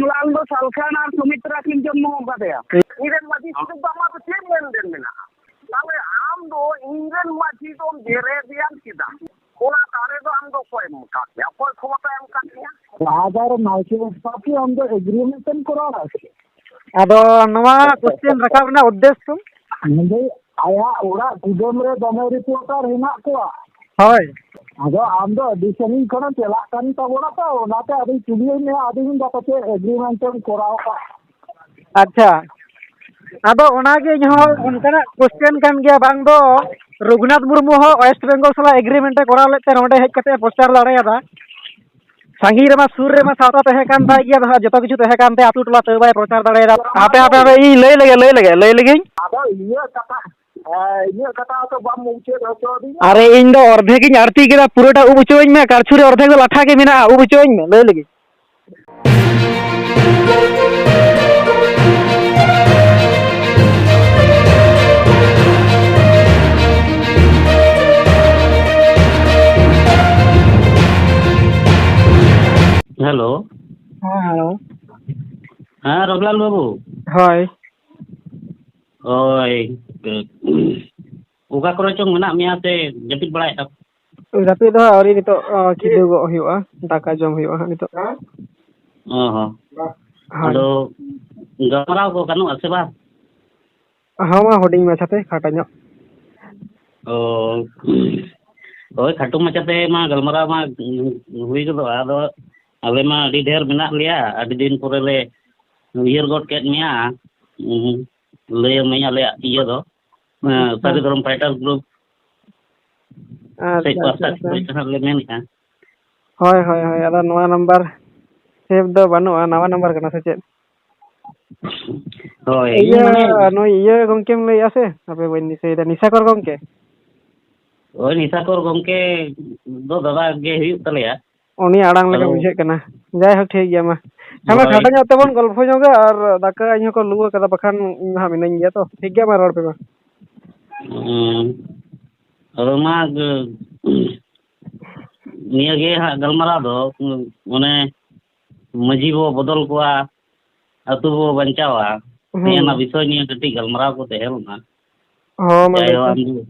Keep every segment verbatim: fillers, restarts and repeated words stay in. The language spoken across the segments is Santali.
ᱞᱟᱞ ᱫᱚ ᱥᱟᱞᱠᱷᱟᱱ ᱟᱨ ᱥᱩᱢᱤᱛᱨᱟ ᱠᱤᱱ ᱡᱚᱱᱢᱚ ᱟᱠᱟᱫᱮᱭᱟ᱾ ᱤᱧ ᱨᱮᱱ ᱢᱟᱹᱡᱷᱤ ᱥᱤᱫᱩ ᱵᱟᱵᱟ ᱫᱚ ᱪᱮᱫ ᱞᱮᱱᱫᱮᱱ ᱢᱮᱱᱟᱜᱼᱟ? ᱛᱟᱦᱞᱮ ᱟᱢ ᱫᱚ ᱤᱧ ᱨᱮᱱ ᱢᱟᱹᱡᱷᱤ ᱫᱚᱢ ᱡᱮᱨᱮᱫ ᱮᱭᱟᱢ ᱪᱮᱫᱟᱜ? ᱚᱱᱟ ᱫᱟᱲᱮ ᱫᱚ ᱟᱢ ᱫᱚ ᱚᱠᱚᱭ ᱮᱢ ᱟᱠᱟᱫ ᱢᱮᱭᱟ? ᱚᱠᱚᱭ ᱠᱷᱚᱢᱚᱛᱟ ᱮᱢ ᱟᱠᱟᱫ ᱢᱮᱭᱟ? ᱞᱟᱦᱟ ᱫᱷᱟᱣ ᱨᱮ ᱱᱟᱭᱠᱮ ᱵᱟᱵᱟ ᱠᱤ ᱟᱢ ᱫᱚ ᱮᱜᱽᱨᱤᱢᱮᱱᱴ ᱮᱢ ᱠᱚᱨᱟᱣ ᱞᱮᱫᱟ ᱥᱮ? ᱟᱫᱚ ᱱᱚᱣᱟ ᱠᱚᱥᱪᱮᱱ ᱨᱟᱠᱟᱵ ᱨᱮᱱᱟᱜ ᱩᱫᱽᱫᱮᱥᱥᱚ? ᱢᱮᱱᱫᱟᱹᱧ, ᱟᱭᱟᱜ ᱚᱲᱟᱜ ᱠᱩᱰᱟᱹᱢ ᱨᱮ ᱫᱚᱢᱮ ᱨᱤᱯᱳᱨᱴᱟᱨ ᱦᱮᱱᱟᱜ ᱠᱚᱣᱟ᱾ ᱦᱳᱭ᱾ ᱟᱫᱚ ᱟᱢ ᱫᱚ ᱟᱹᱰᱤ ᱥᱟᱺᱜᱤᱧ ᱠᱷᱚᱱᱮᱢ ᱪᱟᱞᱟᱜ ᱠᱟᱱ ᱛᱟᱵᱚᱱᱟ ᱛᱚ, ᱚᱱᱟᱛᱮ ᱟᱫᱚᱧ ᱠᱩᱞᱤᱭᱮᱫ ᱢᱮᱭᱟ, ᱟᱫᱚᱧ ᱢᱮᱱᱫᱟ ᱯᱟᱪᱮᱫ ᱮᱜᱽᱨᱤᱢᱮᱱᱴ ᱮᱢ ᱠᱚᱨᱟᱣ ᱠᱟᱜ᱾ ᱟᱪᱪᱷᱟ, ᱟᱫᱚ ᱚᱱᱟᱜᱮ ᱤᱧ ᱦᱚᱸ ᱚᱱᱠᱟᱱᱟᱜ ᱠᱚᱥᱪᱮᱱ ᱠᱟᱱ ᱜᱮᱭᱟ, ᱵᱟᱝ ᱫᱚ ᱨᱚᱜᱷᱩᱱᱟᱛᱷ ᱢᱩᱨᱢᱩ ᱦᱚᱸ ᱳᱭᱮᱥᱴ ᱵᱮᱝᱜᱚᱞ ᱥᱟᱞᱟᱜ ᱮᱜᱽᱨᱤᱢᱮᱱᱴ ᱮ ᱠᱚᱨᱟᱣ ᱞᱮᱫ ᱛᱮ ᱱᱚᱰᱮ ᱦᱮᱡ ᱠᱟᱛᱮ ᱮ ᱯᱨᱚᱪᱟᱨ ᱫᱟᱲᱮᱭᱟᱫᱟ᱾ ᱥᱟᱺᱜᱤᱧ ᱨᱮᱢᱟ, ᱥᱩᱨ ᱨᱮᱢᱟ ᱥᱟᱶᱛᱟ ᱛᱟᱦᱮᱸ ᱠᱟᱱ ᱛᱟᱭ ᱜᱮᱭᱟ, ᱡᱚᱛᱚ ᱠᱤᱪᱷᱩ ᱛᱟᱦᱮᱸ ᱠᱟᱱ ᱛᱟᱭᱟ, ᱟᱹᱛᱩ ᱴᱚᱞᱟ ᱛᱟᱹᱣ ᱵᱟᱭ ᱯᱨᱚᱪᱟᱨ ᱫᱟᱲᱮᱭᱟᱫᱟ᱾ ᱦᱟᱯᱮ, ᱦᱟᱯᱮ, ᱦᱟᱯᱮ, ᱤᱧ ᱞᱟᱹᱭ ᱞᱮᱜᱮ, ᱞᱟᱹᱭ ᱞᱮᱜᱮ, ᱞᱟᱹᱭ ᱞᱮᱜᱤᱧ᱾ ᱟᱫᱚ ᱤᱧᱟᱹᱜ ᱠᱟᱛᱷᱟ, ᱦᱮᱸ, ᱤᱧᱟᱹᱜ ᱠᱟᱛᱷᱟ ᱦᱚᱸᱛᱚ ᱵᱟᱢ ᱢᱩᱪᱟᱹᱫ ᱦᱚᱪᱚ ᱟᱹᱫᱤᱧᱟ᱾ ᱟᱨᱮ, ᱤᱧ ᱫᱚ ᱚᱨᱫᱷᱮᱠ ᱤᱧ ᱟᱲᱛᱤ ᱠᱮᱫᱟ, ᱯᱩᱨᱟᱹᱴᱟ ᱩᱵ ᱚᱪᱚᱣᱟᱹᱧ ᱢᱮ, ᱠᱟᱲᱪᱷᱩ ᱨᱮ ᱚᱨᱫᱷᱮᱠ ᱫᱚ ᱞᱟᱴᱷᱟ ᱜᱮ ᱢᱮᱱᱟᱜᱼᱟ, ᱩᱵ ᱚᱪᱚᱣᱟᱹᱧ ᱢᱮ, ᱞᱟᱹᱭ ᱞᱮᱜᱤᱧ᱾ ᱦᱮᱞᱳ᱾ ᱦᱮᱸ, ᱦᱮᱞᱳ᱾ ᱦᱮᱸ, ᱨᱚᱜᱷᱩᱞᱟᱞ ᱵᱟᱹᱵᱩ᱾ ᱦᱳᱭ᱾ ᱦᱳᱭ᱾ ᱚᱠᱟ ᱠᱚᱨᱮ ᱪᱚᱝ ᱢᱮᱱᱟᱜ ᱢᱮᱭᱟ ᱥᱮ ᱡᱟᱹᱯᱤᱫ ᱵᱟᱲᱟᱭᱮᱫ ᱠᱟᱱ? ᱡᱟᱹᱯᱤᱫ ᱫᱚ ᱦᱟᱸᱜ ᱟᱹᱣᱨᱤ, ᱱᱤᱛᱚᱜ, ᱚ, ᱠᱤᱫᱩᱵᱚᱜ ᱦᱩᱭᱩᱜᱼᱟ, ᱫᱟᱠᱟ ᱡᱚᱢ ᱦᱩᱭᱩᱜᱼᱟ ᱦᱟᱸᱜ ᱱᱤᱛᱚᱜ᱾ ᱚ ᱦᱚᱸ᱾ ᱦᱳᱭ᱾ ᱟᱫᱚ ᱜᱟᱞᱢᱟᱨᱟᱣ ᱠᱚ ᱜᱟᱱᱚᱜᱼᱟ ᱥᱮ ᱵᱟᱝ? ᱦᱚᱸ, ᱢᱟ ᱦᱩᱰᱤᱧ ᱢᱟᱪᱷᱟᱛᱮ, ᱠᱷᱟᱴᱚ ᱧᱚᱜ᱾ ᱚ, ᱦᱳᱭ, ᱠᱷᱟᱴᱚ ᱢᱟᱪᱷᱟᱛᱮ ᱢᱟ ᱜᱟᱞᱢᱟᱨᱟᱣ ᱢᱟ ᱦᱩᱭ ᱜᱚᱫᱚᱜᱼᱟ᱾ ᱟᱫᱚ ᱟᱞᱮ ᱢᱟ ᱟᱹᱰᱤ ᱰᱷᱮᱨ ᱢᱮᱱᱟᱜ ᱞᱮᱭᱟ, ᱟᱹᱰᱤ ᱫᱤᱱ ᱯᱚᱨᱮ ᱞᱮ ᱩᱭᱦᱟᱹᱨ ᱜᱚᱫ ᱠᱮᱫ ᱢᱮᱭᱟ᱾ ᱦᱩᱸ, ᱞᱟᱹᱭᱟᱢᱟᱹᱧ ᱟᱞᱮᱭᱟᱜ ᱤᱭᱟᱹ ᱫᱚ, ᱦᱮᱸ, ᱟᱪᱪᱷᱟ᱾ ᱥᱟᱹᱨᱤ ᱫᱷᱚᱨᱚᱢ ᱯᱷᱟᱭᱴᱟᱨ ᱜᱨᱩᱯ ᱟᱪᱪᱷᱟ, ᱥᱮᱫ ᱟᱪᱪᱷᱟ, ᱯᱟᱥᱴᱟ ᱟᱪᱪᱷᱟ᱾ ᱠᱷᱚᱱ ᱡᱟᱦᱟᱸ ᱞᱮ ᱢᱮᱱᱮᱫᱼᱟ᱾ ᱦᱳᱭ, ᱦᱳᱭ, ᱦᱳᱭ, ᱟᱫᱚ ᱱᱚᱣᱟ ᱱᱟᱢᱵᱟᱨ ᱥᱮᱵᱷ ᱫᱚ ᱵᱟᱹᱱᱩᱜᱼᱟ, ᱱᱟᱣᱟ ᱱᱟᱢᱵᱟᱨ ᱠᱟᱱᱟ ᱥᱮ ᱪᱮᱫ? ᱦᱳᱭ, ᱤᱧ ᱤᱭᱟᱹ, ᱢᱟᱱᱮ ᱱᱩᱭ ᱤᱭᱟᱹ ᱜᱚᱢᱠᱮᱢ ᱞᱟᱹᱭᱮᱫᱼᱟ ᱥᱮ? ᱦᱟᱯᱮ, ᱵᱟᱹᱧ ᱫᱤᱥᱟᱹᱭᱮᱫᱟ, ᱱᱤᱥᱟᱠᱚᱨ ᱜᱚᱢᱠᱮ? ᱦᱳᱭ, ᱱᱤᱥᱟᱠᱚᱨ ᱜᱚᱢᱠᱮ ᱫᱚ ᱫᱟᱫᱟ ᱜᱮ ᱦᱩᱭᱩᱜ ᱛᱟᱞᱮᱭᱟ᱾ ᱩᱱᱤᱭᱟᱜ ᱟᱲᱟᱝ ᱞᱮᱠᱟ ᱟᱫᱚ ᱵᱩᱡᱷᱟᱹᱜ ᱠᱟᱱᱟ᱾ ᱡᱟᱭᱦᱳᱠ, ᱴᱷᱤᱠ ᱜᱮᱭᱟ, ᱢᱟ᱾ ᱦᱮᱸ, ᱢᱟ, ᱦᱳᱭ᱾ ᱠᱷᱟᱴᱚ ᱧᱚᱜ ᱛᱮᱵᱚᱱ ᱜᱚᱞᱯᱷᱚ ᱧᱚᱜᱟ, ᱟᱨ ᱫᱟᱠᱟ ᱤᱧ ᱦᱚᱸᱠᱚ ᱞᱩ ᱟᱠᱟᱫᱟ, ᱵᱟᱠᱷᱟᱱ ᱤᱧ ᱢᱟ ᱦᱟᱸᱜ ᱢᱤᱱᱟᱹᱧ ᱜᱮᱭᱟ ᱛᱚ᱾ ᱴᱷᱤᱠ ᱜᱮᱭᱟ, ᱢᱟ, ᱨᱚᱲ ᱯᱮ, ᱢᱟ᱾ ᱦᱩᱸ᱾ ᱟᱫᱚ ᱢᱟ, ᱱᱤᱭᱟᱹ ᱜᱮ ᱦᱟᱸᱜ ᱜᱟᱞᱢᱟᱨᱟᱣ ᱫᱚ, ᱢᱟᱱᱮ, ᱢᱟᱹᱡᱷᱤ ᱵᱚ ᱵᱚᱫᱚᱞ ᱠᱚᱣᱟ, ᱟᱹᱛᱩ ᱵᱚ ᱵᱟᱧᱪᱟᱣᱟ᱾ ᱦᱩᱸ᱾ ᱱᱤᱭᱟᱹ ᱨᱮᱱᱟᱜ ᱵᱤᱥᱚᱭ ᱱᱤᱭᱮ ᱠᱟᱹᱴᱤᱡ ᱜᱟᱞᱢᱟᱨᱟᱣ ᱠᱚ ᱛᱟᱦᱮᱸ ᱞᱮᱱᱟ᱾ ᱦᱚᱸ, ᱢᱟ ᱞᱟᱹᱭ ᱡᱟᱭᱦᱳᱠ, ᱯᱮ᱾ ᱟᱢ ᱫᱚ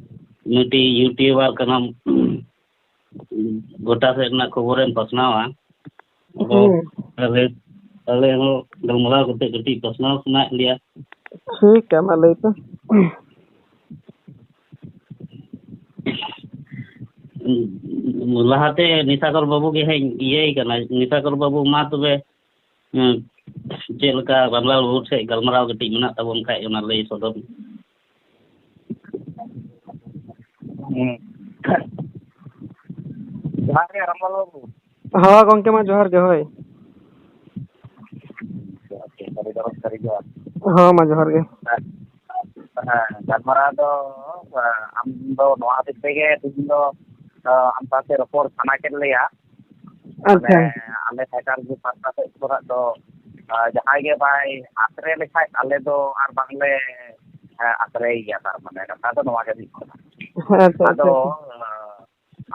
ᱢᱤᱫᱴᱤᱡ YouTuber ᱠᱟᱱᱟᱢ, ᱜᱚᱴᱟ ᱥᱮᱫ ᱨᱮᱱᱟᱜ ᱠᱷᱚᱵᱚᱨᱮᱢ ᱯᱟᱥᱱᱟᱣᱟ᱾ ᱟᱫᱚ ᱦᱩᱸ᱾ ᱟᱞᱮ, ᱟᱞᱮ ᱦᱚᱸ ᱜᱟᱞᱢᱟᱨᱟᱣ ᱠᱟᱛᱮ ᱠᱟᱹᱴᱤᱡ ᱯᱟᱥᱱᱟᱣ ᱥᱟᱱᱟᱭᱮᱫ ᱞᱮᱭᱟ᱾ ᱴᱷᱤᱠ ᱜᱮᱭᱟ, ᱢᱟ ᱞᱟᱹᱭ ᱯᱮ᱾ ᱞᱟᱦᱟᱛᱮ ᱱᱤᱥᱟᱠᱚᱨ ᱵᱟᱹᱵᱩ ᱜᱮ ᱦᱟᱸᱜ ᱤᱭᱟᱹᱭ ᱠᱟᱱᱟ᱾ ᱱᱤᱥᱟᱠᱚᱨ ᱵᱟᱹᱵᱩ, ᱢᱟ ᱛᱚᱵᱮ, ᱦᱩᱸ, ᱪᱮᱫ ᱞᱮᱠᱟ ᱨᱟᱢᱞᱟᱞ ᱵᱟᱹᱵᱩ ᱴᱷᱮᱡ ᱜᱟᱞᱢᱟᱨᱟᱣ ᱠᱟᱹᱴᱤᱡ ᱢᱮᱱᱟᱜ ᱛᱟᱵᱚᱱ ᱠᱷᱟᱡ, ᱚᱱᱟ ᱞᱟᱹᱭ ᱥᱚᱫᱚᱨ ᱢᱮ᱾ ᱦᱩᱸ᱾ ᱡᱚᱦᱟᱨ ᱜᱮ ᱨᱟᱢᱞᱟᱞ ᱵᱟᱹᱵᱩ᱾ ᱦᱚᱸ ᱜᱚᱝᱠᱮ, ᱢᱟ ᱡᱚᱦᱟᱨ ᱜᱮ, ᱦᱳᱭ᱾ ᱥᱟᱹᱨᱤ ᱫᱚ ᱥᱟᱹᱨᱤ ᱜᱮ᱾ ᱦᱚᱸ, ᱢᱟ ᱡᱚᱦᱟᱨ ᱜᱮ᱾ ᱦᱮᱸ, ᱜᱟᱞᱢᱟᱨᱟᱣ ᱫᱚ, ᱟᱢ ᱫᱚ ᱱᱚᱣᱟ ᱦᱚᱛᱮᱡ ᱛᱮᱜᱮ ᱛᱮᱦᱮᱧ ᱫᱚ, ᱟᱢ ᱥᱟᱶᱛᱮ ᱨᱚᱯᱚᱲ ᱥᱟᱱᱟ ᱠᱮᱫ ᱞᱮᱭᱟ᱾ ᱟᱪᱪᱷᱟ᱾ ᱢᱟᱱᱮ, ᱟᱞᱮ ᱯᱷᱟᱭᱴᱟᱨ ᱜᱨᱩᱯ ᱯᱟᱦᱴᱟ ᱥᱮᱫ ᱠᱷᱚᱱᱟᱜ ᱫᱚ, ᱟᱨ ᱡᱟᱦᱟᱸᱭ ᱜᱮ ᱵᱟᱭ ᱟᱥᱨᱮ ᱞᱮᱠᱷᱟᱡ, ᱟᱞᱮ ᱫᱚ ᱟᱨ ᱵᱟᱝᱞᱮ, ᱮ, ᱟᱥᱨᱮᱭᱮᱭᱟ, ᱛᱟᱨ ᱢᱟᱱᱮ ᱠᱟᱛᱷᱟ ᱫᱚ ᱱᱚᱣᱟ ᱜᱮ ᱦᱩᱭᱩᱜ ᱠᱟᱱᱟ᱾ ᱟᱪᱪᱷᱟ, ᱟᱪᱪᱷᱟ, ᱟᱫᱚ, ᱟᱪᱪᱷᱟ᱾ ᱮ,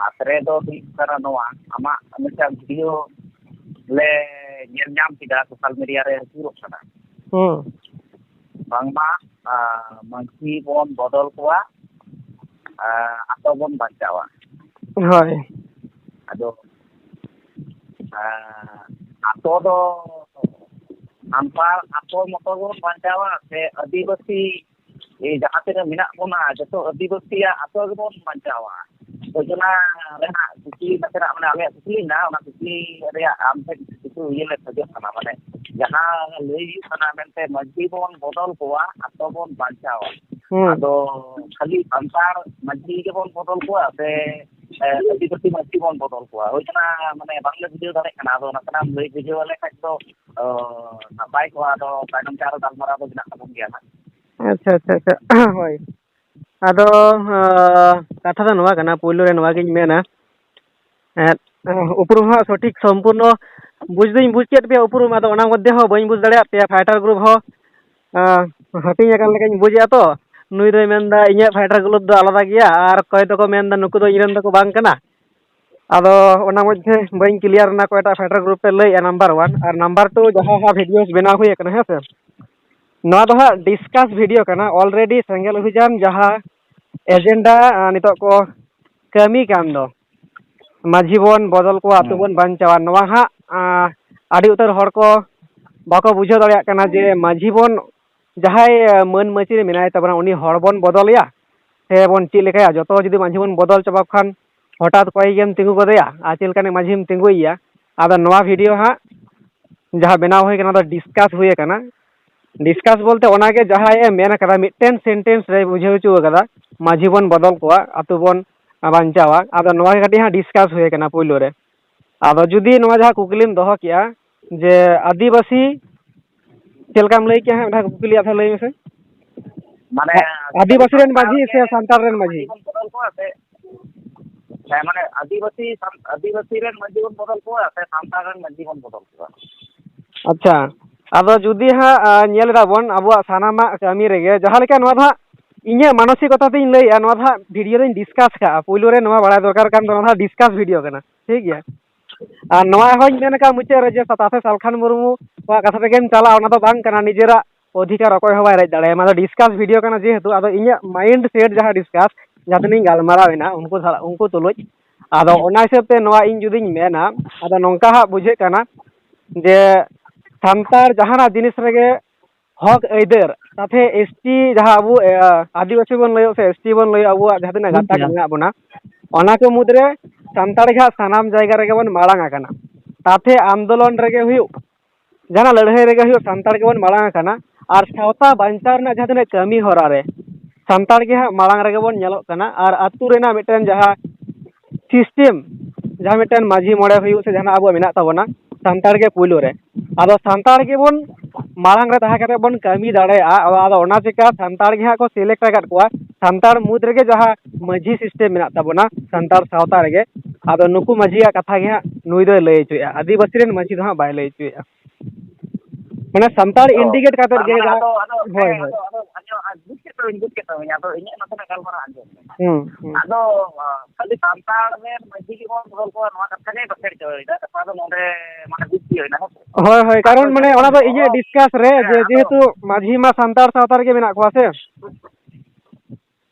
ᱟᱥᱨᱮ ᱫᱚ ᱦᱩᱭᱩᱜ ᱠᱟᱱᱟ ᱱᱚᱣᱟ, ᱟᱢᱟᱜ ᱢᱤᱫᱴᱟᱝ ᱵᱷᱤᱰᱤᱭᱳ ᱞᱮ ᱧᱮᱞ ᱧᱟᱢ ᱠᱮᱫᱟ, ᱥᱳᱥᱟᱞ ᱢᱤᱰᱤᱭᱟ ᱨᱮ ᱟᱹᱪᱩᱨᱚᱜ ᱠᱟᱱᱟ᱾ ᱦᱩᱸ᱾ ᱵᱟᱝᱢᱟ, ᱮ, ᱢᱟᱹᱡᱷᱤ ᱵᱚᱱ ᱵᱚᱫᱚᱞ ᱠᱚᱣᱟ, ᱮ, ᱟᱛᱳ ᱵᱚᱱ ᱵᱟᱧᱪᱟᱣᱟ᱾ ᱦᱳᱭ᱾ ᱟᱫᱚ, ᱮ, ᱟᱛᱳ ᱫᱚ ᱥᱟᱱᱛᱟᱲ ᱟᱛᱳ ᱢᱚᱛᱚ ᱵᱚᱱ ᱵᱟᱧᱪᱟᱣᱟ ᱥᱮ ᱟᱹᱫᱤᱵᱟᱹᱥᱤ, ᱮ, ᱡᱟᱦᱟᱸ ᱛᱤᱱᱟᱹᱜ ᱢᱮᱱᱟᱜ ᱵᱚᱱᱟ, ᱡᱚᱛᱚ ᱟᱹᱫᱤᱵᱟᱹᱥᱤᱭᱟᱜ ᱟᱛᱳ ᱜᱮᱵᱚᱱ ᱵᱟᱧᱪᱟᱣᱟ? ᱡᱳᱡᱚᱱᱟ ᱨᱮᱱᱟᱜ ᱠᱩᱠᱞᱤ ᱱᱟᱥᱮᱱᱟᱜ, ᱢᱟᱱᱮ, ᱟᱞᱮᱭᱟᱜ ᱠᱩᱠᱞᱤ ᱢᱮᱱᱟᱜᱼᱟ, ᱚᱱᱟ ᱠᱩᱠᱞᱤ ᱨᱮᱭᱟᱜ ᱟᱢ ᱴᱷᱮᱱ ᱠᱤᱪᱷᱩ ᱤᱭᱟᱹ ᱞᱮ ᱠᱷᱚᱡᱚᱜ ᱠᱟᱱᱟ, ᱢᱟᱱᱮ, ᱡᱟᱦᱟᱸ ᱞᱟᱹᱭ ᱦᱩᱭᱩᱜ ᱠᱟᱱᱟ ᱢᱮᱱᱛᱮ, ᱢᱟᱹᱡᱷᱤ ᱵᱚᱱ ᱵᱚᱫᱚᱞ ᱠᱚᱣᱟ, ᱟᱛᱳ ᱵᱚᱱ ᱵᱟᱧᱪᱟᱣᱟ᱾ ᱦᱩᱸ᱾ ᱟᱫᱚ ᱠᱷᱟᱹᱞᱤ ᱥᱟᱱᱛᱟᱲ ᱢᱟᱹᱡᱷᱤ ᱜᱮᱵᱚᱱ ᱵᱚᱫᱚᱞ ᱠᱚᱣᱟ ᱥᱮ, ᱮ, ᱟᱹᱫᱤᱵᱟᱹᱥᱤ ᱢᱟᱹᱡᱷᱤ ᱵᱚᱱ ᱵᱚᱫᱚᱞ ᱠᱚᱣᱟ? ᱦᱳᱭ ᱠᱟᱱᱟ, ᱢᱟᱱᱮ, ᱵᱟᱝᱞᱮ ᱵᱩᱡᱷᱟᱹᱣ ᱫᱟᱲᱮᱭᱟᱜ ᱠᱟᱱᱟ᱾ ᱟᱫᱚ ᱱᱟᱥᱮᱱᱟᱜ ᱮᱢ ᱞᱟᱹᱭ ᱵᱩᱡᱷᱟᱹᱣ ᱟᱞᱮ ᱠᱷᱟᱡ ᱫᱚ, ᱚ, ᱱᱟᱯᱟᱭ ᱠᱚᱜᱼᱟ᱾ ᱟᱫᱚ ᱛᱟᱭᱱᱚᱢ ᱛᱮ ᱟᱨᱚ ᱜᱟᱞᱢᱟᱨᱟᱣ ᱫᱚ ᱢᱮᱱᱟᱜ ᱛᱟᱵᱚᱱ ᱜᱮᱭᱟ ᱦᱟᱸᱜ᱾ ᱟᱪᱪᱷᱟ, ᱟᱪᱪᱷᱟ, ᱟᱪᱪᱷᱟ᱾ ᱦᱳᱭ᱾ ᱟᱫᱚ, ᱟᱸ, ᱠᱟᱛᱷᱟ ᱫᱚ ᱱᱚᱣᱟ ᱠᱟᱱᱟ, ᱯᱳᱭᱞᱳ ᱨᱮ ᱱᱚᱣᱟ ᱜᱤᱧ ᱢᱮᱱᱟ, ᱮᱸᱫ, ᱩᱯᱨᱩᱢ ᱦᱚᱸ ᱥᱚᱴᱷᱤᱠ ᱥᱚᱢᱯᱩᱨᱱᱚ ᱵᱩᱡᱽ ᱫᱩᱧ ᱵᱩᱡᱽ ᱠᱮᱫ ᱯᱮᱭᱟ, ᱩᱯᱨᱩᱢ, ᱟᱫᱚ ᱚᱱᱟ ᱢᱚᱫᱽᱫᱷᱮ ᱦᱚᱸ ᱵᱟᱹᱧ ᱵᱩᱡᱽ ᱫᱟᱲᱮᱭᱟᱜ ᱯᱮᱭᱟ, ᱯᱷᱟᱭᱴᱟᱨ ᱜᱨᱩᱯ ᱦᱚᱸ, ᱟᱸ, ᱦᱟᱹᱴᱤᱧ ᱟᱠᱟᱱ ᱞᱮᱠᱟᱧ ᱵᱩᱡᱮᱜᱼᱟ ᱛᱚ᱾ ᱱᱩᱭ ᱫᱚᱭ ᱢᱮᱱᱫᱟ ᱤᱧᱟᱹᱜ ᱯᱷᱟᱭᱴᱟᱨ ᱜᱨᱩᱯ ᱫᱚ ᱟᱞᱟᱫᱟ ᱜᱮᱭᱟ, ᱟᱨ ᱚᱠᱚᱭ ᱫᱚᱠᱚ ᱢᱮᱱᱫᱟ ᱱᱩᱠᱩ ᱫᱚ ᱤᱧ ᱨᱮᱱ ᱫᱚᱠᱚ ᱵᱟᱝ ᱠᱟᱱᱟ᱾ ᱟᱫᱚ ᱚᱱᱟ ᱢᱚᱫᱽᱫᱷᱮ ᱵᱟᱹᱧ ᱠᱞᱤᱭᱟᱨ ᱮᱱᱟ, ᱚᱠᱚᱭᱴᱟᱜ ᱯᱷᱮᱰᱟᱨᱟᱞ ᱜᱨᱩᱯ ᱯᱮ ᱞᱟᱹᱭᱮᱫᱼᱟ ᱱᱟᱢᱵᱟᱨ ᱚᱣᱟᱱ, ᱟᱨ ᱱᱟᱢᱵᱟᱨ ᱴᱩ ᱡᱟᱦᱟᱸ ᱦᱟᱸᱜ ᱵᱷᱤᱰᱤᱭᱳᱥ ᱵᱮᱱᱟᱣ ᱦᱩᱭ ᱟᱠᱟᱱᱟ, ᱦᱮᱸ ᱥᱮ, ᱱᱚᱣᱟ ᱫᱚ ᱦᱟᱸᱜ ᱰᱤᱥᱠᱟᱥ ᱵᱷᱤᱰᱤᱭᱳ ᱠᱟᱱᱟ᱾ ᱚᱞᱨᱮᱰᱤ ᱥᱮᱸᱜᱮᱞ ᱚᱵᱷᱤᱡᱟᱱ ᱡᱟᱦᱟᱸ ᱮᱡᱮᱱᱰᱟ ᱱᱤᱛᱚᱜ ᱠᱚ ᱠᱟᱹᱢᱤ ᱠᱟᱱ ᱫᱚ, ᱢᱟᱹᱡᱷᱤ ᱵᱚᱱ ᱵᱚᱫᱚᱞ ᱠᱚᱣᱟ, ᱟᱹᱛᱩ ᱦᱮᱸ᱾ ᱵᱚᱱ ᱵᱟᱧᱪᱟᱣᱟ, ᱱᱚᱣᱟ ᱦᱟᱸᱜ ᱟᱸ, ᱟᱹᱰᱤ ᱩᱛᱟᱹᱨ ᱦᱚᱲ ᱠᱚ ᱵᱟᱠᱚ ᱵᱩᱡᱷᱟᱹᱣ ᱫᱟᱲᱮᱭᱟᱜ ᱠᱟᱱᱟ ᱡᱮ ᱢᱟᱹᱡᱷᱤ ᱵᱚᱱ, ᱡᱟᱦᱟᱸᱭ ᱟᱸ, ᱢᱟᱹᱱ ᱢᱟᱹᱪᱤ ᱨᱮ ᱢᱮᱱᱟᱭ ᱛᱟᱵᱚᱱᱟ, ᱩᱱᱤ ᱦᱚᱲ ᱵᱚᱱ ᱵᱚᱫᱚᱞᱮᱭᱟ ᱥᱮ ᱵᱚᱱ ᱪᱮᱫ ᱞᱮᱠᱟᱭᱟ? ᱡᱚᱛᱚ ᱡᱩᱫᱤ ᱢᱟᱹᱡᱷᱤ ᱵᱚᱱ ᱵᱚᱫᱚᱞ ᱪᱟᱵᱟ ᱠᱚ ᱠᱷᱟᱱ, ᱦᱚᱴᱟᱛ ᱠᱚᱭ ᱜᱮᱢ ᱛᱤᱸᱜᱩ ᱜᱚᱫᱮᱭᱟ, ᱟᱨ ᱪᱮᱫ ᱞᱮᱠᱟᱱᱤᱡ ᱢᱟᱹᱡᱷᱤᱢ ᱛᱤᱸᱜᱩᱭᱮᱭᱟ? ᱟᱫᱚ ᱱᱚᱣᱟ ᱵᱷᱤᱰᱤᱭᱳ ᱦᱟᱸᱜ ᱡᱟᱦᱟᱸ ᱵᱮᱱᱟᱣ ᱦᱩᱭ ᱠᱟᱱᱟ, ᱚᱱᱟ ᱫᱚ ᱰᱤᱥᱠᱟᱥ ᱦᱩᱭ ᱟᱠᱟᱱᱟ᱾ ᱰᱤᱥᱠᱟᱥ ᱵᱚᱞᱛᱮ ᱚᱱᱟᱜᱮ ᱡᱟᱦᱟᱸᱭ ᱮ ᱢᱮᱱ ᱟᱠᱟᱫᱟ, ᱢᱤᱫᱴᱮᱱ ᱥᱮᱱᱴᱮᱱᱥ ᱨᱮ ᱵᱩᱡᱷᱟᱹᱣ ᱦᱚᱪᱚ ᱟᱠᱟᱫᱟ, ᱢᱟᱹᱡᱷᱤ ᱵᱚᱱ ᱵᱚᱫᱚᱞ ᱠᱚᱣᱟ, ᱟᱹᱛᱩ ᱵᱚᱱ ᱵᱟᱧᱪᱟᱣᱟ᱾ ᱟᱫᱚ ᱱᱚᱣᱟ ᱜᱮ ᱠᱟᱹᱴᱤᱡ ᱦᱟᱸᱜ ᱰᱤᱥᱠᱟᱥ ᱦᱩᱭ ᱟᱠᱟᱱᱟ ᱯᱳᱭᱞᱳ ᱨᱮ᱾ ᱟᱫᱚ ᱡᱩᱫᱤ ᱱᱚᱣᱟ ᱡᱟᱦᱟᱸ ᱠᱩᱠᱞᱤᱢ ᱫᱚᱦᱚ ᱠᱮᱜᱼᱟ ᱡᱮ ᱟᱹᱫᱤᱵᱟᱹᱥᱤ, ᱪᱮᱫ ᱞᱮᱠᱟᱢ ᱞᱟᱹᱭ ᱠᱮᱜᱼᱟ ᱦᱟᱸᱜ, ᱚᱱᱟ ᱠᱩᱠᱞᱤ ᱟᱨᱦᱚᱸ ᱞᱟᱹᱭ ᱢᱮᱥᱮ᱾ ᱢᱟᱱᱮ ᱟᱹᱫᱤᱵᱟᱹᱥᱤ ᱨᱮᱱ ᱢᱟᱹᱡᱷᱤ ᱥᱮ ᱥᱟᱱᱛᱟᱲ ᱨᱮᱱ ᱢᱟᱹᱡᱷᱤ? ᱵᱚᱱ ᱵᱚᱫᱚᱞ ᱠᱚᱣᱟ ᱥᱮ? ᱦᱮᱸ, ᱢᱟᱱᱮ ᱟᱹᱫᱤᱵᱟᱹᱥᱤ ᱥᱟᱱ-, ᱟᱹᱫᱤᱵᱟᱹᱥᱤ ᱨᱮᱱ ᱢᱟᱹᱡᱷᱤ ᱵᱚᱱ ᱵᱚᱫᱚᱞ ᱠᱚᱣᱟ ᱥᱮ ᱥᱟᱱᱛᱟᱲ ᱨᱮᱱ ᱢᱟᱹᱡᱷᱤ ᱵᱚᱱ ᱵᱚᱫᱚᱞ ᱠᱚᱣᱟ? ᱟᱪᱪᱷᱟ, ᱟᱫᱚ ᱡᱩᱫᱤ ᱦᱟᱸᱜ, ᱟ, ᱧᱮᱞ ᱮᱫᱟ ᱵᱚᱱ ᱟᱵᱚᱣᱟᱜ ᱥᱟᱱᱟᱢᱟᱜ ᱠᱟᱹᱢᱤ ᱨᱮᱜᱮ, ᱡᱟᱦᱟᱸ ᱞᱮᱠᱟ ᱱᱚᱣᱟ ᱫᱚ ᱦᱟᱸᱜ ᱤᱧᱟᱹᱜ ᱢᱟᱱᱚᱥᱤᱠᱚᱛᱟ ᱛᱤᱧ ᱞᱟᱹᱭᱮᱜᱼᱟ, ᱱᱚᱣᱟ ᱫᱚ ᱦᱟᱸᱜ ᱵᱷᱤᱰᱤᱭᱳ ᱨᱤᱧ ᱰᱤᱥᱠᱟᱥ ᱠᱟᱜᱼᱟ᱾ ᱯᱳᱭᱞᱳ ᱨᱮ ᱱᱚᱣᱟ ᱵᱟᱲᱟᱭ ᱫᱚᱨᱠᱟᱨ ᱠᱟᱱ ᱛᱟᱵᱚᱱᱟ, ᱱᱚᱣᱟ ᱫᱚ ᱦᱟᱸᱜ ᱰᱤᱥᱠᱟᱥ ᱵᱷᱤᱰᱤᱭᱳ ᱠᱟᱱᱟ, ᱴᱷᱤᱠ ᱜᱮᱭᱟ? ᱟᱨ ᱱᱚᱣᱟ ᱦᱚᱸᱧ ᱢᱮᱱ ᱠᱟᱜᱼᱟ ᱢᱩᱪᱟᱹᱫ ᱨᱮ ᱡᱮ ᱛᱟᱛᱮ ᱥᱟᱞᱠᱷᱟᱱ ᱢᱩᱨᱢᱩ ᱠᱚᱣᱟᱜ ᱠᱟᱛᱷᱟ ᱛᱮᱜᱮᱢ ᱪᱟᱞᱟᱜᱼᱟ, ᱚᱱᱟ ᱫᱚ ᱵᱟᱝ ᱠᱟᱱᱟ, ᱱᱤᱡᱮᱨᱟᱜ ᱚᱫᱷᱤᱠᱟᱨ ᱚᱠᱚᱭ ᱦᱚᱸ ᱵᱟᱭ ᱨᱮᱡ ᱫᱟᱲᱮᱭᱟᱢᱟ᱾ ᱟᱫᱚ ᱰᱤᱥᱠᱟᱥ ᱵᱷᱤᱰᱤᱭᱳ ᱠᱟᱱᱟ ᱡᱮᱦᱮᱛᱩ, ᱟᱫᱚ ᱤᱧᱟᱹᱜ ᱢᱟᱭᱤᱱᱰ ᱥᱮᱴ ᱡᱟᱦᱟᱸ ᱰᱤᱥᱠᱟᱥ, ᱡᱟᱦᱟᱸ ᱛᱤᱱᱟᱹᱜ ᱤᱧ ᱜᱟᱞᱢᱟᱨᱟᱣ ᱮᱱᱟ ᱩᱱᱠᱩ ᱥᱟᱞᱟᱜ, ᱩᱱᱠᱩ ᱛᱩᱞᱩᱡ, ᱟᱫᱚ ᱚᱱᱟ ᱦᱤᱥᱟᱹᱵ ᱛᱮ ᱱᱚᱣᱟ ᱤᱧ ᱡᱩᱫᱤᱧ ᱢᱮᱱᱟ, ᱟᱫᱚ ᱱᱚᱝᱠᱟ ᱦᱟᱸᱜ ᱵᱩᱡᱷᱟᱹᱜ ᱠᱟᱱᱟ ᱡᱮ ᱥᱟᱱᱛᱟᱲ ᱡᱟᱦᱟᱱᱟᱜ ᱡᱤᱱᱤᱥ ᱨᱮᱜᱮ ᱦᱚᱠ ᱟᱹᱭᱫᱟᱹᱨ, ᱛᱟᱛᱮ ᱮᱥ ᱴᱤ ᱡᱟᱦᱟᱸ ᱟᱵᱚ, ᱮ, ᱟᱹᱫᱤᱵᱟᱹᱥᱤ ᱵᱚᱱ ᱞᱟᱹᱭᱚᱜ ᱥᱮ ᱮᱥ ᱴᱤ ᱵᱚᱱ ᱞᱟᱹᱭᱚᱜ, ᱟᱵᱚᱣᱟᱜ ᱡᱟᱦᱟᱸ ᱛᱤᱱᱟᱹᱜ ᱜᱟᱛᱟᱠ ᱢᱮᱱᱟᱜ ᱵᱚᱱᱟ, ᱚᱱᱟ ᱠᱚ ᱢᱩᱫᱽᱨᱮ ᱥᱟᱱᱛᱟᱲ ᱜᱮ ᱦᱟᱸᱜ ᱥᱟᱱᱟᱢ ᱡᱟᱭᱜᱟ ᱨᱮᱜᱮ ᱵᱚᱱ ᱢᱟᱲᱟᱝ ᱟᱠᱟᱱᱟ᱾ ᱛᱟᱛᱮ ᱟᱱᱫᱳᱞᱚᱱ ᱨᱮᱜᱮ ᱦᱩᱭᱩᱜ, ᱡᱟᱦᱟᱱᱟᱜ ᱞᱟᱹᱲᱦᱟᱹᱭ ᱨᱮᱜᱮ ᱦᱩᱭᱩᱜ, ᱥᱟᱱᱛᱟᱲ ᱜᱮᱵᱚᱱ ᱢᱟᱲᱟᱝ ᱟᱠᱟᱱᱟ᱾ ᱟᱨ ᱥᱟᱶᱛᱟ ᱵᱟᱧᱪᱟᱣ ᱨᱮᱱᱟᱜ ᱡᱟᱦᱟᱸ ᱛᱤᱱᱟᱹᱜ ᱠᱟᱹᱢᱤ ᱦᱚᱨᱟ ᱨᱮ ᱥᱟᱱᱛᱟᱲ ᱜᱮ ᱦᱟᱸᱜ ᱢᱟᱲᱟᱝ ᱨᱮᱜᱮ ᱵᱚᱱ ᱧᱮᱞᱚᱜ ᱠᱟᱱᱟ᱾ ᱟᱨ ᱟᱹᱛᱩ ᱨᱮᱱᱟᱜ ᱢᱤᱫᱴᱮᱱ ᱡᱟᱦᱟᱸ ᱥᱤᱥᱴᱮᱢ, ᱡᱟᱦᱟᱸ ᱢᱤᱫᱴᱮᱱ ᱢᱟᱹᱡᱷᱤ ᱢᱚᱬᱮ ᱦᱩᱭᱩᱜ ᱥᱮ ᱡᱟᱦᱟᱱᱟᱜ ᱟᱵᱚᱣᱟᱜ ᱢᱮᱱᱟᱜ ᱛᱟᱵᱚᱱᱟ, ᱥᱟᱱᱛᱟᱲ ᱜᱮ ᱯᱩᱭᱞᱩ ᱨᱮ᱾ ᱟᱫᱚ ᱥᱟᱱᱛᱟᱲ ᱜᱮᱵᱚᱱ ᱢᱟᱲᱟᱝ ᱨᱮ ᱛᱟᱦᱮᱸ ᱠᱟᱛᱮ ᱵᱚᱱ ᱠᱟᱹᱢᱤ ᱫᱟᱲᱮᱭᱟᱜᱼᱟ᱾ ᱟᱫᱚ ᱚᱱᱟ ᱪᱤᱠᱟ ᱥᱟᱱᱛᱟᱲ ᱜᱮ ᱦᱟᱸᱜ ᱠᱚ ᱥᱤᱞᱮᱠᱴ ᱟᱠᱟᱫ ᱠᱚᱣᱟ ᱥᱟᱱᱛᱟᱲ ᱢᱩᱫᱽ ᱨᱮᱜᱮ, ᱡᱟᱦᱟᱸ ᱢᱟᱹᱡᱷᱤ ᱥᱤᱥᱴᱮᱢ ᱢᱮᱱᱟᱜ ᱛᱟᱵᱚᱱᱟ ᱥᱟᱱᱛᱟᱲ ᱥᱟᱶᱛᱟ ᱨᱮᱜᱮ᱾ ᱟᱫᱚ ᱱᱩᱠᱩ ᱢᱟᱹᱡᱷᱤᱭᱟᱜ ᱠᱟᱛᱷᱟ ᱜᱮ ᱦᱟᱸᱜ ᱱᱩᱭ ᱫᱚᱭ ᱞᱟᱹᱭ ᱦᱚᱪᱚᱭᱮᱫᱼᱟ, ᱟᱹᱫᱤᱵᱟᱹᱥᱤ ᱨᱮᱱ ᱢᱟᱹᱡᱷᱤ ᱫᱚ ᱦᱟᱸᱜ ᱵᱟᱭ ᱞᱟᱹᱭ ᱦᱚᱪᱚᱭᱮᱫᱼᱟ᱾ ᱢᱟᱱᱮ ᱥᱟᱱᱛᱟᱲ ᱚ᱾ ᱤᱱᱰᱤᱠᱮᱴ ᱠᱟᱛᱮ ᱛᱟᱨ ᱜᱮ ᱢᱟᱱᱮ ᱡᱟᱦᱟᱸ, ᱟᱫᱚ, ᱟᱫᱚ, ᱦᱳᱭ, ᱦᱮᱸ, ᱦᱳᱭ᱾ ᱟᱫᱚ, ᱟᱫᱚ, ᱟᱫᱚ, ᱟᱫᱚ, ᱵᱩᱡᱽ ᱠᱮᱫ ᱵᱟᱹᱧ ᱵᱩᱡᱽ ᱠᱮᱫ ᱛᱟᱵᱚᱱᱟ, ᱟᱫᱚ ᱤᱧᱟᱹᱜ ᱱᱟᱥᱮᱱᱟᱜ ᱜᱟᱞᱢᱟᱨᱟᱣ ᱟᱸᱡᱚᱢ ᱢᱮ᱾ ᱦᱩᱸ, ᱦᱩᱸ᱾ ᱟᱫᱚ, ᱟ, ᱠᱷᱟᱹᱞᱤ ᱥᱟᱱᱛᱟᱲ ᱨᱮᱱ ᱢᱟᱹᱡᱷᱤ ᱜᱮᱵᱚᱱ ᱵᱚᱫᱚᱞ ᱠᱚᱣᱟ, ᱱᱚᱣᱟ ᱠᱟᱛᱷᱟ ᱜᱮ ᱵᱟᱠᱷᱮᱲ ᱦᱚᱪᱚᱭᱮᱫᱟ᱾ ᱠᱟᱛᱷᱟ ᱫᱚ ᱱᱚᱰᱮ ᱢᱟᱱᱮ ᱵᱩᱡᱽ ᱦᱩᱭᱱᱟ, ᱦᱮᱸ ᱥᱮ? ᱦᱳᱭ, ᱦᱳᱭ, ᱠᱟᱨᱚᱱ ᱟᱫᱚ ᱢᱟᱱᱮ ᱚᱱᱟ ᱫᱚ ᱡᱚᱠᱷᱚᱱ ᱤᱧᱟᱹᱜ ᱵᱚᱦᱚᱜ, discuss ᱨᱮ ᱦᱮᱸ, ᱡᱮ ᱟᱫᱚ ᱡᱮᱦᱮᱛᱩ ᱢᱟᱹᱡᱷᱤ ᱢᱟ ᱥᱟᱱᱛᱟᱲ ᱥᱟᱶᱛᱟ ᱨᱮᱜᱮ ᱢᱮᱱᱟᱜ ᱠᱚᱣᱟ ᱥᱮ᱾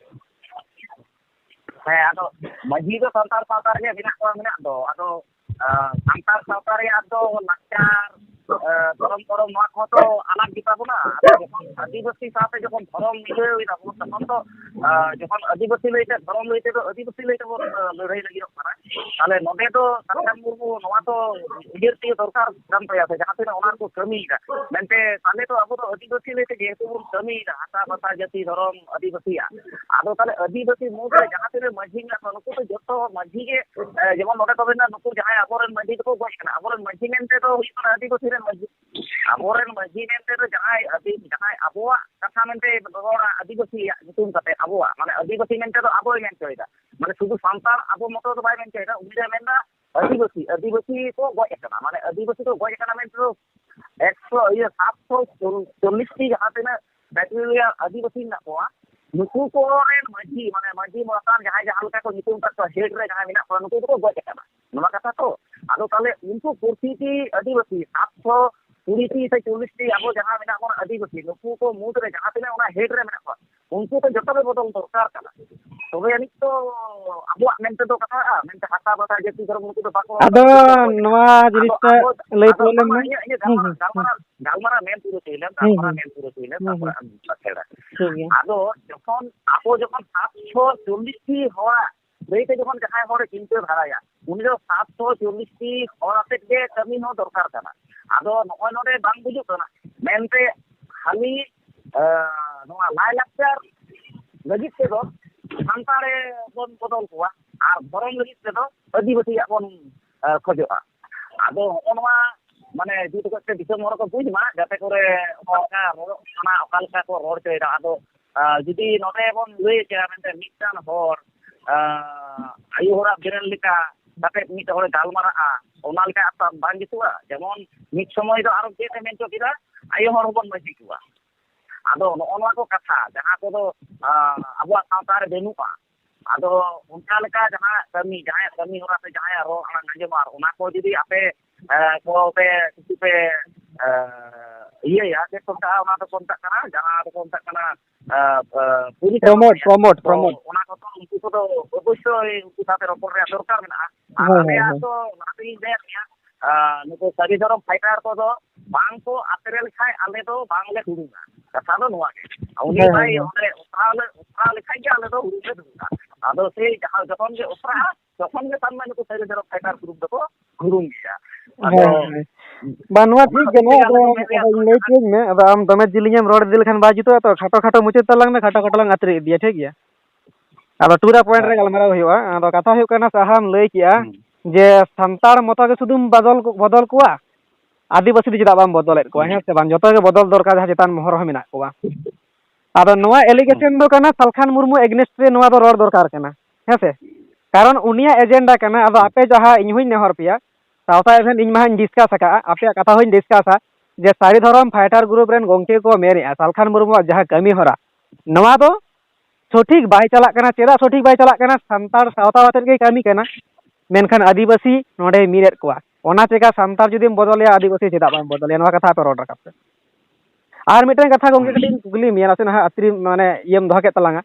ᱦᱮᱸ, ᱟᱫᱚ ᱢᱟᱹᱡᱷᱤ ᱫᱚ ᱥᱟᱱᱛᱟᱲ ᱥᱟᱶᱛᱟ ᱨᱮᱜᱮ ᱢᱮᱱᱟᱜ ᱠᱚᱣᱟ, ᱢᱮᱱᱟᱜ ᱫᱚ᱾ ᱟᱫᱚ, ᱟ, ᱥᱟᱱᱛᱟᱲ ᱥᱟᱶᱛᱟ ᱨᱮᱭᱟᱜ ᱫᱚ ᱞᱟᱠᱪᱟᱨ, ᱟ, ᱫᱷᱚᱨᱚᱢ, ᱠᱚᱨᱚᱢ, ᱱᱚᱣᱟ ᱠᱚᱦᱚᱸ ᱛᱚ ᱟᱞᱟᱜᱽ ᱜᱮᱛᱟ ᱵᱚᱱᱟ᱾ ᱟᱫᱚ ᱡᱚᱠᱷᱚᱱ ᱟᱹᱫᱤᱵᱟᱹᱥᱤ ᱥᱟᱶᱛᱮ ᱡᱚᱠᱷᱚᱱ ᱫᱷᱚᱨᱚᱢ ᱢᱤᱞᱟᱹᱣ ᱮᱫᱟ ᱵᱚᱱ, ᱛᱚᱠᱷᱚᱱ ᱫᱚ, ᱟ, ᱡᱚᱠᱷᱚᱱ ᱟᱹᱫᱤᱵᱟᱹᱥᱤ ᱞᱟᱹᱭᱛᱮ, ᱫᱷᱚᱨᱚᱢ ᱞᱟᱹᱭ ᱛᱮᱫᱚ ᱟᱹᱫᱤᱵᱟᱹᱥᱤ ᱞᱟᱹᱭ ᱛᱮᱵᱚᱱ, ᱟ, ᱞᱟᱹᱲᱦᱟᱹᱭ ᱞᱟᱹᱜᱤᱫᱚᱜ ᱠᱟᱱᱟ᱾ ᱛᱟᱦᱞᱮ ᱱᱚᱰᱮ ᱫᱚ ᱥᱟᱨᱡᱚᱢ ᱢᱩᱨᱢᱩ ᱱᱚᱣᱟ ᱫᱚ ᱩᱭᱦᱟᱹᱨ ᱛᱤᱭᱳᱜ ᱫᱚᱨᱠᱟᱨ ᱠᱟᱱ ᱛᱟᱭᱟ, ᱥᱮ ᱡᱟᱦᱟᱸ ᱛᱤᱱᱟᱹᱜ ᱚᱱᱟ ᱨᱮᱠᱚ ᱠᱟᱹᱢᱤᱭᱮᱫᱟ᱾ ᱢᱮᱱᱛᱮ ᱛᱟᱦᱞᱮ ᱫᱚ ᱟᱵᱚ ᱫᱚ ᱟᱹᱫᱤᱵᱟᱹᱥᱤ ᱞᱟᱹᱭᱛᱮ ᱡᱮᱦᱮᱛᱩ ᱵᱚᱱ ᱠᱟᱹᱢᱤᱭᱮᱫᱟ, ᱦᱟᱥᱟ ᱵᱷᱟᱥᱟ ᱡᱟᱹᱛᱤ ᱫᱷᱚᱨᱚᱢ ᱟᱹᱫᱤᱵᱟᱹᱥᱤᱭᱟᱜ, ᱟᱫᱚ ᱛᱟᱦᱞᱮ ᱟᱹᱫᱤᱵᱟᱹᱥᱤ ᱢᱩᱫᱽᱨᱮ ᱡᱟᱦᱟᱸ ᱛᱤᱱᱟᱹᱜ ᱢᱟᱹᱡᱷᱤ ᱢᱮᱱᱟᱜ ᱠᱚᱣᱟ, ᱱᱩᱠᱩ ᱫᱚ ᱡᱚᱛᱚ ᱢᱟᱹᱡᱷᱤ ᱜᱮ, ᱮ, ᱡᱮᱢᱚᱱ ᱱᱚᱰᱮ ᱠᱚ ᱢᱮᱱᱟ, ᱱᱩᱠᱩ ᱡᱟᱦᱟᱸᱭ ᱟᱵᱚᱨᱮᱱ ᱢᱟᱹᱡᱷᱤ ᱫᱚᱠᱚ ᱜᱚᱡ ᱠᱟᱱᱟ, ᱟᱵᱚᱨᱮᱱ ᱢᱟᱹᱡᱷᱤ ᱢᱮᱱᱛᱮ ᱫᱚ ᱦᱩᱭᱩᱜ ᱠᱟᱱᱟ ᱟᱹᱫᱤᱵᱟᱹᱥᱤ ᱨᱮᱱ ᱢᱟᱹᱡᱷᱤ᱾ ᱟᱵᱚᱨᱮᱱ ᱢᱟᱹᱡᱷᱤ ᱢᱮᱱᱛᱮ ᱫᱚ ᱡᱟᱦᱟᱸᱭ ᱟᱹᱫᱤ-, ᱡᱟᱦᱟᱸᱭ ᱟᱵᱚᱣᱟᱜ ᱠᱟᱛᱷᱟ ᱢᱮᱱᱛᱮ ᱨᱚᱲᱟ, ᱟᱹᱫᱤᱵᱟᱹᱥᱤᱭᱟᱜ ᱧᱩᱛᱩᱢ ᱠᱟᱛᱮ ᱟᱵᱚᱣᱟᱜ, ᱢᱟᱱᱮ ᱟᱹᱫᱤᱵᱟᱹᱥᱤ ᱢᱮᱱᱛᱮ ᱫᱚ ᱟᱵᱚᱭ ᱢᱮᱱ ᱦᱚᱪᱚᱭᱮᱫᱟ, ᱢᱟᱱᱮ ᱥᱩᱫᱷᱩ ᱥᱟᱱᱛᱟᱲ ᱟᱵᱚ ᱢᱚᱛᱚ ᱫᱚ ᱵᱟᱭ ᱢᱮᱱ ᱦᱚᱪᱚᱭᱮᱫᱟ, ᱩᱱᱤ ᱫᱚᱭ ᱢᱮᱱᱫᱟ ᱟᱹᱫᱤᱵᱟᱹᱥᱤ, ᱟᱹᱫᱤᱵᱟᱹᱥᱤ ᱠᱚ ᱜᱚᱡ ᱟᱠᱟᱱᱟ, ᱢᱟᱱᱮ ᱟᱹᱫᱤᱵᱟᱹᱥᱤ ᱠᱚ ᱜᱚᱡ ᱟᱠᱟᱱᱟ ᱢᱮᱱᱛᱮ ᱫᱚ ᱮᱠᱥᱚ, ᱤᱭᱟᱹ, ᱥᱟᱛᱥᱚ ᱪᱚᱞᱞᱤᱥ ᱴᱤ ᱡᱟᱦᱟᱸ ᱛᱤᱱᱟᱹᱜ ᱵᱮᱴᱟᱞᱤᱭᱟᱱ ᱟᱹᱫᱤᱵᱟᱹᱥᱤ ᱢᱮᱱᱟᱜ ᱠᱚᱣᱟ, ᱱᱩᱠᱩ ᱠᱚᱨᱮᱱ ᱢᱟᱹᱡᱷᱤ, ᱢᱟᱱᱮ ᱢᱟᱹᱡᱷᱤ ᱢᱚᱬᱮ ᱦᱚᱲ ᱡᱟᱦᱟᱸᱭ ᱡᱟᱦᱟᱸ ᱞᱮᱠᱟ ᱠᱚ ᱧᱩᱛᱩᱢ ᱠᱟᱜ ᱠᱚᱣᱟ, ᱦᱮᱰ ᱨᱮ ᱡᱟᱦᱟᱸᱭ ᱢᱮᱱᱟᱜ ᱠᱚᱣᱟ, ᱱᱩᱠᱩ ᱫᱚᱠᱚ ᱜᱚᱡ ᱟᱠᱟᱱᱟ᱾ ᱱᱚᱣᱟ ᱠᱟᱛᱷᱟ ᱛᱚ? ᱟᱫᱚ ᱛᱟᱦᱞᱮ ᱩᱱᱠᱩ ᱯᱨᱚᱛᱤᱴᱤ ᱟᱹᱫᱤᱵᱟᱹᱥᱤ, ᱥᱟᱛᱥᱚ ᱠᱩᱲᱤ ᱴᱤ ᱥᱮ ᱪᱚᱞᱞᱤᱥ ᱴᱤ ᱟᱵᱚ ᱡᱟᱦᱟᱸ ᱢᱮᱱᱟᱜ ᱵᱚᱱᱟ ᱟᱹᱫᱤᱵᱟᱹᱥᱤ, ᱱᱩᱠᱩ ᱠᱚ ᱢᱩᱫᱽᱨᱮ ᱡᱟᱦᱟᱸ ᱛᱤᱱᱟᱹᱜ ᱚᱱᱟ ᱦᱮᱰ ᱨᱮ ᱢᱮᱱᱟᱜ ᱠᱚᱣᱟ, ᱩᱱᱠᱩ ᱫᱚ ᱡᱚᱛᱚ ᱜᱮ ᱵᱚᱫᱚᱞ ᱫᱚᱨᱠᱟᱨ ᱠᱟᱱᱟ᱾ ᱛᱚᱵᱮ ᱟᱹᱱᱤᱡ ᱛᱚ ᱟᱵᱚᱣᱟᱜ ᱢᱮᱱᱛᱮ ᱫᱚ ᱠᱟᱛᱷᱟᱜᱼᱟ, ᱢᱮᱱᱛᱮ ᱦᱟᱥᱟ ᱵᱷᱟᱥᱟ ᱡᱟᱹᱛᱤ ᱫᱷᱚᱨᱚᱢ ᱩᱱᱠᱩ ᱫᱚ ᱵᱟᱠᱚ ᱟᱫᱚ ᱵᱟᱠᱚ ᱵᱚᱫᱚᱞ ᱫᱟᱲᱮᱭᱟᱜᱼᱟ᱾ ᱱᱚᱣᱟ ᱟᱫᱚ ᱡᱤᱱᱤᱥᱴᱟ ᱟᱵᱚ, ᱞᱟᱹᱭ ᱟᱫᱚ ᱯᱩᱨᱟᱹᱣ ᱞᱮᱢ ᱱᱚᱣᱟ ᱢᱮ᱾ ᱤᱧᱟᱹᱜ, ᱤᱧᱟᱹᱜ ᱦᱩᱸ, ᱜᱟᱞᱢᱟᱨᱟᱣ, ᱦᱩᱸ, ᱦᱩᱸ᱾ ᱜᱟᱞᱢᱟᱨᱟᱣ, ᱜᱟᱞᱢᱟᱨᱟᱣ ᱢᱮᱱ ᱯᱩᱨᱟᱹᱣ ᱦᱚᱪᱚᱭ ᱞᱮᱢ, ᱦᱩᱸ, ᱜᱟᱞᱢᱟᱨᱟᱣ ᱦᱩᱸ᱾ ᱢᱮᱱ ᱯᱩᱨᱟᱹᱣ ᱦᱚᱪᱚᱭ ᱞᱮᱢ, ᱦᱩᱸ, ᱛᱟᱨᱯᱚᱨᱮ ᱦᱩᱸ᱾ ᱟᱢ ᱵᱟᱠᱷᱮᱲᱟ᱾ ᱴᱷᱤᱠ ᱜᱮᱭᱟ᱾ ᱟᱫᱚ ᱡᱚᱠᱷᱚᱱ ᱟᱵᱚ ᱡᱚᱠᱷᱚᱱ ᱥᱟᱛᱥᱚ ᱪᱚᱞᱞᱤᱥ ᱴᱤ ᱦᱚᱲᱟᱜ ᱞᱟᱹᱭᱛᱮ ᱡᱚᱠᱷᱚᱱ ᱡᱟᱦᱟᱸᱭ ᱦᱚᱲᱮ ᱪᱤᱱᱛᱟᱹ ᱫᱷᱟᱨᱟᱭᱟ, ᱩᱱᱤ ᱫᱚ ᱥᱟᱛᱥᱚ ᱪᱚᱞᱞᱤᱥ ᱴᱤ ᱦᱚᱲ ᱟᱛᱮᱫ ᱜᱮ ᱠᱟᱹᱢᱤ ᱦᱚᱸ ᱫᱚᱨᱠᱟᱨ ᱠᱟᱱᱟ᱾ ᱟᱫᱚ ᱱᱚᱜᱼᱚᱭ ᱱᱚᱰᱮ ᱵᱟᱝ ᱵᱩᱡᱩᱜ ᱠᱟᱱᱟ, ᱢᱮᱱᱛᱮ ᱠᱷᱟᱹᱞᱤ, ᱮ, ᱱᱚᱣᱟ ᱞᱟᱭᱼᱞᱟᱠᱪᱟᱨ ᱞᱟᱹᱜᱤᱫ ᱛᱮᱫᱚ ᱥᱟᱱᱛᱟᱲᱮ ᱵᱚᱱ ᱵᱚᱫᱚᱞ ᱠᱚᱣᱟ, ᱟᱨ ᱫᱷᱚᱨᱚᱢ ᱞᱟᱹᱜᱤᱫ ᱛᱮᱫᱚ ᱟᱹᱫᱤᱵᱟᱹᱥᱤᱭᱟᱜ ᱵᱚᱱ, ᱮ, ᱠᱷᱚᱡᱚᱜᱼᱟ᱾ ᱟᱫᱚ ᱦᱚᱸᱜᱼᱚ ᱱᱚᱣᱟ ᱢᱟᱱᱮ ᱡᱩᱛ ᱠᱟᱛᱮ ᱫᱤᱥᱚᱢ ᱦᱚᱲ ᱠᱚ ᱵᱩᱡᱽ ᱢᱟ, ᱡᱟᱛᱮ ᱠᱚᱨᱮ ᱚᱠᱟ ᱨᱚᱲᱚᱜ ᱠᱟᱱᱟ, ᱚᱠᱟ ᱞᱮᱠᱟ ᱠᱚ ᱨᱚᱲ ᱦᱚᱪᱚᱭᱮᱫᱟ᱾ ᱟᱫᱚ, ᱟ, ᱡᱩᱫᱤ ᱱᱚᱰᱮ ᱵᱚᱱ ᱞᱟᱹᱭ ᱠᱮᱭᱟ ᱢᱮᱱᱛᱮ ᱢᱤᱫᱴᱟᱝ ᱦᱚᱲ, ᱟ, ᱟᱭᱳ ᱦᱚᱲᱟᱜ ᱵᱮᱨᱮᱞ ᱞᱮᱠᱟ ᱠᱟᱛᱮ ᱢᱤᱫ ᱦᱚᱲᱮ ᱜᱟᱞᱢᱟᱨᱟᱜᱼᱟ, ᱚᱱᱟ ᱞᱮᱠᱟ ᱟᱨ ᱵᱟᱝ ᱡᱩᱛᱩᱜᱼᱟ? ᱡᱮᱢᱚᱱ ᱢᱤᱫ ᱥᱚᱢᱚᱭ ᱫᱚ ᱟᱨᱚ ᱪᱮᱫ ᱮ ᱢᱮᱱ ᱦᱚᱪᱚ ᱠᱮᱫᱟ, ᱟᱭᱳ ᱦᱚᱲ ᱦᱚᱸᱵᱚᱱ ᱢᱟᱹᱡᱷᱤ ᱠᱚᱣᱟ᱾ ᱟᱫᱚ ᱱᱚᱜᱼᱚ ᱱᱚᱣᱟ ᱠᱚ ᱠᱟᱛᱷᱟ, ᱡᱟᱦᱟᱸ ᱠᱚᱫᱚ ᱟᱵᱚᱣᱟᱜ ᱥᱟᱶᱛᱟ ᱨᱮ ᱵᱟᱹᱱᱩᱜᱼᱟ, ᱟᱫᱚ ᱚᱱᱠᱟ ᱞᱮᱠᱟ ᱡᱟᱦᱟᱸ ᱠᱟᱹᱢᱤ, ᱡᱟᱦᱟᱸᱭᱟᱜ ᱠᱟᱹᱢᱤ ᱦᱚᱨᱟ ᱥᱮ ᱡᱟᱦᱟᱸᱭᱟᱜ ᱨᱚᱲ ᱟᱲᱟᱝ ᱟᱸᱡᱚᱢᱚᱜᱼᱟ, ᱚᱱᱟ ᱠᱚ ᱡᱩᱫᱤ ᱟᱯᱮ ᱠᱚ ᱯᱮ ᱠᱤᱪᱷᱩ ᱯᱮ ᱤᱭᱟᱹᱭᱟ, ᱪᱮᱫ ᱠᱚ ᱢᱮᱛᱟᱜᱼᱟ, ᱚᱱᱟ ᱫᱚᱠᱚ ᱢᱮᱛᱟᱜ ᱠᱟᱱᱟ, ᱡᱟᱦᱟᱸ ᱫᱚᱠᱚ ᱢᱮᱛᱟᱜ ᱠᱟᱱᱟ ᱯᱚᱨᱤᱪᱟᱞᱚᱱᱟ᱾ ᱯᱨᱚᱢᱳᱴ, ᱯᱨᱚᱢᱳᱴ, ᱛᱚ ᱯᱨᱚᱢᱳᱴ᱾ ᱚᱱᱟ ᱠᱚᱫᱚ ᱩᱱᱠᱩ ᱠᱚᱫᱚ ᱚᱵᱚᱥᱥᱳᱭ ᱩᱱᱠᱩ ᱥᱟᱶᱛᱮ ᱨᱚᱯᱚᱲ ᱨᱮᱭᱟᱜ ᱫᱚᱨᱠᱟᱨ ᱢᱮᱱᱟᱜᱼᱟ᱾ ᱟᱨ ᱦᱳᱭ, ᱦᱳᱭ, ᱟᱞᱮᱭᱟᱜ ᱦᱳᱭ᱾ ᱫᱚ ᱚᱱᱟᱛᱤᱧ ᱞᱟᱹᱭᱟᱫ ᱢᱮᱭᱟ, ᱱᱩᱠᱩ ᱥᱟᱹᱨᱤ ᱫᱷᱚᱨᱚᱢ ᱯᱷᱟᱭᱴᱟᱨ ᱠᱚᱫᱚ ᱵᱟᱝ ᱠᱚ ᱟᱛᱨᱮ ᱞᱮᱠᱷᱟᱡ ᱟᱞᱮ ᱫᱚ ᱵᱟᱝᱞᱮ ᱦᱩᱲᱩᱝᱟ᱾ ᱠᱟᱛᱷᱟ ᱫᱚ ᱱᱚᱣᱟ ᱜᱮ᱾ ᱩᱱᱤ ᱦᱳᱭ, ᱦᱳᱭ, ᱵᱟᱭ ᱦᱳᱭ᱾ ᱚᱸᱰᱮ ᱚᱥᱨᱟ ᱞᱮ, ᱚᱥᱨᱟ ᱞᱮᱠᱷᱟᱡ ᱜᱮ ᱟᱞᱮ ᱫᱚ ᱦᱩᱲᱩᱝ ᱞᱮ ᱫᱩᱲᱩᱵᱼᱟ᱾ ᱟᱫᱚ ᱥᱮᱭ ᱡᱟᱦᱟᱸ ᱡᱚᱠᱷᱚᱱ ᱜᱮ ᱚᱥᱨᱟᱜᱼᱟ, ᱛᱚᱠᱷᱚᱱ ᱜᱮ ᱛᱟᱨ ᱢᱟᱱᱮ ᱱᱩᱠᱩ ᱥᱟᱹᱨᱤ ᱫᱷᱚᱨᱚᱢ ᱯᱷᱟᱭᱴᱟᱨ ᱜᱨᱩᱯ ᱫᱚᱠᱚ ᱦᱩᱲᱩᱝ ᱜᱮᱭᱟ᱾ ᱟᱫᱚ ᱦᱳᱭ, ᱦᱳᱭ᱾ ᱵᱟᱝ, ᱱᱚᱣᱟ ᱚᱱᱟ ᱴᱷᱤᱠ ᱦᱚᱛᱮᱡ ᱜᱮ, ᱛᱮᱜᱮ ᱱᱚᱣᱟ ᱟᱞᱮ ᱫᱚ ᱫᱚ ᱢᱮᱱ ᱨᱮᱭᱟᱜ ᱤᱧ ᱫᱚ ᱞᱟᱹᱭ ᱡᱟᱦᱟᱸ ᱦᱚᱪᱚᱭᱟᱹᱧ ᱢᱮ, ᱟᱫᱚ ᱟᱢ ᱫᱚᱢᱮ ᱡᱤᱞᱤᱧ ᱮᱢ ᱨᱚᱲ ᱤᱫᱤ ᱞᱮᱠᱷᱟᱱ ᱵᱟᱭ ᱡᱩᱛᱩᱜᱼᱟ ᱛᱚ, ᱠᱷᱟᱴᱚ ᱠᱷᱟᱴᱚ ᱢᱩᱪᱟᱹᱫ ᱛᱟᱞᱟᱝ ᱢᱮ, ᱠᱷᱟᱴᱚ ᱠᱷᱟᱴᱚ ᱞᱟᱝ ᱟᱛᱨᱮ ᱤᱫᱤᱭᱟ, ᱴᱷᱤᱠ ᱜᱮᱭᱟ? ᱟᱫᱚ ᱴᱩ ᱫᱟ ᱯᱚᱭᱮᱱᱴ ᱨᱮ ᱦᱮᱸ᱾ ᱜᱟᱞᱢᱟᱨᱟᱣ ᱦᱩᱭᱩᱜᱼᱟ᱾ ᱟᱫᱚ ᱠᱟᱛᱷᱟ ᱦᱩᱭᱩᱜ ᱠᱟᱱᱟ, ᱥᱟᱦᱟᱢ ᱞᱟᱹᱭ ᱠᱮᱜᱼᱟ ᱦᱩᱸ᱾ ᱡᱮ ᱥᱟᱱᱛᱟᱲ ᱢᱚᱛᱚ ᱜᱮ ᱥᱩᱫᱷᱩᱢ ᱵᱚᱫᱚᱞ, ᱵᱚᱫᱚᱞ ᱠᱚᱣᱟ, ᱟᱹᱫᱤᱵᱟᱹᱥᱤ ᱫᱚ ᱪᱮᱫᱟᱜ ᱵᱟᱢ ᱵᱚᱫᱚᱞᱮᱫ ᱠᱚᱣᱟ? ᱦᱩᱸ᱾ ᱦᱮᱸ ᱥᱮ ᱵᱟᱝ? ᱡᱚᱛᱚ ᱜᱮ ᱵᱚᱫᱚᱞ ᱫᱚᱨᱠᱟᱨ, ᱡᱟᱦᱟᱸ ᱪᱮᱛᱟᱱ ᱢᱚᱦᱚᱨ ᱦᱚᱸ ᱢᱮᱱᱟᱜ ᱠᱚᱣᱟ᱾ ᱟᱫᱚ ᱱᱚᱣᱟ ᱦᱩᱸ᱾ ᱮᱞᱤᱜᱮᱥᱚᱱ ᱫᱚ ᱠᱟᱱᱟ ᱥᱟᱞᱠᱷᱟᱱ ᱢᱩᱨᱢᱩ against ᱨᱮ ᱱᱚᱣᱟ ᱫᱚ ᱨᱚᱲ ᱫᱚᱨᱠᱟᱨ ᱠᱟᱱᱟ, ᱦᱮᱸ ᱥᱮ? ᱠᱟᱨᱚᱱ ᱩᱱᱤᱭᱟᱜ ᱮᱡᱮᱱᱰᱟ ᱠᱟᱱᱟ᱾ ᱟᱫᱚ ᱦᱩᱸ᱾ ᱟᱯᱮ ᱡᱟᱦᱟᱸ, ᱤᱧ ᱦᱚᱸᱧ ᱱᱮᱦᱚᱨ ᱯᱮᱭᱟ, ᱥᱟᱶᱛᱟ ᱮᱵᱷᱮᱱ ᱤᱧ ᱢᱟᱦᱟᱧ ᱰᱤᱥᱠᱟᱥ ᱟᱠᱟᱫᱼᱟ, ᱟᱯᱮᱭᱟᱜ ᱠᱟᱛᱷᱟ ᱦᱚᱸᱧ ᱰᱤᱥᱠᱟᱥᱟ, ᱡᱮ ᱥᱟᱹᱨᱤ ᱫᱷᱚᱨᱚᱢ ᱯᱷᱟᱭᱴᱟᱨ ᱜᱨᱩᱯ ᱨᱮᱱ ᱜᱚᱝᱠᱮ ᱠᱚ ᱢᱮᱱᱮᱫᱼᱟ, ᱥᱟᱞᱠᱷᱟᱱ ᱢᱩᱨᱢᱩᱣᱟᱜ ᱡᱟᱦᱟᱸ ᱠᱟᱹᱢᱤ ᱦᱚᱨᱟ, ᱱᱚᱣᱟ ᱫᱚ ᱥᱚᱴᱷᱤᱠ ᱵᱟᱭ ᱪᱟᱞᱟᱜ ᱠᱟᱱᱟ᱾ ᱪᱮᱫᱟᱜ ᱥᱚᱴᱷᱤᱠ ᱵᱟᱭ ᱪᱟᱞᱟᱜ ᱠᱟᱱᱟ? ᱥᱟᱱᱛᱟᱲ ᱥᱟᱶᱛᱟ ᱟᱛᱮᱫ ᱜᱮ ᱠᱟᱹᱢᱤ ᱠᱟᱱᱟ, ᱢᱮᱱᱠᱷᱟᱱ ᱟᱹᱫᱤᱵᱟᱹᱥᱤ ᱱᱚᱸᱰᱮᱭ ᱢᱤᱫ ᱮᱫ ᱠᱚᱣᱟ᱾ ᱚᱱᱟ ᱪᱮᱠᱟ ᱥᱟᱱᱛᱟᱲ ᱡᱩᱫᱤᱢ ᱵᱚᱫᱚᱞᱮᱭᱟ, ᱟᱹᱫᱤᱵᱟᱹᱥᱤ ᱪᱮᱫᱟᱜ ᱵᱟᱢ ᱵᱚᱫᱚᱞᱮᱭᱟ? ᱱᱚᱣᱟ ᱠᱟᱛᱷᱟ ᱟᱯᱮ ᱨᱚᱲ ᱨᱟᱠᱟᱵ ᱯᱮ᱾ ᱟᱨ ᱢᱤᱫᱴᱮᱱ ᱠᱟᱛᱷᱟ ᱜᱚᱝᱠᱮ, ᱦᱩᱸ᱾ ᱠᱟᱹᱴᱤᱡ ᱤᱧ ᱠᱩᱠᱞᱤ ᱢᱮᱭᱟ, ᱱᱟᱥᱮ ᱱᱟᱦᱟᱜ ᱟᱛᱨᱤ ᱢᱟᱱᱮ ᱤᱭᱟᱹᱢ ᱫᱚᱦᱚ ᱠᱮᱫ ᱛᱟᱞᱟᱝᱟ,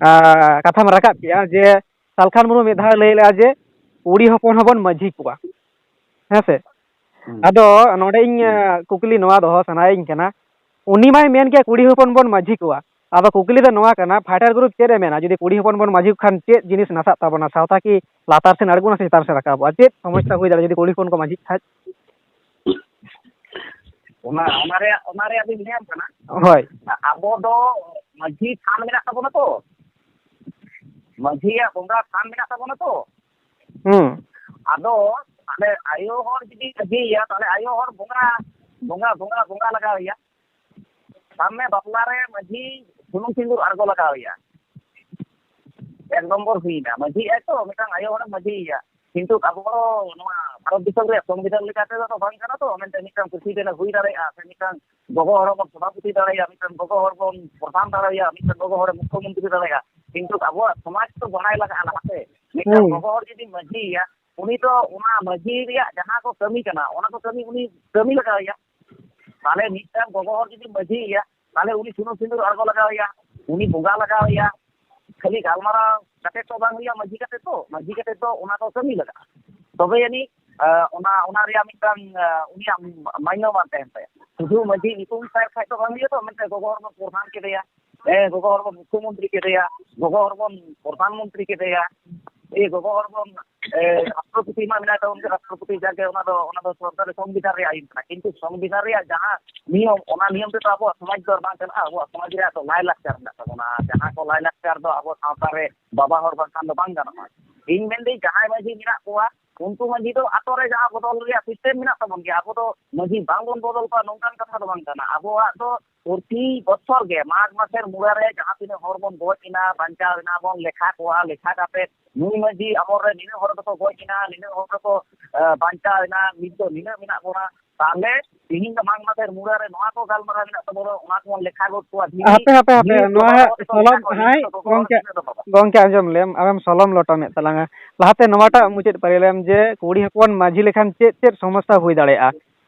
ᱟᱨ ᱠᱟᱛᱷᱟᱢ ᱨᱟᱠᱟᱵ ᱠᱮᱜᱼᱟ ᱡᱮ ᱥᱟᱞᱠᱷᱟᱱ ᱢᱩᱨᱢᱩ ᱢᱤᱫ ᱫᱷᱟᱣ ᱞᱟᱹᱭ ᱞᱮᱜᱼᱟ ᱡᱮ ᱠᱩᱲᱤ ᱦᱚᱯᱚᱱ ᱦᱚᱸᱵᱚᱱ ᱢᱟᱹᱡᱷᱤ ᱠᱚᱣᱟ, ᱦᱮᱸ ᱥᱮ? ᱦᱩᱸ᱾ ᱟᱫᱚ ᱱᱚᱰᱮ ᱤᱧ, ᱦᱩᱸ᱾ ᱟᱸ, ᱠᱩᱠᱞᱤ ᱱᱚᱣᱟ ᱫᱚᱦᱚ ᱥᱟᱱᱟᱭᱤᱧ ᱠᱟᱱᱟ, ᱩᱱᱤ ᱢᱟᱭ ᱢᱮᱱ ᱜᱮᱭᱟ ᱠᱩᱲᱤ ᱦᱚᱯᱚᱱ ᱵᱚᱱ ᱢᱟᱹᱡᱷᱤ ᱠᱚᱣᱟ᱾ ᱟᱫᱚ ᱠᱩᱠᱞᱤ ᱫᱚ ᱱᱚᱣᱟ ᱠᱟᱱᱟ, ᱯᱷᱟᱭᱴᱟᱨ ᱜᱨᱩᱯ ᱪᱮᱫ ᱮ ᱢᱮᱱᱟ, ᱡᱩᱫᱤ ᱠᱩᱲᱤ ᱦᱚᱯᱚᱱ ᱵᱚᱱ ᱢᱟᱹᱡᱷᱤ ᱠᱚ ᱠᱷᱟᱱ ᱪᱮᱫ ᱡᱤᱱᱤᱥ ᱱᱟᱥᱟᱜ ᱛᱟᱵᱚᱱᱟ? ᱥᱟᱶᱛᱟ ᱠᱤ ᱞᱟᱛᱟᱨ ᱥᱮᱱ ᱟᱬᱜᱚᱱᱟ ᱥᱮ ᱪᱮᱛᱟᱱ ᱥᱮᱱ ᱨᱟᱠᱟᱵᱚᱜᱼᱟ? ᱪᱮᱫ ᱥᱚᱢᱚᱥᱥᱟ ᱦᱩᱭ ᱫᱟᱲᱮᱭᱟᱜᱼᱟ ᱡᱩᱫᱤ ᱠᱩᱲᱤ ᱦᱚᱯᱚᱱ ᱠᱚ ᱢᱟᱹᱡᱷᱤᱜ ᱠᱷᱟᱡ? ᱚᱱᱟ, ᱚᱱᱟ ᱨᱮᱭᱟᱜ, ᱚᱱᱟ ᱨᱮᱭᱟᱜ ᱫᱚᱧ ᱞᱟᱹᱭᱟᱢ ᱠᱟᱱᱟ᱾ ᱦᱳᱭ᱾ ᱟ-, ᱟᱵᱚ ᱫᱚ ᱢᱟᱹᱡᱷᱤ ᱛᱷᱟᱱ ᱢᱮᱱᱟᱜ ᱛᱟᱵᱚᱱᱟ ᱛᱚ, ᱢᱟᱹᱡᱷᱤᱭᱟᱜ ᱵᱚᱸᱜᱟ ᱛᱷᱟᱱ ᱢᱮᱱᱟᱜ ᱛᱟᱵᱚᱱᱟ ᱛᱚ᱾ ᱦᱩᱸ᱾ ᱟᱫᱚ ᱟᱞᱮ ᱟᱭᱳ ᱦᱚᱲ ᱡᱩᱫᱤ ᱢᱟᱹᱡᱷᱤᱭᱟ, ᱛᱟᱦᱞᱮ ᱟᱭᱳ ᱦᱚᱲ ᱵᱚᱸᱜᱟ, ᱵᱚᱸᱜᱟ, ᱵᱚᱸᱜᱟ, ᱵᱚᱸᱜᱟ ᱞᱟᱜᱟᱣ ᱮᱭᱟ᱾ ᱥᱟᱵ ᱢᱮ, ᱵᱟᱯᱞᱟ ᱨᱮ ᱢᱟᱹᱡᱷᱤ ᱥᱩᱱᱩᱢ ᱥᱤᱸᱫᱩᱨ ᱟᱬᱜᱚ ᱞᱟᱜᱟᱣ ᱮᱭᱟ᱾ ᱮᱠ ᱱᱚᱢᱵᱚᱨ ᱦᱩᱭᱱᱟ, ᱢᱟᱹᱡᱷᱤ ᱟᱭ ᱛᱚ, ᱢᱤᱫᱴᱟᱝ ᱟᱭᱳ ᱦᱚᱲᱮᱢ ᱢᱟᱹᱡᱷᱤᱭᱮᱭᱟ᱾ ᱠᱤᱱᱛᱩ ᱟᱵᱚ ᱱᱚᱣᱟ ᱵᱷᱟᱨᱚᱛ ᱫᱤᱥᱚᱢ ᱨᱮᱭᱟᱜ ᱥᱚᱝᱵᱤᱫᱷᱟᱱ ᱞᱮᱠᱟᱛᱮ ᱫᱚ ᱵᱟᱝ ᱠᱟᱱᱟ ᱛᱚ, ᱢᱮᱱᱛᱮ ᱢᱤᱫᱴᱟᱝ president ᱮ ᱦᱩᱭ ᱫᱟᱲᱮᱭᱟᱜᱼᱟ, ᱥᱮ ᱢᱤᱫᱴᱟᱝ ᱜᱚᱜᱚ ᱦᱚᱲ ᱦᱚᱸᱵᱚᱱ ᱥᱚᱵᱷᱟᱯᱚᱛᱤ ᱫᱟᱲᱮᱭᱟᱜᱼᱟ, ᱢᱤᱫᱴᱟᱝ ᱜᱚᱜᱚ ᱦᱚᱲ ᱵᱚᱱ ᱯᱨᱚᱫᱷᱟᱱ ᱫᱟᱲᱮᱭᱟᱜᱼᱟ, ᱢᱤᱫᱴᱟᱝ ᱜᱚᱜᱚ ᱦᱚᱲ ᱢᱩᱠᱷᱭᱚᱢᱚᱱᱛᱨᱤ ᱫᱟᱲᱮᱭᱟᱜᱼᱟ᱾ ᱠᱤᱱᱛᱩ ᱟᱵᱚᱣᱟᱜ ᱥᱚᱢᱟᱡᱽ ᱛᱚ ᱵᱟᱲᱟᱭ ᱞᱟᱜᱟᱜᱼᱟ ᱞᱟᱦᱟᱛᱮ᱾ ᱢᱤᱫᱴᱟᱝ ᱦᱩᱸ᱾ ᱜᱚᱜᱚ ᱦᱚᱲ ᱡᱩᱫᱤ ᱢᱟᱹᱡᱷᱤᱭᱮᱭᱟ, ᱩᱱᱤ ᱫᱚ ᱚᱱᱟ ᱢᱟᱹᱡᱷᱤ ᱨᱮᱭᱟᱜ ᱡᱟᱦᱟᱸ ᱠᱚ ᱠᱟᱹᱢᱤ ᱠᱟᱱᱟ, ᱚᱱᱟ ᱠᱚ ᱠᱟᱹᱢᱤ ᱩᱱᱤ ᱠᱟᱹᱢᱤ ᱞᱟᱜᱟᱣᱮᱭᱟ᱾ ᱛᱟᱦᱞᱮ ᱢᱤᱫᱴᱟᱝ ᱜᱚᱜᱚ ᱦᱚᱲ ᱡᱩᱫᱤ ᱢᱟᱹᱡᱷᱤᱭᱮᱭᱟ, ᱛᱟᱦᱞᱮ ᱩᱱᱤ ᱥᱩᱱᱩᱢ ᱥᱤᱸᱫᱩᱨ ᱟᱬᱜᱚ ᱞᱟᱜᱟᱣᱮᱭᱟ, ᱩᱱᱤ ᱵᱚᱸᱜᱟ ᱞᱟᱜᱟᱣᱮᱭᱟ᱾ ᱠᱷᱟᱹᱞᱤ ᱜᱟᱞᱢᱟᱨᱟᱣ ᱠᱟᱛᱮ ᱛᱚ ᱵᱟᱝ ᱦᱩᱭᱩᱜᱼᱟ, ᱢᱟᱹᱡᱷᱤ ᱠᱟᱛᱮ ᱛᱚ, ᱢᱟᱹᱡᱷᱤ ᱠᱟᱛᱮ ᱛᱚ ᱚᱱᱟ ᱠᱚ ᱠᱟᱹᱢᱤ ᱞᱟᱜᱟᱜᱼᱟ᱾ ᱛᱚᱵᱮ ᱟᱹᱱᱤᱡ, ᱟᱸ, ᱚᱱᱟ, ᱚᱱᱟ ᱨᱮᱭᱟᱜ ᱢᱤᱫᱴᱟᱝ, ᱟᱸ, ᱩᱱᱤᱭᱟᱜ ᱢᱟᱭᱱᱟ ᱵᱟᱝ ᱛᱟᱦᱮᱱ ᱛᱟᱭᱟ᱾ ᱥᱩᱫᱷᱩ ᱢᱟᱹᱡᱷᱤ ᱧᱩᱛᱩᱢ ᱛᱟᱭ ᱠᱷᱟᱡ ᱫᱚ ᱵᱟᱝ ᱦᱩᱭᱩᱜᱼᱟ ᱛᱚ, ᱢᱮᱱᱛᱮ ᱜᱚᱜᱚ ᱦᱚᱲ ᱵᱚᱱ ᱯᱨᱚᱫᱷᱟᱱ ᱠᱮᱫᱮᱭᱟ, ᱦᱮᱸ, ᱜᱚᱜᱚ ᱦᱚᱲ ᱵᱚᱱ ᱢᱩᱠᱷᱭᱚᱢᱚᱱᱛᱨᱤ ᱠᱮᱫᱮᱭᱟ, ᱜᱚᱜᱚ ᱦᱚᱲ ᱵᱚᱱ ᱯᱨᱚᱫᱷᱟᱱ ᱢᱚᱱᱛᱨᱤ ᱠᱮᱫᱮᱭᱟ, ᱮ, ᱜᱚᱜᱚ ᱦᱚᱲ ᱵᱚᱱ, ᱮ, ᱨᱟᱥᱴᱨᱚᱯᱚᱛᱤ ᱢᱟ ᱢᱮᱱᱟᱭ ᱛᱟᱵᱚᱱ ᱜᱮ, ᱨᱟᱥᱴᱨᱚᱯᱚᱛᱤ ᱡᱟᱜᱮ ᱚᱱᱟ ᱫᱚ, ᱚᱱᱟ ᱫᱚ ᱥᱚᱨᱠᱟᱨᱤ ᱥᱚᱝᱵᱤᱫᱷᱟᱱ ᱨᱮᱭᱟᱜ ᱟᱹᱭᱤᱱ ᱠᱟᱱᱟ, ᱠᱤᱱᱛᱩ ᱥᱚᱝᱵᱤᱫᱷᱟᱱ ᱨᱮᱭᱟᱜ ᱡᱟᱦᱟᱸ ᱱᱤᱭᱚᱢ, ᱚᱱᱟ ᱱᱤᱭᱚᱢ ᱛᱮᱫᱚ ᱟᱵᱚᱣᱟᱜ ᱥᱚᱢᱟᱡᱽ ᱫᱚ ᱟᱨ ᱵᱟᱝ ᱪᱟᱞᱟᱜᱼᱟ᱾ ᱟᱵᱚᱣᱟᱜ ᱥᱚᱢᱟᱡᱽ ᱨᱮᱭᱟᱜ ᱫᱚ ᱞᱟᱭᱼᱞᱟᱠᱪᱟᱨ ᱢᱮᱱᱟᱜ ᱛᱟᱵᱚᱱᱟ, ᱡᱟᱦᱟᱸ ᱠᱚ ᱞᱟᱭᱼᱞᱟᱠᱪᱟᱨ ᱫᱚ ᱟᱵᱚ ᱥᱟᱶᱛᱟ ᱨᱮ ᱵᱟᱵᱟ ᱦᱚᱲ ᱵᱟᱝᱠᱷᱟᱱ ᱫᱚ ᱵᱟᱝ ᱜᱟᱱᱚᱜᱼᱟ᱾ ᱤᱧ ᱢᱮᱱᱫᱟᱹᱧ ᱡᱟᱦᱟᱸᱭ ᱢᱟᱹᱡᱷᱤ ᱢᱮᱱᱟᱜ ᱠᱚᱣᱟ, ᱩᱱᱠᱩ ᱢᱟᱹᱡᱷᱤ ᱫᱚ ᱟᱛᱳ ᱨᱮ ᱡᱟᱦᱟᱸ ᱵᱚᱫᱚᱞ ᱨᱮᱭᱟᱜ system ᱢᱮᱱᱟᱜ ᱛᱟᱵᱚᱱ ᱜᱮᱭᱟ, ᱟᱵᱚ ᱫᱚ ᱢᱟᱹᱡᱷᱤ ᱵᱟᱝᱵᱚᱱ ᱵᱚᱫᱚᱞ ᱠᱚᱣᱟ ᱱᱚᱝᱠᱟᱱ ᱠᱟᱛᱷᱟ ᱫᱚ ᱵᱟᱝ ᱠᱟᱱᱟ᱾ ᱟᱵᱚᱣᱟᱜ ᱫᱚ ᱯᱨᱚᱛᱤ ᱵᱚᱪᱷᱚᱨ ᱜᱮ ᱢᱟᱜᱽ ᱢᱟᱥᱮᱨ ᱢᱩᱨᱟ ᱨᱮ ᱡᱟᱦᱟᱸ ᱛᱤᱱᱟᱹᱜ ᱦᱚᱲ ᱵᱚᱱ ᱜᱚᱡ ᱮᱱᱟ, ᱵᱟᱧᱪᱟᱣ ᱮᱱᱟ ᱵᱚᱱ, ᱞᱮᱠᱷᱟ ᱠᱚᱣᱟ, ᱞᱮᱠᱷᱟ ᱠᱟᱛᱮ ᱱᱩᱭ ᱢᱟᱹᱡᱷᱤ ᱟᱢᱚᱞ ᱨᱮ ᱱᱤᱱᱟᱹᱜ ᱦᱚᱲ ᱫᱚᱠᱚ ᱜᱚᱡ ᱮᱱᱟ, ᱱᱤᱱᱟᱹᱜ ᱦᱚᱲ ᱫᱚᱠᱚ, ᱮ, ᱵᱟᱧᱪᱟᱣ ᱮᱱᱟ, ᱱᱤᱛ ᱫᱚ ᱱᱤᱱᱟᱹᱜ ᱢᱮᱱᱟᱜ ᱵᱚᱱᱟ᱾ ᱛᱟᱦᱞᱮ ᱛᱤᱦᱤᱧ ᱫᱚ ᱢᱟᱜᱽ ᱢᱟᱥᱮᱨ ᱢᱩᱨᱟ ᱨᱮ ᱱᱚᱣᱟ ᱠᱚ ᱜᱟᱞᱢᱟᱨᱟᱣ ᱢᱮᱱᱟᱜ ᱛᱟᱵᱚᱱᱟ, ᱚᱱᱟ ᱠᱚᱵᱚᱱ ᱞᱮᱠᱷᱟ ᱜᱚᱫ ᱠᱚᱣᱟ᱾ ᱫᱷᱤᱨᱤ, ᱦᱟᱯᱮ, ᱦᱟᱯᱮ, ᱦᱟᱯᱮ, ᱫᱷᱤᱨᱤ ᱱᱚᱣᱟ ᱜᱚᱜᱚ ᱦᱚᱲ ᱦᱟᱸᱜ ᱛᱮᱠᱚ ᱥᱚᱞᱚᱢ, ᱜᱚᱜᱚ ᱦᱚᱲ, ᱦᱟᱭ, ᱫᱷᱤᱨᱤ ᱫᱚ ᱜᱚᱜᱚ ᱦᱚᱲ ᱜᱚᱝᱠᱮ, ᱛᱤᱱᱟᱹᱜ ᱫᱚ ᱵᱟᱵᱟ? ᱜᱚᱝᱠᱮ, ᱟᱸᱡᱚᱢ ᱞᱮᱢ, ᱟᱢᱮᱢ ᱥᱚᱞᱚᱢ ᱞᱚᱴᱚᱢᱮᱫ ᱛᱟᱞᱟᱝᱟ᱾ ᱞᱟᱦᱟᱛᱮ ᱱᱚᱣᱟᱴᱟᱜ ᱢᱩᱪᱟᱹᱫ ᱯᱟᱹᱭᱞᱟᱹᱢ ᱡᱮ ᱠᱩᱲᱤ ᱦᱚᱯᱚᱱ ᱢᱟᱹᱡᱷᱤ ᱞᱮᱠᱷᱟᱱ ᱪᱮᱫ ᱪᱮᱫ ᱥᱚᱢᱚᱥᱥᱟ ᱦᱩᱭ ᱫᱟᱲᱮᱭᱟᱜᱼᱟ?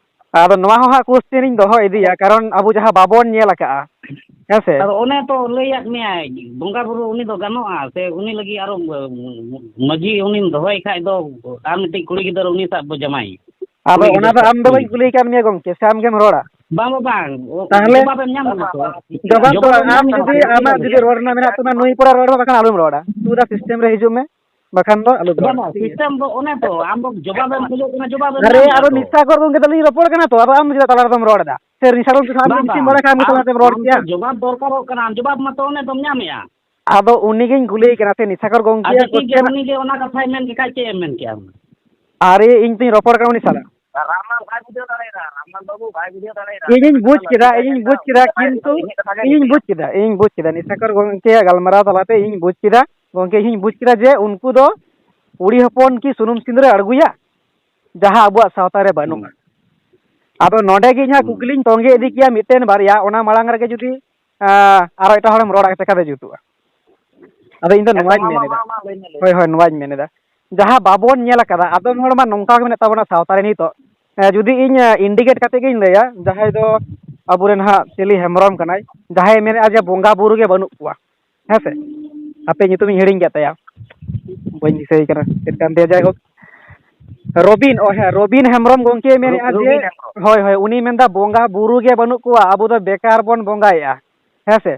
ᱟᱫᱚ ᱱᱚᱣᱟ ᱦᱚᱸ ᱦᱟᱸᱜ question ᱤᱧ ᱫᱚᱦᱚ ᱤᱫᱤᱭᱟ, ᱠᱟᱨᱚᱱ ᱟᱵᱚ ᱡᱟᱦᱟᱸ ᱵᱟᱵᱚᱱ ᱧᱮᱞ ᱟᱠᱟᱜᱼᱟ, ᱦᱮᱸ ᱥᱮ? ᱟᱫᱚ ᱚᱱᱮ ᱛᱚ ᱞᱟᱹᱭᱟᱫ ᱢᱮᱭᱟᱭ, ᱵᱚᱸᱜᱟ ᱵᱩᱨᱩ ᱩᱱᱤ ᱫᱚ ᱜᱟᱱᱚᱜᱼᱟ ᱥᱮ? ᱩᱱᱤ ᱞᱟᱹᱜᱤᱫ ᱟᱨᱚ ᱢᱟᱹᱡᱷᱤ ᱩᱱᱤᱢ ᱫᱚᱦᱚᱭ ᱠᱷᱟᱡ ᱫᱚ ᱟᱨ ᱢᱤᱫᱴᱤᱡ ᱠᱩᱲᱤ ᱜᱤᱫᱟᱹᱨ ᱩᱱᱤ ᱥᱟᱶ ᱵᱚ ᱡᱟᱢᱟᱭ᱾ ᱟᱫᱚ ᱠᱩᱲᱤ ᱚᱱᱟ ᱜᱤᱫᱟᱹᱨ ᱫᱚ ᱥᱟᱶ ᱟᱢ ᱫᱚ ᱠᱩᱲᱤ ᱵᱟᱹᱧ ᱜᱤᱫᱟᱹᱨ᱾ ᱠᱩᱞᱤ ᱠᱟᱫ ᱢᱮᱭᱟ ᱜᱚᱢᱠᱮ, ᱥᱮ ᱟᱢ ᱜᱮᱢ ᱨᱚᱲᱟ? ᱵᱟᱝ, ᱵᱟᱝ, ᱵᱟᱝ᱾ ᱚ, ᱛᱟᱦᱞᱮ ᱡᱚᱵᱟᱵᱮᱢ ᱧᱟᱢ ᱮᱫᱟ ᱛᱚ? ᱡᱚᱵᱟᱵ ᱫᱚ ᱡᱚᱵᱟᱵᱮᱢ ᱟᱢ ᱧᱟᱢ ᱮᱫᱟ ᱡᱩᱫᱤ, ᱛᱚ? ᱟᱢᱟᱜ ᱡᱩᱫᱤ ᱨᱚᱲ ᱨᱮᱱᱟᱜ ᱢᱮᱱᱟᱜ ᱛᱟᱢᱟ, ᱱᱩᱭ ᱯᱚᱨᱮ ᱨᱚᱲ ᱢᱮ, ᱵᱟᱠᱷᱟᱱ ᱟᱞᱚᱢ ᱨᱚᱲᱟ᱾ ᱛᱩ ᱫᱟ system ᱨᱮ ᱦᱤᱡᱩᱜ ᱢᱮ, ᱵᱟᱠᱷᱟᱱ ᱫᱚ ᱟᱞᱚᱢ ᱨᱚᱲᱟ᱾ ᱵᱟᱵᱟ, system ᱫᱚ ᱚᱱᱮ ᱛᱚ, ᱟᱢ ᱫᱚ ᱡᱚᱵᱟᱵᱮᱢ ᱠᱷᱚᱡᱚᱜ ᱠᱟᱱᱟ, ᱡᱚᱵᱟᱵᱮᱢ ᱟᱨᱮ, ᱧᱟᱢ ᱮᱫᱟ ᱟᱫᱚ ᱛᱚ? ᱱᱤᱥᱟᱠᱚᱨ ᱜᱚᱢᱠᱮ ᱛᱟᱞᱤᱧ ᱨᱚᱯᱚᱲ ᱠᱟᱱᱟ ᱛᱚ, ᱟᱫᱚ ᱟᱢ ᱫᱚ ᱪᱮᱫᱟᱜ ᱛᱟᱞᱟ ᱨᱮᱫᱚᱢ ᱨᱚᱲ ᱮᱫᱟ? ᱥᱮ ᱱᱤᱥᱟᱠᱚᱨ ᱜᱚᱢᱠᱮ ᱥᱟᱞᱟᱜ ᱵᱟᱝ, ᱡᱩᱫᱤ ᱵᱟᱝ, ᱨᱚᱲ ᱠᱷᱟᱱ, ᱟᱢ ᱜᱮ ᱟᱢ, ᱛᱟᱞᱟ ᱨᱮᱫᱚᱢ ᱨᱚᱲ ᱟᱢ ᱠᱮᱭᱟ? ᱫᱚ ᱡᱚᱵᱟᱵ ᱫᱚᱨᱠᱟᱨᱚᱜ ᱠᱟᱱᱟ, ᱟᱢ ᱡᱚᱵᱟᱵ ᱢᱟᱛᱚ ᱚᱱᱮ ᱫᱚᱢ ᱧᱟᱢᱮᱜᱼᱟ᱾ ᱟᱫᱚ ᱩᱱᱤ ᱜᱤᱧ ᱠᱩᱞᱤᱭᱮ ᱠᱟᱱᱟ ᱥᱮ, ᱱᱤᱥᱟᱠᱚᱨ ᱜᱚᱢᱠᱮᱭᱟᱜ ᱟᱪᱪᱷᱟ, ᱴᱷᱤᱠ ᱜᱮᱭᱟ, question᱾ ᱩᱱᱤ ᱜᱮ ᱚᱱᱟ ᱠᱟᱛᱷᱟᱭ ᱢᱮᱱ ᱠᱮᱠᱷᱟᱡ ᱪᱮᱫ ᱮᱢ ᱢᱮᱱ ᱠᱮᱭᱟ ᱟᱢ? ᱟᱨᱮ, ᱤᱧ ᱛᱚᱧ ᱨᱚᱯᱚᱲ ᱠᱟᱱᱟ ᱩᱱᱤ ᱥᱟᱞᱟᱜ᱾ ᱨᱟᱢᱞᱟᱞ ᱵᱟᱭ ᱵᱩᱡᱷᱟᱹᱣ ᱫᱟᱲᱮᱭᱟᱫᱟ, ᱨᱟᱢᱞᱟᱞ ᱵᱟᱹᱵᱩ ᱵᱟᱭ ᱵᱩᱡᱷᱟᱹᱣ ᱫᱟᱲᱮᱭᱟᱫᱟ᱾ ᱤᱧᱤᱧ ᱵᱩᱡᱽ ᱠᱮᱫᱟ, ᱤᱧᱤᱧ ᱵᱩᱡᱽ ᱠᱮᱫᱟ, ᱤᱧᱟᱹᱜ ᱠᱟᱛᱷᱟ ᱜᱮ ᱠᱤᱱᱛᱩ ᱞᱟᱹᱭᱟ᱾ ᱤᱧᱤᱧ ᱵᱩᱡᱽ ᱠᱮᱫᱟ, ᱤᱧᱤᱧ ᱵᱩᱡᱽ ᱠᱮᱫᱟ, ᱱᱤᱥᱟᱠᱚᱨ ᱜᱚᱢᱠᱮᱭᱟᱜ ᱜᱟᱞᱢᱟᱨᱟᱣ ᱛᱟᱞᱟᱛᱮ ᱤᱧᱤᱧ ᱵᱩᱡᱽ ᱠᱮᱫᱟ, ᱜᱚᱢᱠᱮ, ᱤᱧᱤᱧ ᱵᱩᱡᱽ ᱠᱮᱫᱟ ᱡᱮ ᱩᱱᱠᱩ ᱫᱚ ᱠᱩᱲᱤ ᱦᱚᱯᱚᱱ ᱠᱤ ᱥᱩᱱᱩᱢ ᱥᱤᱸᱫᱩᱨᱮ ᱟᱬᱜᱚᱭᱟ? ᱡᱟᱦᱟᱸ ᱟᱵᱚᱣᱟᱜ ᱥᱟᱶᱛᱟ ᱨᱮ ᱵᱟᱹᱱᱩᱜᱼᱟ᱾ ᱟᱫᱚ ᱱᱚᱰᱮ ᱜᱮ ᱤᱧᱟᱹᱜ ᱠᱩᱠᱞᱤᱧ ᱛᱚᱸᱜᱮ ᱤᱫᱤ ᱠᱮᱭᱟ ᱢᱤᱫᱴᱮᱱ ᱵᱟᱨᱭᱟ, ᱚᱱᱟ ᱢᱟᱲᱟᱝ ᱨᱮᱜᱮ ᱡᱩᱫᱤ ᱟᱨᱚ ᱮᱴᱟᱜ ᱦᱚᱲᱮᱢ ᱨᱚᱲᱟ ᱪᱮᱠᱟᱛᱮ ᱡᱩᱛᱩᱜᱼᱟ? ᱟᱫᱚ ᱤᱧ ᱫᱚ ᱱᱚᱣᱟᱧ ᱢᱮᱱ ᱮᱫᱟ᱾ ᱦᱳᱭ, ᱦᱳᱭ, ᱱᱚᱣᱟᱧ ᱢᱮᱱ ᱮᱫᱟ, ᱡᱟᱦᱟᱸ ᱵᱟᱵᱚᱱ ᱧᱮᱞ ᱟᱠᱟᱫᱟ, ᱟᱫᱚᱢ ᱦᱚᱲ ᱢᱟ ᱱᱚᱝᱠᱟ ᱜᱮ ᱢᱮᱱᱟᱜ ᱛᱟᱵᱚᱱᱟ ᱥᱟᱶᱛᱟ ᱨᱮ ᱱᱤᱛᱚᱜ᱾ ᱡᱩᱫᱤ ᱤᱧ ᱤᱱᱰᱤᱠᱮᱴ ᱠᱟᱛᱮ ᱜᱤᱧ ᱞᱟᱹᱭᱟ, ᱡᱟᱦᱟᱸᱭ ᱫᱚ ᱟᱵᱚᱨᱮᱱ ᱦᱟᱸᱜ ᱥᱤᱞᱤ ᱦᱮᱢᱵᱨᱚᱢ ᱠᱟᱱᱟᱭ, ᱡᱟᱦᱟᱸᱭ ᱢᱮᱱᱮᱫᱼᱟ ᱡᱮ ᱵᱚᱸᱜᱟ ᱵᱩᱨᱩ ᱜᱮ ᱵᱟᱹᱱᱩᱜ ᱠᱚᱣᱟ, ᱦᱮᱸ ᱥᱮ? ᱦᱟᱯᱮ, ᱧᱩᱛᱩᱢᱤᱧ ᱦᱤᱲᱤᱧ ᱠᱮᱫ ᱛᱟᱭᱟ, ᱵᱟᱹᱧ ᱫᱤᱥᱟᱹᱭ ᱠᱟᱱᱟ ᱪᱮᱫ ᱠᱟᱱ ᱛᱟᱭᱟ, ᱡᱟᱭᱦᱳᱠ, ᱨᱚᱵᱤᱱ, ᱚ ᱦᱮᱸ, ᱨᱚᱵᱤᱱ ᱦᱮᱢᱵᱨᱚᱢ ᱜᱚᱢᱠᱮ ᱢᱮᱱᱮᱫᱼᱟ ᱡᱮ, ᱦᱳᱭ, ᱦᱳᱭ, ᱩᱱᱤ ᱢᱮᱱᱫᱟ ᱵᱚᱸᱜᱟ ᱵᱩᱨᱩ ᱜᱮ ᱵᱟᱹᱱᱩᱜ ᱠᱚᱣᱟ, ᱟᱵᱚ ᱫᱚ ᱵᱮᱠᱟᱨ ᱵᱚᱱ ᱵᱚᱸᱜᱟᱭᱮᱫᱼᱟ, ᱦᱮᱸ ᱥᱮ?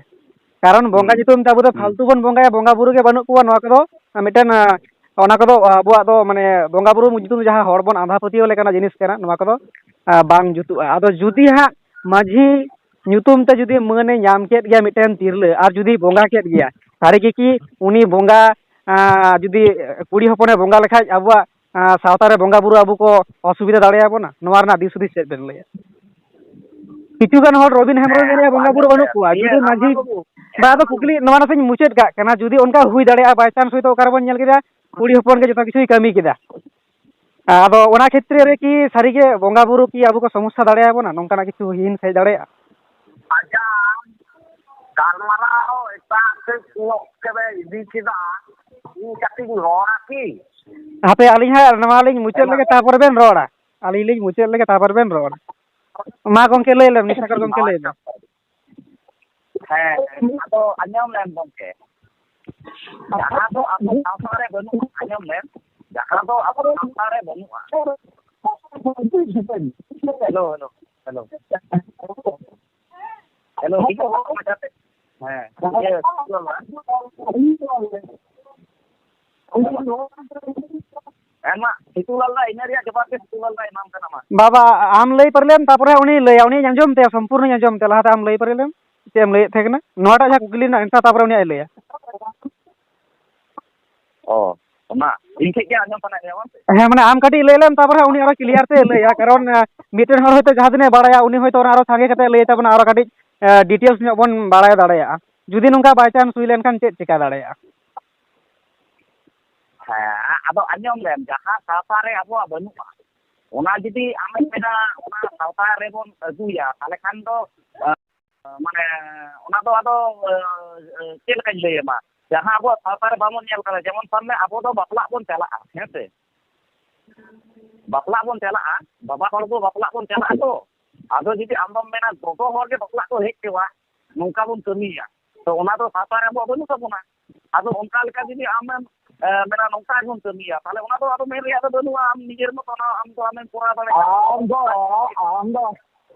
ᱠᱟᱨᱚᱱ ᱵᱚᱸᱜᱟ ᱧᱩᱛᱩᱢ ᱛᱮ ᱟᱵᱚ ᱫᱚ ᱯᱷᱟᱞᱛᱩ ᱵᱚᱱ ᱵᱚᱸᱜᱟᱭᱟ, ᱵᱚᱸᱜᱟ ᱵᱩᱨᱩ ᱜᱮ ᱵᱟᱹᱱᱩᱜ ᱠᱚᱣᱟ, ᱱᱚᱣᱟ ᱠᱚᱫᱚ ᱢᱤᱫᱴᱮᱱ, ᱚᱱᱟ ᱠᱚᱫᱚ ᱟᱵᱚᱣᱟᱜ ᱫᱚ ᱢᱟᱱᱮ ᱵᱚᱸᱜᱟ ᱵᱩᱨᱩ ᱧᱩᱛᱩᱢ ᱡᱟᱦᱟᱸ ᱦᱚᱲ ᱵᱚᱱ ᱟᱸᱫᱷᱟ ᱯᱟᱹᱛᱭᱟᱹᱣ ᱞᱮᱠᱟᱱᱟᱜ ᱡᱤᱱᱤᱥ ᱠᱟᱱᱟ, ᱱᱚᱣᱟ ᱠᱚᱫᱚ ᱵᱟᱝ ᱡᱩᱛᱩᱜᱼᱟ᱾ ᱟᱫᱚ ᱡᱩᱫᱤ ᱦᱟᱸᱜ ᱢᱟᱹᱡᱷᱤ ᱧᱩᱛᱩᱢ ᱛᱮ ᱡᱩᱫᱤ ᱢᱟᱹᱱᱮ ᱧᱟᱢ ᱠᱮᱫ ᱜᱮᱭᱟ ᱢᱤᱫᱴᱮᱱ ᱛᱤᱨᱞᱟᱹ, ᱟᱨ ᱡᱩᱫᱤ ᱵᱚᱸᱜᱟ ᱠᱮᱫ ᱜᱮᱭᱟ, ᱥᱟᱹᱨᱤ ᱜᱮ ᱠᱤ ᱩᱱᱤ ᱵᱚᱸᱜᱟ, ᱟᱸ, ᱡᱩᱫᱤ ᱠᱩᱲᱤ ᱦᱚᱯᱚᱱᱮ ᱵᱚᱸᱜᱟ ᱞᱮᱠᱷᱟᱡ ᱟᱵᱚᱣᱟᱜ, ᱟᱸ, ᱥᱟᱶᱛᱟ ᱨᱮ ᱵᱚᱸᱜᱟ ᱵᱩᱨᱩ ᱟᱵᱚ ᱠᱚ ᱚᱥᱩᱵᱤᱫᱷᱟ ᱫᱟᱲᱮᱭᱟᱵᱚᱱᱟ? ᱱᱚᱣᱟ ᱨᱮᱱᱟᱜ ᱫᱤᱥ ᱦᱩᱫᱤᱥ ᱪᱮᱫ ᱵᱮᱱ ᱞᱟᱹᱭᱟ? ᱠᱤᱪᱷᱩ ᱜᱟᱱ ᱦᱚᱲ ᱨᱚᱵᱤᱱ ᱦᱮᱢᱵᱨᱚᱢ ᱦᱮᱸ, ᱢᱮᱱᱮᱫᱼᱟ ᱵᱚᱸᱜᱟ ᱵᱩᱨᱩ ᱵᱟᱹᱱᱩᱜ ᱠᱚᱣᱟ, ᱤᱭᱟᱹ, ᱡᱩᱫᱤ ᱨᱟᱢᱵᱟ ᱢᱟᱹᱡᱷᱤ, ᱵᱟᱹᱵᱩ, ᱵᱟ, ᱟᱫᱚ ᱠᱩᱠᱞᱤ ᱱᱚᱣᱟ ᱱᱟᱥᱮᱧ ᱢᱩᱪᱟᱹᱫ ᱠᱟᱜ ᱠᱟᱱᱟ, ᱡᱩᱫᱤ ᱚᱱᱠᱟ ᱦᱩᱭ ᱫᱟᱲᱮᱭᱟᱜᱼᱟ, by chance ᱦᱚᱭᱛᱳ ᱚᱠᱟ ᱨᱮᱵᱚᱱ ᱧᱮᱞ ᱠᱮᱫᱟ ᱠᱩᱲᱤ ᱦᱚᱯᱚᱱ ᱜᱮ ᱡᱚᱛᱚ ᱠᱤᱪᱷᱩᱭ ᱠᱟᱹᱢᱤ ᱠᱮᱫᱟ, ᱟᱫᱚ ᱚᱱᱟ ᱠᱷᱮᱛᱨᱮ ᱨᱮ ᱠᱤ ᱥᱟᱹᱨᱤᱜᱮ ᱵᱚᱸᱜᱟ ᱵᱩᱨᱩ ᱠᱤ ᱟᱵᱚ ᱠᱚ ᱥᱚᱢᱚᱥᱥᱟ ᱫᱟᱲᱮᱭᱟᱵᱚᱱᱟ? ᱱᱚᱝᱠᱟᱱᱟᱜ ᱠᱤᱪᱷᱩ ᱦᱩᱭ ᱦᱮᱡ ᱫᱟᱲᱮᱭᱟᱜᱼᱟ? ᱟᱪᱪᱷᱟ, ᱜᱟᱞᱢᱟᱨᱟᱣ ᱮᱴᱟᱜ ᱥᱮᱫ ᱧᱚᱜ ᱛᱮᱵᱮ ᱤᱫᱤ ᱠᱮᱫᱟ, ᱤᱧ ᱠᱟᱹᱴᱤᱡ ᱤᱧ ᱨᱚᱲᱟ ᱠᱤ? ᱦᱟᱯᱮ, ᱟᱹᱞᱤᱧ ᱦᱟᱸᱜ ᱱᱚᱣᱟ ᱞᱤᱧ ᱢᱩᱪᱟᱹᱫ ᱦᱮᱸ, ᱢᱟ᱾ ᱞᱮᱜᱮ, ᱛᱟᱨᱯᱚᱨᱮ ᱵᱮᱱ ᱨᱚᱲᱟ᱾ ᱟᱹᱞᱤᱧ ᱞᱤᱧ ᱢᱩᱪᱟᱹᱫ ᱞᱮᱜᱮ, ᱛᱟᱨᱯᱚᱨᱮ ᱵᱮᱱ ᱨᱚᱲᱟ᱾ ᱢᱟ ᱜᱚᱢᱠᱮ, ᱞᱟᱹᱭ ᱞᱮᱢ, ᱱᱤᱥᱟᱠᱚᱨ ᱜᱚᱢᱠᱮ, ᱞᱟᱹᱭ ᱞᱮᱢ᱾ ᱦᱮᱸ, ᱟᱫᱚ ᱟᱸᱡᱚᱢ ᱞᱮᱢ ᱜᱚᱢᱠᱮ, ᱡᱟᱦᱟᱸ ᱫᱚ ᱟᱵᱚ ᱥᱟᱶᱛᱟ ᱨᱮ ᱵᱟᱹᱱᱩᱜᱼᱟ, ᱟᱸᱡᱚᱢ ᱞᱮᱢ, ᱡᱟᱦᱟᱸ ᱫᱚ ᱟᱵᱚ ᱥᱟᱶᱛᱟ ᱨᱮ ᱵᱟᱹᱱᱩᱜᱼᱟ᱾ Hello, hello, hello. ᱦᱮᱞᱳ, ᱦᱮᱸ, ᱤᱭᱟᱹ, ᱦᱮᱸ, ᱢᱟ, ᱥᱤᱛᱩᱞᱟᱞ ᱫᱟ, ᱤᱱᱟᱹ ᱨᱮᱭᱟᱜ ᱡᱚᱵᱟᱵ ᱜᱮ ᱥᱤᱛᱩᱞᱟᱞ ᱫᱟ ᱮᱢᱟᱢ ᱠᱟᱱᱟ, ᱢᱟ᱾ ᱵᱟᱵᱟ, ᱟᱢ ᱞᱟᱹᱭ ᱯᱟᱨᱮ ᱞᱮᱢ, ᱛᱟᱯᱚᱨᱮ ᱩᱱᱤ ᱞᱟᱹᱭᱟ, ᱩᱱᱤ ᱟᱸᱡᱚᱢ ᱛᱟᱭᱟ, ᱥᱚᱢᱯᱩᱨᱱᱚᱧ ᱟᱸᱡᱚᱢ ᱛᱟᱭᱟ᱾ ᱞᱟᱦᱟᱛᱮ ᱟᱢ ᱞᱟᱹᱭ ᱯᱟᱨᱮ ᱞᱮᱢ, ᱪᱮᱫ ᱮᱢ ᱞᱟᱹᱭᱮᱫ ᱛᱟᱦᱮᱸ ᱠᱟᱱᱟ, ᱱᱚᱣᱟᱴᱟᱜ ᱡᱟᱦᱟᱸ ᱠᱩᱠᱞᱤ ᱨᱮᱱᱟᱜ answer, ᱛᱟᱯᱚᱨᱮ ᱩᱱᱤᱭᱟᱜ ᱞᱟᱹᱭᱟ᱾ ᱚ, ᱚᱱᱟ ᱤᱧ ᱴᱷᱮᱡ ᱜᱮ ᱟᱸᱡᱚᱢ ᱥᱟᱱᱟᱭᱮᱫ ᱢᱮᱭᱟ, ᱵᱟᱝ ᱥᱮ? ᱦᱮᱸ, ᱢᱟᱱᱮ ᱟᱢ ᱠᱟᱹᱴᱤᱡ ᱞᱟᱹᱭ ᱞᱮᱢ, ᱛᱟᱯᱚᱨᱮ ᱩᱱᱤ ᱟᱨᱚ clear ᱛᱮ ᱞᱟᱹᱭᱟ, ᱠᱟᱨᱚᱱ, ᱟᱸ, ᱢᱤᱫᱴᱮᱱ ᱦᱚᱲ ᱦᱚᱭᱛᱳ ᱡᱟᱦᱟᱸ ᱛᱤᱱᱟᱹᱜ ᱵᱟᱲᱟᱭᱟ, ᱩᱱᱤ ᱦᱚᱭᱛᱳ ᱚᱱᱟ ᱟᱨᱚ ᱥᱟᱸᱜᱮ ᱠᱟᱛᱮ ᱞᱟᱹᱭ ᱛᱟᱵᱚᱱᱟ, ᱟᱨᱚ ᱠᱟᱹᱴᱤᱡ, ᱟᱸ, details ᱧᱚᱜ ᱵᱚᱱ ᱵᱟᱲᱟᱭ ᱫᱟᱲᱮᱭᱟᱜᱼᱟ᱾ ᱡᱩᱫᱤ ᱱᱚᱝᱠᱟ by chance ᱦᱩᱭ ᱞᱮᱱᱠᱷᱟᱱ ᱪᱮᱫ ᱪᱮᱠᱟ ᱫᱟᱲᱮᱭᱟᱜᱼᱟ? ᱦᱮᱸ, ᱟᱫᱚ ᱟᱸᱡᱚᱢ ᱞᱮᱢ, ᱡᱟᱦᱟᱸ ᱥᱟᱶᱛᱟ ᱨᱮ ᱟᱵᱚᱣᱟᱜ ᱵᱟᱹᱱᱩᱜᱼᱟ, ᱚᱱᱟ ᱡᱩᱫᱤ ᱟᱢᱮᱢ ᱢᱮᱱᱟ ᱚᱱᱟ ᱥᱟᱶᱛᱟ ᱨᱮᱵᱚᱱ ᱟᱹᱜᱩᱭᱟ, ᱛᱟᱦᱚᱞᱮ ᱠᱷᱟᱱ ᱫᱚ ᱢᱟᱱᱮ ᱚᱱᱟ ᱫᱚ ᱟᱫᱚ ᱪᱮᱫ ᱞᱮᱠᱟᱧ ᱞᱟᱹᱭ ᱟᱢᱟ, ᱡᱟᱦᱟᱸ ᱟᱵᱚᱣᱟᱜ ᱥᱟᱶᱛᱟ ᱨᱮ ᱵᱟᱵᱚᱱ ᱧᱮᱞ ᱠᱟᱫᱟ᱾ ᱡᱮᱢᱚᱱ ᱥᱟᱵ ᱢᱮ, ᱟᱵᱚ ᱫᱚ ᱵᱟᱯᱞᱟᱜ ᱵᱚᱱ ᱪᱟᱞᱟᱜᱼᱟ, ᱦᱮᱸ ᱥᱮ? ᱵᱟᱯᱞᱟᱜ ᱵᱚᱱ ᱪᱟᱞᱟᱜᱼᱟ, ᱵᱟᱵᱟ ᱦᱚᱲ ᱫᱚ ᱵᱟᱯᱞᱟᱜ ᱵᱚᱱ ᱪᱟᱞᱟᱜᱼᱟ ᱛᱚ᱾ ᱟᱫᱚ ᱡᱩᱫᱤ ᱟᱢ ᱫᱚᱢ ᱢᱮᱱᱟ ᱜᱚᱜᱚ ᱦᱚᱲ ᱜᱮ ᱵᱟᱯᱞᱟᱜ ᱠᱚ ᱦᱮᱡ ᱠᱚᱜᱼᱟ, ᱱᱚᱝᱠᱟ ᱵᱚᱱ ᱠᱟᱹᱢᱤᱭᱟ, ᱛᱚ ᱚᱱᱟ ᱫᱚ ᱥᱟᱶᱛᱟ ᱨᱮ ᱟᱵᱚᱣᱟᱜ ᱵᱟᱹᱱᱩᱜ ᱛᱟᱵᱚᱱᱟ᱾ ᱟᱫᱚ ᱚᱱᱠᱟ ᱞᱮᱠᱟ ᱡᱩᱫᱤ ᱟᱢᱮᱢ ᱢᱮᱱᱟ ᱱᱚᱝᱠᱟ ᱜᱮᱵᱚᱱ ᱠᱟᱹᱢᱤᱭᱟ, ᱛᱟᱦᱚᱞᱮ ᱚᱱᱟ ᱫᱚ ᱟᱫᱚ ᱢᱮᱱ ᱨᱮᱭᱟᱜ ᱫᱚ ᱵᱟᱹᱱᱩᱜᱼᱟ᱾ ᱟᱢ ᱱᱤᱡᱮᱨ ᱢᱚᱛᱚ ᱚᱱᱟ ᱟᱢ ᱫᱚ ᱟᱢᱮᱢ ᱠᱚᱨᱟᱣ ᱫᱟᱲᱮᱭᱟᱜᱼᱟ᱾ ᱟᱢ ᱫᱚ, ᱟᱢ ᱫᱚ,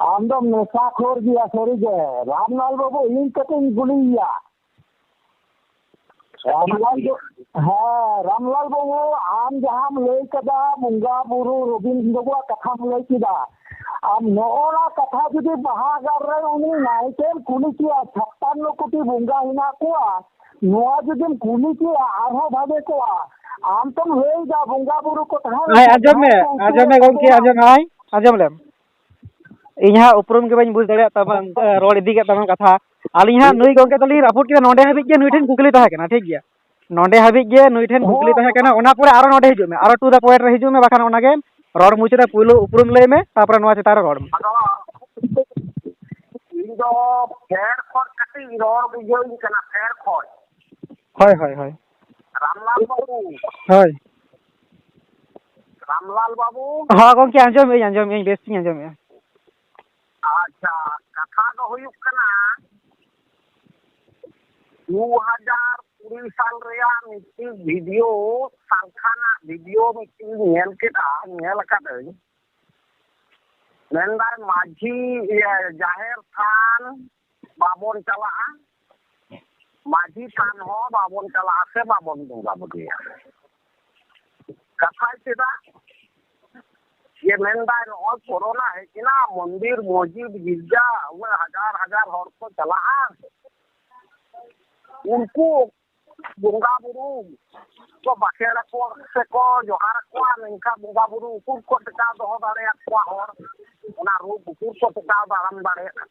ᱟᱢ ᱫᱚ ᱱᱮᱥᱟ ᱠᱷᱳᱨ ᱜᱮᱭᱟ ᱥᱟᱹᱨᱤ ᱜᱮ᱾ ᱨᱟᱢᱞᱟᱞ ᱵᱟᱹᱵᱩ, ᱤᱧ ᱠᱟᱹᱴᱤᱡ ᱤᱧ ᱠᱩᱞᱤᱭᱮᱭᱟ᱾ ᱨᱟᱢᱞᱟᱞ ᱫᱚ, ᱦᱮᱸ, ᱨᱟᱢᱞᱟᱞ ᱵᱟᱹᱵᱩ, ᱟᱢ ᱡᱟᱦᱟᱸᱢ ᱞᱟᱹᱭ ᱠᱮᱫᱟ, ᱵᱚᱸᱜᱟ ᱵᱩᱨᱩ ᱨᱚᱵᱤᱱᱫᱨᱚ ᱵᱟᱵᱩᱣᱟᱜ ᱠᱟᱛᱷᱟᱢ ᱞᱟᱹᱭ ᱠᱮᱫᱟ, ᱟᱢ ᱱᱚᱜᱼᱚ ᱱᱟ ᱠᱟᱛᱷᱟ ᱡᱩᱫᱤ ᱵᱟᱦᱟ ᱜᱟᱲ ᱨᱮ ᱩᱱᱤ ᱱᱟᱭᱠᱮᱢ ᱠᱩᱞᱤ ᱠᱮᱭᱟ, ᱪᱷᱟᱯᱟᱱᱱᱚ ᱠᱳᱴᱤ ᱵᱚᱸᱜᱟ ᱦᱮᱱᱟᱜ ᱠᱚᱣᱟ, ᱱᱚᱣᱟ ᱡᱩᱫᱤᱢ ᱠᱩᱞᱤ ᱠᱮᱭᱟ, ᱟᱨᱦᱚᱸ ᱵᱷᱟᱜᱮ ᱠᱚᱜᱼᱟ᱾ ᱟᱢ ᱛᱚᱢ ᱞᱟᱹᱭ ᱮᱫᱟ ᱵᱚᱸᱜᱟ ᱵᱩᱨᱩ ᱠᱚ ᱛᱟᱦᱮᱱ ᱦᱮᱸ, ᱟᱠᱚ, ᱟᱸᱡᱚᱢ ᱢᱮ, ᱡᱟᱦᱟᱸᱭ ᱠᱚ ᱟᱸᱡᱚᱢ ᱢᱮ ᱩᱛᱟᱹᱨ ᱜᱚᱢᱠᱮ, ᱟᱠᱚᱣᱟ᱾ ᱟᱸᱡᱚᱢ ᱟᱭ, ᱟᱸᱡᱚᱢ ᱞᱮᱢ᱾ ᱤᱧ ᱦᱟᱸᱜ ᱩᱯᱨᱩᱢ ᱜᱮ ᱵᱟᱹᱧ ᱵᱩᱡᱽ ᱫᱟᱲᱮᱭᱟᱜ ᱛᱟᱢᱟ, ᱨᱚᱲ ᱤᱫᱤ ᱠᱮᱫ ᱛᱟᱢᱟᱢ ᱠᱟᱛᱷᱟ᱾ ᱟᱹᱞᱤᱧ ᱦᱟᱸᱜ ᱱᱩᱭ ᱜᱚᱢᱠᱮ ᱛᱟᱹᱞᱤᱧ ᱨᱟᱹᱯᱩᱫ ᱠᱮᱫᱟ, ᱱᱚᱸᱰᱮ ᱦᱟᱹᱵᱤᱡ ᱜᱮ ᱱᱩᱭ ᱴᱷᱮᱱ ᱠᱩᱠᱞᱤ ᱛᱟᱦᱮᱸ ᱠᱟᱱᱟ, ᱴᱷᱤᱠ ᱜᱮᱭᱟ? ᱱᱚᱸᱰᱮ ᱦᱟᱹᱵᱤᱡ ᱜᱮ ᱱᱩᱭ ᱴᱷᱮᱱ ᱠᱩᱠᱞᱤ ᱦᱮᱸ᱾ ᱛᱟᱦᱮᱸ ᱠᱟᱱᱟ, ᱚᱱᱟ ᱯᱚᱨᱮ ᱟᱨᱚ ᱱᱚᱸᱰᱮ ᱦᱤᱡᱩᱜ ᱢᱮ, ᱟᱨᱚ to the point ᱨᱮ ᱦᱤᱡᱩᱜ ᱢᱮ, ᱵᱟᱠᱷᱟᱱ ᱚᱱᱟᱜᱮ ᱨᱚᱲ ᱢᱩᱪᱟᱹᱫᱟ᱾ ᱯᱩᱭᱞᱩ ᱩᱯᱨᱩᱢ ᱞᱟᱹᱭ ᱢᱮ, ᱛᱟᱨᱯᱚᱨᱮ ᱱᱚᱣᱟ ᱪᱮᱛᱟᱱ ᱨᱮ ᱨᱚᱲ ᱢᱮ᱾ ᱟᱫᱚ ᱤᱧ ᱫᱚ ᱯᱷᱮᱰ ᱠᱷᱚᱱ ᱠᱟᱹᱴᱤᱡ ᱨᱚᱲ ᱵᱩᱡᱷᱟᱹᱣ ᱤᱧ ᱠᱟᱱᱟ, ᱯᱷᱮᱰ ᱠᱷᱚᱱ᱾ ᱦᱳᱭ, ᱦᱳᱭ, ᱦᱳᱭ᱾ ᱨᱟᱢᱞᱟᱞ ᱵᱟᱹᱵᱩ᱾ ᱦᱳᱭ᱾ ᱨᱟᱢᱞᱟᱞ ᱵᱟᱹᱵᱩ᱾ ᱦᱚᱸ ᱜᱚᱢᱠᱮ, ᱟᱸᱡᱚᱢᱮᱫ ᱟᱹᱧ, ᱟᱸᱡᱚᱢᱮᱫ ᱟᱹᱧ, ᱵᱮᱥ ᱴᱷᱤᱠ ᱟᱸᱡᱚᱢᱮᱫᱼᱟ᱾ ᱟᱪᱪᱷᱟ, ᱠᱟᱛᱷᱟ ᱫᱚ ᱦᱩᱭᱩᱜ ᱠᱟᱱᱟ, ᱫᱩ ᱦᱟᱡᱟᱨ ᱠᱩᱲᱤ ᱥᱟᱞ ᱨᱮᱭᱟᱜ ᱢᱤᱫᱴᱤᱡ ᱵᱷᱤᱰᱤᱭᱳ, ᱥᱟᱞᱠᱷᱟᱱᱟᱜ ᱵᱷᱤᱰᱤᱭᱳ ᱢᱤᱫᱴᱤᱡ ᱧᱮᱞ ᱠᱮᱫᱟ, ᱧᱮᱞ ᱟᱠᱟᱫᱟᱹᱧ᱾ ᱢᱮᱱᱫᱟᱭ ᱢᱟᱹᱡᱷᱤ, ᱤᱭᱟᱹ, ᱡᱟᱦᱮᱨ ᱛᱷᱟᱱ ᱵᱟᱵᱚᱱ ᱪᱟᱞᱟᱜᱼᱟ, ᱢᱟᱹᱡᱷᱤ ᱛᱷᱟᱱ ᱦᱚᱸ ᱵᱟᱵᱚᱱ ᱪᱟᱞᱟᱜᱼᱟ ᱥᱮ ᱵᱟᱵᱚᱱ ᱵᱚᱸᱜᱟ ᱵᱩᱨᱩᱭᱟ᱾ ᱠᱟᱛᱷᱟᱭ ᱪᱮᱫᱟᱜ? ᱡᱮ ᱢᱮᱱᱫᱟᱭ ᱱᱚᱜᱼᱚᱭ ᱠᱳᱨᱳᱱᱟ ᱦᱮᱡ ᱮᱱᱟ, ᱢᱚᱱᱫᱤᱨ, ᱢᱚᱥᱡᱤᱫ, ᱜᱤᱨᱡᱟ, ᱩᱱᱟᱹᱜ ᱦᱟᱡᱟᱨ ᱦᱟᱡᱟᱨ ᱦᱚᱲ ᱠᱚ ᱪᱟᱞᱟᱜᱼᱟ, ᱩᱱᱠᱩ ᱵᱚᱸᱜᱟ ᱵᱩᱨᱩ ᱠᱚ ᱵᱟᱠᱷᱮᱲ ᱟᱠᱚ ᱥᱮᱠᱚ ᱡᱚᱦᱟᱨ ᱟᱠᱚᱣᱟ, ᱢᱮᱱᱠᱷᱟᱱ ᱵᱚᱸᱜᱟ ᱵᱩᱨᱩ ᱩᱠᱩᱨ ᱠᱚ ᱴᱮᱠᱟᱣ ᱫᱚᱦᱚ ᱫᱟᱲᱮᱭᱟᱠᱚᱣᱟ ᱦᱚᱲ? ᱚᱱᱟ ᱨᱳᱜᱽ ᱩᱠᱩᱨ ᱠᱚ ᱴᱮᱠᱟᱣ ᱫᱟᱨᱟᱢ ᱫᱟᱲᱮᱭᱟᱜᱼᱟ?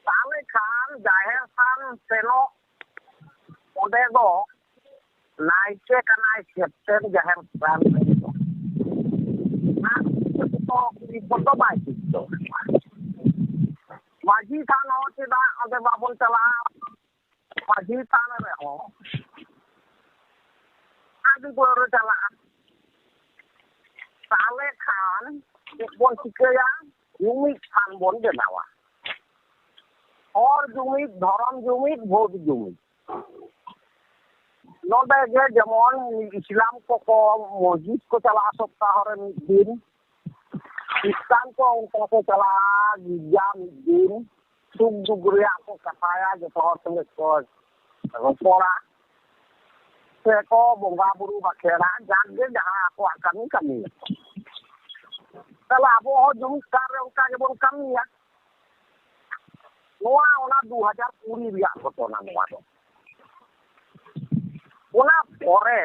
ᱛᱟᱦᱚᱞᱮ ᱠᱷᱟᱱ ᱡᱟᱦᱮᱨ ᱛᱷᱟᱱ ᱥᱮᱱᱚᱜ, ᱚᱸᱰᱮ ᱫᱚ ᱱᱟᱭᱠᱮ ᱠᱟᱱᱟᱭ ᱠᱮᱯᱴᱮᱱ ᱡᱟᱦᱮᱨ ᱛᱷᱟᱱ ᱨᱮᱱ ᱫᱚ᱾ ᱠᱚ ᱠᱩᱲᱤ ᱦᱚᱯᱚᱱ ᱫᱚ ᱵᱟᱭ ᱴᱷᱤᱠ ᱫᱚ᱾ ᱢᱟᱹᱡᱷᱤ ᱛᱷᱟᱱ ᱦᱚᱸ ᱪᱮᱫᱟᱜ ᱚᱸᱰᱮ ᱵᱟᱵᱚᱱ ᱪᱟᱞᱟᱜᱼᱟ? ᱢᱟᱹᱡᱷᱤ ᱛᱷᱟᱱ ᱨᱮᱦᱚᱸ ᱦᱟᱺᱰᱤ ᱯᱟᱹᱣᱨᱟᱹ ᱪᱟᱞᱟᱜᱼᱟ᱾ ᱛᱟᱦᱞᱮ ᱠᱷᱟᱱ ᱪᱮᱫ ᱵᱚᱱ ᱪᱤᱠᱟᱹᱭᱟ? ᱡᱩᱢᱤᱫ ᱛᱷᱟᱱ ᱵᱚᱱ ᱵᱮᱱᱟᱣᱟ᱾ ᱦᱚᱲ ᱡᱩᱢᱤᱫ, ᱫᱷᱚᱨᱚᱢ ᱡᱩᱢᱤᱫ, ᱵᱷᱳᱴ ᱡᱩᱢᱤᱫ᱾ ᱱᱚᱰᱮ ᱜᱮ ᱡᱮᱢᱚᱱ ᱤᱥᱞᱟᱢ ᱠᱚᱠᱚ ᱢᱚᱥᱡᱤᱫ ᱠᱚ ᱪᱟᱞᱟᱜᱼᱟ ᱥᱚᱯᱛᱟᱦᱚ ᱨᱮ ᱢᱤᱫ ᱫᱤᱱ, ᱠᱷᱨᱤᱥᱴᱟᱱ ᱠᱚ ᱚᱱᱠᱟ ᱠᱚ ᱪᱟᱞᱟᱜᱼᱟ ᱜᱤᱨᱡᱟ ᱢᱤᱫ ᱫᱤᱱ, ᱥᱩᱠ ᱫᱩᱠ ᱨᱮᱭᱟᱜ ᱠᱚ ᱠᱟᱛᱷᱟᱭᱟ, ᱡᱚᱛᱚ ᱦᱚᱲ ᱥᱚᱸᱜᱮ ᱠᱚ ᱨᱚᱯᱚᱲᱟ, ᱥᱮᱠᱚ ᱵᱚᱸᱜᱟ ᱵᱩᱨᱩ ᱵᱟᱠᱷᱮᱲᱟ, ᱡᱟᱠ ᱜᱮ ᱡᱟᱦᱟᱸ ᱟᱠᱚᱣᱟᱜ ᱠᱟᱹᱢᱤ ᱠᱟᱹᱢᱤᱭᱟᱠᱚ᱾ ᱛᱟᱦᱞᱮ ᱟᱵᱚ ᱦᱚᱸ ᱡᱩᱢᱤᱫ ᱛᱷᱟᱱ ᱨᱮ ᱚᱱᱠᱟ ᱜᱮᱵᱚᱱ ᱠᱟᱹᱢᱤᱭᱟ᱾ ᱱᱚᱣᱟ ᱚᱱᱟ ᱫᱩ ᱦᱟᱡᱟᱨ ᱠᱩᱲᱤ ᱨᱮᱭᱟᱜ ᱜᱷᱚᱴᱚᱱᱟ ᱱᱚᱣᱟ ᱫᱚ᱾ ᱚᱱᱟ ᱯᱚᱨᱮ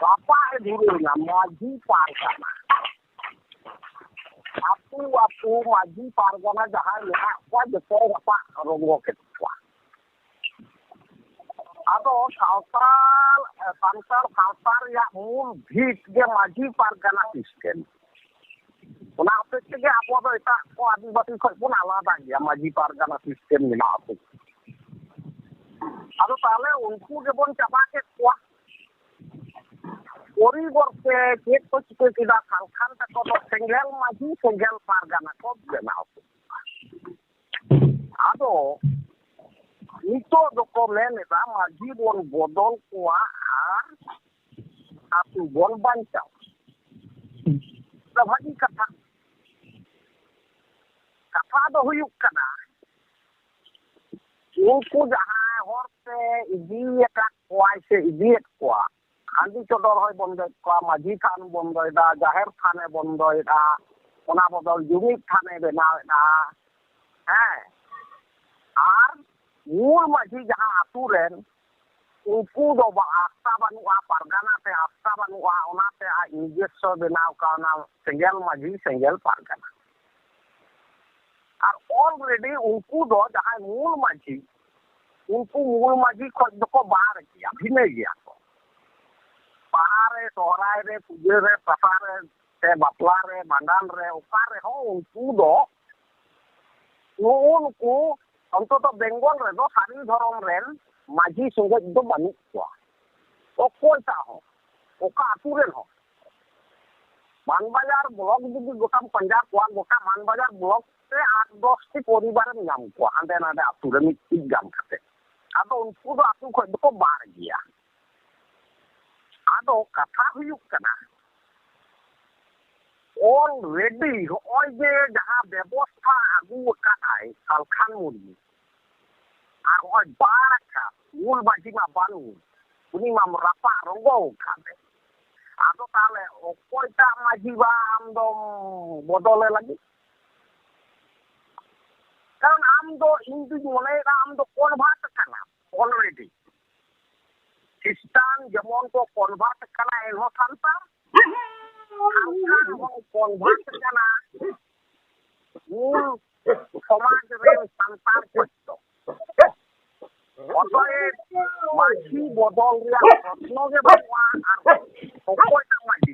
ᱨᱟᱯᱟᱜ ᱮ ᱫᱷᱩᱨᱟᱹᱣ ᱮᱱᱟ ᱢᱟᱹᱡᱷᱤ ᱯᱟᱨᱜᱟᱱᱟ᱾ ᱟᱹᱛᱩ ᱟᱹᱛᱩ ᱢᱟᱹᱡᱷᱤ ᱯᱟᱨᱜᱟᱱᱟ ᱡᱟᱦᱟᱸᱭ ᱢᱮᱱᱟᱜ ᱠᱚᱣᱟ, ᱡᱚᱛᱚᱭ ᱨᱟᱯᱟᱜ ᱨᱚᱝᱜᱚ ᱠᱮᱫ ᱠᱚᱣᱟ᱾ ᱟᱫᱚ ᱥᱟᱶᱛᱟᱞ, ᱥᱟᱱᱛᱟᱲ ᱥᱟᱶᱛᱟ ᱨᱮᱭᱟᱜ ᱢᱩᱞ ᱵᱷᱤᱛ ᱜᱮ ᱢᱟᱹᱡᱷᱤ ᱯᱟᱨᱜᱟᱱᱟ ᱥᱤᱥᱴᱮᱢ᱾ ᱚᱱᱟ ᱦᱚᱛᱮᱡ ᱛᱮᱜᱮ ᱟᱵᱚ ᱫᱚ ᱮᱴᱟᱜ ᱠᱚ ᱟᱹᱫᱤᱵᱟᱹᱥᱤ ᱠᱷᱚᱱ ᱵᱚᱱ ᱟᱞᱟᱫᱟ ᱜᱮᱭᱟ, ᱢᱟᱹᱡᱷᱤ ᱯᱟᱨᱜᱟᱱᱟ ᱥᱤᱥᱴᱮᱢ ᱢᱮᱱᱟᱜ ᱦᱚᱛᱮᱡ ᱛᱮ᱾ ᱟᱫᱚ ᱛᱟᱦᱞᱮ ᱩᱱᱠᱩ ᱜᱮᱵᱚᱱ ᱪᱟᱵᱟ ᱠᱮᱫ ᱠᱚᱣᱟ᱾ ᱯᱚᱨᱤᱵᱚᱨᱛᱮ ᱪᱮᱫ ᱠᱚ ᱪᱤᱠᱟᱹ ᱠᱮᱫᱟ? ᱥᱟᱞᱠᱷᱟᱱ ᱛᱟᱠᱚ ᱫᱚ ᱥᱮᱸᱜᱮᱞ ᱢᱟᱹᱡᱷᱤ, ᱥᱮᱸᱜᱮᱞ ᱯᱟᱨᱜᱟᱱᱟ ᱠᱚ ᱵᱮᱱᱟᱣ ᱠᱮᱫᱟ᱾ ᱟᱫᱚ ᱱᱤᱛᱚᱜ ᱫᱚᱠᱚ ᱢᱮᱱ ᱮᱫᱟ, ᱢᱟᱹᱡᱷᱤ ᱵᱚᱱ ᱵᱚᱫᱚᱞ ᱠᱚᱣᱟ ᱟᱨ ᱟᱹᱛᱩ ᱵᱚᱱ ᱵᱟᱧᱪᱟᱣᱟ᱾ ᱵᱷᱟᱹᱜᱤ ᱠᱟᱛᱷᱟ᱾ ᱠᱟᱛᱷᱟ ᱫᱚ ᱦᱩᱭᱩᱜ ᱠᱟᱱᱟ, ᱩᱱᱠᱩ ᱡᱟᱦᱟᱸᱭ ᱦᱚᱨᱛᱮ ᱤᱫᱤᱭᱟᱠᱟᱫ ᱠᱚᱣᱟᱭ ᱥᱮ ᱤᱫᱤᱭᱮᱫ ᱠᱚᱣᱟ, ᱦᱟᱺᱰᱤ ᱪᱚᱰᱚᱨ ᱦᱚᱸᱭ ᱵᱚᱱᱫᱚᱭᱮᱫ ᱠᱚᱣᱟ, ᱢᱟᱹᱡᱷᱤ ᱛᱷᱟᱱ ᱵᱚᱱᱫᱚᱭᱮᱫᱟ, ᱡᱟᱦᱮᱨ ᱛᱷᱟᱱᱮ ᱵᱚᱱᱫᱚᱭᱮᱫᱟ, ᱚᱱᱟ ᱵᱚᱫᱚᱞ ᱡᱩᱢᱤᱫ ᱛᱷᱟᱱᱮ ᱵᱮᱱᱟᱣᱮᱫᱟ᱾ ᱦᱮᱸ, ᱟᱨ ᱢᱩᱞ ᱢᱟᱹᱡᱷᱤ ᱡᱟᱦᱟᱸ ᱟᱹᱛᱩ ᱨᱮᱱ, ᱩᱱᱠᱩ ᱫᱚ ᱵᱟ-, ᱟᱥᱛᱟ ᱵᱟᱹᱱᱩᱜᱼᱟ, ᱯᱟᱨᱜᱟᱱᱟ ᱛᱮ ᱟᱥᱛᱟ ᱵᱟᱹᱱᱩᱜᱼᱟ, ᱚᱱᱟᱛᱮ ᱟᱡ ᱱᱤᱡᱮᱥᱥᱚ ᱵᱮᱱᱟᱣ ᱠᱟᱣᱱᱟ ᱥᱮᱸᱜᱮᱞ ᱢᱟᱹᱡᱷᱤ, ᱥᱮᱸᱜᱮᱞ ᱯᱟᱨᱜᱟᱱᱟ᱾ ᱟᱨ already ᱩᱱᱠᱩ ᱫᱚ ᱡᱟᱦᱟᱸᱭ ᱢᱩᱞ ᱢᱟᱹᱡᱷᱤ, ᱩᱱᱠᱩ ᱢᱩᱞ ᱢᱟᱹᱡᱷᱤ ᱠᱷᱚᱡ ᱫᱚᱠᱚ ᱵᱟᱨ ᱜᱮᱭᱟ, ᱵᱷᱤᱱᱟᱹ ᱜᱮᱭᱟ ᱠᱚ᱾ ᱵᱟᱦᱟ ᱨᱮ, ᱥᱚᱦᱨᱟᱭ ᱨᱮ, ᱯᱩᱡᱟᱹ ᱨᱮ, ᱯᱟᱛᱟ ᱨᱮ, ᱥᱮ ᱵᱟᱯᱞᱟ ᱨᱮ, ᱵᱷᱟᱸᱰᱟᱱ ᱨᱮ, ᱚᱠᱟ ᱨᱮᱦᱚᱸ ᱩᱱᱠᱩ ᱫᱚ, ᱱᱩᱜᱼᱩ ᱱᱩᱠᱩ, ᱚᱱᱛᱚᱛᱚ ᱵᱮᱝᱜᱚᱞ ᱨᱮᱫᱚ ᱥᱟᱹᱨᱤ ᱫᱷᱚᱨᱚᱢ ᱨᱮᱱ ᱢᱟᱹᱡᱷᱤ ᱥᱚᱸᱜᱮᱡ ᱫᱚ ᱵᱟᱹᱱᱩᱜ ᱠᱚᱣᱟ᱾ ᱚᱠᱚᱭᱴᱟᱜ ᱦᱚᱸ, ᱚᱠᱟ ᱟᱹᱛᱩ ᱨᱮᱱ ᱦᱚᱸ᱾ ᱢᱟᱱᱵᱟᱡᱟᱨ ᱵᱞᱚᱠ ᱡᱩᱫᱤ ᱜᱚᱴᱟᱢ ᱯᱟᱸᱡᱟ ᱠᱚᱣᱟ, ᱜᱚᱴᱟ ᱢᱟᱱᱵᱟᱡᱟᱨ ᱵᱞᱚᱠ ᱨᱮ ᱟᱴ ᱫᱚᱥ ᱴᱤ ᱯᱚᱨᱤᱵᱟᱨᱮᱢ ᱧᱟᱢ ᱠᱚᱣᱟ, ᱦᱟᱸᱰᱮ ᱱᱟᱰᱮ ᱟᱹᱛᱩ ᱨᱮ ᱢᱤᱫᱴᱤᱡ ᱜᱟᱱ ᱠᱟᱛᱮ᱾ ᱟᱫᱚ ᱩᱱᱠᱩ ᱫᱚ ᱟᱹᱛᱩ ᱠᱷᱚᱡ ᱫᱚᱠᱚ ᱵᱟᱦᱨᱮ ᱜᱮᱭᱟ᱾ ᱟᱫᱚ ᱠᱟᱛᱷᱟ ᱦᱩᱭᱩᱜ ᱠᱟᱱᱟ, ᱚᱞᱨᱮᱰᱤ ᱦᱚᱸᱜᱼᱚᱭ ᱡᱮ ᱡᱟᱦᱟᱸ ᱵᱮᱵᱚᱥᱛᱷᱟ ᱟᱹᱜᱩ ᱟᱠᱟᱫᱟᱭ ᱥᱟᱞᱠᱷᱟᱱ ᱢᱩᱨᱢᱩ, ᱟᱨ ᱦᱚᱸᱜᱼᱚᱭ ᱵᱟᱨ ᱟᱠᱷᱲᱟ ᱢᱩᱞ ᱢᱟᱹᱡᱷᱤ ᱢᱟ ᱵᱟᱹᱱᱩᱭ, ᱩᱱᱤ ᱢᱟᱢ ᱨᱟᱯᱟᱜ ᱨᱚᱝᱜᱚ ᱟᱠᱟᱫᱮ᱾ ᱟᱫᱚ ᱛᱟᱦᱞᱮ ᱚᱠᱚᱭᱴᱟᱜ ᱢᱟᱹᱡᱷᱤ ᱵᱟ ᱟᱢ ᱫᱚᱢ ᱵᱚᱫᱚᱞᱮ ᱞᱟᱹᱜᱤᱫ? ᱠᱟᱨᱚᱱ ᱟᱢ ᱫᱚ, ᱤᱧ ᱫᱩᱧ ᱢᱚᱱᱮᱭᱮᱫᱟ, ᱟᱢ ᱫᱚ ᱠᱚᱱᱵᱷᱟᱨᱴ ᱠᱟᱱᱟᱢ ᱚᱞᱨᱮᱰᱤ᱾ ᱠᱷᱨᱤᱥᱴᱟᱱ ᱡᱮᱢᱚᱱ ᱠᱚ ᱠᱚᱱᱵᱷᱟᱨᱴ ᱠᱟᱱᱟ, ᱮᱱᱦᱚᱸ ᱥᱟᱱᱛᱟᱲ, ᱥᱟᱱᱛᱟᱲ ᱦᱚᱸ ᱠᱚᱱᱵᱷᱟᱨᱴ ᱠᱟᱱᱟ ᱢᱩᱞ ᱥᱚᱢᱟᱡᱽ ᱨᱮᱱ ᱥᱟᱱᱛᱟᱲ ᱠᱷᱚᱡ ᱫᱚ᱾ ᱚᱛᱚᱮᱵ ᱢᱟᱹᱡᱷᱤ ᱵᱚᱫᱚᱞ ᱨᱮᱭᱟᱜ ᱯᱨᱚᱥᱱᱚ ᱜᱮ ᱵᱟᱹᱱᱩᱜᱼᱟ᱾ ᱟᱨ ᱚᱠᱚᱭᱴᱟᱜ ᱢᱟᱹᱡᱷᱤ?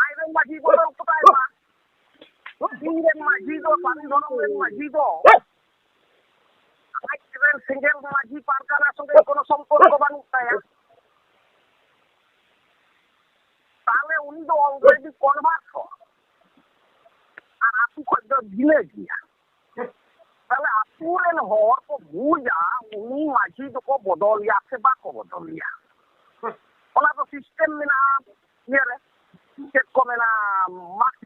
ᱟᱡ ᱨᱮᱱ ᱢᱟᱹᱡᱷᱤ ᱵᱚᱫᱚᱞ ᱠᱚᱛᱟᱭ ᱢᱟ᱾ ᱤᱧ ᱨᱮᱱ ᱢᱟᱹᱡᱷᱤ ᱫᱚ, ᱥᱟᱹᱨᱤ ᱫᱷᱚᱨᱚᱢ ᱨᱮᱱ ᱢᱟᱹᱡᱷᱤ ᱫᱚ, ᱟᱡ ᱨᱮᱱ ᱥᱮᱸᱜᱮᱞ ᱢᱟᱹᱡᱷᱤ ᱯᱟᱨᱜᱟᱱᱟ ᱥᱚᱸᱜᱮ ᱠᱳᱱᱳ ᱥᱚᱢᱯᱚᱨᱠᱚ ᱵᱟᱹᱱᱩᱜ ᱛᱟᱭᱟ᱾ ᱛᱟᱦᱞᱮ ᱩᱱᱤ ᱫᱚ ᱚᱞᱨᱮᱰᱤ ᱠᱚᱱᱵᱷᱟᱨᱴ ᱦᱚᱲ, ᱟᱨ ᱟᱹᱛᱩ ᱠᱷᱚᱡ ᱫᱚ ᱵᱷᱤᱱᱟᱹ ᱜᱮᱭᱟ᱾ ᱛᱟᱦᱞᱮ ᱟᱹᱛᱩ ᱨᱮᱱ ᱦᱚᱲ ᱠᱚ ᱵᱩᱡᱟ ᱩᱱᱤ ᱢᱟᱹᱡᱷᱤ ᱫᱚᱠᱚ ᱵᱚᱫᱚᱞᱮᱭᱟ ᱥᱮ ᱵᱟᱠᱚ ᱵᱚᱫᱚᱞᱮᱭᱟ᱾ ᱚᱱᱟ ᱫᱚ ᱥᱤᱥᱴᱮᱢ ᱢᱮᱱᱟᱜᱼᱟ᱾ ᱤᱭᱟᱹ ᱨᱮ ᱪᱮᱫ ᱠᱚ ᱢᱮᱱᱟ, ᱢᱟᱜᱽ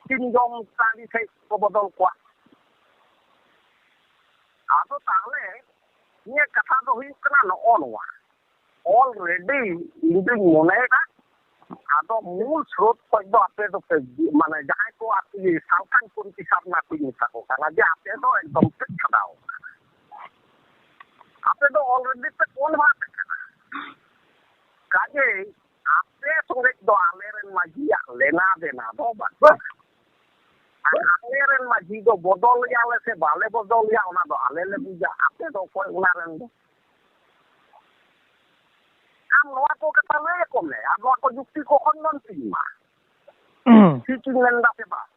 ᱥᱤᱢ ᱡᱚᱢ ᱴᱟᱺᱰᱤ ᱥᱮᱫ ᱠᱚ ᱵᱚᱫᱚᱞ ᱠᱚᱣᱟ᱾ ᱟᱫᱚ ᱛᱟᱦᱞᱮ ᱱᱤᱭᱟᱹ ᱠᱟᱛᱷᱟ ᱫᱚ ᱦᱩᱭᱩᱜ ᱠᱟᱱᱟ ᱱᱚᱜᱼᱚ ᱱᱚᱣᱟ, ᱚᱞᱨᱮᱰᱤ ᱤᱧ ᱫᱩᱧ ᱢᱚᱱᱮᱭᱮᱫᱟ, ᱟᱫᱚ ᱢᱩᱞ ᱥᱨᱳᱛ ᱠᱷᱚᱡ ᱫᱚ ᱟᱯᱮ ᱫᱚᱯᱮ, ᱢᱟᱱᱮ ᱡᱟᱦᱟᱸᱭ ᱠᱚ ᱟᱨᱠᱤ ᱥᱟᱞᱠᱷᱟᱱ ᱠᱩᱱᱛᱤ ᱥᱟᱨᱱᱟ ᱠᱚᱧ ᱢᱮᱛᱟ ᱠᱚ ᱠᱟᱱᱟ, ᱡᱮ ᱟᱯᱮ ᱫᱚ ᱮᱠᱫᱚᱢ ᱯᱮ ᱪᱷᱟᱰᱟᱣ ᱟᱠᱟᱱᱟ᱾ ᱟᱯᱮ ᱫᱚ ᱚᱞᱨᱮᱰᱤ ᱯᱮ ᱠᱚᱱᱵᱷᱟᱨᱴ ᱟᱠᱟᱱᱟ᱾ ᱠᱟᱡᱮᱭ ᱟᱯᱮ ᱥᱚᱸᱜᱮ ᱫᱚ ᱟᱞᱮ ᱨᱮᱱ ᱢᱟᱹᱡᱷᱤᱭᱟᱜ ᱞᱮᱱᱟ ᱫᱮᱱᱟ ᱫᱚ ᱵᱟᱹᱱᱩᱜᱼᱟ᱾ ᱟᱨ ᱟᱞᱮ ᱨᱮᱱ ᱢᱟᱹᱡᱷᱤ ᱫᱚ ᱵᱚᱫᱚᱞᱮᱭᱟ ᱞᱮ ᱥᱮ ᱵᱟᱞᱮ ᱵᱚᱫᱚᱞᱮᱭᱟ, ᱚᱱᱟ ᱫᱚ ᱟᱞᱮ ᱞᱮ ᱵᱩᱡᱟ᱾ ᱟᱯᱮ ᱫᱚ ᱚᱠᱚᱭ ᱚᱱᱟ ᱨᱮᱱ ᱫᱚ? ᱟᱢ ᱱᱚᱣᱟ ᱠᱚ ᱠᱟᱛᱷᱟ ᱞᱟᱹᱭ ᱟᱠᱚ ᱢᱮ, ᱟᱨ ᱱᱚᱣᱟ ᱠᱚ ᱡᱩᱠᱛᱤ ᱠᱚ ᱠᱷᱚᱱᱰᱚᱱ ᱛᱤᱧ ᱢᱟ᱾ ᱴᱷᱤᱠ ᱤᱧ ᱢᱮᱱ ᱫᱟ ᱥᱮ ᱵᱟᱝ?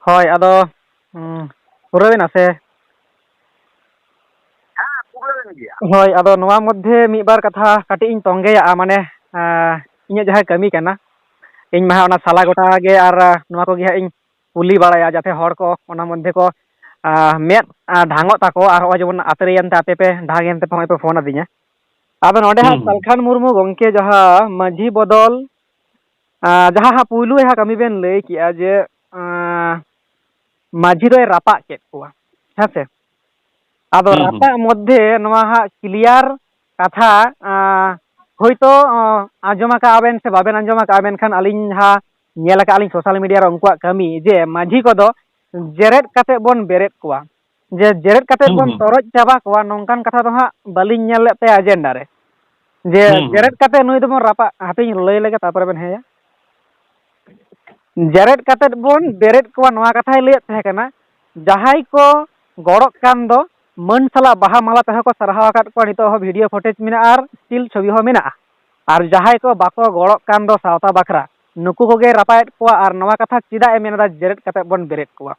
ᱦᱳᱭ, ᱟᱫᱚ, ᱩᱸ, ᱯᱩᱨᱟᱹᱣᱮᱱᱟ ᱥᱮ? ᱦᱮᱸ, ᱯᱩᱨᱟᱹᱣᱮᱱ ᱜᱮᱭᱟ᱾ ᱦᱳᱭ, ᱟᱫᱚ ᱱᱚᱣᱟ ᱢᱚᱫᱽᱫᱷᱮ ᱢᱤᱫ ᱵᱟᱨ ᱠᱟᱛᱷᱟ ᱠᱟᱹᱴᱤᱡ ᱤᱧ ᱛᱚᱸᱜᱮᱭᱟᱜᱼᱟ, ᱢᱟᱱᱮ, ᱟᱸ, ᱤᱧᱟᱹᱜ ᱡᱟᱦᱟᱸ ᱠᱟᱹᱢᱤ ᱠᱟᱱᱟ, ᱤᱧ ᱢᱟ ᱦᱟᱸᱜ ᱚᱱᱟ ᱥᱟᱞᱟ ᱜᱚᱴᱟ ᱜᱮ ᱟᱨ, ᱟᱸ, ᱱᱚᱣᱟ ᱠᱚᱜᱮ ᱦᱟᱸᱜ ᱤᱧ ᱠᱩᱞᱤ ᱵᱟᱲᱟᱭᱟ, ᱡᱟᱛᱮ ᱦᱚᱲ ᱠᱚ ᱚᱱᱟ ᱢᱚᱫᱽᱫᱷᱮ ᱠᱚ, ᱟᱸ, ᱢᱮᱫ, ᱟᱸ, ᱰᱷᱟᱝᱚᱜ ᱛᱟᱠᱚ᱾ ᱟᱨ ᱦᱚᱸᱜᱼᱚᱭ ᱡᱮᱢᱚᱱ ᱟᱛᱨᱮᱭᱮᱱ ᱛᱮ ᱟᱯᱮ ᱯᱮ ᱰᱷᱟᱝ ᱮᱱ ᱛᱮ ᱱᱚᱜᱼᱚᱭ ᱯᱮ ᱯᱷᱳᱱ ᱟᱹᱫᱤᱧᱟ᱾ ᱟᱫᱚ ᱱᱚᱰᱮ ᱦᱟᱸᱜ ᱦᱩᱸ, ᱦᱩᱸ᱾ ᱥᱟᱞᱠᱷᱟᱱ ᱢᱩᱨᱢᱩ ᱜᱚᱢᱠᱮ ᱡᱟᱦᱟᱸ ᱢᱟᱹᱡᱷᱤ ᱵᱚᱫᱚᱞ, ᱟᱸ, ᱡᱟᱦᱟᱸ ᱦᱟᱸᱜ ᱯᱩᱭᱞᱩ ᱡᱟᱦᱟᱸ ᱠᱟᱹᱢᱤ ᱵᱮᱱ ᱞᱟᱹᱭ ᱠᱮᱜᱼᱟ ᱡᱮ, ᱟᱸ, ᱢᱟᱹᱡᱷᱤ ᱫᱚᱭ ᱨᱟᱯᱟᱜ ᱠᱮᱫ ᱠᱚᱣᱟ, ᱦᱮᱸ ᱥᱮ? ᱟᱫᱚ ᱦᱩᱸ, ᱦᱩᱸ᱾ ᱨᱟᱯᱟᱜ ᱢᱚᱫᱽᱫᱷᱮ ᱱᱚᱣᱟ ᱦᱟᱸᱜ clear ᱠᱟᱛᱷᱟ, ᱟᱸ, ᱦᱳᱭᱛᱳ, ᱟᱸ, ᱟᱸᱡᱚᱢ ᱟᱠᱟᱜᱼᱟ ᱵᱮᱱ ᱥᱮ ᱵᱟᱵᱮᱱ ᱟᱸᱡᱚᱢ ᱟᱠᱟᱜᱼᱟ, ᱢᱮᱱᱠᱷᱟᱱ ᱟᱹᱞᱤᱧ ᱡᱟᱦᱟᱸ ᱧᱮᱞ ᱟᱠᱟᱜᱼᱟ ᱞᱤᱧ social media ᱨᱮ ᱩᱱᱠᱩᱣᱟᱜ ᱠᱟᱹᱢᱤ, ᱡᱮ ᱢᱟᱹᱡᱷᱤ ᱠᱚᱫᱚ ᱡᱮᱨᱮᱫ ᱠᱟᱛᱮ ᱵᱚᱱ ᱵᱮᱨᱮᱫ ᱠᱚᱣᱟ, ᱡᱮ ᱡᱮᱨᱮᱫ ᱠᱟᱛᱮ ᱦᱩᱸ, ᱵᱚᱱ ᱦᱩᱸ᱾ ᱛᱚᱨᱚᱡ ᱪᱟᱵᱟ ᱠᱚᱣᱟ, ᱱᱚᱝᱠᱟᱱ ᱠᱟᱛᱷᱟ ᱫᱚ ᱦᱟᱸᱜ ᱵᱟᱹᱞᱤᱧ ᱧᱮᱞ ᱞᱮᱫ ᱛᱟᱭᱟ agenda ᱨᱮ᱾ ᱡᱮ ᱦᱩᱸ, ᱦᱩᱸ᱾ ᱡᱮᱨᱮᱫ ᱠᱟᱛᱮ ᱱᱩᱭ ᱫᱚᱵᱚᱱ ᱨᱟᱯᱟᱜ, ᱦᱟᱯᱮᱧ ᱞᱟᱹᱭ ᱞᱮᱜᱮ, ᱛᱟᱨᱯᱚᱨᱮ ᱵᱮᱱ ᱦᱮᱸᱭᱟ᱾ ᱡᱮᱨᱮᱫ ᱠᱟᱛᱮ ᱵᱚᱱ ᱵᱮᱨᱮᱫ ᱠᱚᱣᱟ, ᱱᱚᱣᱟ ᱠᱟᱛᱷᱟᱭ ᱞᱟᱹᱭᱮᱫ ᱛᱟᱦᱮᱸ ᱠᱟᱱᱟ᱾ ᱡᱟᱦᱟᱸᱭ ᱠᱚ ᱜᱚᱲᱚᱜ ᱠᱟᱱ ᱫᱚ ᱢᱟᱹᱱ ᱥᱟᱞᱟᱜ ᱵᱟᱦᱟ ᱢᱟᱞᱟ ᱛᱮᱦᱚᱸ ᱠᱚ ᱥᱟᱨᱦᱟᱣ ᱟᱠᱟᱫ ᱠᱚᱣᱟ, ᱱᱤᱛᱚᱜ ᱦᱚᱸ video footage ᱢᱮᱱᱟᱜᱼᱟ ᱟᱨ still ᱪᱷᱚᱵᱤ ᱦᱚᱸ ᱢᱮᱱᱟᱜᱼᱟ᱾ ᱟᱨ ᱡᱟᱦᱟᱸᱭ ᱠᱚ ᱵᱟᱠᱚ ᱜᱚᱲᱚᱜ ᱠᱟᱱ ᱫᱚ ᱥᱟᱶᱛᱟ ᱵᱟᱠᱷᱨᱟ, ᱱᱩᱠᱩ ᱠᱚᱜᱮ ᱨᱟᱯᱟᱭᱮᱫ ᱠᱚᱣᱟ᱾ ᱟᱨ ᱱᱚᱣᱟ ᱠᱟᱛᱷᱟ ᱪᱮᱫᱟᱜ ᱮ ᱢᱮᱱ ᱮᱫᱟ, ᱡᱮᱨᱮᱫ ᱠᱟᱛᱮ ᱵᱚᱱ ᱵᱮᱨᱮᱫ ᱠᱚᱣᱟ,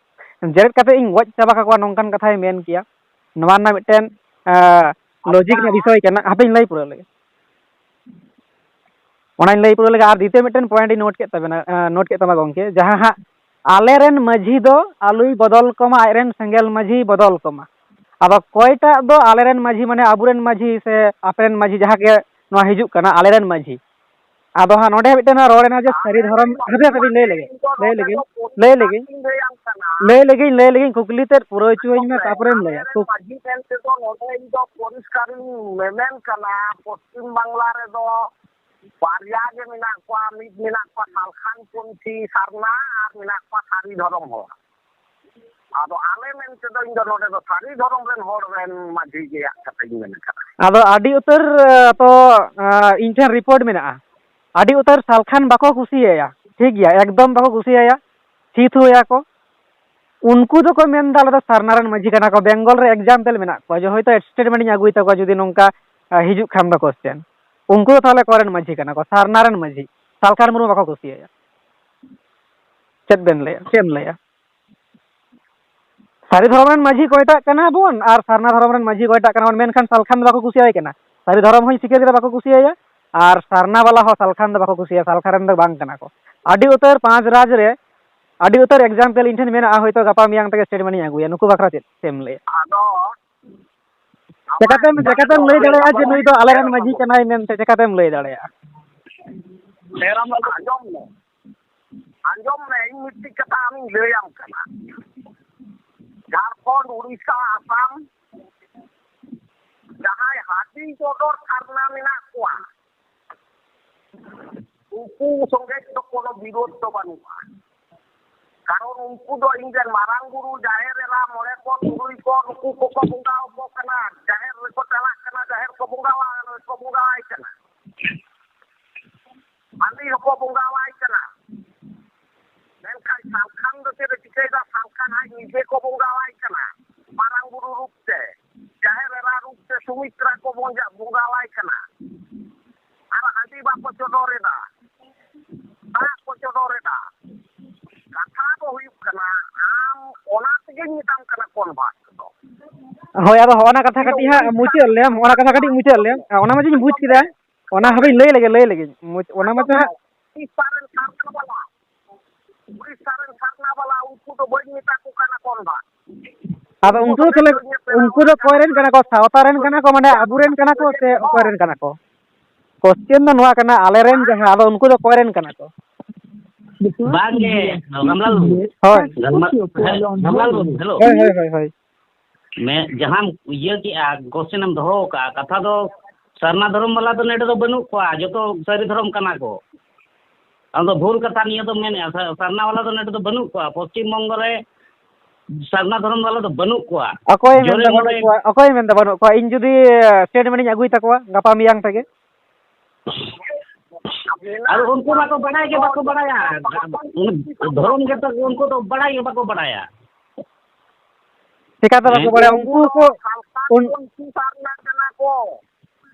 ᱡᱮᱨᱮᱫ ᱠᱟᱛᱮ ᱤᱧ ᱜᱚᱡ ᱪᱟᱵᱟ ᱠᱟᱠᱚᱣᱟ, ᱱᱚᱝᱠᱟᱱ ᱠᱟᱛᱷᱟᱭ ᱢᱮᱱ ᱠᱮᱭᱟ? ᱱᱚᱣᱟ ᱨᱮᱱᱟᱜ ᱢᱤᱫᱴᱮᱱ, ᱟᱸ, logic ᱟᱪᱪᱷᱟ᱾ ᱨᱮᱱᱟᱜ ᱵᱤᱥᱚᱭ ᱠᱟᱱᱟ᱾ ᱦᱟᱯᱮᱧ ᱞᱟᱹᱭ ᱯᱩᱨᱟᱹᱣ ᱞᱮᱜᱮ᱾ ᱚᱱᱟᱧ ᱞᱟᱹᱭ ᱯᱩᱨᱟᱹᱣ ᱞᱮᱜᱮ᱾ ᱟᱨ ᱫᱤᱛᱤᱭᱚ ᱢᱤᱫᱴᱮᱱ point ᱤᱧ note ᱠᱮᱫ ᱛᱟᱵᱮᱱᱟ, ᱟᱸ, note ᱠᱮᱫ ᱛᱟᱢᱟ ᱜᱚᱢᱠᱮ, ᱡᱟᱦᱟᱸ ᱦᱟᱸᱜ ᱟᱞᱮᱨᱮᱱ ᱢᱟᱹᱡᱷᱤ ᱫᱚ ᱟᱞᱚᱭ ᱵᱚᱫᱚᱞ ᱠᱚᱢᱟ, ᱟᱡᱨᱮᱱ ᱥᱮᱸᱜᱮᱞ ᱢᱟᱹᱡᱷᱤᱭ ᱵᱚᱫᱚᱞ ᱠᱚᱢᱟ᱾ ᱟᱫᱚ ᱚᱠᱚᱭᱴᱟᱜ ᱫᱚ ᱟᱞᱮᱨᱮᱱ ᱢᱟᱹᱡᱷᱤ, ᱢᱟᱱᱮ ᱟᱵᱚᱨᱮᱱ ᱢᱟᱹᱡᱷᱤ ᱥᱮ ᱟᱯᱮᱨᱮᱱ ᱢᱟᱹᱡᱷᱤ, ᱡᱟᱦᱟᱸ ᱜᱮ ᱱᱚᱣᱟ ᱦᱤᱡᱩᱜ ᱠᱟᱱᱟ, ᱟᱞᱮᱨᱮᱱ ᱢᱟᱹᱡᱷᱤ? ᱟᱫᱚ ᱦᱟᱸᱜ ᱱᱚᱰᱮ ᱢᱤᱫᱴᱮᱱ ᱨᱚᱲ ᱮᱱᱟ ᱡᱮ ᱥᱟᱹᱨᱤ ᱫᱷᱚᱨᱚᱢ, ᱦᱟᱯᱮ, ᱦᱟᱯᱮ, ᱞᱟᱹᱭ ᱞᱮᱜᱮ, ᱞᱟᱹᱭ ᱞᱮᱜᱮ, ᱞᱟᱹᱭ ᱞᱮᱜᱮ, ᱞᱟᱹᱭ ᱞᱮᱜᱮᱧ, ᱞᱟᱹᱭ ᱞᱮᱜᱮᱧ, ᱠᱩᱠᱞᱤ ᱛᱮᱫ ᱯᱩᱨᱟᱹᱣ ᱦᱚᱪᱚᱣᱟᱹᱧ ᱢᱮ, ᱛᱟᱨᱯᱚᱨᱮᱢ ᱞᱟᱹᱭᱟ᱾ ᱠᱩᱠ- ᱢᱟᱹᱡᱷᱤ ᱢᱮᱱ ᱛᱮᱫᱚ ᱱᱚᱰᱮ ᱤᱧ ᱫᱚ ᱯᱚᱨᱤᱥᱠᱟᱨᱤᱧ ᱢᱮᱢᱮᱱ ᱠᱟᱱᱟ, ᱯᱚᱥᱪᱤᱢ ᱵᱟᱝᱞᱟ ᱨᱮᱫᱚ ᱵᱟᱨᱭᱟ ᱜᱮ ᱢᱮᱱᱟᱜ ᱠᱚᱣᱟ, ᱢᱤᱫ ᱢᱮᱱᱟᱜ ᱠᱚᱣᱟ ᱥᱟᱞᱠᱷᱟᱱ ᱯᱚᱱᱛᱷᱤ ᱥᱟᱨᱱᱟ, ᱟᱨ ᱢᱮᱱᱟᱜ ᱠᱚᱣᱟ ᱥᱟᱹᱨᱤ ᱫᱷᱚᱨᱚᱢ ᱦᱚᱲ᱾ ᱟᱫᱚ ᱟᱞᱮ ᱢᱮᱱ ᱛᱮᱫᱚ ᱤᱧ ᱫᱚ ᱱᱚᱰᱮ ᱫᱚ ᱥᱟᱹᱨᱤ ᱫᱷᱚᱨᱚᱢ ᱨᱮᱱ ᱦᱚᱲ ᱨᱮᱱ ᱢᱟᱹᱡᱷᱤ ᱜᱮᱭᱟᱜ ᱠᱟᱛᱷᱟᱧ ᱢᱮᱱ ᱠᱟᱫᱟ᱾ ᱟᱫᱚ ᱟᱹᱰᱤ ᱩᱛᱟᱹᱨ, ᱟᱸ, ᱛᱚ, ᱟᱸ, ᱤᱧ ᱴᱷᱮᱱ report ᱢᱮᱱᱟᱜᱼᱟ, ᱟᱹᱰᱤ ᱩᱛᱟᱹᱨ ᱥᱟᱞᱠᱷᱟᱱ ᱵᱟᱠᱚ ᱠᱩᱥᱤᱭᱟᱭᱟ, ᱴᱷᱤᱠ ᱜᱮᱭᱟ, ᱮᱠᱫᱚᱢ ᱵᱟᱠᱚ ᱠᱩᱥᱤᱭᱟᱭᱟ, ᱪᱷᱤ ᱛᱷᱩ ᱟᱭᱟ ᱠᱚ᱾ ᱩᱱᱠᱩ ᱫᱚᱠᱚ ᱢᱮᱱᱫᱟ ᱟᱞᱮ ᱫᱚ ᱥᱟᱨᱱᱟ ᱨᱮᱱ ᱢᱟᱹᱡᱷᱤ ᱠᱟᱱᱟ ᱠᱚ, ᱵᱮᱝᱜᱚᱞ ᱨᱮ example ᱢᱮᱱᱟᱜ ᱠᱚᱣᱟ, ᱡᱮ ᱦᱳᱭᱛᱳ statement ᱤᱧ ᱟᱹᱜᱩᱭ ᱛᱟᱠᱚᱣᱟ ᱡᱩᱫᱤ ᱱᱚᱝᱠᱟ, ᱟᱸ, ᱦᱤᱡᱩᱜ ᱠᱷᱟᱱ ᱫᱚ question᱾ ᱩᱱᱠᱩ ᱫᱚ ᱛᱟᱦᱚᱞᱮ ᱚᱠᱚᱭ ᱨᱮᱱ ᱢᱟᱹᱡᱷᱤ ᱠᱟᱱᱟ ᱠᱚ? ᱥᱟᱨᱱᱟ ᱨᱮᱱ ᱢᱟᱹᱡᱷᱤ᱾ ᱥᱟᱞᱠᱷᱟᱱ ᱢᱩᱨᱢᱩ ᱵᱟᱠᱚ ᱠᱩᱥᱤᱭᱟᱭᱟ᱾ ᱪᱮᱫ ᱵᱮᱱ ᱞᱟᱹᱭᱟ, ᱪᱮᱫ ᱮᱢ ᱞᱟᱹᱭᱟ? ᱥᱟᱹᱨᱤ ᱫᱷᱚᱨᱚᱢ ᱨᱮᱱ ᱢᱟᱹᱡᱷᱤ ᱚᱠᱚᱭᱴᱟᱜ ᱠᱟᱱᱟ ᱵᱚᱱ ᱟᱨ ᱥᱟᱨᱱᱟ ᱫᱷᱚᱨᱚᱢ ᱨᱮᱱ ᱢᱟᱹᱡᱷᱤ ᱚᱠᱚᱭᱴᱟᱜ ᱠᱟᱱᱟ ᱵᱚᱱ, ᱢᱮᱱᱠᱷᱟᱱ ᱥᱟᱞᱠᱷᱟᱱ ᱫᱚ ᱵᱟᱠᱚ ᱠᱩᱥᱤᱭᱟᱭ ᱠᱟᱱᱟ᱾ ᱥᱟᱹᱨᱤ ᱫᱷᱚᱨᱚᱢ ᱦᱚᱸᱧ ᱥᱤᱠᱟᱹᱨ ᱠᱮᱫᱟ, ᱵᱟᱠᱚ ᱠᱩᱥᱤᱭᱟᱭᱟ᱾ ᱟᱨ ᱥᱟᱨᱱᱟ ᱵᱟᱞᱟ ᱦᱚᱸ ᱥᱟᱞᱠᱷᱟᱱ ᱫᱚ ᱵᱟᱠᱚ ᱠᱩᱥᱤᱭᱟᱭᱟ, ᱥᱟᱞᱠᱷᱟᱱ ᱨᱮᱱ ᱫᱚ ᱵᱟᱝ ᱠᱟᱱᱟ ᱠᱚ᱾ ᱟᱹᱰᱤ ᱩᱛᱟᱹᱨ ᱯᱟᱸᱪ ᱨᱟᱡᱽ ᱨᱮ ᱟᱹᱰᱤ ᱩᱛᱟᱹᱨ example ᱤᱧ ᱴᱷᱮᱱ ᱢᱮᱱᱟᱜᱼᱟ, ᱦᱚᱭᱛᱳ ᱜᱟᱯᱟ ᱢᱮᱭᱟᱝ ᱛᱮᱜᱮ statement ᱤᱧ ᱟᱹᱜᱩᱭᱟ᱾ ᱱᱩᱠᱩ ᱵᱟᱠᱷᱨᱟ ᱪᱮᱫ ᱮᱢ ᱞᱟᱹᱭᱟ? ᱟᱫᱚ ᱪᱮᱠᱟᱛᱮᱢ, ᱪᱮᱠᱟᱛᱮᱢ ᱞᱟᱹᱭ ᱫᱟᱲᱮᱭᱟᱜᱼᱟ ᱡᱮ ᱱᱩᱭ ᱫᱚ ᱟᱞᱮᱨᱮᱱ ᱢᱟᱹᱡᱷᱤ ᱠᱟᱱᱟᱭ ᱢᱮᱱᱛᱮ? ᱪᱮᱠᱟᱛᱮᱢ ᱞᱟᱹᱭ ᱫᱟᱲᱮᱭᱟᱜᱼᱟ? ᱟᱸᱡᱚᱢ ᱢᱮ, ᱟᱸᱡᱚᱢ ᱢᱮ, ᱤᱧ ᱢᱤᱫᱴᱤᱡ ᱠᱟᱛᱷᱟ ᱟᱢᱤᱧ ᱞᱟᱹᱭᱟᱢ ᱠᱟᱱᱟ᱾ ᱡᱷᱟᱲᱠᱷᱚᱸᱰ, ᱩᱲᱤᱥᱥᱟ, ᱟᱥᱟᱢ, ᱡᱟᱦᱟᱸᱭ ᱦᱟᱹᱴᱤᱧ ᱪᱚᱰᱚᱨ ᱥᱟᱨᱱᱟ ᱢᱮᱱᱟᱜ ᱠᱚᱣᱟ, ᱩᱱᱠᱩ ᱥᱚᱸᱜᱮ ᱫᱚ ᱠᱳᱱᱳ ᱵᱤᱨᱳᱫᱷ ᱫᱚ ᱵᱟᱹᱱᱩᱜᱼᱟ᱾ ᱠᱟᱨᱚᱱ ᱩᱱᱠᱩ ᱫᱚ ᱤᱧ ᱨᱮᱱ ᱢᱟᱨᱟᱝ ᱵᱩᱨᱩ, ᱡᱟᱦᱮᱨ ᱮᱨᱟ, ᱢᱚᱬᱮ ᱠᱚ, ᱛᱩᱨᱩᱭ ᱠᱚ, ᱱᱩᱠᱩ ᱠᱚᱠᱚ ᱵᱚᱸᱜᱟ ᱟᱠᱚ ᱠᱟᱱᱟ᱾ ᱡᱟᱦᱮᱨ ᱨᱮᱠᱚ ᱪᱟᱞᱟᱜ ᱠᱟᱱᱟ, ᱡᱟᱦᱮᱨ ᱠᱚ ᱵᱚᱸᱜᱟ, ᱠᱚ ᱵᱚᱸᱜᱟ ᱟᱭ ᱠᱟᱱᱟ᱾ ᱦᱟᱺᱰᱤ ᱦᱚᱸᱠᱚ ᱵᱚᱸᱜᱟᱣᱟᱭ ᱠᱟᱱᱟ᱾ ᱢᱮᱱᱠᱷᱟᱱ ᱥᱟᱞᱠᱷᱟᱱ ᱫᱚ ᱪᱮᱫ ᱮ ᱪᱤᱠᱟᱹᱭᱮᱫᱟ? ᱥᱟᱞᱠᱷᱟᱱ ᱟᱡ ᱱᱤᱡᱮ ᱠᱚ ᱵᱚᱸᱜᱟᱣᱟᱭ ᱠᱟᱱᱟ᱾ ᱢᱟᱨᱟᱝ ᱵᱩᱨᱩ ᱨᱩᱯ ᱛᱮ, ᱡᱟᱦᱮᱨ ᱮᱨᱟ ᱨᱩᱯ ᱛᱮ ᱥᱩᱢᱤᱛᱨᱟ ᱠᱚ ᱵᱚᱸᱜᱟ-, ᱵᱚᱸᱜᱟᱣᱟᱭ ᱠᱟᱱᱟ᱾ ᱟᱨ ᱦᱟᱺᱰᱤ ᱵᱟᱠᱚ ᱪᱚᱰᱚᱨᱮᱫᱟ, ᱫᱟᱜ ᱠᱚ ᱪᱚᱰᱚᱨᱮᱫᱟ᱾ ᱠᱟᱛᱷᱟ ᱫᱚ ᱦᱩᱭᱩᱜ ᱠᱟᱱᱟ, ᱟᱢ ᱚᱱᱟ ᱛᱮᱜᱮᱧ ᱢᱮᱛᱟᱢ ᱠᱟᱱᱟ convert ᱫᱚ᱾ ᱦᱳᱭ, ᱟᱫᱚ ᱦᱚᱸᱜᱼᱚ ᱱᱟ ᱠᱟᱛᱷᱟ ᱠᱟᱹᱴᱤᱡ ᱦᱟᱸᱜ ᱢᱩᱪᱟᱹᱫ ᱞᱮᱢ, ᱦᱚᱸᱜᱼᱚ ᱱᱟ ᱠᱟᱛᱷᱟ ᱠᱟᱹᱴᱤᱡ ᱢᱩᱪᱟᱹᱫ ᱞᱮᱢ᱾ ᱚᱱᱟ ᱢᱟ ᱡᱮᱧ ᱵᱩᱡᱽ ᱠᱮᱫᱟ, ᱚᱱᱟ ᱦᱚᱸᱵᱤᱱ ᱞᱟᱹᱭ ᱞᱮᱜᱮ, ᱞᱟᱹᱭ ᱞᱮᱜᱮ᱾ ᱢᱩᱪ-, ᱚᱱᱟ ᱢᱟᱪᱚ ᱦᱟᱸᱜ ᱩᱲᱤᱥᱥᱟ ᱨᱮᱱ ᱥᱟᱨᱱᱟ ᱵᱟᱞᱟ, ᱩᱲᱤᱥᱥᱟ ᱨᱮᱱ ᱥᱟᱨᱱᱟ ᱵᱟᱞᱟ, ᱩᱱᱠᱩ ᱫᱚ ᱵᱟᱹᱧ ᱢᱮᱛᱟ ᱠᱚ ᱠᱟᱱᱟ convert᱾ ᱟᱫᱚ ᱩᱱᱠᱩ ᱫᱚ ᱛᱟᱦᱞᱮ, ᱩᱱᱠᱩ ᱫᱚ ᱚᱠᱚᱭ ᱨᱮᱱ ᱠᱟᱱᱟ ᱠᱚ? ᱥᱟᱶᱛᱟ ᱨᱮᱱ ᱠᱟᱱᱟ ᱠᱚ, ᱢᱟᱱᱮ ᱟᱵᱚ ᱨᱮᱱ ᱠᱟᱱᱟ ᱠᱚ ᱥᱮ ᱚᱠᱚᱭ ᱨᱮᱱ ᱠᱟᱱᱟ ᱠᱚ? Question ᱫᱚ ᱱᱚᱣᱟ ᱠᱟᱱᱟ, ᱟᱞᱮ ᱨᱮᱱ ᱡᱟᱦᱟᱸ, ᱟᱫᱚ ᱩᱱᱠᱩ ᱫᱚ ᱚᱠᱚᱭ ᱨᱮᱱ ᱠᱟᱱᱟ ᱠᱚ? ᱵᱟᱝᱜᱮ, ᱨᱟᱢᱞᱟᱞ ᱵᱟᱹᱵᱩ᱾ ᱦᱳᱭ᱾ ᱨᱟᱢᱞᱟᱞ ᱵᱟᱹᱵᱩ, hello᱾ ᱦᱳᱭ, ᱦᱳᱭ, ᱦᱳᱭ, ᱦᱳᱭ᱾ ᱢᱮ-, ᱡᱟᱦᱟᱸᱢ ᱤᱭᱟᱹ ᱠᱮᱜᱼᱟ, question ᱮᱢ ᱫᱚᱦᱚ ᱟᱠᱟᱜᱼᱟ, ᱠᱟᱛᱷᱟ ᱫᱚ ᱥᱟᱨᱱᱟ ᱫᱷᱚᱨᱚᱢ ᱵᱟᱞᱟ ᱫᱚ ᱱᱚᱰᱮ ᱫᱚ ᱵᱟᱹᱱᱩᱜ ᱠᱚᱣᱟ, ᱡᱚᱛᱚ ᱥᱟᱹᱨᱤ ᱫᱷᱚᱨᱚᱢ ᱠᱟᱱᱟ ᱠᱚ᱾ ᱟᱢ ᱫᱚ ᱵᱷᱩᱞ ᱠᱟᱛᱷᱟ ᱱᱤᱭᱟᱹ ᱫᱚᱢ ᱢᱮᱱᱮᱜᱼᱟ, ᱥᱟ-, ᱥᱟᱨᱱᱟ ᱵᱟᱞᱟ ᱫᱚ ᱱᱚᱰᱮ ᱫᱚ ᱵᱟᱹᱱᱩᱜ ᱠᱚᱣᱟ, ᱯᱚᱥᱪᱤᱢ ᱵᱚᱝᱜᱚ ᱨᱮ ᱥᱟᱨᱱᱟ ᱫᱷᱚᱨᱚᱢ ᱵᱟᱞᱟ ᱫᱚ ᱵᱟᱹᱱᱩᱜ ᱠᱚᱣᱟ᱾ ᱚᱠᱚᱭᱮ ᱡᱳᱨᱮ ᱢᱮᱱᱫᱟ ᱵᱟᱹᱱᱩᱜ ᱱᱚᱰᱮ ᱠᱚᱣᱟ? ᱚᱠᱚᱭᱮ ᱢᱮᱱᱫᱟ ᱵᱟᱹᱱᱩᱜ ᱠᱚᱣᱟ? ᱤᱧ ᱡᱩᱫᱤ statement ᱤᱧ ᱟᱹᱜᱩᱭ ᱛᱟᱠᱚᱣᱟ ᱜᱟᱯᱟ ᱢᱮᱭᱟᱝ ᱛᱮᱜᱮ? ᱟᱨ ᱩᱱᱠᱩ ᱢᱟᱠᱚ ᱵᱟᱲᱟᱭ ᱜᱮ ᱵᱟᱠᱚ ᱵᱟᱲᱟᱭᱟ, ᱫᱷᱚᱨᱚᱢ ᱜᱮᱛᱚ ᱩᱱᱠᱩ ᱫᱚ ᱵᱟᱲᱟᱭ ᱜᱮ ᱵᱟᱠᱚ ᱵᱟᱲᱟᱭᱟ᱾ ᱪᱮᱠᱟᱛᱮ ᱵᱟᱠᱚ ᱦᱮᱸ? ᱵᱟᱲᱟᱭᱟ? ᱩᱱᱠᱩ ᱠᱚ, ᱩᱱ-, ᱩᱱᱠᱩ ᱥᱟᱨᱱᱟ ᱠᱟᱱᱟ ᱠᱚ᱾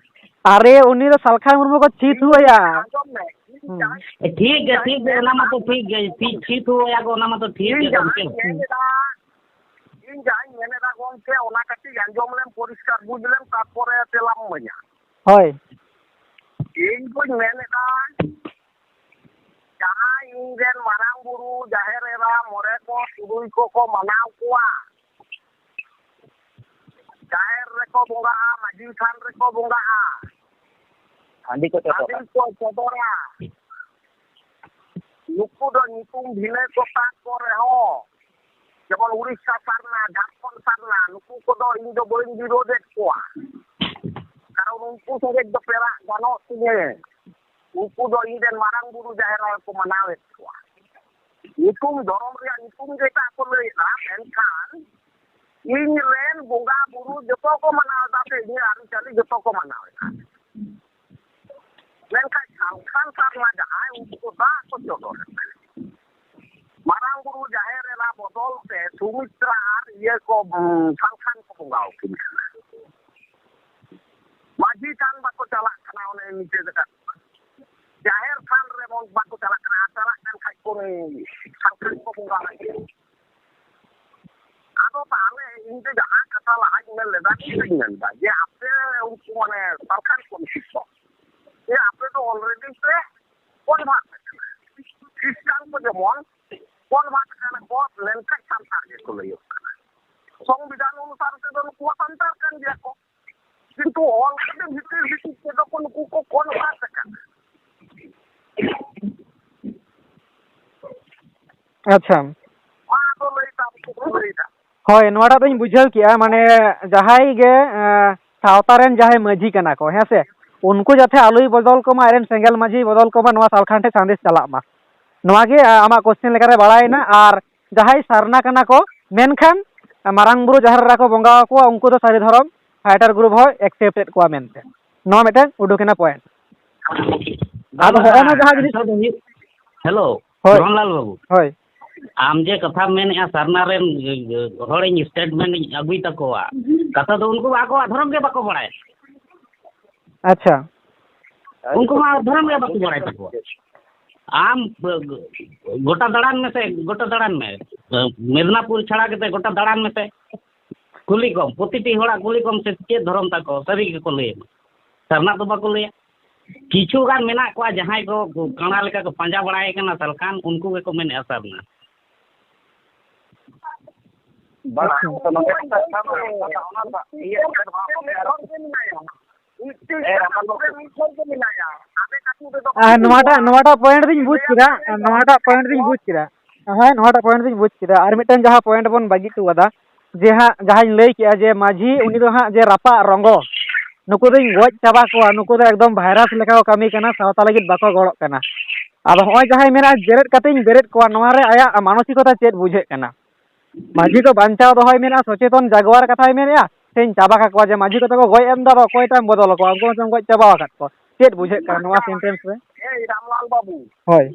ᱟᱨᱮ, ᱩᱱᱤ ᱫᱚ ᱥᱟᱞᱠᱷᱟᱱ ᱢᱩᱨᱢᱩ ᱠᱚ ᱪᱷᱤᱛ ᱦᱩᱭᱟ᱾ ᱟᱸᱡᱚᱢ ᱢᱮ, ᱤᱧ ᱦᱩᱸ᱾ ᱡᱟᱦᱟᱸᱧ ᱮ, ᱴᱷᱤᱠ ᱜᱮᱭᱟ, ᱴᱷᱤᱠ ᱜᱮᱭᱟ, ᱚᱱᱟ ᱢᱟᱛᱚ ᱴᱷᱤᱠ ᱜᱮ, ᱪᱷᱤ-, ᱪᱷᱤᱛ ᱦᱩᱭᱟ ᱠᱚ, ᱚᱱᱟ ᱢᱟᱛᱚ ᱴᱷᱤᱠ ᱤᱧ ᱜᱮᱭᱟ ᱡᱟᱦᱟᱸᱧ ᱜᱚᱢᱠᱮ᱾ ᱢᱮᱱᱮᱫᱟ, ᱤᱧ ᱡᱟᱦᱟᱸᱧ ᱢᱮᱱᱮᱫᱟ ᱜᱚᱢᱠᱮ, ᱚᱱᱟ ᱠᱟᱹᱴᱤᱡ ᱟᱸᱡᱚᱢ ᱞᱮᱢ, ᱯᱚᱨᱤᱥᱠᱟᱨ ᱵᱩᱡᱽ ᱞᱮᱢ, ᱛᱟᱨᱯᱚᱨᱮ ᱛᱮᱞᱟᱢ ᱤᱢᱟᱹᱧᱟ᱾ ᱦᱳᱭ᱾ ᱤᱧ ᱫᱚᱧ ᱢᱮᱱᱮᱫᱟ, ᱡᱟᱦᱟᱸᱭ ᱤᱧ ᱨᱮᱱ ᱢᱟᱨᱟᱝ ᱵᱩᱨᱩ, ᱡᱟᱦᱮᱨ ᱮᱨᱟ, ᱢᱚᱬᱮ ᱠᱚ, ᱛᱩᱨᱩᱭ ᱠᱚᱠᱚ ᱢᱟᱱᱟᱣ ᱠᱚᱣᱟ, ᱡᱟᱦᱮᱨ ᱨᱮᱠᱚ ᱵᱚᱸᱜᱟᱜᱼᱟ, ᱢᱟᱹᱡᱷᱤ ᱛᱷᱟᱱ ᱨᱮᱠᱚ ᱵᱚᱸᱜᱟᱜᱼᱟ, ᱦᱟᱺᱰᱤ ᱠᱚ ᱪᱚᱰᱚᱨᱟ᱾ ᱦᱟᱺᱰᱤ ᱠᱚ ᱪᱚᱰᱚᱨᱟ᱾ ᱱᱩᱠᱩ ᱫᱚ ᱧᱩᱛᱩᱢ ᱵᱷᱤᱱᱟᱹ ᱠᱚ ᱛᱟᱠᱚ ᱨᱮᱦᱚᱸ, ᱡᱮᱢᱚᱱ ᱩᱲᱤᱥᱥᱟ ᱥᱟᱨᱱᱟ, ᱡᱷᱟᱲᱠᱷᱚᱸᱰ ᱥᱟᱨᱱᱟ, ᱱᱩᱠᱩ ᱠᱚᱫᱚ ᱤᱧ ᱫᱚ ᱵᱟᱹᱧ ᱵᱤᱨᱳᱫᱮᱫ ᱠᱚᱣᱟ᱾ ᱠᱟᱨᱚᱱ ᱩᱱᱠᱩ ᱥᱚᱸᱜᱮ ᱫᱚ ᱯᱮᱲᱟᱜ ᱜᱟᱱᱚᱜ ᱛᱤᱧᱟᱹ᱾ ᱩᱱᱠᱩ ᱫᱚ ᱤᱧ ᱨᱮᱱ ᱢᱟᱨᱟᱝ ᱵᱩᱨᱩ ᱡᱟᱦᱮᱨ ᱟᱭᱳ ᱠᱚ ᱢᱟᱱᱟᱣᱮᱫ ᱠᱚᱣᱟ᱾ ᱧᱩᱛᱩᱢ, ᱫᱷᱚᱨᱚᱢ ᱨᱮᱭᱟᱜ ᱧᱩᱛᱩᱢ ᱜᱮ ᱮᱴᱟᱜ ᱠᱚ ᱞᱟᱹᱭᱮᱫᱼᱟ, ᱢᱮᱱᱠᱷᱟᱱ ᱤᱧ ᱨᱮᱱ ᱵᱚᱸᱜᱟ ᱵᱩᱨᱩ ᱡᱚᱛᱚ ᱠᱚ ᱢᱟᱱᱟᱣ ᱮᱫᱟ, ᱥᱮ ᱤᱧᱟᱹᱜ ᱟᱹᱨᱤᱪᱟᱹᱞᱤ ᱡᱚᱛᱚ ᱠᱚ ᱢᱟᱱᱟᱣ ᱮᱫᱟ᱾ ᱢᱮᱱᱠᱷᱟᱱ ᱥᱟᱞᱠᱷᱟᱱ ᱥᱟᱨᱱᱟ ᱡᱟᱦᱟᱸᱭ, ᱩᱱᱠᱩ ᱫᱚ ᱫᱟᱜ ᱠᱚ ᱪᱚᱰᱚᱨ ᱮᱫᱟ᱾ ᱢᱟᱨᱟᱝ ᱵᱩᱨᱩ ᱡᱟᱦᱮᱨ ᱮᱨᱟ ᱵᱚᱫᱚᱞ ᱛᱮ ᱥᱩᱢᱤᱛᱨᱟ ᱟᱨ ᱤᱭᱟᱹ ᱠᱚ, ᱩᱸ, ᱥᱟᱞᱠᱷᱟᱱ ᱠᱚ ᱵᱚᱸᱜᱟ ᱟᱹᱠᱤᱱ ᱠᱟᱱᱟ᱾ ᱢᱟᱹᱡᱷᱤ ᱛᱷᱟᱱ ᱵᱟᱠᱚ ᱪᱟᱞᱟᱜ ᱠᱟᱱᱟ, ᱚᱱᱮ ᱱᱤᱛᱮ ᱞᱮᱠᱟ᱾ ᱡᱟᱦᱮᱨ ᱛᱷᱟᱱ ᱨᱮ ᱵᱟᱠᱚ ᱪᱟᱞᱟᱜ ᱠᱟᱱᱟ, ᱟᱨ ᱪᱟᱞᱟᱜ ᱠᱟᱱ ᱠᱷᱟᱡ ᱠᱚ ᱥᱟᱞᱠᱷᱟᱱ ᱠᱚ ᱵᱚᱸᱜᱟ ᱞᱟᱹᱜᱤᱫ᱾ ᱟᱫᱚ ᱛᱟᱦᱞᱮ ᱤᱧ ᱫᱚ ᱡᱟᱦᱟᱸ ᱠᱟᱛᱷᱟ ᱞᱟᱦᱟᱧ ᱢᱮᱱ ᱞᱮᱫᱟ, ᱱᱤᱭᱟᱹᱧ ᱢᱮᱱᱫᱟ ᱡᱮ ᱟᱯᱮ ᱩᱱᱠᱩ ᱢᱟᱱᱮ ᱥᱟᱞᱠᱷᱟᱱ ᱠᱚ ᱢᱤᱥᱤ ᱠᱚ, ᱡᱮ ᱟᱯᱮ ᱫᱚ already ᱯᱮ convert ᱟᱠᱟᱱᱟ᱾ ᱠᱷᱨᱤᱥᱴᱟᱱ ᱠᱚ ᱡᱮᱢᱚᱱ convert ᱟᱠᱟᱱᱟ ᱠᱚ, ᱢᱮᱱᱠᱷᱟᱱ ᱥᱟᱱᱛᱟᱲ ᱜᱮᱠᱚ ᱞᱟᱹᱭᱚᱜ ᱠᱟᱱᱟ᱾ ᱥᱚᱝᱵᱤᱫᱷᱟᱱ ᱚᱱᱩᱥᱟᱨ ᱛᱮᱫᱚ ᱱᱩᱠᱩ ᱦᱚᱸ ᱥᱟᱱᱛᱟᱲ ᱠᱟᱱ ᱜᱮᱭᱟ ᱠᱚ, ᱠᱤᱱᱛᱩ ᱚᱞ ᱠᱟᱛᱮ ᱵᱷᱤᱛᱤᱨ ᱵᱷᱤᱛᱤᱨ ᱛᱮᱫᱚ ᱠᱚ ᱱᱩᱠᱩ ᱠᱚ convert ᱟᱠᱟᱱᱟ᱾ ᱟᱪᱪᱷᱟ᱾ ᱢᱟ ᱟᱫᱚ ᱞᱟᱹᱭ ᱛᱟᱢ, ᱪᱮᱫ ᱠᱚ ᱞᱟᱹᱭ ᱫᱟ? ᱦᱳᱭ, ᱱᱚᱣᱟᱴᱟᱜ ᱫᱚᱧ ᱵᱩᱡᱷᱟᱹᱣ ᱠᱮᱜᱼᱟ, ᱢᱟᱱᱮ ᱡᱟᱦᱟᱸᱭ ᱜᱮ, ᱮᱸ, ᱥᱟᱶᱛᱟ ᱨᱮᱱ ᱡᱟᱦᱟᱸᱭ ᱢᱟᱹᱡᱷᱤ ᱠᱟᱱᱟ ᱠᱚ, ᱦᱮᱸ ᱥᱮ, ᱩᱱᱠᱩ ᱡᱟᱛᱮ ᱟᱞᱚᱭ ᱵᱚᱫᱚᱞ ᱠᱚᱢᱟ, ᱟᱡᱨᱮᱱ ᱥᱮᱸᱜᱮᱞ ᱢᱟᱹᱡᱷᱤ ᱵᱚᱫᱚᱞ ᱠᱚᱢᱟ, ᱱᱚᱣᱟ ᱥᱟᱞᱠᱷᱟᱱ ᱴᱷᱮᱱ ᱥᱟᱸᱫᱮᱥ ᱪᱟᱞᱟᱜ ᱢᱟ᱾ ᱱᱚᱣᱟ ᱜᱮ, ᱟ, ᱟᱢᱟᱜ question ᱞᱮᱠᱟᱨᱮ ᱵᱟᱲᱟᱭᱮᱱᱟ᱾ ᱟᱨ ᱡᱟᱦᱟᱸᱭ ᱥᱟᱨᱱᱟ ᱠᱟᱱᱟ ᱠᱚ, ᱢᱮᱱᱠᱷᱟᱱ ᱢᱟᱨᱟᱝ ᱵᱩᱨᱩ ᱡᱟᱦᱮᱨ ᱨᱮᱠᱚ ᱵᱚᱸᱜᱟ ᱟᱠᱚᱣᱟ, ᱩᱱᱠᱩ ᱫᱚ ᱥᱟᱹᱨᱤ ᱫᱷᱚᱨᱚᱢ fighter group ᱦᱚᱸ accept ᱮᱫ ᱠᱚᱣᱟ ᱢᱮᱱᱛᱮ᱾ ᱱᱚᱣᱟ ᱢᱤᱫᱴᱮᱱ ᱩᱰᱩᱠᱮᱱᱟ point᱾ ᱟᱫᱚ ᱦᱚᱸᱜᱼᱚ ᱱᱟ ᱡᱟᱦᱟᱸ ᱡᱤᱱᱤᱥ ᱠᱟᱛᱷᱟ ᱫᱚ ᱦᱩᱭᱩᱜ, hello, ᱦᱳᱭ᱾ ᱫᱷᱚᱨᱚᱢᱞᱟᱞ ᱵᱟᱹᱵᱩ, ᱦᱳᱭ᱾ ᱟᱢ ᱡᱮ ᱠᱟᱛᱷᱟᱢ ᱢᱮᱱᱮᱜᱼᱟ, ᱥᱟᱨᱱᱟ ᱨᱮᱱ ᱦᱚᱲᱤᱧ statement ᱤᱧ ᱟᱹᱜᱩᱭ ᱛᱟᱠᱚᱣᱟ, ᱠᱟᱛᱷᱟ ᱫᱚ ᱩᱱᱠᱩ ᱟᱠᱚᱣᱟᱜ ᱫᱷᱚᱨᱚᱢ ᱜᱮ ᱵᱟᱠᱚ ᱵᱟᱲᱟᱭᱟ᱾ ᱟᱪᱪᱷᱟ᱾ ᱩᱱᱠᱩ ᱢᱟ ᱫᱷᱚᱨᱚᱢ ᱜᱮ ᱵᱟᱠᱚ ᱵᱟᱲᱟᱭ ᱛᱟᱠᱚᱣᱟ᱾ ᱟᱢ ᱜᱚᱴᱟ ᱫᱟᱬᱟᱱ ᱢᱮᱥᱮ, ᱜᱚᱴᱟ ᱫᱟᱬᱟᱱ ᱢᱮ, ᱢᱮᱫᱽᱱᱟᱯᱩᱨ ᱪᱷᱟᱲᱟ ᱠᱟᱛᱮ ᱜᱚᱴᱟ ᱫᱟᱬᱟᱱ ᱢᱮᱥᱮ, ᱠᱩᱞᱤ ᱠᱚᱢ, ᱯᱨᱚᱛᱤᱴᱤ ᱦᱚᱲᱟᱜ ᱠᱩᱞᱤ ᱠᱚᱢ ᱥᱮ ᱪᱮᱫ ᱫᱷᱚᱨᱚᱢ ᱛᱟᱠᱚ, ᱥᱟᱹᱨᱤ ᱜᱮᱠᱚ ᱞᱟᱹᱭ ᱟᱢᱟ᱾ ᱥᱟᱨᱱᱟ ᱫᱚ ᱵᱟᱠᱚ ᱞᱟᱹᱭᱟ᱾ ᱠᱤᱪᱷᱩ ᱜᱟᱱ ᱢᱮᱱᱟᱜ ᱠᱚᱣᱟ ᱡᱟᱦᱟᱸᱭ ᱠᱚ ᱠᱟᱬᱟ ᱞᱮᱠᱟ ᱠᱚ ᱯᱟᱸᱡᱟ ᱵᱟᱲᱟᱭ ᱠᱟᱱᱟ ᱥᱟᱞᱠᱷᱟᱱ, ᱩᱱᱠᱩ ᱜᱮᱠᱚ ᱢᱮᱱᱮᱫᱼᱟ ᱥᱟᱨᱱᱟ᱾ ᱵᱟᱝ, ᱟᱪᱪᱷᱟ᱾ ᱟᱫᱚ ᱱᱚᱰᱮ ᱠᱟᱛᱷᱟ ᱫᱚ ᱚᱱᱟ ᱫᱚ ᱤᱭᱟᱹ ᱠᱟᱛᱮ ᱫᱚ ᱵᱟᱝ ᱦᱚᱲ ᱜᱮ ᱢᱮᱱᱟᱭᱟ᱾ ᱢᱤᱫᱴᱮᱱ ᱦᱮᱸ, ᱟᱹᱛᱩ ᱨᱮ ᱢᱤᱫ ᱦᱚᱲ ᱜᱮ ᱢᱮᱱᱟᱭᱟ᱾ ᱟᱫᱷᱮᱠ ᱟᱹᱛᱩ ᱨᱮᱫᱚ ᱟᱨ ᱵᱟᱹᱱᱩᱜ ᱱᱚᱣᱟᱴᱟᱜ, ᱠᱚᱣᱟ᱾ ᱱᱚᱣᱟᱴᱟᱜ ᱯᱚᱭᱮᱱᱴ ᱫᱚᱧ ᱵᱩᱡᱽ ᱠᱮᱫᱟ, ᱱᱚᱣᱟᱴᱟᱜ ᱯᱚᱭᱮᱱᱴ ᱫᱚᱧ ᱵᱩᱡᱽ ᱠᱮᱫᱟ᱾ ᱦᱮᱸ, ᱱᱚᱣᱟᱴᱟᱜ ᱯᱚᱭᱮᱱᱴ ᱫᱚᱧ ᱵᱩᱡᱽ ᱠᱮᱫᱟ᱾ ᱟᱨ ᱢᱤᱫᱴᱮᱱ ᱡᱟᱦᱟᱸ ᱯᱚᱭᱮᱱᱴ ᱵᱚᱱ ᱵᱟᱹᱜᱤ ᱦᱚᱴᱚ ᱠᱟᱫᱟ, ᱡᱮ ᱦᱟᱸᱜ ᱡᱟᱦᱟᱸᱧ ᱞᱟᱹᱭ ᱠᱮᱜᱼᱟ ᱡᱮ ᱢᱟᱹᱡᱷᱤ ᱩᱱᱤ ᱫᱚ ᱦᱟᱸᱜ ᱡᱮ ᱨᱟᱯᱟᱜ ᱨᱚᱸᱜᱚ, ᱱᱩᱠᱩ ᱫᱚᱧ ᱜᱚᱡ ᱪᱟᱵᱟ ᱠᱚᱣᱟ, ᱱᱩᱠᱩ ᱫᱚ ᱮᱠᱫᱚᱢ ᱵᱷᱟᱭᱨᱟᱥ ᱞᱮᱠᱟ ᱠᱚ ᱠᱟᱹᱢᱤ ᱠᱟᱱᱟ, ᱥᱟᱶᱛᱟ ᱞᱟᱹᱜᱤᱫ ᱵᱟᱠᱚ ᱜᱚᱲᱚᱜ ᱠᱟᱱᱟ᱾ ᱟᱫᱚ ᱦᱚᱸᱜᱼᱚᱭ ᱡᱟᱦᱟᱸᱭ ᱢᱮᱱᱟ ᱡᱮᱨᱮᱫ ᱠᱟᱛᱮᱧ ᱵᱮᱨᱮᱫ ᱠᱚᱣᱟ, ᱱᱚᱣᱟ ᱨᱮ ᱟᱭᱟᱜ ᱢᱟᱱᱚᱥᱤᱠᱚᱛᱟ ᱪᱮᱫ ᱵᱩᱡᱷᱟᱹᱜ ᱠᱟᱱᱟ? ᱢᱟᱹᱡᱷᱤ ᱫᱚ ᱵᱟᱧᱪᱟᱣ ᱫᱚᱦᱚᱭ ᱢᱮᱱᱟ, ᱥᱚᱪᱮᱛᱚᱱ ᱡᱟᱜᱽᱣᱟᱨ ᱠᱟᱛᱷᱟᱭ ᱢᱮᱱᱮᱜᱼᱟ, ᱥᱮᱧ ᱪᱟᱵᱟ ᱠᱟᱠᱚᱣᱟ ᱡᱮ ᱢᱟᱹᱡᱷᱤ ᱠᱚᱫᱚ ᱠᱚ ᱜᱚᱡ ᱮᱱ ᱫᱚ, ᱟᱫᱚ ᱚᱠᱚᱭ ᱛᱟᱭᱚᱢ ᱵᱚᱫᱚᱞ ᱟᱠᱚᱣᱟ? ᱩᱱᱠᱩ ᱢᱟᱛᱚᱢ ᱜᱚᱡ ᱪᱟᱵᱟ ᱟᱠᱟᱫ ᱠᱚᱣᱟ᱾ ᱪᱮᱫ ᱵᱩᱡᱷᱟᱹᱜ ᱠᱟᱱᱟ ᱱᱚᱣᱟ ᱥᱮᱱᱴᱮᱱᱥ ᱨᱮ? ᱮᱭ ᱨᱟᱢᱞᱟᱞ ᱵᱟᱹᱵᱩ᱾ ᱦᱳᱭ᱾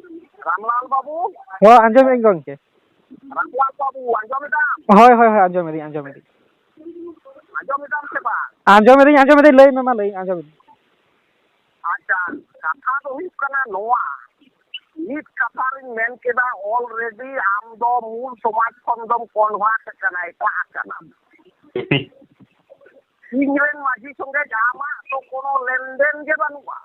ᱨᱟᱢᱞᱟᱞ ᱵᱟᱹᱵᱩ᱾ ᱦᱚᱸ, ᱟᱸᱡᱚᱢᱮᱫ ᱟᱹᱧ ᱜᱚᱢᱠᱮ᱾ ᱨᱟᱢᱞᱟᱞ ᱵᱟᱹᱵᱩ, ᱟᱸᱡᱚᱢᱮᱫᱟᱢ? ᱦᱳᱭ, ᱦᱳᱭ, ᱦᱳᱭ, ᱟᱸᱡᱚᱢᱮᱫᱟᱹᱧ, ᱟᱸᱡᱚᱢᱮᱫᱟᱹᱧ᱾ ᱟᱸᱡᱚᱢᱮᱫᱟᱢ ᱥᱮ ᱵᱟᱝ? ᱟᱸᱡᱚᱢᱮᱫᱟᱹᱧ, ᱟᱸᱡᱚᱢᱮᱫᱟᱹᱧ, ᱞᱟᱹᱭ ᱢᱮ, ᱢᱟ ᱞᱟᱹᱭ, ᱟᱸᱡᱚᱢᱮᱫᱟᱹᱧ᱾ ᱟᱪᱪᱷᱟ, ᱠᱟᱛᱷᱟ ᱫᱚ ᱦᱩᱭᱩᱜ ᱠᱟᱱᱟ ᱱᱚᱣᱟ, ᱢᱤᱫ ᱠᱟᱛᱷᱟ ᱨᱤᱧ ᱢᱮᱱ ᱠᱮᱫᱟ, already ᱟᱢ ᱫᱚ ᱢᱩᱞ ᱥᱚᱢᱟᱡᱽ ᱠᱷᱚᱱ ᱫᱚᱢ convert ᱟᱠᱟᱱᱟ, ᱮᱴᱟᱜ ᱟᱠᱟᱱᱟ᱾ ᱤᱧ ᱨᱮᱱ ᱢᱟᱹᱡᱷᱤ ᱥᱚᱸᱜᱮ ᱡᱟᱦᱟᱸ ᱟᱢᱟᱜ ᱫᱚ ᱠᱳᱱᱳ ᱞᱮᱱᱫᱮᱱ ᱜᱮ ᱵᱟᱹᱱᱩᱜᱼᱟ᱾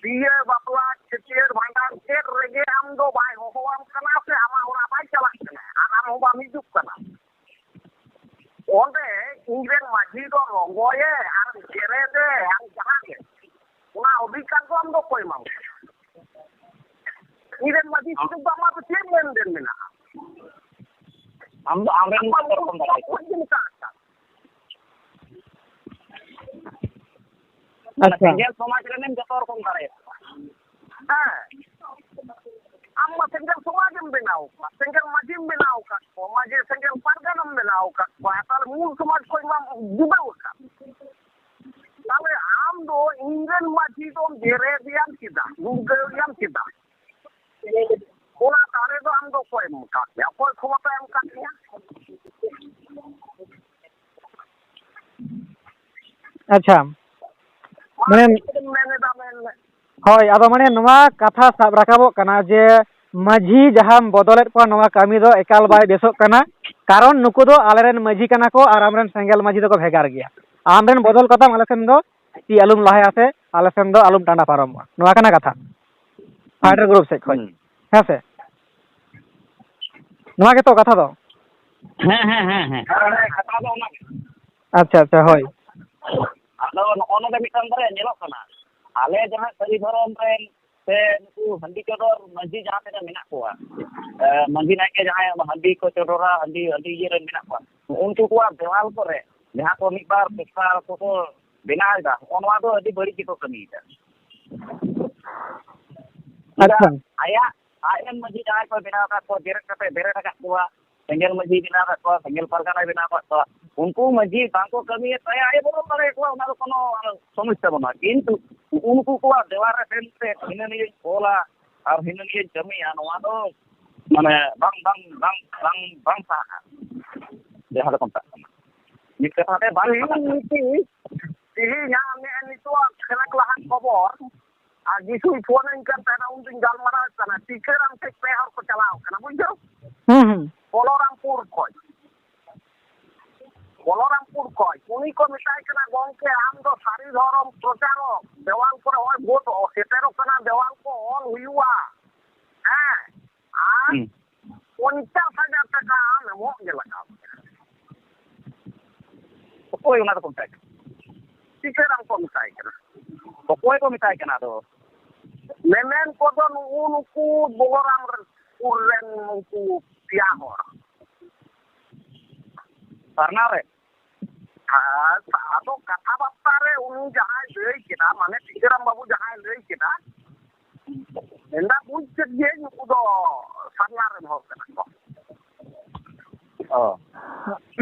ᱵᱤᱭᱟᱹ, ᱵᱟᱯᱞᱟ, ᱪᱷᱟᱹᱴᱭᱟᱹᱨ, ᱵᱷᱟᱸᱰᱟᱱ ᱪᱮᱫ ᱨᱮᱜᱮ ᱟᱢ ᱫᱚ ᱵᱟᱭ ᱦᱚᱦᱚᱣᱟᱢ ᱠᱟᱱᱟ ᱥᱮ ᱟᱢᱟᱜ ᱚᱲᱟᱜ ᱵᱟᱭ ᱪᱟᱞᱟᱜ ᱠᱟᱱᱟ, ᱟᱨ ᱟᱢ ᱦᱚᱸ ᱵᱟᱢ ᱦᱤᱡᱩᱜ ᱠᱟᱱᱟ᱾ ᱚᱸᱰᱮ ᱤᱧ ᱨᱮᱱ ᱢᱟᱹᱡᱷᱤ ᱫᱚ ᱨᱚᱸᱜᱚᱭᱮ ᱟᱨ ᱡᱮᱨᱮᱫᱮ ᱟᱨ ᱡᱟᱦᱟᱸ ᱜᱮ, ᱚᱱᱟ ᱚᱫᱷᱤᱠᱟᱨ ᱫᱚ ᱟᱢ ᱫᱚ ᱚᱠᱚᱭ ᱮᱢᱟᱢ ᱠᱟᱱᱟ? ᱤᱧ ᱨᱮᱱ ᱢᱟᱹᱡᱷᱤ ᱥᱩᱫᱷᱩ ᱫᱚ ᱟᱢᱟᱜ ᱫᱚ ᱪᱮᱫ ᱞᱮᱱᱫᱮᱱ ᱢᱮᱱᱟᱜᱼᱟ? ᱟᱢ ᱫᱚ ᱟᱢᱨᱮᱱ ᱟᱢᱟᱜ ᱡᱚᱛᱚ ᱨᱚᱠᱚᱢ ᱫᱟᱲᱮ᱾ ᱠᱷᱚᱡ ᱜᱮ ᱢᱮᱛᱟᱜ ᱠᱟᱱ᱾ ᱢᱟᱱᱮ ᱟᱪᱪᱷᱟ᱾ ᱥᱮᱸᱜᱮᱞ ᱥᱚᱢᱟᱡᱽ ᱨᱮᱱ ᱡᱚᱛᱚ ᱨᱚᱠᱚᱢ ᱫᱟᱲᱮᱭᱟᱜᱼᱟ᱾ ᱦᱮᱸ᱾ ᱟᱢ ᱢᱟ ᱥᱮᱸᱜᱮᱞ ᱥᱚᱢᱟᱡᱽ ᱮᱢ ᱵᱮᱱᱟᱣ ᱠᱚᱣᱟ, ᱥᱮᱸᱜᱮᱞ ᱢᱟᱹᱡᱷᱤᱢ ᱵᱮᱱᱟᱣ ᱟᱠᱟᱫ ᱠᱚᱣᱟ, ᱢᱟᱹᱡᱷᱤ ᱥᱮᱸᱜᱮᱞ ᱯᱟᱨᱜᱟᱱᱟᱢ ᱵᱮᱱᱟᱣ ᱟᱠᱟᱫ ᱠᱚᱣᱟ, ᱛᱟᱦᱞᱮ ᱢᱩᱞ ᱥᱚᱢᱟᱡᱽ ᱠᱷᱚᱱ ᱢᱟᱢ ᱡᱩᱫᱟᱹᱣ ᱟᱠᱟᱱ᱾ ᱛᱟᱦᱞᱮ ᱟᱢ ᱫᱚ ᱤᱧ ᱨᱮᱱ ᱢᱟᱹᱡᱷᱤ ᱫᱚᱢ ᱡᱮᱨᱮᱫ ᱮᱭᱟᱢ ᱪᱮᱫᱟᱜ? ᱜᱩᱲᱫᱟᱹᱣ ᱮᱭᱟᱢ ᱪᱮᱫᱟᱜ? ᱚᱱᱟ ᱫᱟᱲᱮ ᱫᱚ ᱟᱢ ᱫᱚ ᱚᱠᱚᱭ ᱮᱢ ᱟᱠᱟᱫ ᱢᱮᱭᱟ? ᱚᱠᱚᱭ ᱠᱷᱚᱢᱚᱛᱟ ᱮᱢ ᱟᱠᱟᱫ ᱢᱮᱭᱟ? ᱟᱪᱪᱷᱟ, ᱢᱟᱱᱮ ᱢᱮᱱ ᱮᱫᱟ ᱢᱮᱱ ᱢᱮ᱾ ᱦᱳᱭ, ᱟᱫᱚ ᱢᱟᱱᱮ ᱱᱚᱣᱟ ᱠᱟᱛᱷᱟ ᱥᱟᱵ ᱨᱟᱠᱟᱵᱚᱜ ᱠᱟᱱᱟ ᱡᱮ ᱢᱟᱹᱡᱷᱤ ᱡᱟᱦᱟᱸᱢ ᱵᱚᱫᱚᱞᱮᱫ ᱠᱚᱣᱟ, ᱱᱚᱣᱟ ᱠᱟᱹᱢᱤ ᱫᱚ ᱮᱠᱟᱞ ᱵᱟᱭ ᱵᱮᱥᱚᱜ ᱠᱟᱱᱟ᱾ ᱠᱟᱨᱚᱱ ᱱᱩᱠᱩ ᱫᱚ ᱟᱞᱮᱨᱮᱱ ᱢᱟᱹᱡᱷᱤ ᱠᱟᱱᱟ ᱠᱚ ᱟᱨ ᱟᱢᱨᱮᱱ ᱥᱮᱸᱜᱮᱞ ᱢᱟᱹᱡᱷᱤ ᱫᱚᱠᱚ ᱵᱷᱮᱜᱟᱨ ᱜᱮᱭᱟ᱾ ᱟᱢᱨᱮᱱ ᱵᱚᱫᱚᱞ ᱠᱟᱛᱟᱢ ᱟᱞᱮ ᱥᱮᱱ ᱫᱚ ᱛᱤ ᱟᱞᱚᱢ ᱞᱟᱦᱟᱭᱟ ᱥᱮ ᱟᱞᱮ ᱥᱮᱱ ᱫᱚ ᱟᱞᱚᱢ ᱴᱟᱸᱰᱟ ᱯᱟᱨᱚᱢᱚᱜᱼᱟ, ᱱᱚᱣᱟ ᱠᱟᱱᱟ ᱠᱟᱛᱷᱟ᱾ ᱯᱷᱟᱭᱴᱟᱨ ᱜᱨᱩᱯ ᱥᱮᱫ ᱠᱷᱚᱱ᱾ ᱦᱩᱸ᱾ ᱦᱮᱸ ᱥᱮ? ᱱᱚᱣᱟ ᱜᱮᱛᱚ ᱠᱟᱛᱷᱟ ᱫᱚ? ᱦᱮᱸ, ᱦᱮᱸ, ᱦᱮᱸ, ᱦᱮᱸ᱾ ᱦᱮᱸ, ᱠᱟᱛᱷᱟ ᱫᱚ ᱚᱱᱟ ᱜᱮ᱾ ᱟᱪᱪᱷᱟ, ᱟᱪᱪᱷᱟ, ᱦᱳᱭ᱾ ᱟᱫᱚ ᱱᱚᱜᱼᱚ ᱱᱚᱰᱮ ᱢᱤᱫᱴᱟᱝ ᱵᱟᱨᱭᱟ ᱧᱮᱞᱚᱜ ᱠᱟᱱᱟ, ᱟᱞᱮ ᱡᱟᱦᱟᱸ ᱥᱟᱹᱨᱤ ᱫᱷᱚᱨᱚᱢ ᱨᱮᱱ ᱥᱮ ᱱᱩᱠᱩ ᱦᱟᱺᱰᱤ ᱪᱚᱰᱚᱨ ᱢᱟᱹᱡᱷᱤ ᱡᱟᱦᱟᱸ ᱛᱤᱱᱟᱹᱜ ᱢᱮᱱᱟᱜ ᱠᱚᱣᱟ, ᱮ, ᱢᱟᱹᱡᱷᱤ ᱱᱟᱭᱠᱮ ᱡᱟᱦᱟᱸᱭ ᱦᱟᱺᱰᱤ ᱠᱚ ᱪᱚᱰᱚᱨᱟ, ᱦᱟᱺᱰᱤ, ᱦᱟᱺᱰᱤ ᱤᱭᱟᱹ ᱨᱮᱱ ᱢᱮᱱᱟᱜ ᱠᱚᱣᱟ, ᱩᱱᱠᱩ ᱠᱚᱣᱟᱜ ᱫᱮᱣᱟᱞ ᱠᱚᱨᱮ ᱡᱟᱦᱟᱸ ᱠᱚ ᱢᱤᱫ ᱵᱟᱨ ᱯᱚᱥᱴᱟᱨ ᱠᱚᱠᱚ ᱵᱮᱱᱟᱣ ᱮᱫᱟ, ᱱᱚᱜᱼᱚ ᱱᱚᱣᱟ ᱫᱚ ᱟᱹᱰᱤ ᱵᱟᱹᱲᱤᱡ ᱜᱮᱠᱚ ᱠᱟᱹᱢᱤᱭᱮᱫᱟ᱾ ᱟᱪᱪᱷᱟ᱾ ᱟᱭᱟᱜ, ᱟᱡ ᱨᱮᱱ ᱢᱟᱹᱡᱷᱤ ᱡᱟᱦᱟᱸᱭ ᱠᱚ ᱵᱮᱱᱟᱣ ᱟᱠᱟᱫ ᱠᱚᱣᱟ, ᱵᱮᱨᱮᱫ ᱠᱟᱛᱮ, ᱵᱮᱨᱮᱫ ᱟᱠᱟᱫ ᱠᱚᱣᱟ, ᱥᱮᱸᱜᱮᱞ ᱢᱟᱹᱡᱷᱤᱭ ᱵᱮᱱᱟᱣ ᱟᱠᱟᱫ ᱠᱚᱣᱟ, ᱥᱮᱸᱜᱮᱞ ᱯᱟᱨᱜᱟᱱᱟᱭ ᱵᱮᱱᱟᱣ ᱟᱠᱟᱫ ᱠᱚᱣᱟ, ᱩᱱᱠᱩ ᱢᱟᱹᱡᱷᱤ ᱵᱟᱝ ᱠᱚ ᱠᱟᱹᱢᱤᱭᱮᱫ ᱛᱟᱭᱟ, ᱟᱡ ᱵᱚᱞᱚ ᱫᱟᱲᱮᱭᱟᱠᱚᱣᱟ, ᱚᱱᱟ ᱫᱚ ᱠᱳᱱᱳ ᱥᱚᱢᱚᱥᱥᱟ ᱵᱟᱹᱱᱩᱜᱼᱟ᱾ ᱠᱤᱱᱛᱩ ᱩᱱᱠᱩ ᱠᱚᱣᱟᱜ ᱫᱮᱣᱟ ᱨᱮ ᱥᱮᱱ ᱠᱟᱛᱮ ᱦᱤᱱᱟᱹ ᱱᱤᱭᱟᱹᱧ ᱚᱞᱟ ᱟᱨ ᱦᱤᱱᱟᱹ ᱱᱤᱭᱟᱹᱧ ᱠᱟᱹᱢᱤᱭᱟ, ᱱᱚᱣᱟ ᱫᱚ ᱢᱟᱱᱮ ᱵᱟᱝ, ᱵᱟᱝ, ᱵᱟᱝ, ᱵᱟᱝ ᱥᱟᱦᱟᱜᱼᱟ, ᱡᱟᱦᱟᱸ ᱫᱚᱠᱚ ᱢᱮᱛᱟᱜ ᱠᱟᱱᱟ᱾ ᱢᱤᱫ ᱠᱟᱛᱷᱟ ᱛᱮ ᱵᱟᱝ ᱥᱟᱦᱟᱜᱼᱟ᱾ ᱛᱮᱦᱤᱧ, ᱛᱮᱦᱤᱧ ᱦᱟᱸᱜ ᱱᱮᱜᱼᱮ ᱱᱤᱛᱚᱜ ᱠᱷᱮᱞᱟᱠ ᱞᱟᱦᱟᱱ ᱠᱷᱚᱵᱚᱨ, ᱟᱨ ᱡᱤᱥᱩᱭ ᱯᱷᱳᱱᱟᱹᱧ ᱠᱟᱱ ᱛᱟᱦᱮᱱᱟ, ᱩᱱᱫᱩᱧ ᱜᱟᱞᱢᱟᱨᱟᱣ ᱠᱟᱱᱟ, ᱴᱤᱠᱟᱹᱨᱟᱢ ᱴᱷᱮᱡ ᱯᱮ ᱦᱚᱲ ᱠᱚ ᱪᱟᱞᱟᱣ ᱠᱟᱱᱟ, ᱵᱩᱡᱷᱟᱹᱣ? ᱦᱩᱸ, ᱦᱩᱸ᱾ ᱵᱚᱞᱚᱨᱟᱢᱯᱩᱨ ᱠᱷᱚᱡ, ᱵᱚᱞᱚᱨᱟᱢᱯᱩᱨ ᱠᱷᱚᱡ ᱩᱱᱤ ᱠᱚ ᱢᱮᱛᱟᱭ ᱠᱟᱱᱟ, "ᱜᱚᱝᱠᱮ, ᱟᱢ ᱫᱚ ᱥᱟᱹᱨᱤ ᱫᱷᱚᱨᱚᱢ ᱯᱨᱚᱪᱟᱨᱚᱜ, ᱫᱮᱣᱟᱞ ᱠᱚᱨᱮ ᱦᱚᱸᱜᱼᱚᱭ ᱵᱷᱳᱴ ᱥᱮᱴᱮᱨᱚᱜ ᱠᱟᱱᱟ, ᱫᱮᱣᱟᱞ ᱠᱚ ᱚᱞ ᱦᱩᱭᱩᱜᱼᱟ, ᱦᱮᱸ, ᱟᱨ ᱦᱩᱸ᱾ ᱯᱚᱧᱪᱟᱥ ᱦᱟᱡᱟᱨ ᱴᱟᱠᱟ ᱟᱢ ᱮᱢᱚᱜ ᱜᱮ ᱞᱟᱜᱟᱣ ᱢᱮᱭᱟ᱾" ᱚᱠᱚᱭ ᱚᱱᱟ ᱫᱚᱠᱚ ᱢᱮᱛᱟᱭ ᱠᱟᱱᱟ? ᱴᱤᱠᱟᱹᱨᱟᱢ ᱠᱚ ᱢᱮᱛᱟᱭ ᱠᱟᱱᱟ᱾ ᱚᱠᱚᱭ ᱠᱚ ᱢᱮᱛᱟᱭ ᱠᱟᱱᱟ ᱟᱫᱚ? ᱢᱮᱢᱮᱱ ᱠᱚᱫᱚ ᱱᱩᱜᱼᱩ ᱱᱩᱠᱩ ᱵᱚᱞᱚᱨᱟᱢᱯᱩᱨ ᱨᱮᱱ ᱩᱱᱠᱩ ᱯᱮᱭᱟ ᱦᱚᱲ᱾ ᱥᱟᱨᱱᱟ ᱨᱮ? ᱟᱨ ᱟᱫᱚ ᱠᱟᱛᱷᱟ ᱵᱟᱨᱛᱟ ᱨᱮ ᱩᱱᱤ ᱡᱟᱦᱟᱸᱭ ᱞᱟᱹᱭ ᱠᱮᱫᱟ, ᱢᱟᱱᱮ ᱴᱤᱠᱟᱹᱨᱟᱢ ᱵᱟᱹᱵᱩ ᱡᱟᱦᱟᱸᱭ ᱞᱟᱹᱭ ᱠᱮᱫᱟ, ᱢᱮᱱᱫᱟ ᱵᱩᱡᱽ ᱠᱮᱫ ᱜᱤᱭᱟᱹᱧ ᱱᱩᱠᱩ ᱫᱚ ᱥᱟᱨᱱᱟ ᱨᱮᱱ ᱦᱚᱲ ᱠᱟᱱᱟ ᱠᱚ᱾ ᱚ᱾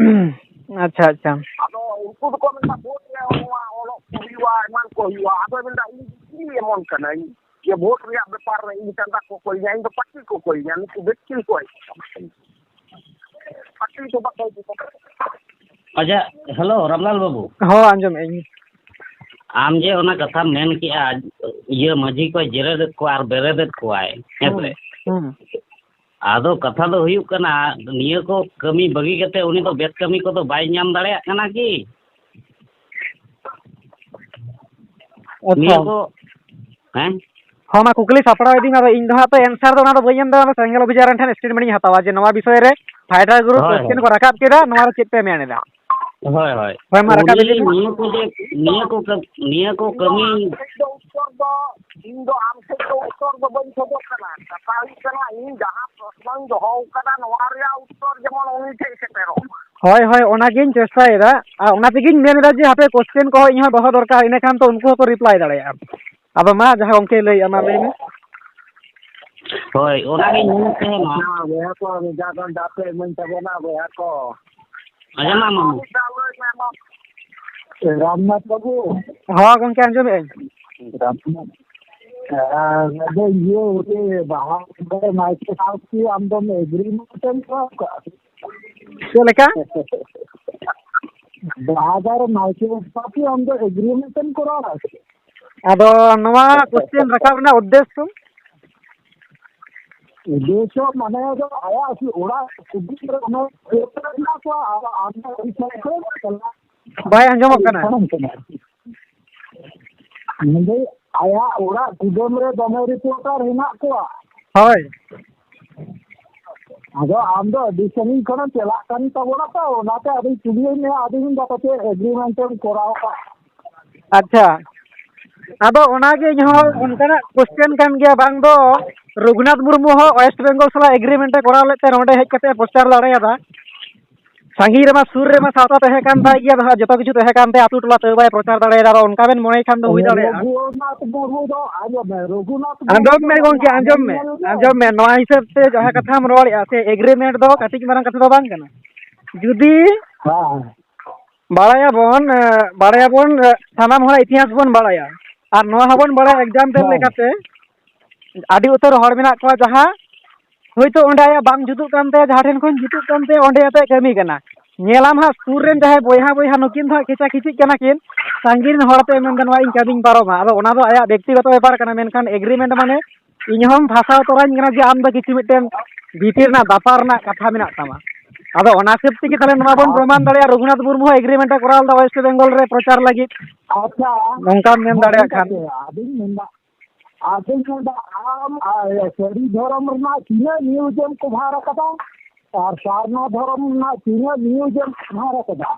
ᱟᱪᱪᱷᱟ, ᱟᱪᱪᱷᱟ᱾ ᱟᱫᱚ ᱩᱱᱠᱩ ᱫᱚᱠᱚ ᱢᱮᱱᱫᱟ ᱵᱷᱳᱴ ᱨᱮ ᱱᱚᱣᱟ ᱚᱞᱚᱜ ᱠᱚ ᱦᱩᱭᱩᱜᱼᱟ, ᱮᱢᱟᱱ ᱠᱚ ᱦᱩᱭᱩᱜᱼᱟ᱾ ᱟᱫᱚᱭ ᱢᱮᱱᱫᱟ ᱤᱧ ᱪᱮᱫ ᱮᱢᱚᱱ ᱠᱟᱹᱱᱟᱹᱧ ᱡᱮ ᱵᱷᱳᱴ ᱨᱮᱭᱟᱜ ᱵᱮᱯᱟᱨ ᱨᱮ ᱤᱧ ᱪᱟᱸᱫᱟ ᱠᱚ ᱠᱚᱭᱤᱧᱟ, ᱤᱧ ᱫᱚ ᱯᱟᱹᱴᱤ ᱠᱚ ᱠᱚᱭᱤᱧᱟ, ᱱᱩᱠᱩ ᱵᱮᱠᱛᱤ ᱠᱚ ᱠᱚᱭ᱾ ᱯᱟᱹᱴᱤ ᱫᱚ ᱵᱟᱠᱚ ᱤᱫᱤ ᱠᱚᱣᱟ᱾ ᱟᱪᱪᱷᱟ, ᱦᱮᱞᱳ, ᱨᱟᱢᱞᱟᱞ ᱵᱟᱹᱵᱩ᱾ ᱦᱚᱸ, ᱟᱸᱡᱚᱢᱮᱫ ᱟᱹᱧ᱾ ᱟᱢ ᱡᱮ ᱚᱱᱟ ᱠᱟᱛᱷᱟᱢ ᱢᱮᱱ ᱠᱮᱜᱼᱟ, ᱤᱭᱟᱹ ᱢᱟᱹᱡᱷᱤ ᱠᱚᱭ ᱡᱮᱨᱮᱫᱮᱫ ᱠᱚᱣᱟ ᱟᱨ ᱵᱮᱨᱮᱫᱮᱫ ᱠᱚᱣᱟᱭ, ᱦᱮᱸ ᱥᱮ? ᱦᱩᱸ, ᱦᱩᱸ᱾ ᱟᱫᱚ ᱠᱟᱛᱷᱟ ᱫᱚ ᱦᱩᱭᱩᱜ ᱠᱟᱱᱟ, ᱱᱤᱭᱟᱹ ᱠᱚ ᱠᱟᱹᱢᱤ ᱵᱟᱹᱜᱤ ᱠᱟᱛᱮ ᱩᱱᱤ ᱫᱚ ᱵᱮᱥ ᱠᱟᱹᱢᱤ ᱠᱚᱫᱚ ᱵᱟᱭ ᱧᱟᱢ ᱫᱟᱲᱮᱭᱟᱜ ᱠᱟᱱᱟ ᱠᱤ? ᱟᱪᱪᱷᱟ᱾ ᱱᱤᱭᱟᱹ ᱠᱚ, ᱦᱮᱸ? ᱦᱚᱸ, ᱢᱟ ᱠᱩᱠᱞᱤ ᱥᱟᱯᱲᱟᱣ ᱤᱫᱤ ᱢᱮ, ᱟᱫᱚ ᱤᱧ ᱫᱚ ᱦᱟᱸᱜ ᱛᱚ answer ᱫᱚ ᱚᱱᱟ ᱫᱚ ᱵᱟᱹᱧ ᱮᱢ ᱫᱟᱲᱮᱭᱟᱜᱼᱟ, ᱚᱱᱟ ᱥᱮᱸᱜᱮᱞ ᱚᱵᱷᱤᱡᱟᱱ ᱨᱮᱱ ᱴᱷᱮᱱ statement ᱤᱧ ᱦᱟᱛᱟᱣᱟ ᱡᱮ ᱱᱚᱣᱟ ᱵᱤᱥᱚᱭ ᱨᱮ fighter group ᱦᱳᱭ, question ᱦᱳᱭ᱾ ᱠᱚ ᱨᱟᱠᱟᱵ ᱠᱮᱫᱟ, ᱱᱚᱣᱟ ᱨᱮ ᱪᱮᱫ ᱯᱮ ᱢᱮᱱ ᱮᱫᱟ? ᱦᱳᱭ, ᱦᱳᱭ᱾ ᱦᱳᱭ, ᱢᱟ ᱨᱟᱠᱟᱵ ᱩᱱᱤ ᱤᱫᱤ ᱢᱮ᱾ ᱱᱤᱭᱟᱹ ᱠᱚ ᱡᱮ, ᱱᱤᱭᱟᱹ ᱠᱚ ᱠᱟᱹ-, ᱱᱤᱭᱟᱹ ᱠᱚ ᱠᱟᱹᱢᱤ ᱤᱧ ᱫᱚ ᱟᱢ ᱥᱮᱫ ᱫᱚ ᱩᱛᱛᱚᱨ ᱫᱚ ᱵᱟᱹᱧ ᱠᱷᱚᱡᱚᱜ ᱠᱟᱱᱟ᱾ ᱠᱟᱛᱷᱟ ᱦᱩᱭᱩᱜ ᱠᱟᱱᱟ, ᱤᱧ ᱡᱟᱦᱟᱸ ᱯᱨᱚᱥᱱᱚᱧ ᱫᱚᱦᱚ ᱟᱠᱟᱫᱟ, ᱱᱚᱣᱟ ᱨᱮᱭᱟᱜ ᱩᱛᱛᱚᱨ ᱡᱮᱢᱚᱱ ᱩᱱᱤ ᱴᱷᱮᱱ ᱥᱮᱴᱮᱨᱚᱜ ᱢᱟ᱾ ᱦᱳᱭ, ᱦᱳᱭ, ᱚᱱᱟᱜᱤᱧ ᱪᱮᱥᱴᱟᱭᱮᱫᱟ᱾ ᱟᱨ ᱚᱱᱟ ᱛᱮᱜᱤᱧ ᱢᱮᱱ ᱮᱫᱟ ᱡᱮ ᱦᱟᱯᱮ question ᱠᱚᱦᱚᱸ ᱤᱧ ᱦᱚᱸ ᱫᱚᱦᱚ ᱫᱚᱨᱠᱟᱨ, ᱤᱱᱟᱹᱠᱷᱟᱱ ᱛᱚ ᱩᱱᱠᱩ ᱦᱚᱸᱠᱚ reply ᱫᱟᱲᱮᱭᱟᱜᱼᱟ᱾ ᱟᱫᱚ ᱢᱟ ᱡᱟᱦᱟᱸ ᱜᱚᱢᱠᱮᱭ ᱞᱟᱹᱭᱮᱫᱼᱟ, ᱢᱟ ᱞᱟᱹᱭ ᱢᱮ᱾ ᱦᱳᱭ, ᱚᱱᱟᱜᱤᱧ ᱢᱮᱱᱮᱫ ᱛᱟᱦᱮᱱᱟ᱾ ᱦᱮᱸ, ᱵᱚᱭᱦᱟ ᱠᱚ, ᱢᱤᱫ ᱫᱷᱟᱣ ᱜᱟᱱ ᱫᱟᱜ ᱯᱮ ᱤᱢᱟᱹᱧ ᱛᱟᱵᱚᱱᱟ, ᱵᱚᱭᱦᱟ ᱠᱚ᱾ ᱟᱸᱡᱚᱢ ᱢᱮ, ᱢᱟᱢᱩ᱾ ᱨᱟᱢᱱᱟᱛᱷ ᱵᱟᱹᱵᱩ᱾ ᱦᱚᱸ ᱜᱚᱢᱠᱮ, ᱟᱸᱡᱚᱢᱮᱫ ᱟᱹᱧ᱾ ᱨᱟᱢᱱᱟᱛᱷ᱾ ᱟᱨ ᱟᱫᱚ ᱤᱭᱟᱹ, ᱩᱱᱤ ᱵᱟᱦᱟ ᱱᱟᱭᱠᱮ ᱥᱟᱶ ᱠᱤ ᱟᱢ ᱫᱚᱢ agreement ᱮᱢ ᱠᱚᱨᱟᱣ ᱠᱟᱜᱼᱟ? ᱪᱮᱫ ᱞᱮᱠᱟ? ᱵᱟᱦᱟ ᱫᱟᱨᱮ ᱱᱟᱭᱠᱮ ᱵᱟᱵᱟ ᱠᱤ ᱟᱢ ᱫᱚ agreement ᱮᱢ ᱠᱚᱨᱟᱣᱟ? ᱟᱫᱚ ᱱᱚᱣᱟ question ᱨᱟᱠᱟᱵ ᱨᱮᱱᱟᱜ ᱩᱫᱽᱫᱮᱥᱥᱚ? ᱩᱫᱽᱫᱮᱥᱥᱚ ᱢᱟᱱᱮ ᱫᱚ ᱟᱭᱟᱜ ᱚᱲᱟᱜ ᱠᱩᱰᱟᱹᱢ ᱨᱮ ᱚᱱᱟ ᱨᱮ ᱢᱮᱱᱟᱜ ᱠᱚᱣᱟ, ᱟᱨ ᱟᱢ ᱫᱚ ᱩᱱᱤ ᱥᱟᱶ ᱛᱮ ᱪᱟᱞᱟᱜ ᱵᱟᱭ ᱟᱸᱡᱚᱢᱚᱜ ᱠᱟᱱᱟ᱾ ᱠᱟᱱᱟ ᱟᱨᱠᱤ᱾ ᱢᱮᱱᱫᱟᱹᱧ, ᱟᱭᱟᱜ ᱚᱲᱟᱜ ᱠᱩᱰᱟᱹᱢ ᱨᱮ ᱫᱚᱢᱮ reporter ᱦᱮᱱᱟᱜ ᱠᱚᱣᱟ᱾ ᱦᱳᱭ᱾ ᱟᱫᱚ ᱟᱢ ᱫᱚ ᱟᱹᱰᱤ ᱥᱟᱺᱜᱤᱧ ᱠᱷᱚᱱᱮᱢ ᱪᱟᱞᱟᱜ ᱠᱟᱱ ᱛᱟᱵᱚᱱᱟ ᱛᱚ, ᱚᱱᱟᱛᱮ ᱟᱫᱚᱧ ᱠᱩᱞᱤᱭᱮᱫ ᱢᱮᱭᱟ, ᱟᱫᱚᱧ ᱢᱮᱱᱫᱟ ᱯᱟᱪᱮᱫ agreement ᱮᱢ ᱠᱚᱨᱟᱣ ᱠᱟᱜ᱾ ᱟᱪᱪᱷᱟ, ᱟᱫᱚ ᱚᱱᱟᱜᱮ ᱤᱧ ᱦᱚᱸ ᱚᱱᱠᱟᱱᱟᱜ question ᱠᱟᱱ ᱜᱮᱭᱟ, ᱵᱟᱝ ᱫᱚ ᱨᱚᱜᱷᱩᱱᱟᱛᱷ ᱢᱩᱨᱢᱩ ᱦᱚᱸ West Bengal ᱥᱟᱞᱟᱜ agreement ᱮ ᱠᱚᱨᱟᱣ ᱞᱮᱫ ᱛᱮ ᱱᱚᱰᱮ ᱦᱮᱡ ᱠᱟᱛᱮ ᱮ ᱯᱨᱚᱪᱟᱨ ᱫᱟᱲᱮᱭᱟᱫᱟ᱾ ᱥᱟᱺᱜᱤᱧ ᱨᱮᱢᱟ, ᱥᱩᱨ ᱨᱮᱢᱟ ᱥᱟᱶᱛᱟ ᱛᱟᱦᱮᱸ ᱠᱟᱱ ᱛᱟᱭ ᱜᱮᱭᱟ, ᱟᱫᱚ ᱦᱟᱸᱜ ᱡᱚᱛᱚ ᱠᱤᱪᱷᱩ ᱛᱟᱦᱮᱸ ᱠᱟᱱ ᱛᱟᱭᱟ ᱟᱹᱛᱩ ᱴᱚᱞᱟ, ᱛᱟᱹᱣ ᱵᱟᱭ ᱯᱨᱚᱪᱟᱨ ᱫᱟᱲᱮᱭᱟᱫᱟ᱾ ᱟᱫᱚ ᱚᱱᱠᱟ ᱵᱮᱱ ᱢᱚᱱᱮᱭ ᱠᱷᱟᱱ ᱫᱚ ᱦᱩᱭ ᱫᱟᱲᱮᱭᱟᱜᱼᱟ᱾ ᱨᱚᱜᱷᱩᱱᱟᱛᱷ ᱢᱩᱨᱢᱩ ᱫᱚ, ᱟᱸᱡᱚᱢ ᱢᱮ, ᱨᱚᱜᱷᱩᱱᱟᱛᱷ ᱢᱩᱨᱢᱩ ᱟᱸᱡᱚᱢ ᱫᱚ ᱢᱮ ᱜᱚᱢᱠᱮ, ᱱᱚᱣᱟ ᱟᱸᱡᱚᱢ ᱟᱹᱰᱤ ᱢᱮ, ᱧᱮᱞ ᱢᱮ᱾ ᱟᱸᱡᱚᱢ ᱢᱮ, ᱱᱚᱣᱟ ᱦᱤᱥᱟᱹᱵ ᱛᱮ ᱡᱟᱦᱟᱸ ᱠᱟᱛᱷᱟᱢ ᱨᱚᱲᱮᱫᱼᱟ ᱥᱮ, agreement ᱫᱚ ᱠᱟᱹᱴᱤᱡ ᱢᱟᱨᱟᱝ ᱠᱟᱛᱷᱟ ᱫᱚ ᱵᱟᱝ ᱠᱟᱱᱟ᱾ ᱡᱩᱫᱤ ᱦᱮᱸ᱾ ᱵᱟᱲᱟᱭᱟᱵᱚᱱ, ᱮ, ᱵᱟᱲᱟᱭᱟᱵᱚᱱ, ᱮ, ᱥᱟᱱᱟᱢ ᱦᱚᱲᱟᱜ ᱤᱛᱤᱦᱟᱥ ᱵᱚᱱ ᱵᱟᱲᱟᱭᱟ᱾ ᱟᱨ ᱱᱚᱣᱟ ᱦᱚᱸᱵᱚᱱ ᱵᱟᱲᱟᱭᱟ, example ᱦᱮᱸ᱾ ᱞᱮᱠᱟᱛᱮ, ᱟᱹᱰᱤ ᱩᱛᱟᱹᱨ ᱦᱚᱲ ᱢᱮᱱᱟᱜ ᱠᱚᱣᱟ ᱡᱟᱦᱟᱸ ᱦᱳᱭᱛᱳ ᱚᱸᱰᱮ ᱟᱭᱟᱜ ᱵᱟᱝ ᱡᱩᱛᱩᱜ ᱠᱟᱱ ᱛᱟᱭᱟ, ᱡᱟᱦᱟᱸ ᱴᱷᱮᱱ ᱠᱷᱚᱱ ᱡᱩᱛᱩᱜ ᱠᱟᱱ ᱛᱟᱭᱟ, ᱚᱸᱰᱮ ᱟᱛᱮᱫ ᱠᱟᱹᱢᱤ ᱠᱟᱱᱟ᱾ ᱧᱮᱞᱟᱢ ᱦᱟᱸᱜ ᱥᱩᱨ ᱨᱮᱱ ᱡᱟᱦᱟᱸᱭ ᱵᱚᱭᱦᱟ ᱵᱚᱭᱦᱟ ᱱᱩᱠᱤᱱ ᱫᱚ ᱦᱟᱸᱜ ᱠᱷᱮᱪᱟ ᱠᱷᱤᱪᱤᱜ ᱠᱟᱱᱟ ᱠᱤᱱ, ᱥᱟᱺᱜᱤᱧ ᱨᱮᱱ ᱦᱚᱲ ᱛᱮ ᱢᱮᱱᱫᱟ ᱱᱚᱣᱟ ᱤᱧ ᱠᱟᱹᱢᱤᱧ ᱯᱟᱨᱚᱢᱟ᱾ ᱟᱫᱚ ᱚᱱᱟ ᱫᱚ ᱟᱭᱟᱜ ᱵᱮᱠᱛᱤᱜᱚᱛᱚ ᱵᱮᱯᱟᱨ ᱠᱟᱱᱟ, ᱢᱮᱱᱠᱷᱟᱱ ᱮᱜᱽᱨᱤᱢᱮᱱᱴ ᱢᱟᱱᱮ ᱤᱧ ᱦᱚᱸᱢ ᱯᱷᱟᱸᱥᱟᱣ ᱛᱚᱨᱟᱧ ᱠᱟᱱᱟ ᱡᱮ ᱟᱢ ᱫᱚ ᱠᱤᱪᱷᱩ ᱢᱤᱫᱴᱮᱱ ᱵᱷᱤᱛᱤᱨ ᱨᱮᱱᱟᱜ ᱵᱟᱯᱟᱨ ᱨᱮᱱᱟᱜ ᱠᱟᱛᱷᱟ ᱢᱮᱱᱟᱜ ᱛᱟᱢᱟ᱾ ᱟᱫᱚ ᱚᱱᱟ ᱦᱤᱥᱟᱹᱵ ᱛᱮᱜᱮ ᱛᱟᱦᱞᱮ ᱱᱚᱣᱟ ᱵᱚᱱ ᱯᱨᱚᱢᱟᱱ ᱫᱟᱲᱮᱭᱟᱜᱼᱟ, ᱨᱚᱜᱷᱩᱱᱟᱛᱷ ᱢᱩᱨᱢᱩ ᱦᱚᱸ ᱮᱜᱽᱨᱤᱢᱮᱱᱴ ᱮ ᱠᱚᱨᱟᱣ ᱞᱮᱫᱟ ᱳᱭᱮᱥᱴ ᱵᱮᱝᱜᱚᱞ ᱨᱮ ᱯᱨᱚᱪᱟᱨ ᱞᱟᱹᱜᱤᱫ, ᱟᱪᱪᱷᱟ, ᱱᱚᱝᱠᱟᱢ ᱢᱮᱱ ᱢᱟ ᱫᱟᱲᱮᱭᱟᱜ ᱴᱷᱤᱠ ᱠᱷᱟᱱ᱾ ᱟᱪᱷᱮ, ᱟᱫᱚᱧ ᱢᱮᱱᱫᱟ, ᱟᱫᱚᱧ ᱢᱮᱱᱫᱟ ᱟᱢ ᱟᱨ ᱥᱟᱹᱨᱤ ᱫᱷᱚᱨᱚᱢ ᱨᱮᱱᱟᱜ ᱛᱤᱱᱟᱹᱜ ᱱᱤᱭᱩᱡ ᱮᱢ ᱠᱚᱵᱷᱟᱨ ᱟᱠᱟᱫᱟ ᱟᱨ ᱥᱟᱨᱱᱟ ᱫᱷᱚᱨᱚᱢ ᱨᱮᱱᱟᱜ ᱛᱤᱱᱟᱹᱜ ᱱᱤᱭᱩᱡ ᱮᱢ ᱠᱚᱵᱷᱟᱨ ᱟᱠᱟᱫᱟ?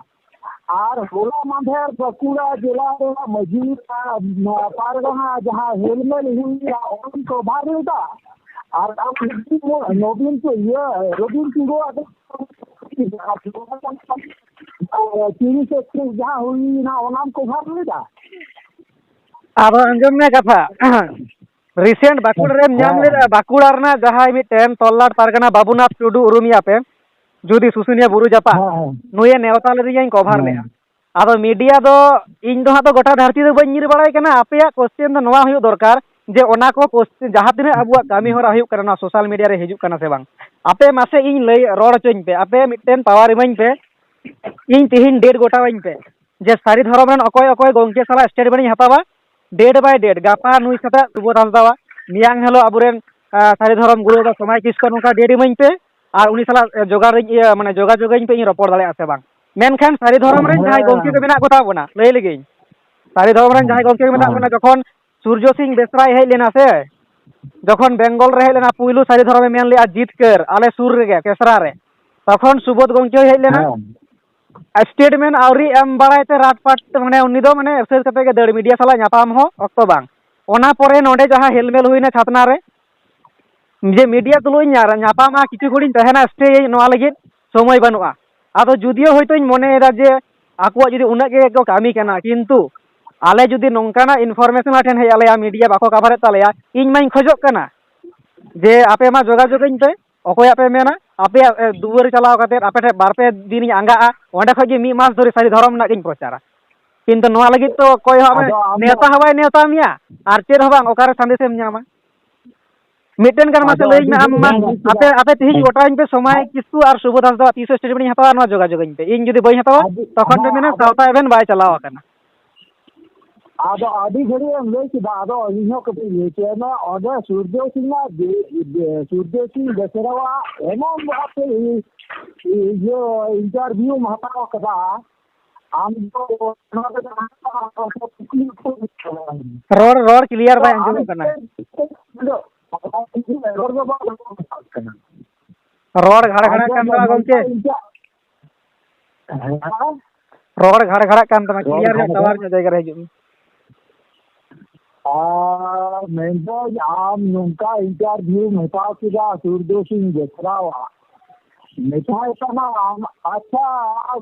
ᱟᱨ ᱦᱚᱞᱟ ᱢᱟᱫᱷᱮᱨ ᱵᱟᱸᱠᱩᱲᱟ ᱡᱮᱞᱟ ᱨᱮᱱᱟᱜ ᱢᱟᱹᱡᱷᱤ ᱯᱟ-, ᱯᱟᱨᱜᱟᱱᱟ ᱡᱟᱦᱟᱸ ᱦᱮᱞᱢᱮᱞ ᱦᱩᱭᱱᱟ, ᱚᱱᱟᱢ ᱠᱚᱵᱷᱟᱨ ᱞᱮᱫᱟ? ᱟᱨ ᱟᱢ ᱱᱚᱵᱤᱱ ᱠᱚ ᱤᱭᱟᱹ ᱨᱚᱵᱤᱱ ᱴᱩᱰᱩᱣᱟᱜ ᱫᱚ ᱛᱤᱨᱤᱥ ᱮᱠᱛᱨᱤᱥ ᱡᱟᱦᱟᱸ ᱦᱩᱭᱱᱟ, ᱚᱱᱟᱢ ᱠᱚᱵᱷᱟᱨ ᱞᱮᱫᱟ? ᱟᱫᱚ ᱟᱸᱡᱚᱢ ᱢᱮ ᱠᱟᱛᱷᱟ, ᱨᱤᱥᱮᱱᱴ ᱵᱟᱸᱠᱩᱲᱟ ᱨᱮᱢ ᱧᱟᱢ ᱦᱮᱸ ᱞᱮᱫᱟ? ᱵᱟᱸᱠᱩᱲᱟ ᱨᱮᱱᱟᱜ ᱡᱟᱦᱟᱸᱭ ᱢᱤᱫᱴᱮᱱ ᱛᱚᱞᱞᱟᱴ ᱯᱟᱨᱜᱟᱱᱟ ᱵᱟᱵᱩᱱᱟᱛᱷ ᱴᱩᱰᱩ, ᱩᱨᱩᱢᱮᱭᱟ ᱯᱮ, ᱡᱩᱫᱤ ᱥᱩᱥᱩᱱᱤᱭᱟᱹ ᱵᱩᱨᱩ ᱡᱟᱯᱟᱜ, ᱦᱮᱸ ᱦᱮᱸ ᱱᱩᱭᱮ ᱱᱮᱣᱛᱟ ᱞᱮᱫᱤᱧᱟᱧ, ᱠᱚᱵᱷᱟᱨ ᱦᱮᱸ ᱞᱮᱫᱼᱟ᱾ ᱟᱫᱚ ᱢᱤᱰᱤᱭᱟ ᱫᱚ ᱤᱧ ᱫᱚ ᱦᱟᱸᱜ ᱫᱚ ᱜᱚᱴᱟ ᱫᱷᱟᱹᱨᱛᱤ ᱫᱚ ᱵᱟᱹᱧ ᱧᱤᱨ ᱵᱟᱲᱟᱭ ᱠᱟᱱᱟ᱾ ᱟᱯᱮᱭᱟᱜ ᱠᱚᱥᱪᱮᱱ ᱫᱚ ᱱᱚᱣᱟ ᱦᱩᱭᱩᱜ ᱫᱚᱨᱠᱟᱨ ᱡᱮ ᱚᱱᱟ ᱠᱚ ᱠᱚᱥᱪᱮᱱ, ᱡᱟᱦᱟᱸ ᱛᱤᱱᱟᱹᱜ ᱟᱵᱚᱣᱟᱜ ᱠᱟᱹᱢᱤ ᱦᱚᱨᱟ ᱦᱩᱭᱩᱜ ᱠᱟᱱᱟ, ᱱᱚᱣᱟ ᱥᱳᱥᱟᱞ ᱢᱤᱰᱤᱭᱟ ᱨᱮ ᱦᱤᱡᱩᱜ ᱠᱟᱱᱟ ᱥᱮ ᱵᱟᱝ? ᱟᱯᱮ ᱢᱟᱥᱮ ᱤᱧ ᱞᱟᱹᱭ ᱨᱚᱲ ᱦᱚᱪᱚᱧ ᱯᱮ, ᱟᱯᱮ ᱢᱤᱫᱴᱮᱱ ᱯᱟᱣᱟᱨ ᱤᱢᱟᱹᱧ ᱯᱮ, ᱤᱧ ᱛᱤᱦᱤᱧ ᱰᱮᱴ ᱜᱚᱴᱟᱣᱟᱹᱧ ᱯᱮ ᱡᱮ ᱥᱟᱹᱨᱤ ᱫᱷᱚᱨᱚᱢ ᱨᱮᱱ ᱚᱠᱚᱭ ᱚᱠᱚᱭ ᱜᱚᱢᱠᱮ ᱥᱟᱞᱟᱜ ᱥᱴᱮᱴᱢᱮᱱᱴ ᱤᱧ ᱦᱟᱛᱟᱣᱟ, ᱰᱮᱴ ᱵᱟᱭ ᱰᱮᱴ, ᱜᱟᱯᱟ ᱱᱩᱭ ᱥᱟᱛᱟᱜ ᱥᱩᱵᱳᱫᱷ ᱦᱟᱸᱥᱫᱟᱣᱟᱜ, ᱢᱮᱭᱟᱝ ᱦᱤᱞᱳᱜ ᱟᱵᱚᱨᱮᱱ ᱟᱸ, ᱥᱟᱹᱨᱤ ᱫᱷᱚᱨᱚᱢ ᱜᱩᱨᱩ ᱵᱟᱵᱟ ᱥᱚᱢᱟᱭ ᱠᱤᱥᱠᱩ, ᱱᱚᱝᱠᱟ ᱰᱮᱴ ᱤᱢᱟᱹᱧ ᱯᱮ ᱟᱨ ᱩᱱᱤ ᱥᱟᱞᱟᱜ ᱡᱚᱜᱟᱲ ᱤᱧ, ᱤᱭᱟᱹ, ᱢᱟᱱᱮ ᱡᱳᱜᱟᱡᱳᱜᱽ ᱟᱹᱧ ᱯᱮ, ᱤᱧ ᱨᱚᱯᱚᱲ ᱫᱟᱲᱮᱭᱟᱜᱼᱟ ᱥᱮ ᱵᱟᱝ᱾ ᱢᱮᱱᱠᱷᱟᱱ ᱥᱟᱹᱨᱤ ᱫᱷᱚᱨᱚᱢ ᱨᱮᱱ ᱡᱟᱦᱟᱸᱭ ᱜᱚᱢᱠᱮ ᱠᱚ ᱦᱮᱸ ᱢᱮᱱᱟᱜ ᱠᱚᱛᱟ ᱵᱚᱱᱟ, ᱞᱟᱹᱭ ᱞᱮᱜᱤᱧ, ᱥᱟᱹᱨᱤ ᱫᱷᱚᱨᱚᱢ ᱨᱮᱱ ᱡᱟᱦᱟᱸᱭ ᱜᱚᱢᱠᱮ ᱠᱚ ᱢᱮᱱᱟᱜ ᱦᱮᱸ ᱵᱚᱱᱟ, ᱡᱚᱠᱷᱚᱱ ᱥᱩᱨᱡᱚ ᱥᱤᱝ ᱵᱮᱥᱨᱟᱭ ᱦᱮᱡ ᱞᱮᱱᱟ ᱥᱮ, ᱡᱚᱠᱷᱚᱱ ᱵᱮᱝᱜᱚᱞ ᱨᱮ ᱦᱮᱡ ᱞᱮᱱᱟ, ᱯᱩᱭᱞᱩ ᱥᱟᱹᱨᱤ ᱫᱷᱚᱨᱚᱢᱮ ᱢᱮᱱ ᱞᱮᱜᱼᱟ ᱡᱤᱛᱠᱟᱹᱨ, ᱟᱞᱮ ᱥᱩᱨ ᱨᱮᱜᱮ ᱠᱮᱥᱨᱟ ᱨᱮ, ᱛᱚᱠᱷᱚᱱ ᱥᱩᱵᱳᱫᱷ ᱜᱚᱢᱠᱮ ᱦᱚᱸᱭ ᱦᱮᱡ ᱞᱮᱱᱟ᱾ ᱦᱮᱸ ᱥᱴᱮᱴᱢᱮᱱᱴ ᱟᱹᱣᱨᱤ ᱮᱢ ᱵᱟᱲᱟᱭ ᱛᱮ ᱨᱟᱴ ᱯᱟᱴ, ᱢᱟᱱᱮ ᱩᱱᱤ ᱫᱚ ᱢᱟᱱᱮ ᱮᱥᱮᱥ ᱠᱟᱛᱮ ᱜᱮ ᱫᱟᱹᱲ, ᱢᱤᱰᱤᱭᱟ ᱥᱟᱞᱟᱜ ᱧᱟᱯᱟᱢ ᱦᱚᱸ ᱚᱠᱛᱚ ᱵᱟᱝ᱾ ᱚᱱᱟ ᱯᱚᱨᱮ ᱱᱚᱰᱮ ᱡᱟᱦᱟᱸ ᱦᱮᱞᱢᱮᱞ ᱦᱩᱭᱱᱟ ᱪᱷᱟᱛᱱᱟ ᱨᱮ, ᱡᱮ ᱢᱤᱰᱤᱭᱟ ᱛᱩᱞᱩᱡ ᱤᱧ ᱧᱟ-, ᱧᱟᱯᱟᱢᱟ, ᱠᱤᱪᱷᱩ ᱜᱷᱟᱹᱲᱤᱡ ᱤᱧ ᱛᱟᱦᱮᱱᱟ, ᱥᱴᱮ ᱟᱹᱧ, ᱱᱚᱣᱟ ᱞᱟᱹᱜᱤᱫ ᱥᱚᱢᱚᱭ ᱵᱟᱹᱱᱩᱜᱼᱟ᱾ ᱟᱫᱚ ᱡᱩᱫᱤᱭᱳ ᱦᱚᱭᱛᱳᱧ ᱢᱚᱱᱮᱭᱮᱫᱟ ᱡᱮ ᱟᱠᱚᱣᱟᱜ ᱡᱩᱫᱤ ᱩᱱᱟᱹᱜ ᱜᱮ ᱠᱚ ᱠᱟᱹᱢᱤ ᱠᱟᱱᱟ, ᱠᱤᱱᱛᱩ ᱟᱞᱮ ᱡᱩᱫᱤ ᱱᱚᱝᱠᱟᱱᱟᱜ ᱤᱱᱯᱷᱚᱨᱢᱮᱥᱚᱱ ᱟᱞᱮ ᱴᱷᱮᱱ ᱦᱮᱡ ᱟᱞᱮᱭᱟ, ᱢᱤᱰᱤᱭᱟ ᱵᱟᱠᱚ ᱠᱟᱵᱷᱟᱨᱮᱫ ᱛᱟᱞᱮᱭᱟ, ᱤᱧ ᱢᱟᱧ ᱠᱷᱚᱡᱚᱜ ᱠᱟᱱᱟ ᱡᱮ ᱟᱯᱮ ᱢᱟ ᱡᱳᱜᱟᱡᱳᱜᱽ ᱟᱹᱧ ᱯᱮ, ᱚᱠᱚᱭᱟᱜ ᱯᱮ ᱢᱮᱱᱟ, ᱟᱯᱮᱭᱟᱜ, ᱮ, ᱫᱩᱣᱟᱹᱨ ᱪᱟᱞᱟᱣ ᱠᱟᱛᱮ ᱟᱯᱮ ᱴᱷᱮᱱ ᱵᱟᱨ ᱯᱮ ᱫᱤᱱᱤᱧ ᱟᱸᱜᱟᱜᱼᱟ, ᱚᱸᱰᱮ ᱠᱷᱚᱡ ᱜᱮ ᱢᱤᱫ ᱢᱟᱥ ᱫᱷᱚᱨᱮ ᱥᱟᱹᱨᱤ ᱫᱷᱚᱨᱚᱢ ᱨᱮᱱᱟᱜ ᱜᱤᱧ ᱯᱨᱚᱪᱟᱨᱟ᱾ ᱠᱤᱱᱛᱩ ᱱᱚᱣᱟ ᱞᱟᱹᱜᱤᱫ ᱛᱚ ᱚᱠᱚᱭ ᱦᱚᱸ ᱟᱢᱮ ᱟᱫᱚ ᱟᱢ ᱫᱚ ᱱᱮᱣᱛᱟ ᱦᱚᱸ ᱵᱟᱭ ᱱᱮᱣᱛᱟ ᱢᱮᱭᱟ ᱟᱨ ᱪᱮᱫ ᱦᱚᱸ ᱵᱟᱝ, ᱚᱠᱟᱨᱮ ᱥᱟᱸᱫᱮᱥᱮᱢ ᱧᱟᱢᱟ? ᱢᱤᱫᱴᱮᱱ ᱜᱟᱱ ᱢᱟᱥᱮ ᱟᱫᱚ ᱞᱟᱹᱭᱟᱹᱧ ᱢᱮ ᱟᱹᱰᱤ ᱟᱢ ᱢᱟ᱾ ᱦᱮᱸ, ᱦᱮᱸ, ᱟᱯᱮ, ᱟᱯᱮ ᱛᱮᱦᱮᱧ ᱦᱮᱸ᱾ ᱜᱚᱴᱟᱭᱤᱧ ᱯᱮ, ᱥᱚᱢᱟᱭ ᱠᱤᱥᱠᱩ ᱟᱨ ᱥᱩᱵᱳᱫᱷᱟᱥ ᱫᱚ ᱛᱤᱥᱚᱜ statement ᱤᱧ ᱦᱟᱛᱟᱣᱟ ᱱᱚᱣᱟ ᱡᱳᱜᱟᱡᱳᱜᱽ ᱟᱹᱧ ᱯᱮ᱾ ᱤᱧ ᱡᱩᱫᱤ ᱵᱟᱹᱧ ᱦᱟᱛᱟᱣᱟ, ᱟᱫᱚ, ᱛᱚᱠᱷᱚᱱ ᱯᱮ ᱦᱮᱸ, ᱢᱮᱱᱟ ᱟᱫᱚ, ᱥᱟᱶᱛᱟ event ᱵᱟᱭ ᱪᱟᱞᱟᱣ ᱟᱠᱟᱱᱟ᱾ ᱟᱫᱚ ᱟᱹᱰᱤ ᱜᱷᱟᱹᱲᱤᱡ ᱮᱢ ᱞᱟᱹᱭ ᱠᱮᱫᱟ, ᱟᱫᱚ ᱤᱧ ᱦᱚᱸ ᱠᱟᱹᱴᱤᱡ ᱞᱟᱹᱭ ᱦᱚᱪᱚᱭ ᱢᱮ᱾ ᱚᱸᱰᱮ ᱥᱩᱨᱫᱮᱣ ᱥᱤᱝ ᱟᱜ ᱡᱮ, ᱡᱮ, ᱥᱩᱨᱫᱮᱣ ᱥᱤᱝ ᱵᱮᱥᱨᱟᱣᱟᱜ ᱮᱢᱚᱱ ᱵᱷᱟᱵᱛᱮ ᱤ-, ᱤ-, ᱤᱭᱟᱹ interview ᱮᱢ ᱦᱟᱛᱟᱣ ᱠᱟᱫᱟ, ᱟᱢ ᱫᱚ ᱱᱚᱣᱟ ᱫᱚ ᱠᱩᱠᱞᱤ ᱠᱚ ᱨᱚᱲ, ᱨᱚᱲ clear ᱵᱟᱭ ᱟᱢ ᱟᱸᱡᱚᱢᱚᱜ ᱠᱟᱱᱟ᱾ ᱨᱚᱲ ᱫᱚ ᱵᱟᱝ ᱟᱸᱡᱚᱢᱚᱜ ᱠᱟᱱᱟ᱾ ᱨᱚᱲ ᱜᱷᱟᱲ ᱜᱷᱟᱲᱟᱜ ᱟᱪᱪᱷᱟ, ᱠᱟᱱ ᱟᱪᱪᱷᱟ, ᱛᱟᱢᱟ ᱜᱚᱢᱠᱮ᱾ ᱱᱚᱝᱠᱟ ᱤᱧ ᱪᱟ-, ᱦᱮᱸ? ᱨᱚᱲ ᱜᱷᱟᱲ ᱜᱷᱟᱲᱟᱜ ᱠᱟᱱ ᱛᱟᱢᱟ, ᱨᱚᱲ clear ᱧᱚᱜ ᱜᱷᱟᱲ tower ᱜᱷᱟᱲ᱾ ᱧᱚᱜ ᱡᱟᱭᱜᱟ ᱨᱮ ᱦᱤᱡᱩᱜ ᱢᱮ᱾ ᱟᱨ ᱢᱮᱱᱫᱟᱹᱧ, ᱟᱢ ᱱᱚᱝᱠᱟ interview ᱮᱢ ᱦᱟᱛᱟᱣ ᱠᱮᱫᱟ ᱥᱩᱨᱫᱚ ᱥᱤᱝ ᱵᱮᱥᱨᱟᱣᱟᱜ, ᱢᱮᱛᱟᱭ ᱠᱟᱱᱟᱢ, "ᱟᱪᱪᱷᱟ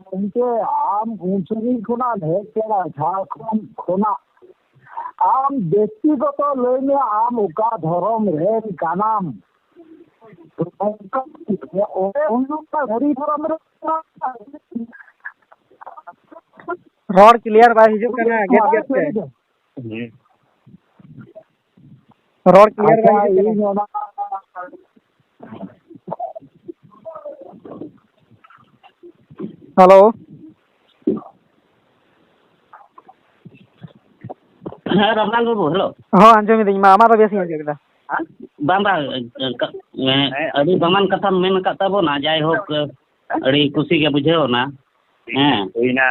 ᱜᱚᱢᱠᱮ, ᱟᱢ ᱩᱱ ᱥᱟᱺᱜᱤᱧ ᱠᱷᱚᱱᱟᱜ ᱮᱢ ᱦᱮᱡ ᱠᱟᱱᱟ, ᱡᱷᱟᱲᱠᱷᱚᱸᱰ ᱠᱷᱚᱱᱟᱜ, ᱟᱢ ᱵᱮᱠᱛᱤᱜᱚᱛᱚ ᱞᱟᱹᱭ ᱢᱮ, ᱟᱢ ᱚᱠᱟ ᱫᱷᱚᱨᱚᱢ ᱨᱮᱱ ᱠᱟᱱᱟᱢ?" ᱚᱸᱰᱮ ᱦᱩᱭᱩᱜ ᱠᱟᱱᱟ ᱥᱟᱹᱨᱤ ᱫᱷᱚᱨᱚᱢ ᱨᱮ᱾ ᱨᱚᱲ clear ᱵᱟᱭ ᱦᱤᱡᱩᱜ ᱠᱟᱱᱟ, ᱜᱮᱫ ᱜᱮᱫ ᱛᱮ᱾ ᱨᱚᱲ clear ᱵᱟᱭ ᱟᱪᱪᱷᱟ, ᱦᱤᱡᱩᱜ ᱠᱟᱱᱟ᱾ ᱤᱧ ᱚᱱᱟ ᱦᱮᱞᱳ᱾ ᱦᱮᱸ, ᱨᱟᱢᱞᱟᱞ ᱵᱟᱹᱵᱩ, ᱦᱮᱞᱳ᱾ ᱦᱚᱸ, ᱟᱸᱡᱚᱢᱮᱫᱟᱹᱧ ᱢᱟ, ᱟᱢᱟᱜ ᱫᱚ ᱵᱮᱥ ᱤᱧ ᱟᱸᱡᱚᱢ ᱠᱮᱫᱟ᱾ ᱦᱮᱸ? ᱵᱟᱝ, ᱵᱟᱝ, ᱠᱟ-, ᱮᱸ, ᱟᱹᱰᱤ ᱫᱟᱢᱟᱱ ᱠᱟᱛᱷᱟᱢ ᱢᱮᱱ ᱟᱠᱟᱫ ᱛᱟᱵᱚᱱᱟ, ᱡᱟᱭᱦᱳᱠ, ᱟᱹᱰᱤ ᱠᱩᱥᱤ ᱜᱮ ᱵᱩᱡᱷᱟᱹᱣ ᱮᱱᱟ᱾ ᱦᱮᱸ᱾ ᱦᱩᱭᱱᱟ᱾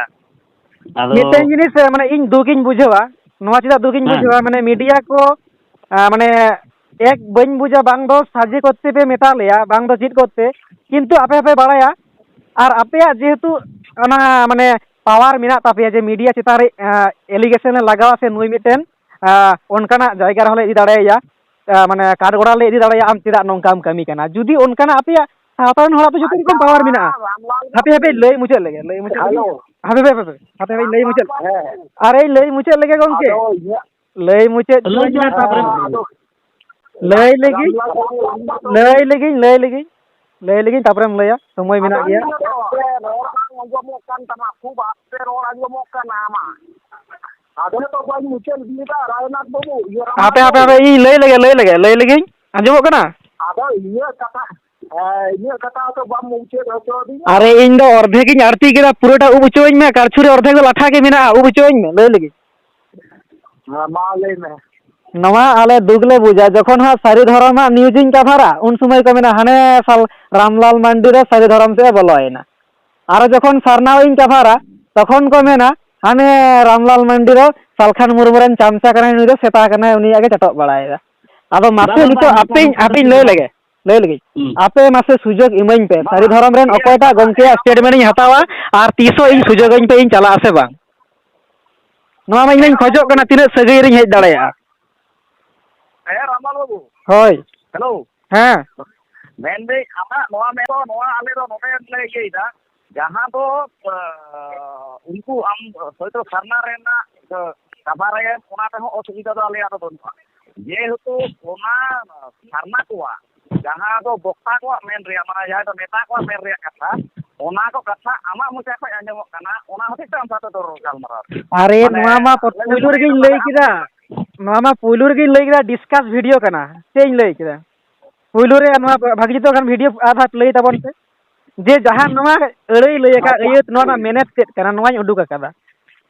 ᱟᱫᱚ ᱢᱤᱫᱴᱮᱱ ᱡᱤᱱᱤᱥ, ᱢᱟᱱᱮ, ᱤᱧ ᱫᱩᱠ ᱤᱧ ᱵᱩᱡᱷᱟᱹᱣᱟ, ᱱᱚᱣᱟ ᱪᱮᱫᱟᱜ ᱫᱩᱠ ᱤᱧ ᱦᱮᱸ᱾ ᱵᱩᱡᱷᱟᱹᱣᱟ, ᱢᱟᱱᱮ, ᱢᱤᱰᱤᱭᱟ ᱠᱚ, ᱟᱸ, ᱢᱟᱱᱮ, ᱮᱠ ᱵᱟᱹᱧ ᱵᱩᱡᱟ, ᱵᱟᱝ ᱫᱚ ᱥᱟᱡᱮ ᱠᱚᱨᱛᱮ ᱯᱮ ᱢᱮᱛᱟ ᱞᱮᱭᱟ, ᱵᱟᱝ ᱫᱚ ᱪᱮᱫ ᱠᱚᱨᱛᱮ, ᱠᱤᱱᱛᱩ ᱟᱯᱮ ᱦᱚᱸᱯᱮ ᱵᱟᱲᱟᱭᱟ, ᱟᱨ ᱟᱯᱮᱭᱟᱜ ᱡᱮᱦᱮᱛᱩ ᱚᱱᱟ, ᱢᱟᱱᱮ, power ᱢᱮᱱᱟᱜ ᱛᱟᱯᱮᱭᱟ ᱡᱮ ᱢᱤᱰᱤᱭᱟ ᱪᱮᱛᱟᱱ ᱨᱮ, ᱟᱸ, allegation ᱞᱮ ᱞᱟᱜᱟᱣᱟ ᱥᱮ ᱱᱩᱭ ᱢᱤᱫᱴᱮᱱ, ᱟᱸ, ᱚᱱᱠᱟᱱᱟᱜ ᱡᱟᱭᱜᱟ ᱨᱮᱦᱚᱸ ᱞᱮ ᱤᱫᱤ ᱫᱟᱲᱮᱭᱟᱭᱟ, ᱟᱸ, ᱢᱟᱱᱮ, ᱠᱟᱴᱜᱚᱲᱟ ᱞᱮ ᱤᱫᱤ ᱫᱟᱲᱮᱭᱟᱜᱼᱟ, ᱟᱢ ᱪᱮᱫᱟᱜ ᱱᱚᱝᱠᱟᱢ ᱠᱟᱹᱢᱤ ᱠᱟᱱᱟ? ᱡᱩᱫᱤ ᱚᱱᱠᱟᱱᱟᱜ ᱟᱯᱮᱭᱟᱜ ᱥᱟᱶᱛᱟ ᱨᱮᱱ ᱦᱚᱲᱟᱜ ᱫᱚ ᱡᱚᱛᱚ ᱨᱚᱠᱚᱢ power ᱢᱮᱱᱟᱜᱼᱟ᱾ ᱦᱟᱯᱮ, ᱦᱟᱯᱮ, ᱞᱟᱹᱭ ᱢᱩᱪᱟᱹᱫ ᱞᱮᱜᱮ, ᱞᱟᱹᱭ ᱢᱩᱪᱟᱹᱫ ᱞᱮᱜᱮ᱾ ᱦᱮᱞᱳ᱾ ᱦᱟᱯᱮ, ᱦᱟᱯᱮ, ᱦᱟᱯᱮ, ᱦᱟᱯᱮ, ᱦᱟᱯᱮ, ᱦᱮᱸ᱾ ᱟᱨᱮ ᱞᱟᱹᱭ ᱢᱩᱪᱟᱹᱫ ᱞᱮᱜᱮ ᱜᱚᱢᱠᱮ᱾ ᱟᱫᱚ ᱤᱧᱟᱹᱜ ᱞᱟᱹᱭ ᱢᱩᱪᱟᱹᱫ ᱞᱟᱹᱭ ᱦᱚᱪᱚᱣᱟᱹᱧ ᱢᱮ, ᱢᱮ, ᱛᱟᱯᱚᱨᱮ᱾ ᱟᱫᱚ ᱞᱟᱹᱭ ᱞᱟᱹᱜᱤᱧ, ᱞᱟᱹᱭ ᱞᱟᱹᱜᱤᱧ, ᱞᱟᱹᱭ ᱞᱟᱹᱜᱤᱧ, ᱞᱟᱹᱭ ᱞᱟᱹᱜᱤᱧ, ᱛᱟᱯᱚᱨᱮᱢ ᱞᱟᱹᱭᱟ, ᱥᱚᱢᱚᱭ ᱟᱫᱚ ᱢᱮᱱᱟᱜ ᱜᱮᱭᱟ᱾ ᱤᱧ ᱫᱚ ᱨᱚᱲ ᱵᱟᱝ ᱟᱸᱡᱚᱢᱚᱜ ᱠᱟᱱ ᱛᱟᱢᱟ, ᱠᱷᱩᱵ ᱟᱥᱛᱮ ᱨᱚᱲ ᱟᱸᱡᱚᱢᱚᱜ ᱠᱟᱱᱟ ᱟᱢᱟᱜ᱾ ᱟᱫᱚ ᱱᱤᱛᱚᱜ ᱵᱟᱹᱧ ᱢᱩᱪᱟᱹᱫ ᱞᱮᱫᱟ, ᱨᱟᱭᱱᱟᱛᱷ ᱵᱟᱹᱵᱩ, ᱤᱭᱟᱹ, ᱨᱟᱢᱱᱟᱛᱷ ᱦᱟᱯᱮ, ᱦᱟᱯᱮ, ᱵᱟᱹᱵᱩ᱾ ᱦᱟᱯᱮ, ᱤᱧ ᱞᱟᱹᱭ ᱞᱮᱜᱮ, ᱞᱟᱹᱭ ᱞᱮᱜᱮ, ᱞᱟᱹᱭ ᱞᱮᱜᱤᱧ᱾ ᱟᱸᱡᱚᱢᱚᱜ ᱠᱟᱱᱟ? ᱟᱫᱚ ᱤᱧᱟᱹᱜ ᱠᱟᱛᱷᱟ, ᱦᱮᱸ, ᱤᱧᱟᱹᱜ ᱠᱟᱛᱷᱟ ᱦᱚᱸᱛᱚ ᱵᱟᱢ ᱢᱩᱪᱟᱹᱫ ᱦᱚᱪᱚᱣᱟᱫᱤᱧᱟ᱾ ᱟᱨᱮ, ᱤᱧ ᱫᱚ ᱚᱨᱫᱷᱮᱠ ᱤᱧ ᱟᱲᱛᱤ ᱠᱮᱫᱟ, ᱯᱩᱨᱟᱹᱴᱟ ᱩᱵ ᱚᱪᱚᱣᱟᱹᱧ ᱢᱮ, ᱠᱟᱲᱪᱷᱩ ᱨᱮ ᱚᱨᱫᱷᱮᱠ ᱫᱚ ᱞᱟᱴᱷᱟ ᱜᱮ ᱢᱮᱱᱟᱜᱼᱟ, ᱩᱵ ᱚᱪᱚᱣᱟᱹᱧ ᱢᱮ, ᱞᱟᱹᱭ ᱞᱮᱜᱤᱧ᱾ ᱦᱮᱸ, ᱢᱟ ᱞᱟᱹᱭ ᱢᱮ᱾ ᱱᱚᱣᱟ ᱟᱞᱮ ᱫᱩᱠ ᱞᱮ ᱵᱩᱡᱟ, ᱡᱚᱠᱷᱚᱱ ᱦᱟᱸᱜ ᱥᱟᱹᱨᱤ ᱫᱷᱚᱨᱚᱢᱟᱜ news ᱤᱧ ᱠᱟᱵᱷᱟᱨᱟ, ᱩᱱ ᱥᱚᱢᱚᱭ ᱠᱚ ᱢᱮᱱᱟ, "ᱦᱟᱱᱮ ᱥᱟᱞ ᱨᱟᱢᱞᱟᱞ ᱢᱟᱱᱰᱤ ᱨᱮ ᱥᱟᱹᱨᱤ ᱫᱷᱚᱨᱚᱢ ᱥᱮᱫ ᱮ ᱵᱚᱞᱚᱭᱮᱱᱟ᱾" ᱟᱨᱚ ᱡᱚᱠᱷᱚᱱ ᱥᱟᱨᱱᱟᱣᱟᱜ ᱤᱧ ᱠᱟᱵᱷᱟᱨᱟ, ᱛᱚᱠᱷᱚᱱ ᱠᱚ ᱢᱮᱱᱟ, "ᱦᱟᱱᱮ ᱨᱟᱢᱞᱟᱞ ᱢᱟᱱᱰᱤ ᱫᱚ ᱥᱟᱞᱠᱷᱟᱱ ᱢᱩᱨᱢᱩ ᱨᱮᱱ ᱪᱟᱢᱪᱟ ᱠᱟᱱᱟᱭ, ᱱᱩᱭ ᱫᱚ ᱥᱮᱛᱟ ᱠᱟᱱᱟᱭ, ᱩᱱᱤᱭᱟᱜ ᱜᱮ ᱪᱟᱴᱚᱜ ᱵᱟᱲᱟᱭᱮᱫᱟ᱾" ᱟᱫᱚ ᱢᱟᱥᱮ ᱵᱟᱵᱟ, ᱱᱤᱛᱚᱜ ᱵᱟᱵᱟ, ᱟᱯᱮᱧ, ᱟᱯᱮᱧ ᱞᱟᱹᱭ ᱞᱮᱜᱮ, ᱞᱟᱹᱭ ᱞᱮᱜᱮ᱾ ᱦᱩᱸ᱾ ᱟᱯᱮ ᱢᱟᱥᱮ ᱥᱩᱡᱳᱜᱽ ᱤᱢᱟᱹᱧ ᱯᱮ, ᱵᱟᱵᱟ, ᱥᱟᱹᱨᱤ ᱫᱷᱚᱨᱚᱢ ᱨᱮᱱ ᱤᱭᱟᱹ, ᱚᱠᱚᱭᱴᱟᱜ ᱵᱟᱵᱟ, ᱜᱚᱢᱠᱮᱭᱟᱜ ᱤᱭᱟᱹ, statement ᱤᱧ ᱦᱟᱛᱟᱣᱟ ᱟᱨ ᱛᱤᱥᱚᱜ ᱤᱧ ᱥᱩᱡᱳᱜᱽ ᱟᱹᱧ ᱯᱮ, ᱤᱧ ᱪᱟᱞᱟᱜ ᱟᱥᱮ ᱵᱟᱝ? ᱱᱚᱣᱟ ᱢᱟ ᱤᱧ ᱢᱟᱧ ᱠᱷᱚᱡᱚᱜ ᱠᱟᱱᱟ, ᱛᱤᱱᱟᱹᱜ ᱥᱟᱹᱜᱟᱹᱭ ᱨᱤᱧ ᱦᱮᱡ ᱫᱟᱲᱮᱭᱟᱜᱼᱟ᱾ ᱦᱮᱸ, ᱨᱟᱢᱞᱟᱞ ᱵᱟᱹᱵᱩ᱾ ᱦᱳᱭ᱾ ᱦᱮᱞᱳ᱾ ᱦᱮᱸ᱾ ᱢᱮᱱᱫᱟᱹᱧ, ᱟᱢᱟᱜ ᱱᱚᱣᱟ ᱢᱮᱱ ᱫᱚ, ᱱᱚᱣᱟ ᱟᱞᱮ ᱫᱚ ᱱᱚᱰᱮ ᱞᱮ ᱤᱭᱟᱹᱭᱮᱫᱟ, ᱡᱟᱦᱟᱸ ᱫᱚ, ᱟᱸ, ᱩᱱᱠᱩ ᱟᱢ ᱦᱚᱭᱛᱳ ᱥᱟᱨᱱᱟ ᱨᱮᱱᱟᱜ, ᱟᱸ, ᱠᱟᱵᱷᱟᱨ ᱨᱮ ᱚᱱᱟ ᱛᱮᱦᱚᱸ ᱚᱥᱩᱵᱤᱫᱷᱟ ᱫᱚ ᱟᱞᱮᱭᱟᱜ ᱫᱚ ᱵᱟᱹᱱᱩᱜᱼᱟ᱾ ᱡᱮᱦᱮᱛᱩ ᱚᱱᱟ ᱥᱟᱨᱱᱟ ᱠᱚᱣᱟᱜ ᱡᱟᱦᱟᱸ ᱫᱚ ᱵᱚᱠᱛᱟ ᱠᱚᱣᱟᱜ ᱢᱮᱱ ᱨᱮᱭᱟᱜ, ᱢᱟᱱᱮ ᱡᱟᱦᱟᱸᱭ ᱫᱚ ᱱᱮᱛᱟ ᱠᱚᱣᱟᱜ ᱢᱮᱱ ᱨᱮᱭᱟᱜ ᱠᱟᱛᱷᱟ, ᱚᱱᱟ ᱠᱚ ᱠᱟᱛᱷᱟ ᱟᱢᱟᱜ ᱢᱚᱪᱟ ᱠᱷᱚᱱ ᱟᱸᱡᱚᱢᱚᱜ ᱠᱟᱱᱟ, ᱚᱱᱟ ᱦᱚᱛᱮᱡ ᱛᱮ ᱟᱢ ᱥᱟᱶᱛᱮ ᱫᱚ ᱜᱟᱞᱢᱟᱨᱟᱣ᱾ ᱟᱨᱮ, ᱢᱟᱱᱮ, ᱱᱚᱣᱟ ᱢᱟ ᱯᱚ-, ᱟᱞᱮ ᱞᱮ ᱯᱩᱭᱞᱩ ᱢᱚᱱᱮ ᱨᱮᱜᱮᱧ ᱠᱟᱫᱟ ᱞᱟᱹᱭ ᱟᱢ ᱠᱮᱫᱟ᱾ ᱱᱚᱣᱟ ᱢᱟ ᱯᱩᱭᱞᱩ ᱨᱮᱜᱮᱧ ᱞᱟᱹᱭ ᱠᱮᱫᱟ, discuss video ᱠᱟᱱᱟ᱾ ᱪᱮᱫ ᱤᱧ ᱞᱟᱹᱭ ᱠᱮᱫᱟ? ᱯᱩᱭᱞᱩ ᱨᱮ ᱱᱚᱣᱟ ᱵᱷᱟᱹᱜᱤ ᱡᱩᱛ ᱠᱷᱟᱱ video ᱟᱨ ᱫᱷᱟᱣ play ᱛᱟᱵᱚᱱ ᱯᱮ᱾ ᱡᱮ ᱡᱟᱦᱟᱸ ᱱᱚᱣᱟ ᱟᱹᱲᱟᱹᱭ ᱞᱟᱹᱭ ᱟᱠᱟᱫ, ᱟᱪᱪᱷᱟ᱾ ᱟᱹᱭᱟᱹᱛ, ᱱᱚᱣᱟ ᱨᱮᱱᱟᱜ ᱢᱮᱱᱮᱛ ᱪᱮᱫ ᱠᱟᱱᱟ, ᱱᱚᱣᱟᱧ ᱩᱰᱩᱠ ᱟᱠᱟᱫᱟ᱾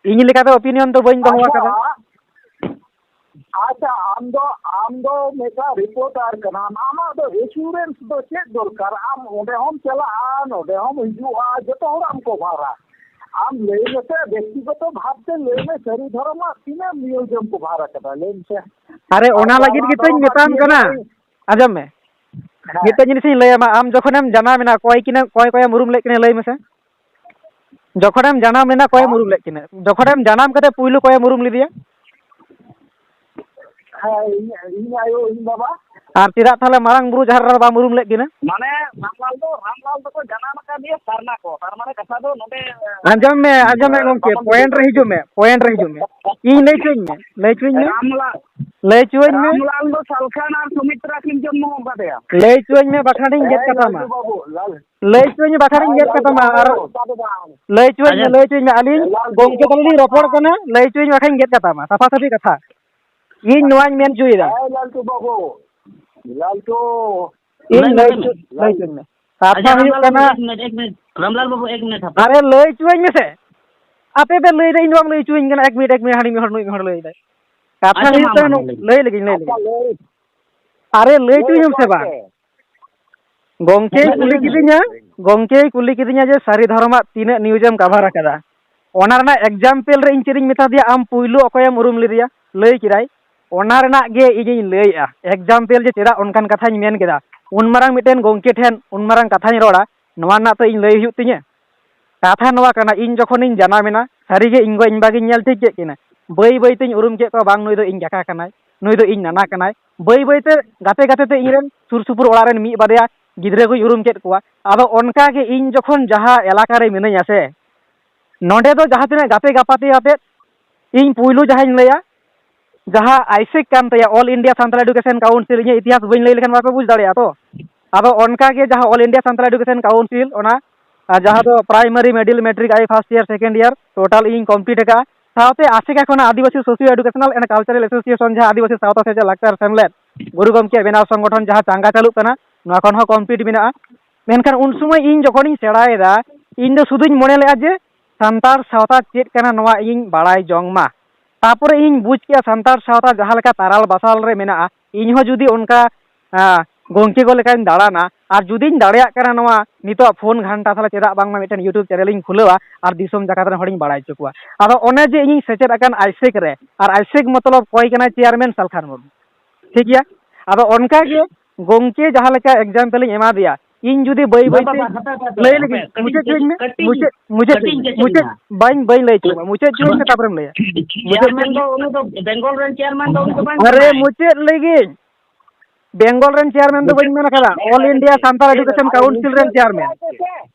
ᱤᱧ ᱞᱮᱠᱟᱛᱮ opinion ᱫᱚ ᱵᱟᱹᱧ ᱫᱚᱦᱚ ᱟᱪᱪᱷᱟ᱾ ᱟᱠᱟᱫᱟ᱾ ᱟᱪᱪᱷᱟ, ᱟᱢ ᱫᱚ, ᱟᱢ ᱫᱚ ᱢᱤᱫᱴᱟᱝ reporter ᱠᱟᱱᱟᱢ, ᱟᱢᱟᱜ ᱫᱚ assurance ᱫᱚ ᱪᱮᱫ ᱫᱚᱨᱠᱟᱨ? ᱟᱢ ᱚᱸᱰᱮ ᱦᱚᱸᱢ ᱪᱟᱞᱟᱜᱼᱟ, ᱱᱚᱰᱮ ᱦᱚᱸᱢ ᱦᱤᱡᱩᱜᱼᱟ, ᱡᱚᱛᱚ ᱦᱚᱲᱟᱜ ᱮᱢ ᱠᱚᱵᱷᱟᱨᱟ᱾ ᱟᱢ ᱞᱟᱹᱭ ᱢᱮᱥᱮ, ᱵᱮᱠᱛᱤᱜᱚᱛᱚ ᱵᱷᱟᱵᱽ ᱛᱮ ᱞᱟᱹᱭ ᱢᱮ, ᱥᱟᱹᱨᱤ ᱫᱷᱚᱨᱚᱢᱟᱜ ᱛᱤᱱᱟᱹᱜ news ᱮᱢ ᱠᱚᱵᱷᱟᱨ ᱟᱠᱟᱫᱟ, ᱞᱟᱹᱭ ᱢᱮᱥᱮ? ᱟᱨᱮ, ᱟᱨ ᱚᱱᱟ ᱞᱟᱹᱜᱤᱫ ᱥᱟᱨᱱᱟ ᱜᱮᱛᱚᱧ ᱫᱷᱚᱨᱚᱢᱟᱜ ᱢᱮᱛᱟᱢ ᱛᱤᱱᱟᱹᱜ ᱠᱟᱱᱟ᱾ ᱮᱢ ᱟᱸᱡᱚᱢ ᱢᱮ, ᱦᱮᱸ᱾ ᱢᱤᱫᱴᱮᱱ ᱡᱤᱱᱤᱥᱤᱧ ᱞᱟᱹᱭᱟᱢᱟ, ᱟᱢ ᱡᱚᱠᱷᱚᱱᱮᱢ ᱡᱟᱱᱟᱢ ᱮᱱᱟ, ᱚᱠᱚᱭ ᱠᱤᱱᱮ, ᱚᱠᱚᱭ ᱚᱠᱚᱭᱮᱢ ᱩᱨᱩᱢ ᱞᱮᱫ ᱠᱤᱱᱟ, ᱞᱟᱹᱭ ᱢᱮᱥᱮ? ᱡᱚᱠᱷᱚᱱᱮᱢ ᱡᱟᱱᱟᱢ ᱞᱮᱱᱟ, ᱚᱠᱚᱭᱮᱢ ᱦᱮᱸ? ᱩᱨᱩᱢ ᱞᱮᱫ ᱠᱤᱱᱟ? ᱡᱚᱠᱷᱚᱱᱮᱢ ᱡᱟᱱᱟᱢ ᱠᱟᱛᱮ ᱯᱩᱭᱞᱩ ᱚᱠᱚᱭᱮᱢ ᱩᱨᱩᱢ ᱞᱮᱫᱮᱭᱟ? ᱦᱮᱸ, ᱤᱧ, ᱤᱧ ᱟᱭᱳ, ᱤᱧ ᱵᱟᱵᱟ᱾ ᱟᱨ ᱪᱮᱫᱟᱜ ᱛᱟᱦᱞᱮ ᱢᱟᱨᱟᱝ ᱵᱩᱨᱩ ᱡᱟᱦᱮᱨ ᱮᱨᱟ ᱵᱟᱢ ᱩᱨᱩᱢ ᱞᱮᱫ ᱠᱤᱱᱟ? ᱢᱟᱱᱮ, ᱨᱟᱢᱞᱟᱞ ᱫᱚ, ᱨᱟᱢᱞᱟᱞ ᱫᱚᱠᱚ ᱡᱟᱱᱟᱢ ᱟᱠᱟᱫᱮᱭᱟ ᱥᱟᱨᱱᱟ ᱠᱚ᱾ ᱛᱟᱨ ᱢᱟᱱᱮ ᱠᱟᱛᱷᱟ ᱫᱚ ᱱᱚᱰᱮ, ᱟᱸᱡᱚᱢ ᱢᱮ, ᱟᱸᱡᱚᱢ ᱢᱮ ᱮ, ᱜᱚᱢᱠᱮ, ᱵᱟᱵᱚᱱ point ᱨᱮ ᱵᱩᱡᱷᱟᱹᱣ ᱦᱤᱡᱩᱜ ᱢᱮ, point ᱨᱮ ᱦᱤᱡᱩᱜ ᱢᱮ᱾ ᱤᱧ ᱞᱟᱹᱭ ᱦᱚᱪᱚᱧ ᱢᱮ, ᱞᱟᱹᱭ ᱦᱚᱪᱚᱧ ᱢᱮ᱾ ᱨᱟᱢᱞᱟᱞ, ᱞᱟᱹᱭ ᱦᱚᱪᱚᱧ ᱢᱮ᱾ ᱨᱟᱢᱞᱟᱞ ᱫᱚ ᱥᱟᱞᱠᱷᱟᱱ ᱟᱨ ᱥᱩᱢᱤᱛᱨᱟ ᱠᱤᱱ ᱡᱚᱱᱢᱚ ᱟᱠᱟᱫᱮᱭᱟ᱾ ᱞᱟᱹᱭ ᱦᱚᱪᱚᱧ ᱢᱮ, ᱵᱟᱠᱷᱟᱱᱤᱧ ᱜᱮᱫ ᱦᱮᱸ, ᱠᱟᱛᱟᱢᱟ᱾ ᱞᱟᱞᱴᱩ ᱵᱟᱹᱵᱩ, ᱞᱟᱞ-, ᱞᱟᱹᱭ ᱦᱚᱪᱚᱧ ᱢᱮ, ᱵᱟᱠᱷᱟᱱᱤᱧ ᱜᱮᱫ ᱠᱟᱛᱟᱢᱟ᱾ ᱟᱨ ᱞᱟᱹᱭ ᱦᱚᱪᱚᱧ ᱢᱮ, ᱟᱪᱪᱷᱟ᱾ ᱞᱟᱹᱭ ᱦᱚᱪᱚᱧ ᱢᱮ, ᱟᱹᱞᱤᱧ ᱞᱟᱞᱴᱩ ᱜᱚᱢᱠᱮ ᱛᱟᱹᱞᱤᱧ ᱞᱤᱧ ᱨᱚᱯᱚᱲ ᱠᱟᱱᱟ, ᱞᱟᱹᱭ ᱦᱚᱪᱚᱧ ᱢᱮ, ᱵᱟᱠᱷᱟᱱᱤᱧ ᱜᱮᱫ ᱠᱟᱛᱟᱢᱟ, ᱥᱟᱯᱷᱟ ᱥᱟᱹᱯᱷᱤ ᱠᱟᱛᱷᱟ᱾ ᱤᱧ ᱱᱚᱣᱟᱧ ᱢᱮᱱ ᱦᱚᱪᱚᱭᱮᱫᱟ᱾ ᱦᱮᱸ, ᱞᱟᱞᱴᱩ ᱵᱟᱹᱵᱩ᱾ ᱞᱟᱞ ᱛᱚ ᱤᱧ ᱞᱟᱹᱭ ᱞᱟᱹᱭ ᱦᱚᱪᱚ-, ᱞᱟᱹᱭ ᱦᱚᱪᱚᱧ ᱢᱮ᱾ ᱠᱟᱛᱷᱟ ᱟᱪᱪᱷᱟ, ᱦᱩᱭᱩᱜ ᱨᱟᱢᱞᱟᱞ ᱠᱟᱱᱟ, ᱵᱟᱹᱵᱩ, ᱮᱠ ᱢᱤᱱᱤᱴ, ᱮᱠ ᱢᱤᱱᱤᱴ, ᱨᱟᱢᱞᱟᱞ ᱵᱟᱹᱵᱩ, ᱮᱠ ᱢᱤᱱᱤᱴ ᱦᱟᱯᱮ᱾ ᱟᱨᱮ, ᱞᱟᱹᱭ ᱦᱚᱪᱚᱣᱟᱹᱧ ᱢᱮᱥᱮ᱾ ᱟᱯᱮ ᱯᱮ ᱞᱟᱹᱭᱫᱟ, ᱤᱧ ᱫᱚ ᱵᱟᱢ ᱞᱟᱹᱭ ᱦᱚᱪᱚᱣᱟᱹᱧ ᱠᱟᱱᱟ᱾ ᱮᱠ ᱢᱤᱱᱤᱴ, ᱮᱠ ᱢᱤᱱᱤᱴ, ᱦᱟᱹᱱᱤ ᱢᱤᱫ ᱦᱚᱲ, ᱱᱩᱭ ᱢᱤᱫ ᱦᱚᱲ ᱞᱟᱹᱭᱫᱟᱭ᱾ ᱠᱟᱛᱷᱟ ᱟᱪᱪᱷᱟ, ᱦᱩᱭᱩᱜ ᱢᱟ, ᱠᱟᱱᱟ, ᱢᱟ, ᱱᱚ-, ᱞᱟᱹᱭ ᱞᱮᱜᱮ᱾ ᱞᱟᱹᱭ ᱞᱮᱜᱤᱧ, ᱞᱟᱹᱭ ᱞᱮᱜᱤᱧ᱾ ᱟᱪᱪᱷᱟ, ᱞᱟᱹᱭ᱾ ᱟᱨᱮ, ᱞᱟᱹᱭ ᱞᱟᱹᱭ ᱦᱚᱪᱚᱧ ᱢᱮ ᱥᱮ ᱵᱟᱝ? ᱜᱚᱝᱠᱮᱭ ᱦᱮᱸ, ᱠᱩᱞᱤ ᱞᱟᱹᱭ ᱢᱮ, ᱠᱤᱫᱤᱧᱟ, ᱞᱟᱹᱭ ᱢᱮ᱾ ᱜᱚᱝᱠᱮᱭ ᱠᱩᱞᱤ ᱠᱤᱫᱤᱧᱟ ᱡᱮ ᱥᱟᱹᱨᱤ ᱫᱷᱚᱨᱚᱢᱟᱜ ᱛᱤᱱᱟᱹᱜ news ᱮᱢ cover ᱟᱠᱟᱫᱟ? ᱚᱱᱟ ᱨᱮᱱᱟᱜ example ᱨᱮ ᱤᱧ ᱪᱮᱫ ᱤᱧ ᱢᱮᱛᱟ ᱫᱮᱭᱟ, ᱟᱢ ᱯᱩᱭᱞᱩ ᱚᱠᱚᱭᱮᱢ ᱩᱨᱩᱢ ᱞᱮᱫᱮᱭᱟ? ᱞᱟᱹᱭ ᱠᱮᱫᱟᱭ᱾ ᱚᱱᱟ ᱨᱮᱱᱟᱜ ᱜᱮ ᱤᱧᱤᱧ ᱞᱟᱹᱭᱮᱜᱼᱟ, example ᱡᱮ ᱪᱮᱫᱟᱜ ᱚᱱᱠᱟᱱ ᱠᱟᱛᱷᱟᱧ ᱢᱮᱱ ᱠᱮᱫᱟ᱾ ᱩᱱ ᱢᱟᱨᱟᱝ ᱢᱤᱫᱴᱮᱱ ᱜᱚᱝᱠᱮ ᱴᱷᱮᱱ ᱩᱱ ᱢᱟᱨᱟᱝ ᱠᱟᱛᱷᱟᱧ ᱨᱚᱲᱟ, ᱱᱚᱣᱟ ᱨᱮᱱᱟᱜ ᱛᱚ ᱤᱧ ᱞᱟᱹᱭ ᱦᱩᱭᱩᱜ ᱛᱤᱧᱟᱹ᱾ ᱠᱟᱛᱷᱟ ᱱᱚᱣᱟ ᱠᱟᱱᱟ, ᱤᱧ ᱡᱚᱠᱷᱚᱱᱤᱧ ᱡᱟᱱᱟᱢᱮᱱᱟ, ᱥᱟᱹᱨᱤᱜᱮ ᱤᱧ ᱜᱚ ᱤᱧ ᱵᱟ ᱜᱤᱧ ᱧᱮᱞ ᱴᱷᱤᱠ ᱠᱮᱫ ᱠᱤᱱᱟ᱾ ᱵᱟᱹᱭ ᱵᱟᱹᱭ ᱛᱤᱧ ᱩᱨᱩᱢ ᱠᱮᱫ ᱠᱚᱣᱟ, ᱵᱟᱝ, ᱱᱩᱭ ᱫᱚ ᱤᱧ ᱠᱟᱠᱟ ᱠᱟᱱᱟᱭ, ᱱᱩᱭ ᱫᱚ ᱤᱧ ᱱᱟᱱᱟ ᱠᱟᱱᱟᱭ᱾ ᱵᱟᱹᱭ ᱵᱟᱹᱭ ᱛᱮ ᱜᱟᱛᱮ ᱜᱟᱛᱮ ᱛᱮ ᱤᱧ ᱨᱮᱱ ᱥᱩᱨ ᱥᱩᱯᱩᱨ ᱚᱲᱟᱜ ᱨᱮᱱ ᱢᱤᱫ ᱵᱟᱨᱭᱟ ᱜᱤᱫᱽᱨᱟᱹ ᱠᱚᱧ ᱩᱨᱩᱢ ᱠᱮᱫ ᱠᱚᱣᱟ᱾ ᱟᱫᱚ ᱚᱱᱠᱟ ᱜᱮ ᱤᱧ ᱡᱚᱠᱷᱚᱱ ᱡᱟᱦᱟᱸ ᱮᱞᱟᱠᱟ ᱨᱮ ᱢᱤᱱᱟᱹᱧᱟ ᱥᱮ, ᱱᱚᱰᱮ ᱫᱚ ᱡᱟᱦᱟᱸ ᱛᱤᱱᱟᱹᱜ ᱜᱟᱛᱮ ᱜᱟᱯᱟᱛᱮ ᱟᱛᱮᱫ, ᱤᱧ ᱯᱩᱭᱞᱩ ᱡᱟᱦᱟᱸᱧ ᱞᱟᱹᱭᱟ, ᱡᱟᱦᱟᱸ ᱟᱭᱥᱮᱠ ᱠᱟᱱ ᱛᱟᱭᱟ, All India Santal Education Council, ᱤᱧᱟᱹᱜ ᱤᱛᱤᱦᱟᱥ ᱵᱟᱹᱧ ᱞᱟᱹᱭ ᱞᱮᱠᱷᱟᱱ ᱵᱟᱯᱮ ᱵᱩᱡᱽ ᱫᱟᱲᱮᱭᱟᱜᱼᱟ ᱛᱚ᱾ ᱟᱫᱚ ᱚᱱᱠᱟ ᱜᱮ ᱡᱟᱦᱟᱸ All India Santal Education Council, ᱚᱱᱟ, ᱟᱨ ᱡᱟᱦᱟᱸ ᱫᱚ primary, middle, matric, ᱟᱭ first year, second year, total ᱤᱧ complete ᱟᱠᱟᱫᱼᱟ᱾ ᱥᱟᱶᱛᱮ ᱟᱥᱮᱠᱟ ᱠᱷᱚᱱᱟᱜ ᱟᱹᱫᱤᱵᱟᱹᱥᱤ Socio Educational and Cultural Association, ᱡᱟᱦᱟᱸ ᱟᱹᱫᱤᱵᱟᱹᱥᱤ ᱥᱟᱶᱛᱟ ᱥᱮᱪᱮᱫ ᱞᱟᱠᱪᱟᱨ ᱥᱮᱢᱞᱮᱫ, ᱜᱩᱨᱩ ᱜᱚᱢᱠᱮ ᱵᱮᱱᱟᱣ ᱥᱚᱝᱜᱚᱴᱷᱚᱱ ᱡᱟᱦᱟᱸ ᱪᱟᱸᱜᱟ ᱪᱟᱹᱞᱩᱜ ᱠᱟᱱᱟ, ᱱᱚᱣᱟ ᱠᱷᱚᱱ ᱦᱚᱸ complete ᱢᱮᱱᱟᱜᱼᱟ᱾ ᱢᱮᱱᱠᱷᱟᱱ ᱩᱱ ᱥᱚᱢᱚᱭ ᱤᱧ ᱡᱚᱠᱷᱚᱱᱤᱧ ᱥᱮᱬᱟᱭᱮᱫᱟ, ᱤᱧ ᱫᱚ ᱥᱩᱫᱷᱩᱧ ᱢᱚᱱᱮ ᱞᱮᱫᱼᱟ ᱡᱮ ᱥᱟᱱᱛᱟᱲ ᱥᱟᱶᱛᱟ ᱪᱮᱫ ᱠᱟᱱᱟ ᱱᱚᱣᱟ ᱤᱧ ᱵᱟᱲᱟᱭ ᱡᱚᱝ ᱢᱟ᱾ ᱛᱟᱯᱚᱨᱮ ᱤᱧ ᱵᱩᱡᱽ ᱠᱮᱫᱼᱟ ᱥᱟᱱᱛᱟᱲ ᱥᱟᱶᱛᱟ ᱡᱟᱦᱟᱸ ᱞᱮᱠᱟ ᱛᱟᱨᱟᱞ ᱵᱟᱥᱟᱞ ᱨᱮ ᱢᱮᱱᱟᱜᱼᱟ, ᱤᱧ ᱦᱚᱸ ᱡᱩᱫᱤ ᱚᱱᱠᱟ, ᱟᱸ, ᱜᱚᱢᱠᱮ ᱠᱚ ᱞᱮᱠᱟᱧ ᱫᱟᱬᱟᱱᱟ ᱟᱨ ᱡᱩᱫᱤᱧ ᱫᱟᱲᱮᱭᱟᱜ ᱠᱟᱱᱟ ᱱᱚᱣᱟ ᱱᱤᱛᱚᱜ ᱯᱷᱳᱱ ᱜᱷᱟᱱᱴᱟ, ᱛᱟᱦᱚᱞᱮ ᱪᱮᱫᱟᱜ ᱵᱟᱝᱢᱟ ᱢᱤᱫᱴᱮᱱ YouTube channel ᱤᱧ ᱠᱷᱩᱞᱟᱹᱣᱟ ᱟᱨ ᱫᱤᱥᱚᱢ ᱡᱟᱠᱟᱛ ᱨᱮᱱ ᱦᱚᱲᱤᱧ ᱵᱟᱲᱟᱭ ᱦᱚᱪᱚ ᱠᱚᱣᱟ᱾ ᱟᱫᱚ ᱚᱱᱮ ᱡᱮ ᱤᱧᱤᱧ ᱥᱮᱪᱮᱫ ᱟᱠᱟᱱ ᱟᱭᱥᱮᱠ ᱨᱮ, ᱟᱨ ᱟᱭᱥᱮᱠ ᱢᱚᱛᱞᱚᱵ ᱚᱠᱚᱭ ᱠᱟᱱᱟᱭ? ᱪᱮᱭᱟᱨᱢᱮᱱ ᱥᱟᱞᱠᱷᱟᱱ ᱢᱩᱨᱢᱩ᱾ ᱴᱷᱤᱠ ᱜᱮᱭᱟ? ᱟᱫᱚ ᱚᱱᱠᱟ ᱜᱮ ᱜᱚᱢᱠᱮ ᱡᱟᱦᱟᱸ ᱞᱮᱠᱟ example ᱤᱧ ᱮᱢᱟ ᱫᱮᱭᱟ, ᱤᱧ ᱡᱩᱫᱤ ᱵᱟᱹᱭ ᱵᱟᱹᱭ ᱵᱟᱵᱟ, ᱛᱮ ᱦᱟᱯᱮ, ᱦᱟᱯᱮ, ᱦᱟᱯᱮ, ᱞᱟᱹᱭ ᱦᱟᱯᱮ, ᱞᱮᱜᱤᱧ, ᱠᱟᱹᱴᱤᱡ, ᱢᱩᱪᱟᱹᱫ ᱦᱚᱪᱚᱧ ᱢᱮ, ᱠᱟᱹᱴᱤᱡ, ᱢᱩᱪᱟᱹᱫ, ᱠᱟᱹᱴᱤᱡ ᱤᱧ ᱠᱟᱹᱴᱤᱡ ᱢᱩᱪᱟᱹᱫ, ᱢᱮᱭᱟ᱾ ᱵᱟᱹᱧ, ᱵᱟᱹᱧ ᱞᱟᱹᱭ ᱦᱚᱪᱚ ᱠᱚᱣᱟ, ᱢᱩᱪᱟᱹᱫ ᱦᱚᱪᱚᱧ ᱢᱮ, ᱛᱟᱯᱚᱨᱮᱢ ᱞᱟᱹᱭᱟ᱾ ᱢᱩᱪᱟᱹᱫ ᱪᱮᱭᱟᱨᱢᱮᱱ ᱦᱚᱪᱚᱧ ᱫᱚ ᱢᱮ᱾ ᱩᱱᱤ ᱫᱚ, ᱵᱮᱝᱜᱚᱞ ᱨᱮᱱ ᱪᱮᱭᱟᱨᱢᱮᱱ ᱫᱚ ᱩᱱᱤ ᱫᱚ ᱵᱟᱝ ᱟᱨᱮ, ᱠᱟᱱᱟᱭ᱾ ᱢᱩᱪᱟᱹᱫ ᱞᱮᱜᱤᱧ, ᱵᱮᱝᱜᱚᱞ ᱨᱮᱱ ᱪᱮᱭᱟᱨᱢᱮᱱ ᱫᱚ ᱵᱟᱹᱧ ᱢᱮᱱ ᱟᱠᱟᱫᱟ, ᱢᱩᱪᱟᱹᱫ, All Indiaᱥᱟᱱᱛᱟᱲ ᱟᱨᱮ, Education ᱟᱨᱮ, Council ᱨᱮᱱ ᱢᱩᱪᱟᱹᱫ ᱪᱮᱭᱟᱨᱢᱮᱱ᱾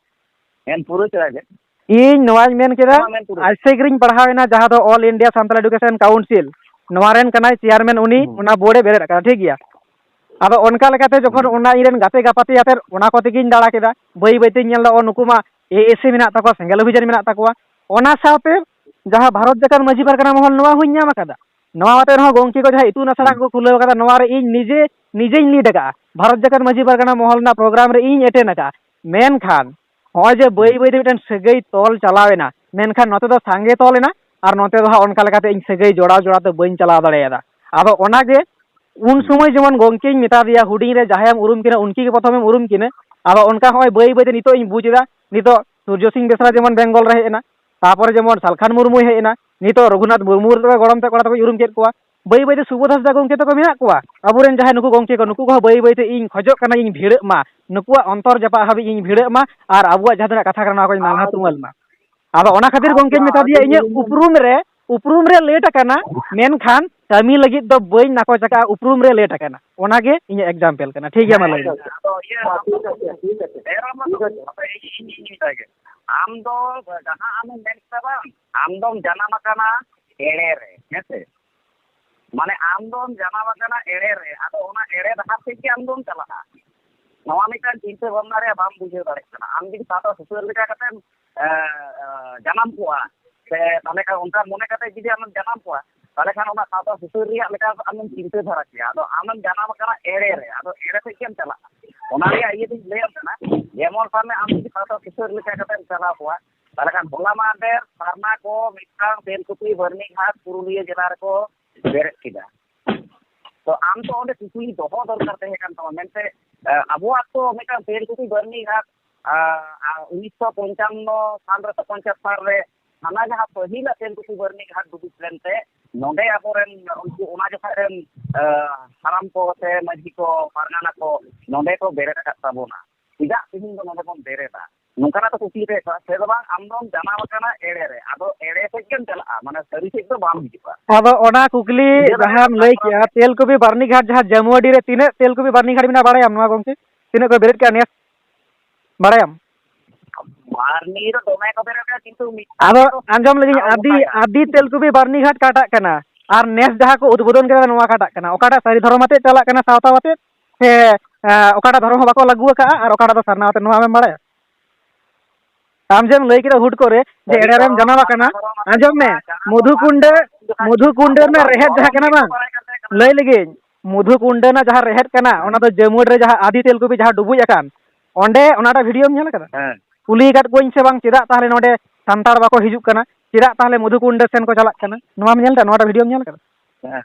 ᱦᱮᱸ, ᱯᱩᱨᱟᱹ ᱪᱟᱞᱟᱜ ᱜᱮ᱾ ᱤᱧ ᱱᱚᱣᱟᱧ ᱢᱮᱱ ᱠᱮᱫᱟ, ᱢᱟ ᱢᱮᱱ ᱯᱩᱨᱟᱹ᱾ ᱟᱭᱥᱮᱠ ᱨᱤᱧ ᱯᱟᱲᱦᱟᱣ ᱮᱱᱟ, ᱡᱟᱦᱟᱸ ᱫᱚ All India Santal Education Council, ᱱᱚᱣᱟ ᱨᱮᱱ ᱠᱟᱱᱟᱭ ᱪᱮᱭᱟᱨᱢᱮᱱ ᱩᱱᱤ, ᱦᱩᱸ᱾ ᱚᱱᱟ ᱵᱳᱨᱰ ᱮ ᱵᱮᱨᱮᱫ ᱟᱠᱟᱫᱟ, ᱴᱷᱤᱠ ᱜᱮᱭᱟ᱾ ᱟᱫᱚ ᱚᱱᱠᱟ ᱞᱮᱠᱟᱛᱮ ᱡᱚᱠᱷᱚᱱ ᱦᱩᱸ᱾ ᱚᱱᱟ ᱤᱧ ᱨᱮᱱ ᱜᱟᱛᱮ ᱜᱟᱯᱟᱛᱮ ᱟᱛᱮᱫ ᱚᱱᱟ ᱠᱚ ᱛᱮᱜᱤᱧ ᱫᱟᱬᱟ ᱠᱮᱫᱟ, ᱵᱟᱹᱭ ᱵᱟᱹᱭ ᱛᱤᱧ ᱧᱮᱞ ᱮᱫᱟ, ᱚ, ᱱᱩᱠᱩ ᱢᱟ ᱮ ᱮᱥ ᱮ ᱢᱮᱱᱟᱜ ᱛᱟᱠᱚᱣᱟ, ᱥᱮᱸᱜᱮᱞ ᱚᱵᱷᱤᱡᱟᱱ ᱢᱮᱱᱟᱜ ᱛᱟᱠᱚᱣᱟ᱾ ᱚᱱᱟ ᱥᱟᱶᱛᱮ ᱡᱟᱦᱟᱸ ᱵᱷᱟᱨᱚᱛ ᱡᱟᱠᱟᱛ ᱢᱟᱹᱡᱷᱤ ᱯᱟᱨᱜᱟᱱᱟ ᱢᱚᱦᱚᱞ, ᱱᱚᱣᱟ ᱦᱚᱸᱧ ᱧᱟᱢ ᱟᱠᱟᱫᱟ᱾ ᱱᱚᱣᱟ ᱟᱛᱮ ᱨᱮᱦᱚᱸ ᱜᱚᱢᱠᱮ ᱠᱚ ᱡᱟᱦᱟᱸ ᱤᱛᱩᱱ ᱟᱥᱲᱟ ᱠᱚ ᱠᱷᱩᱞᱟᱹᱣ ᱠᱟᱫᱟ, ᱱᱚᱣᱟ ᱨᱮ ᱤᱧ ᱱᱤᱡᱮ, ᱱᱤᱡᱮᱧ ᱞᱤᱰ ᱟᱠᱟᱫᱼᱟ᱾ ᱵᱷᱟᱨᱚᱛ ᱡᱟᱠᱟᱛ ᱢᱟᱹᱡᱷᱤ ᱯᱟᱨᱜᱟᱱᱟ ᱢᱚᱦᱚᱞ ᱨᱮᱱᱟᱜ ᱯᱨᱳᱜᱨᱟᱢ ᱨᱮ ᱤᱧ ᱮᱴᱮᱱᱰ ᱟᱠᱟᱫᱼᱟ᱾ ᱢᱮᱱᱠᱷᱟᱱ ᱱᱚᱜᱼᱚᱭ ᱡᱮ ᱵᱟᱹᱭ ᱵᱟᱹᱭ ᱛᱮ ᱢᱤᱫᱴᱮᱱ ᱥᱟᱹᱜᱟᱹᱭ ᱛᱚᱞ ᱪᱟᱞᱟᱣ ᱮᱱᱟ, ᱢᱮᱱᱠᱷᱟᱱ ᱱᱚᱛᱮ ᱫᱚ ᱥᱟᱸᱜᱮ ᱛᱚᱞ ᱮᱱᱟ, ᱟᱨ ᱱᱚᱛᱮ ᱫᱚ ᱦᱟᱸᱜ ᱚᱱᱠᱟ ᱞᱮᱠᱟᱛᱮ ᱤᱧ ᱥᱟᱹᱜᱟᱹᱭ ᱡᱚᱲᱟᱣ ᱡᱚᱲᱟᱣ ᱛᱮ ᱵᱟᱹᱧ ᱪᱟᱞᱟᱣ ᱫᱟᱲᱮᱭᱟᱫᱟ᱾ ᱟᱫᱚ ᱚᱱᱟᱜᱮ ᱩᱱ ᱥᱚᱢᱚᱭ ᱡᱮᱢᱚᱱ ᱜᱚᱢᱠᱮᱧ ᱢᱮᱛᱟ ᱫᱮᱭᱟ, ᱦᱩᱰᱤᱧ ᱨᱮ ᱡᱟᱦᱟᱸᱭᱮᱢ ᱩᱨᱩᱢ ᱠᱤᱱᱟ, ᱩᱱᱠᱤᱱ ᱜᱮ ᱯᱨᱚᱛᱷᱚᱢᱮᱢ ᱩᱨᱩᱢ ᱠᱤᱱᱟ᱾ ᱟᱫᱚ ᱚᱱᱠᱟ ᱦᱚᱸᱜᱼᱚᱭ ᱵᱟᱹᱭ ᱵᱟᱹᱭ ᱛᱮ ᱱᱤᱛᱚᱜ ᱤᱧ ᱵᱩᱡᱽ ᱮᱫᱟ, ᱱᱤᱛᱚᱜ ᱥᱩᱨᱡᱚ ᱥᱤᱝ ᱵᱮᱥᱨᱟ ᱡᱮᱢᱚᱱ ᱵᱮᱝᱜᱚᱞ ᱨᱮ ᱦᱮᱡ ᱮᱱᱟ, ᱛᱟᱯᱚᱨᱮ ᱡᱮᱢᱚᱱ ᱥᱟᱞᱠᱷᱟᱱ ᱢᱩᱨᱢᱩᱭ ᱦᱮᱡ ᱮᱱᱟ, ᱱᱤᱛᱚᱜ ᱨᱚᱜᱷᱩᱱᱟᱛᱷ ᱢᱩᱨᱢᱩ ᱛᱟᱠᱚ ᱜᱚᱲᱚᱢ ᱛᱮ ᱠᱚᱲᱟ ᱛᱟᱠᱚᱧ ᱩᱨᱩᱢ ᱠᱮᱫ ᱠᱚᱣᱟ᱾ ᱵᱟᱹᱭ ᱵᱟᱹᱭ ᱛᱮ ᱥᱩᱵᱳᱫᱷ ᱦᱟᱸᱥᱫᱟ ᱜᱚᱢᱠᱮ ᱛᱟᱠᱚ ᱢᱮᱱᱟᱜ ᱠᱚᱣᱟ, ᱟᱵᱚᱨᱮᱱ ᱡᱟᱦᱟᱸᱭ ᱱᱩᱠᱩ ᱜᱚᱢᱠᱮ ᱠᱚ, ᱱᱩᱠᱩ ᱠᱚᱦᱚᱸ ᱵᱟᱹᱭ ᱵᱟᱹᱭ ᱛᱮ ᱤᱧ ᱠᱷᱚᱡᱚᱜ ᱠᱟᱱᱟ ᱤᱧ ᱵᱷᱤᱲᱟᱹᱜ ᱢᱟ, ᱱᱩᱠᱩᱣᱟᱜ ᱚᱱᱛᱚᱨ ᱡᱟᱯᱟᱜ ᱦᱟᱹᱵᱤᱡ ᱤᱧ ᱵᱷᱤᱲᱟᱹᱜ ᱢᱟ, ᱟᱨ ᱟᱵᱚᱣᱟᱜ ᱡᱟᱦᱟᱸ ᱛᱤᱱᱟᱹᱜ ᱠᱟᱛᱷᱟ ᱠᱟᱱᱟ ᱱᱚᱣᱟ ᱠᱚᱧ ᱱᱟᱞᱦᱟ ᱛᱩᱢᱟᱹᱞ ᱢᱟ᱾ ᱟᱫᱚ ᱚᱱᱟ ᱠᱷᱟᱹᱛᱤᱨ ᱜᱚᱢᱠᱮᱧ ᱢᱮᱛᱟ ᱫᱮᱭᱟ, ᱤᱧᱟᱹᱜ ᱩᱯᱨᱩᱢ ᱨᱮ, ᱩᱯᱨᱩᱢ ᱨᱮ ᱞᱮᱴ ᱟᱠᱟᱱᱟ, ᱢᱮᱱᱠᱷᱟᱱ ᱠᱟᱹᱢᱤ ᱞᱟᱹᱜᱤᱫ ᱫᱚ ᱵᱟᱹᱧ ᱱᱟᱠᱚᱪ ᱟᱠᱟᱫᱼᱟ, ᱩᱯᱨᱩᱢ ᱨᱮ ᱞᱮᱴ ᱟᱠᱟᱱᱟ᱾ ᱚᱱᱟᱜᱮ ᱤᱧᱟᱹᱜ ᱮᱠᱡᱟᱢᱯᱮᱞ ᱠᱟᱱᱟ᱾ ᱴᱷᱤᱠ ᱜᱮᱭᱟ, ᱢᱟ ᱞᱟᱹᱭ ᱢᱮ᱾ ᱟᱫᱚ ᱤᱭᱟᱹ, ᱴᱷᱤᱠ ᱟᱪᱷᱮ, ᱴᱷᱤᱠ ᱟᱪᱷᱮ, ᱴᱷᱤᱠ ᱟᱪᱷᱮ᱾ ᱤᱧ, ᱤᱧ, ᱤᱧ ᱢᱮᱛᱟᱭ ᱜᱮ᱾ ᱟᱢ ᱫᱚ ᱡᱟᱦᱟᱸ ᱟᱢᱮᱢ ᱢᱮᱱ ᱠᱮᱫᱟ ᱵᱟᱝ, ᱟᱢ ᱫᱚᱢ ᱡᱟᱱᱟᱢ ᱟᱠᱟᱱᱟ ᱮᱲᱮ ᱨᱮ, ᱦᱮᱸ ᱥᱮ? ᱢᱟᱱᱮ ᱟᱢ ᱫᱚᱢ ᱡᱟᱱᱟᱢ ᱟᱠᱟᱱᱟ ᱮᱲᱮ ᱨᱮ, ᱟᱫᱚ ᱚᱱᱟ ᱮᱲᱮ ᱰᱟᱦᱟᱨ ᱥᱮᱫ ᱜᱮ ᱟᱢ ᱫᱚᱢ ᱪᱟᱞᱟᱜᱼᱟ᱾ ᱱᱚᱣᱟ ᱢᱤᱫᱴᱟᱝ ᱪᱤᱱᱛᱟᱹ ᱵᱷᱟᱵᱽᱱᱟ ᱨᱮᱭᱟᱜ ᱵᱟᱢ ᱵᱩᱡᱷᱟᱹᱣ ᱫᱟᱲᱮᱭᱟᱜ ᱠᱟᱱᱟ᱾ ᱟᱢ ᱡᱩᱫᱤ ᱥᱟᱶᱛᱟ ᱥᱩᱥᱟᱹᱨ ᱞᱮᱠᱟ ᱠᱟᱛᱮᱢ, ᱮ, ᱮ, ᱡᱟᱱᱟᱢ ᱠᱚᱜᱼᱟ, ᱥᱮ ᱛᱟᱦᱚᱞᱮ ᱠᱷᱟᱱ ᱚᱱᱠᱟ ᱢᱚᱱᱮ ᱠᱟᱛᱮ ᱡᱩᱫᱤ ᱟᱢᱮᱢ ᱡᱟᱱᱟᱢ ᱠᱚᱜᱼᱟ, ᱛᱟᱦᱚᱞᱮ ᱠᱷᱟᱱ ᱚᱱᱟ ᱥᱟᱶᱛᱟ ᱥᱩᱥᱟᱹᱨ ᱨᱮᱭᱟᱜ ᱞᱮᱠᱟ ᱟᱢᱮᱢ ᱪᱤᱱᱛᱟᱹ ᱫᱷᱟᱨᱟ ᱠᱮᱭᱟ᱾ ᱟᱫᱚ ᱟᱢᱮᱢ ᱡᱟᱱᱟᱢ ᱟᱠᱟᱱᱟ ᱮᱲᱮ ᱨᱮ, ᱟᱫᱚ ᱮᱲᱮ ᱥᱮᱫ ᱜᱮᱢ ᱪᱟᱞᱟᱜᱼᱟ᱾ ᱚᱱᱟ ᱨᱮᱭᱟᱜ ᱤᱭᱟᱹ ᱫᱚᱧ ᱞᱟᱹᱭᱟᱢ ᱠᱟᱱᱟ, ᱡᱮᱢᱚᱱ ᱥᱟᱵ ᱢᱮ ᱟᱢ ᱡᱩᱫᱤ ᱥᱟᱶᱛᱟ ᱥᱩᱥᱟᱹᱨ ᱞᱮᱠᱟ ᱠᱟᱛᱮᱢ ᱪᱟᱞᱟᱣ ᱠᱚᱜᱼᱟ, ᱛᱟᱦᱚᱞᱮ ᱠᱷᱟᱱ ᱦᱚᱞᱟ ᱢᱟᱦᱫᱮᱨ ᱥᱟᱨᱱᱟ ᱠᱚ ᱢᱤᱫᱴᱟᱝ ᱛᱮᱞᱠᱩᱯᱤ ᱵᱟᱹᱨᱱᱤᱜᱷᱟᱴ ᱯᱩᱨᱩᱞᱤᱭᱟᱹ ᱡᱮᱞᱟ ᱨᱮᱠᱚ ᱵᱮᱨᱮᱫ ᱠᱮᱫᱟ᱾ ᱛᱚ ᱟᱢ ᱛᱚ ᱚᱸᱰᱮ ᱠᱩᱠᱞᱤ ᱫᱚᱦᱚ ᱫᱚᱨᱠᱟᱨ ᱛᱟᱦᱮᱸ ᱠᱟᱱ ᱛᱟᱢᱟ ᱢᱮᱱᱛᱮ, ᱮ, ᱟᱵᱚᱣᱟᱜ ᱛᱚ ᱢᱤᱫᱴᱟᱝ ᱛᱮᱞᱠᱩᱯᱤ ᱵᱟᱹᱨᱱᱤᱜᱷᱟᱴ, ᱟ, ᱟ, ᱩᱱᱤᱥᱥᱚ ᱯᱚᱧᱪᱟᱱᱱᱚ ᱥᱟᱞ ᱨᱮ ᱥᱮ ᱯᱚᱧᱪᱟᱥ ᱥᱟᱞ ᱨᱮ ᱦᱟᱱᱟ ᱡᱟᱦᱟᱸ ᱯᱟᱹᱦᱤᱞᱟᱜ ᱛᱮᱞᱠᱩᱯᱤ ᱵᱟᱹᱨᱱᱤᱜᱷᱟᱴ ᱰᱩᱵᱩᱡ ᱞᱮᱱᱛᱮ ᱱᱚᱰᱮ ᱟᱵᱚᱨᱮᱱ ᱩᱱᱠᱩ ᱚᱱᱟ ᱡᱚᱠᱷᱟᱡ ᱨᱮᱱ, ᱮ, ᱦᱟᱲᱟᱢ ᱠᱚ ᱥᱮ ᱢᱟᱹᱡᱷᱤ ᱠᱚ, ᱯᱟᱨᱜᱟᱱᱟ ᱠᱚ ᱱᱚᱰᱮ ᱠᱚ ᱵᱮᱨᱮᱫ ᱟᱠᱟᱫ ᱛᱟᱵᱚᱱᱟ᱾ ᱪᱮᱫᱟᱜ ᱛᱮᱦᱮᱧ ᱫᱚ ᱱᱚᱰᱮ ᱵᱚᱱ ᱵᱮᱨᱮᱫᱟ? ᱱᱚᱝᱠᱟᱱᱟᱜ ᱛᱚ ᱠᱩᱠᱞᱤ ᱛᱟᱦᱮᱸ ᱠᱚᱜᱼᱟ᱾ ᱥᱮ ᱫᱚ ᱵᱟᱝ, ᱟᱢ ᱫᱚᱢ ᱡᱟᱱᱟᱢ ᱟᱠᱟᱱᱟ ᱮᱲᱮ ᱨᱮ, ᱟᱫᱚ ᱮᱲᱮ ᱥᱮᱫ ᱜᱮᱢ ᱪᱟᱞᱟᱜᱼᱟ, ᱢᱟᱱᱮ ᱥᱟᱹᱨᱤ ᱥᱮᱫ ᱫᱚ ᱵᱟᱢ ᱦᱤᱡᱩᱜᱼᱟ᱾ ᱟᱫᱚ ᱚᱱᱟ ᱠᱩᱠᱞᱤ ᱵᱩᱡᱷᱟᱹᱣ ᱫᱟᱲᱮᱭᱟᱜ ᱡᱟᱦᱟᱸᱢ ᱠᱟᱱᱟ ᱞᱟᱹᱭ ᱵᱟᱝ? ᱠᱮᱜᱼᱟ, ᱛᱮᱞᱠᱩᱯᱤ ᱵᱟᱹᱨᱱᱤᱜᱷᱟᱴ ᱡᱟᱦᱟᱸ ᱡᱟᱹᱢᱩᱣᱟᱰᱤ ᱨᱮ ᱛᱤᱱᱟᱹᱜ ᱛᱮᱞᱠᱩᱯᱤ ᱵᱟᱹᱨᱱᱤᱜᱷᱟᱴ ᱢᱮᱱᱟᱜᱼᱟ ᱵᱟᱲᱟᱭᱟᱢ ᱱᱚᱣᱟ ᱜᱚᱢᱠᱮ? ᱛᱤᱱᱟᱹᱜ ᱠᱚ ᱵᱮᱨᱮᱫ ᱠᱮᱜᱼᱟ ᱱᱮᱥ? ᱵᱟᱲᱟᱭᱟᱢ? ᱵᱟᱨᱱᱤ ᱨᱮ ᱫᱚᱢᱮ ᱠᱚ ᱵᱮᱨᱮᱫ ᱠᱮᱜᱼᱟ, ᱠᱤᱱᱛᱩ ᱢᱤᱫᱴᱟᱝ ᱟᱫᱚ ᱜᱮᱠᱚ ᱟᱸᱡᱚᱢ ᱞᱮᱜᱤᱧ, ᱟᱨᱚ ᱟᱹᱰᱤ, ᱜᱚᱴᱟᱭᱟ᱾ ᱟᱹᱰᱤ ᱛᱮᱞᱠᱩᱯᱤ ᱵᱟᱹᱨᱱᱤᱜᱷᱟᱴ ᱠᱟᱴᱟᱜ ᱠᱟᱱᱟ, ᱟᱨ ᱱᱮᱥ ᱡᱟᱦᱟᱸ ᱠᱚ ᱩᱫᱵᱳᱫᱚᱱ ᱠᱮᱫᱟ ᱱᱚᱣᱟ ᱠᱟᱴᱟᱜ ᱠᱟᱱᱟ, ᱚᱠᱟᱴᱟᱜ ᱥᱟᱹᱨᱤ ᱫᱷᱚᱨᱚᱢ ᱟᱛᱮᱫ ᱪᱟᱞᱟᱜ ᱠᱟᱱᱟ ᱥᱟᱶᱛᱟ ᱟᱛᱮᱫ ᱥᱮ, ᱮᱸ, ᱚᱠᱟᱴᱟᱜ ᱫᱷᱚᱨᱚᱢ ᱦᱚᱸ ᱵᱟᱠᱚ ᱞᱟᱹᱜᱩ ᱟᱠᱟᱜᱼᱟ ᱟᱨ ᱚᱠᱟᱴᱟᱜ ᱫᱚ ᱥᱟᱨᱱᱟ ᱟᱛᱮᱫ, ᱱᱚᱣᱟ ᱟᱢᱮᱢ ᱵᱟᱲᱟᱭᱟ? ᱟᱢ ᱡᱮᱢ ᱞᱟᱹᱭ ᱠᱮᱫᱟ ᱦᱩᱴ ᱠᱚᱨᱮ ᱡᱮ ᱮᱲᱮ ᱨᱮᱢ ᱡᱟᱱᱟᱢ ᱟᱠᱟᱱᱟ, ᱟᱸᱡᱚᱢ ᱢᱮ, ᱢᱚᱫᱷᱩ ᱠᱩᱱᱰᱟᱹ, ᱢᱚᱫᱷᱩ ᱠᱩᱱᱰᱟᱹ ᱨᱮᱱᱟᱜ ᱨᱮᱦᱮᱫ ᱡᱟᱦᱟᱸ ᱠᱟᱱᱟ ᱵᱟᱝ, ᱞᱟᱹᱭ ᱞᱮᱜᱤᱧ, ᱢᱚᱫᱷᱩ ᱠᱩᱱᱰᱟᱹ ᱨᱮᱱᱟᱜ ᱡᱟᱦᱟᱸ ᱨᱮᱦᱮᱫ ᱠᱟᱱᱟ, ᱚᱱᱟ ᱫᱚ ᱡᱟᱹᱢᱩᱲ ᱨᱮ ᱡᱟᱦᱟᱸ ᱟᱫᱤ ᱛᱮᱞᱠᱩᱯᱤ ᱡᱟᱦᱟᱸ ᱰᱩᱵᱩᱡ ᱟᱠᱟᱱ, ᱚᱸᱰᱮ ᱚᱱᱟᱴᱟᱜ ᱵᱷᱤᱰᱤᱭᱳᱢ ᱧᱮᱞ ᱟᱠᱟᱫᱟ? ᱦᱮᱸ᱾ ᱠᱩᱞᱤ ᱟᱠᱟᱫ ᱠᱚᱣᱟᱧ ᱥᱮ ᱵᱟᱝ, ᱪᱮᱫᱟᱜ ᱛᱟᱦᱚᱞᱮ ᱱᱚᱰᱮ ᱥᱟᱱᱛᱟᱲ ᱵᱟᱠᱚ ᱦᱤᱡᱩᱜ ᱠᱟᱱᱟ, ᱪᱮᱫᱟᱜ ᱛᱟᱦᱚᱞᱮ ᱢᱚᱫᱷᱩ ᱠᱩᱱᱰᱟᱹ ᱥᱮᱱ ᱠᱚ ᱪᱟᱞᱟᱜ ᱠᱟᱱᱟ? ᱱᱚᱣᱟᱢ ᱧᱮᱞ ᱮᱫᱟ? ᱱᱚᱣᱟᱴᱟᱜ ᱵᱷᱤᱰᱤᱭᱳᱢ ᱧᱮᱞ ᱟᱠᱟᱫᱟ? ᱦᱮᱸ᱾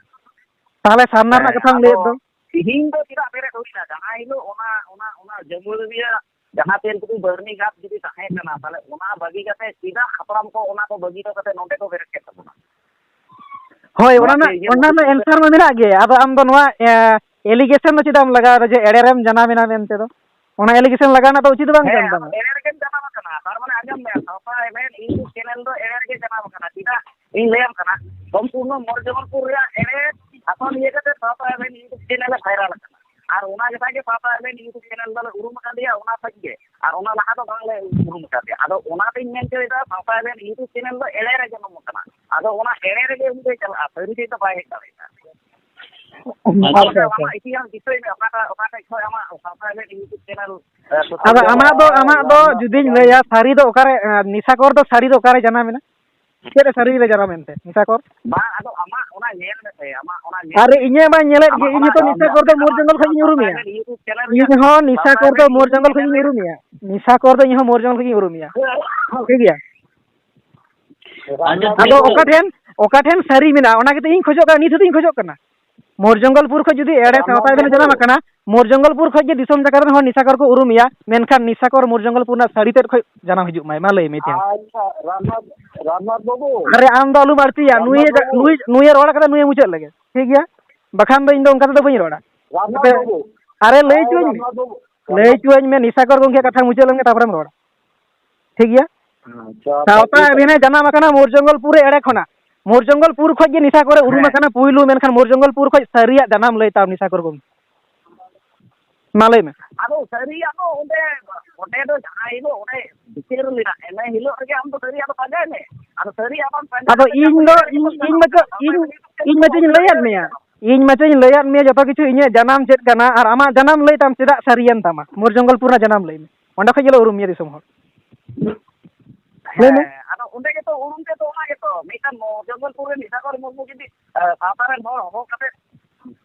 ᱛᱟᱦᱚᱞᱮ ᱥᱟᱨᱱᱟ ᱨᱮᱱᱟᱜ ᱦᱮᱸ, ᱠᱟᱛᱷᱟᱢ ᱟᱫᱚ ᱞᱟᱹᱭᱮᱫ ᱫᱚ? ᱛᱤᱦᱤᱧ ᱫᱚ ᱪᱮᱫᱟᱜ ᱵᱮᱨᱮᱫ ᱦᱩᱭᱱᱟ? ᱡᱟᱦᱟᱸ ᱦᱤᱞᱳᱜ ᱚᱱᱟ, ᱚᱱᱟ, ᱚᱱᱟ ᱡᱟᱹᱢᱩᱲᱤᱭᱟᱹ ᱡᱟᱦᱟᱸ ᱛᱮᱞᱠᱩᱯᱤ ᱵᱟᱹᱨᱱᱤ ᱜᱷᱟᱴ ᱡᱩᱫᱤ ᱛᱟᱦᱮᱸ ᱠᱟᱱᱟ, ᱛᱟᱦᱚᱞᱮ ᱚᱱᱟ ᱵᱟᱹᱜᱤ ᱠᱟᱛᱮ ᱪᱮᱫᱟᱜ ᱦᱟᱯᱲᱟᱢ ᱠᱚ ᱚᱱᱟ ᱠᱚ ᱵᱟᱹᱜᱤ ᱦᱚᱴᱚ ᱠᱟᱛᱮ ᱱᱚᱰᱮ ᱠᱚ ᱵᱮᱨᱮᱫ ᱠᱮᱫ ᱛᱟᱵᱚᱱᱟ? ᱦᱳᱭ, ᱚᱱᱟ ᱚᱱᱟᱛᱮ ᱨᱮᱱᱟᱜ, ᱤᱧᱟᱹᱜ ᱚᱱᱟ ᱢᱚᱱᱮ ᱨᱮᱱᱟᱜ ᱫᱚ ᱮᱱᱥᱟᱨ ᱢᱟ ᱢᱮᱱᱟᱜ ᱜᱮ᱾ ᱟᱫᱚ ᱟᱢ ᱫᱚ ᱱᱚᱣᱟ, ᱮ, ᱮᱞᱤᱜᱮᱥᱚᱱ ᱫᱚ ᱪᱮᱫᱟᱜ ᱮᱢ ᱞᱟᱜᱟᱣ ᱮᱫᱟ ᱡᱮ ᱮᱲᱮ ᱨᱮᱢ ᱡᱟᱱᱟᱢ ᱮᱱᱟ ᱢᱮᱱᱛᱮ ᱫᱚ? ᱚᱱᱟ ᱮᱞᱤᱜᱮᱥᱚᱱ ᱞᱟᱜᱟᱣ ᱨᱮᱱᱟᱜ ᱫᱚ ᱩᱪᱤᱛ ᱫᱚ ᱵᱟᱝ ᱦᱮᱸ, ᱠᱟᱱ ᱟᱢ ᱛᱟᱢᱟ᱾ ᱮᱲᱮ ᱨᱮᱜᱮᱢ ᱡᱟᱱᱟᱢ ᱟᱠᱟᱱᱟ᱾ ᱛᱟᱨ ᱢᱟᱱᱮ ᱟᱸᱡᱚᱢ ᱢᱮ, ᱥᱟᱶᱛᱟ ᱮᱵᱷᱮᱱ YouTube ᱪᱮᱱᱮᱞ ᱫᱚ ᱮᱲᱮ ᱨᱮᱜᱮ ᱡᱟᱱᱟᱢ ᱟᱠᱟᱱᱟ᱾ ᱪᱮᱫᱟᱜ? ᱤᱧ ᱞᱟᱹᱭᱟᱢ ᱠᱟᱱᱟ, ᱥᱚᱢᱯᱩᱨᱱᱚ ᱢᱚᱭᱩᱨᱵᱷᱚᱸᱡᱽ ᱨᱮᱭᱟᱜ ᱮᱲᱮ ᱟᱥᱚᱞ ᱤᱭᱟᱹ ᱠᱟᱛᱮ ᱥᱟᱶᱛᱟ ᱮᱵᱷᱮᱱ YouTube ᱪᱮᱱᱮᱞ ᱮ ᱵᱷᱟᱭᱨᱟᱞ ᱟᱠᱟᱱᱟ᱾ ᱟᱨ ᱚᱱᱟ ᱡᱚᱠᱷᱟᱡ ᱜᱮ ᱥᱟᱶᱛᱟ ᱮᱵᱷᱮᱱ YouTube ᱪᱮᱱᱮᱞ ᱫᱚᱞᱮ ᱩᱨᱩᱢ ᱟᱠᱟᱫᱮᱭᱟ, ᱚᱱᱟ ᱠᱷᱚᱡ ᱜᱮ᱾ ᱟᱨ ᱚᱱᱟ ᱞᱟᱦᱟ ᱫᱚ ᱵᱟᱝᱞᱮ ᱩᱨᱩᱢ ᱟᱠᱟᱫᱮᱭᱟ᱾ ᱟᱫᱚ ᱚᱱᱟᱛᱤᱧ ᱢᱮᱱ ᱦᱚᱪᱚᱭᱮᱫᱟ, ᱥᱟᱶᱛᱟ ᱮᱵᱷᱮᱱ YouTube ᱪᱮᱱᱮᱞ ᱫᱚ ᱮᱲᱮ ᱨᱮ ᱡᱟᱱᱟᱢ ᱟᱠᱟᱱᱟ᱾ ᱟᱫᱚ ᱚᱱᱟ ᱮᱲᱮ ᱨᱮᱜᱮ ᱩᱱᱤ ᱫᱚᱭ ᱪᱟᱞᱟᱜᱼᱟ, ᱥᱟᱹᱨᱤ ᱴᱷᱮᱡ ᱫᱚ ᱵᱟᱭ ᱦᱮᱡ ᱫᱟᱲᱮᱭᱟᱜᱼᱟ᱾ ᱟᱪᱪᱷᱟ, ᱟᱪᱪᱷᱟ᱾ ᱟᱢᱟᱜ ᱤᱛᱤᱦᱟᱥ ᱫᱤᱥᱟᱹᱭ ᱢᱮ, ᱚᱠᱟᱴᱟᱜ, ᱚᱠᱟᱴᱟᱜ ᱠᱷᱚᱡ ᱟᱢᱟᱜ ᱥᱟᱶᱛᱟ ᱮᱵᱷᱮᱱ YouTube ᱪᱮᱱᱮᱞ, ᱮ, social ᱟᱫᱚ media ᱟᱢᱟᱜ ᱫᱚ, ᱨᱮ ᱟᱢᱟᱜ ᱫᱚ ᱨᱟᱢᱱᱟᱛᱷ ᱡᱩᱫᱤᱧ ᱵᱟᱵᱩ? ᱞᱟᱹᱭᱟ, ᱥᱟᱹᱨᱤ ᱫᱚ ᱚᱠᱟᱨᱮ, ᱮ, ᱱᱤᱥᱟᱠᱚᱨ ᱫᱚ ᱥᱟᱹᱨᱤ ᱫᱚ ᱚᱠᱟᱨᱮ ᱡᱟᱱᱟᱢ ᱮᱱᱟ? ᱪᱮᱫ ᱨᱮ ᱥᱟᱹᱨᱤ ᱨᱮ ᱡᱟᱱᱟᱢ ᱮᱱᱛᱮ ᱱᱤᱥᱟᱠᱚᱨ? ᱵᱟᱝ, ᱟᱫᱚ ᱟᱢᱟᱜ ᱚᱱᱟ ᱧᱮᱞ ᱢᱮᱥᱮ, ᱟᱢᱟᱜ ᱚᱱᱟ ᱧᱮᱞ ᱟᱨᱮ, ᱢᱮ᱾ ᱤᱧᱟᱹᱜ ᱵᱟᱭ ᱧᱮᱞᱮᱫ ᱜᱮ, ᱟᱢᱟᱜ ᱤᱧ ᱚᱱᱟ ᱦᱚᱸᱛᱚ ᱧᱮᱞ ᱢᱮ, ᱱᱤᱥᱟᱠᱚᱨ ᱫᱚ ᱟᱢᱟᱜ ᱢᱳᱨ ᱡᱚᱝᱜᱚᱞ ᱠᱷᱚᱱ ᱤᱧ ᱥᱟᱶᱛᱟ ᱩᱨᱩᱢᱮᱭᱟ᱾ ᱮᱵᱷᱮᱱ YouTube ᱪᱮᱱᱮᱞ ᱨᱮᱭᱟᱜ, ᱤᱧ ᱦᱚᱸ ᱥᱟᱶᱛᱟ ᱱᱤᱥᱟᱠᱚᱨ ᱫᱚ ᱮᱵᱷᱮᱱ ᱢᱳᱨ YouTube ᱡᱚᱝᱜᱚᱞ ᱪᱮᱱᱮᱞ ᱠᱷᱚᱱ ᱤᱧ ᱨᱮᱭᱟᱜ ᱩᱨᱩᱢᱮᱭᱟ᱾ ᱱᱤᱥᱟᱠᱚᱨ ᱫᱚ ᱤᱧ ᱦᱚᱸ ᱢᱳᱨ ᱡᱚᱝᱜᱚᱞ ᱠᱷᱚᱱ ᱤᱧ ᱩᱨᱩᱢᱮᱭᱟ᱾ ᱴᱷᱤᱠ ᱜᱮᱭᱟ? ᱟᱪᱪᱷᱟ, ᱟᱫᱚ ᱴᱷᱤᱠ ᱚᱠᱟ ᱜᱮᱭᱟ᱾ ᱴᱷᱮᱱ, ᱚᱠᱟ ᱴᱷᱮᱱ ᱥᱟᱹᱨᱤ ᱢᱮᱱᱟᱜᱼᱟ, ᱚᱱᱟ ᱜᱮᱛᱚ ᱤᱧ ᱠᱷᱚᱡᱚᱜ ᱠᱟᱱᱟ, ᱱᱤᱛ ᱦᱚᱸᱛᱚᱧ ᱠᱷᱚᱡᱚᱜ ᱠᱟᱱᱟ᱾ ᱢᱳᱨ ᱡᱚᱝᱜᱚᱞᱯᱩᱨ ᱠᱷᱚᱡ ᱡᱩᱫᱤ ᱮᱲᱮ ᱨᱟᱢᱱᱟᱛᱷ ᱥᱟᱶᱛᱟ ᱮᱵᱷᱮᱱ ᱵᱟᱹᱵᱩ᱾ ᱡᱟᱱᱟᱢ ᱟᱠᱟᱱᱟ, ᱢᱳᱨ ᱡᱚᱝᱜᱚᱞᱯᱩᱨ ᱠᱷᱚᱡ ᱜᱮ ᱫᱤᱥᱚᱢ ᱡᱟᱠᱟᱛ ᱨᱮᱱ ᱦᱚᱲ ᱱᱤᱥᱟᱠᱚᱨ ᱠᱚ ᱩᱨᱩᱢᱮᱭᱟ, ᱢᱮᱱᱠᱷᱟᱱ ᱱᱤᱥᱟᱠᱚᱨ ᱢᱳᱨ ᱡᱚᱝᱜᱚᱞᱯᱩᱨ ᱨᱮᱱᱟᱜ ᱥᱟᱹᱨᱤ ᱛᱮᱫ ᱠᱷᱚᱡ ᱡᱟᱱᱟᱢ ᱦᱤᱡᱩᱜ ᱢᱟᱭ, ᱢᱟ ᱞᱟᱹᱭ ᱢᱮ ᱤᱛᱤᱦᱟᱥ᱾ ᱟᱪᱪᱷᱟ, ᱨᱟᱢᱱᱟᱛᱷ, ᱨᱟᱢᱱᱟᱛᱷ ᱵᱟᱹᱵᱩ᱾ ᱟᱨᱮ, ᱟᱢ ᱫᱚ ᱟᱞᱚᱢ ᱟᱹᱲᱛᱤᱭᱟ, ᱱᱩᱭ ᱨᱟᱢᱱᱟᱛᱷ ᱡᱟ-, ᱵᱟᱹᱵᱩ᱾ ᱱᱩᱭ, ᱱᱩᱭᱮ ᱨᱚᱲ ᱠᱟᱫᱟ, ᱱᱩᱭᱮ ᱢᱩᱪᱟᱹᱫ ᱞᱮᱜᱮ, ᱴᱷᱤᱠ ᱜᱮᱭᱟ? ᱵᱟᱠᱷᱟᱱ ᱫᱚ ᱤᱧ ᱫᱚ ᱚᱱᱠᱟ ᱛᱮᱫᱚ ᱵᱟᱹᱧ ᱨᱚᱲᱟ᱾ ᱨᱟᱢᱱᱟᱛᱷ ᱟᱯᱮ, ᱵᱟᱹᱵᱩ᱾ ᱟᱨᱮ, ᱞᱟᱹᱭ ᱦᱮᱸ, ᱦᱚᱪᱚᱣᱟᱹᱧ ᱢᱮ, ᱨᱟᱢᱱᱟᱛᱷ ᱵᱟᱹᱵᱩ᱾ ᱞᱟᱹᱭ ᱨᱟᱢᱱᱟᱛᱷ ᱦᱚᱪᱚᱣᱟᱹᱧ ᱢᱮ, ᱱᱤᱥᱟᱠᱚᱨ ᱜᱚᱝᱠᱮ ᱠᱟᱛᱷᱟ ᱢᱩᱪᱟᱹᱫ ᱞᱮᱱᱠᱷᱟᱱ ᱛᱟᱨᱯᱚᱨᱮᱢ ᱨᱚᱲᱟ, ᱴᱷᱤᱠ ᱜᱮᱭᱟ? ᱟᱪᱪᱷᱟ, ᱥᱟᱶᱛᱟ ᱴᱷᱤᱠ ᱟᱹᱵᱷᱤᱱᱮ ᱟᱪᱷᱮ᱾ ᱡᱟᱱᱟᱢ ᱟᱠᱟᱱᱟ ᱢᱳᱨ ᱡᱚᱝᱜᱚᱞᱯᱩᱨ ᱨᱮ ᱮᱲᱮ ᱠᱷᱚᱱᱟᱜ᱾ ᱢᱳᱨ ᱡᱚᱝᱜᱚᱞᱯᱩᱨ ᱠᱷᱚᱡ ᱜᱮ ᱱᱤᱥᱟᱠᱚᱨᱮ ᱩᱨᱩᱢ ᱦᱮᱸ᱾ ᱟᱠᱟᱱᱟ ᱯᱩᱭᱞᱩ, ᱢᱮᱱᱠᱷᱟᱱ ᱢᱳᱨ ᱡᱚᱝᱜᱚᱞᱯᱩᱨ ᱠᱷᱚᱡ ᱥᱟᱹᱨᱤᱭᱟᱜ ᱡᱟᱱᱟᱢ ᱞᱟᱹᱭ ᱛᱟᱢ ᱱᱤᱥᱟᱠᱚᱨ ᱜᱚᱝᱠᱮ᱾ ᱢᱟ ᱞᱟᱹᱭ ᱢᱮ᱾ ᱟᱫᱚ ᱥᱟᱹᱨᱤᱭᱟᱜ ᱫᱚ ᱚᱸᱰᱮ, ᱚᱸᱰᱮ ᱫᱚ ᱡᱟᱦᱟᱸ ᱦᱤᱞᱳᱜ ᱚᱸᱰᱮ ᱵᱤᱪᱟᱹᱨ ᱞᱮᱱᱟ, ᱤᱱᱟᱹ ᱦᱤᱞᱳᱜ ᱨᱮᱜᱮ ᱟᱢ ᱫᱚ ᱥᱟᱹᱨᱤᱭᱟᱜ ᱫᱚ ᱯᱟᱸᱡᱟᱭ ᱢᱮ᱾ ᱟᱫᱚ ᱥᱟᱹᱨᱤᱭᱟᱜ ᱵᱟᱢ ᱯᱟᱸᱡᱟ ᱟᱫᱚ ᱞᱮᱠᱷᱟᱱ ᱤᱧ ᱫᱚ, ᱤᱧ, ᱤᱧ ᱢᱟᱪᱚ, ᱤᱧ, ᱤᱧ ᱢᱟᱪᱚᱧ ᱞᱟᱹᱭᱟᱫ ᱢᱮᱭᱟ᱾ ᱤᱧ ᱢᱟᱪᱚᱧ ᱞᱟᱹᱭᱟᱫ ᱢᱮᱭᱟ ᱡᱚᱛᱚ ᱠᱤᱪᱷᱩ, ᱤᱧᱟᱹᱜ ᱡᱟᱱᱟᱢ ᱪᱮᱫ ᱠᱟᱱᱟ ᱟᱨ ᱟᱢᱟᱜ ᱡᱟᱱᱟᱢ ᱞᱟᱹᱭ ᱛᱟᱢ ᱪᱮᱫᱟᱜ ᱥᱟᱹᱨᱤᱭᱮᱱ ᱛᱟᱢᱟ᱾ ᱢᱳᱨ ᱡᱚᱝᱜᱚᱞᱯᱩᱨ ᱨᱮᱱᱟᱜ ᱡᱟᱱᱟᱢ ᱞᱟᱹᱭ ᱢᱮ, ᱚᱸᱰᱮ ᱠᱷᱚᱡ ᱜᱮᱞᱮ ᱩᱨᱩᱢ ᱢᱮᱭᱟ ᱫᱤᱥᱚᱢ ᱦᱚᱲ᱾ ᱞᱟᱹᱭ ᱢᱮ᱾ ᱦᱮᱸ, ᱟᱫᱚ ᱚᱸᱰᱮ ᱜᱮᱛᱚ ᱩᱨᱩᱢ ᱛᱮᱫᱚ ᱚᱱᱟ ᱜᱮᱛᱚ, ᱢᱤᱫᱴᱟᱝ ᱢᱚ-, ᱡᱚᱝᱜᱚᱞᱯᱩᱨ ᱨᱮ ᱱᱤᱥᱟᱠᱚᱨ ᱢᱩᱨᱢᱩ ᱡᱩᱫᱤ, ᱮ, ᱥᱟᱶᱛᱟ ᱨᱮᱱ ᱦᱚᱲ ᱦᱚᱦᱚ ᱠᱟᱛᱮ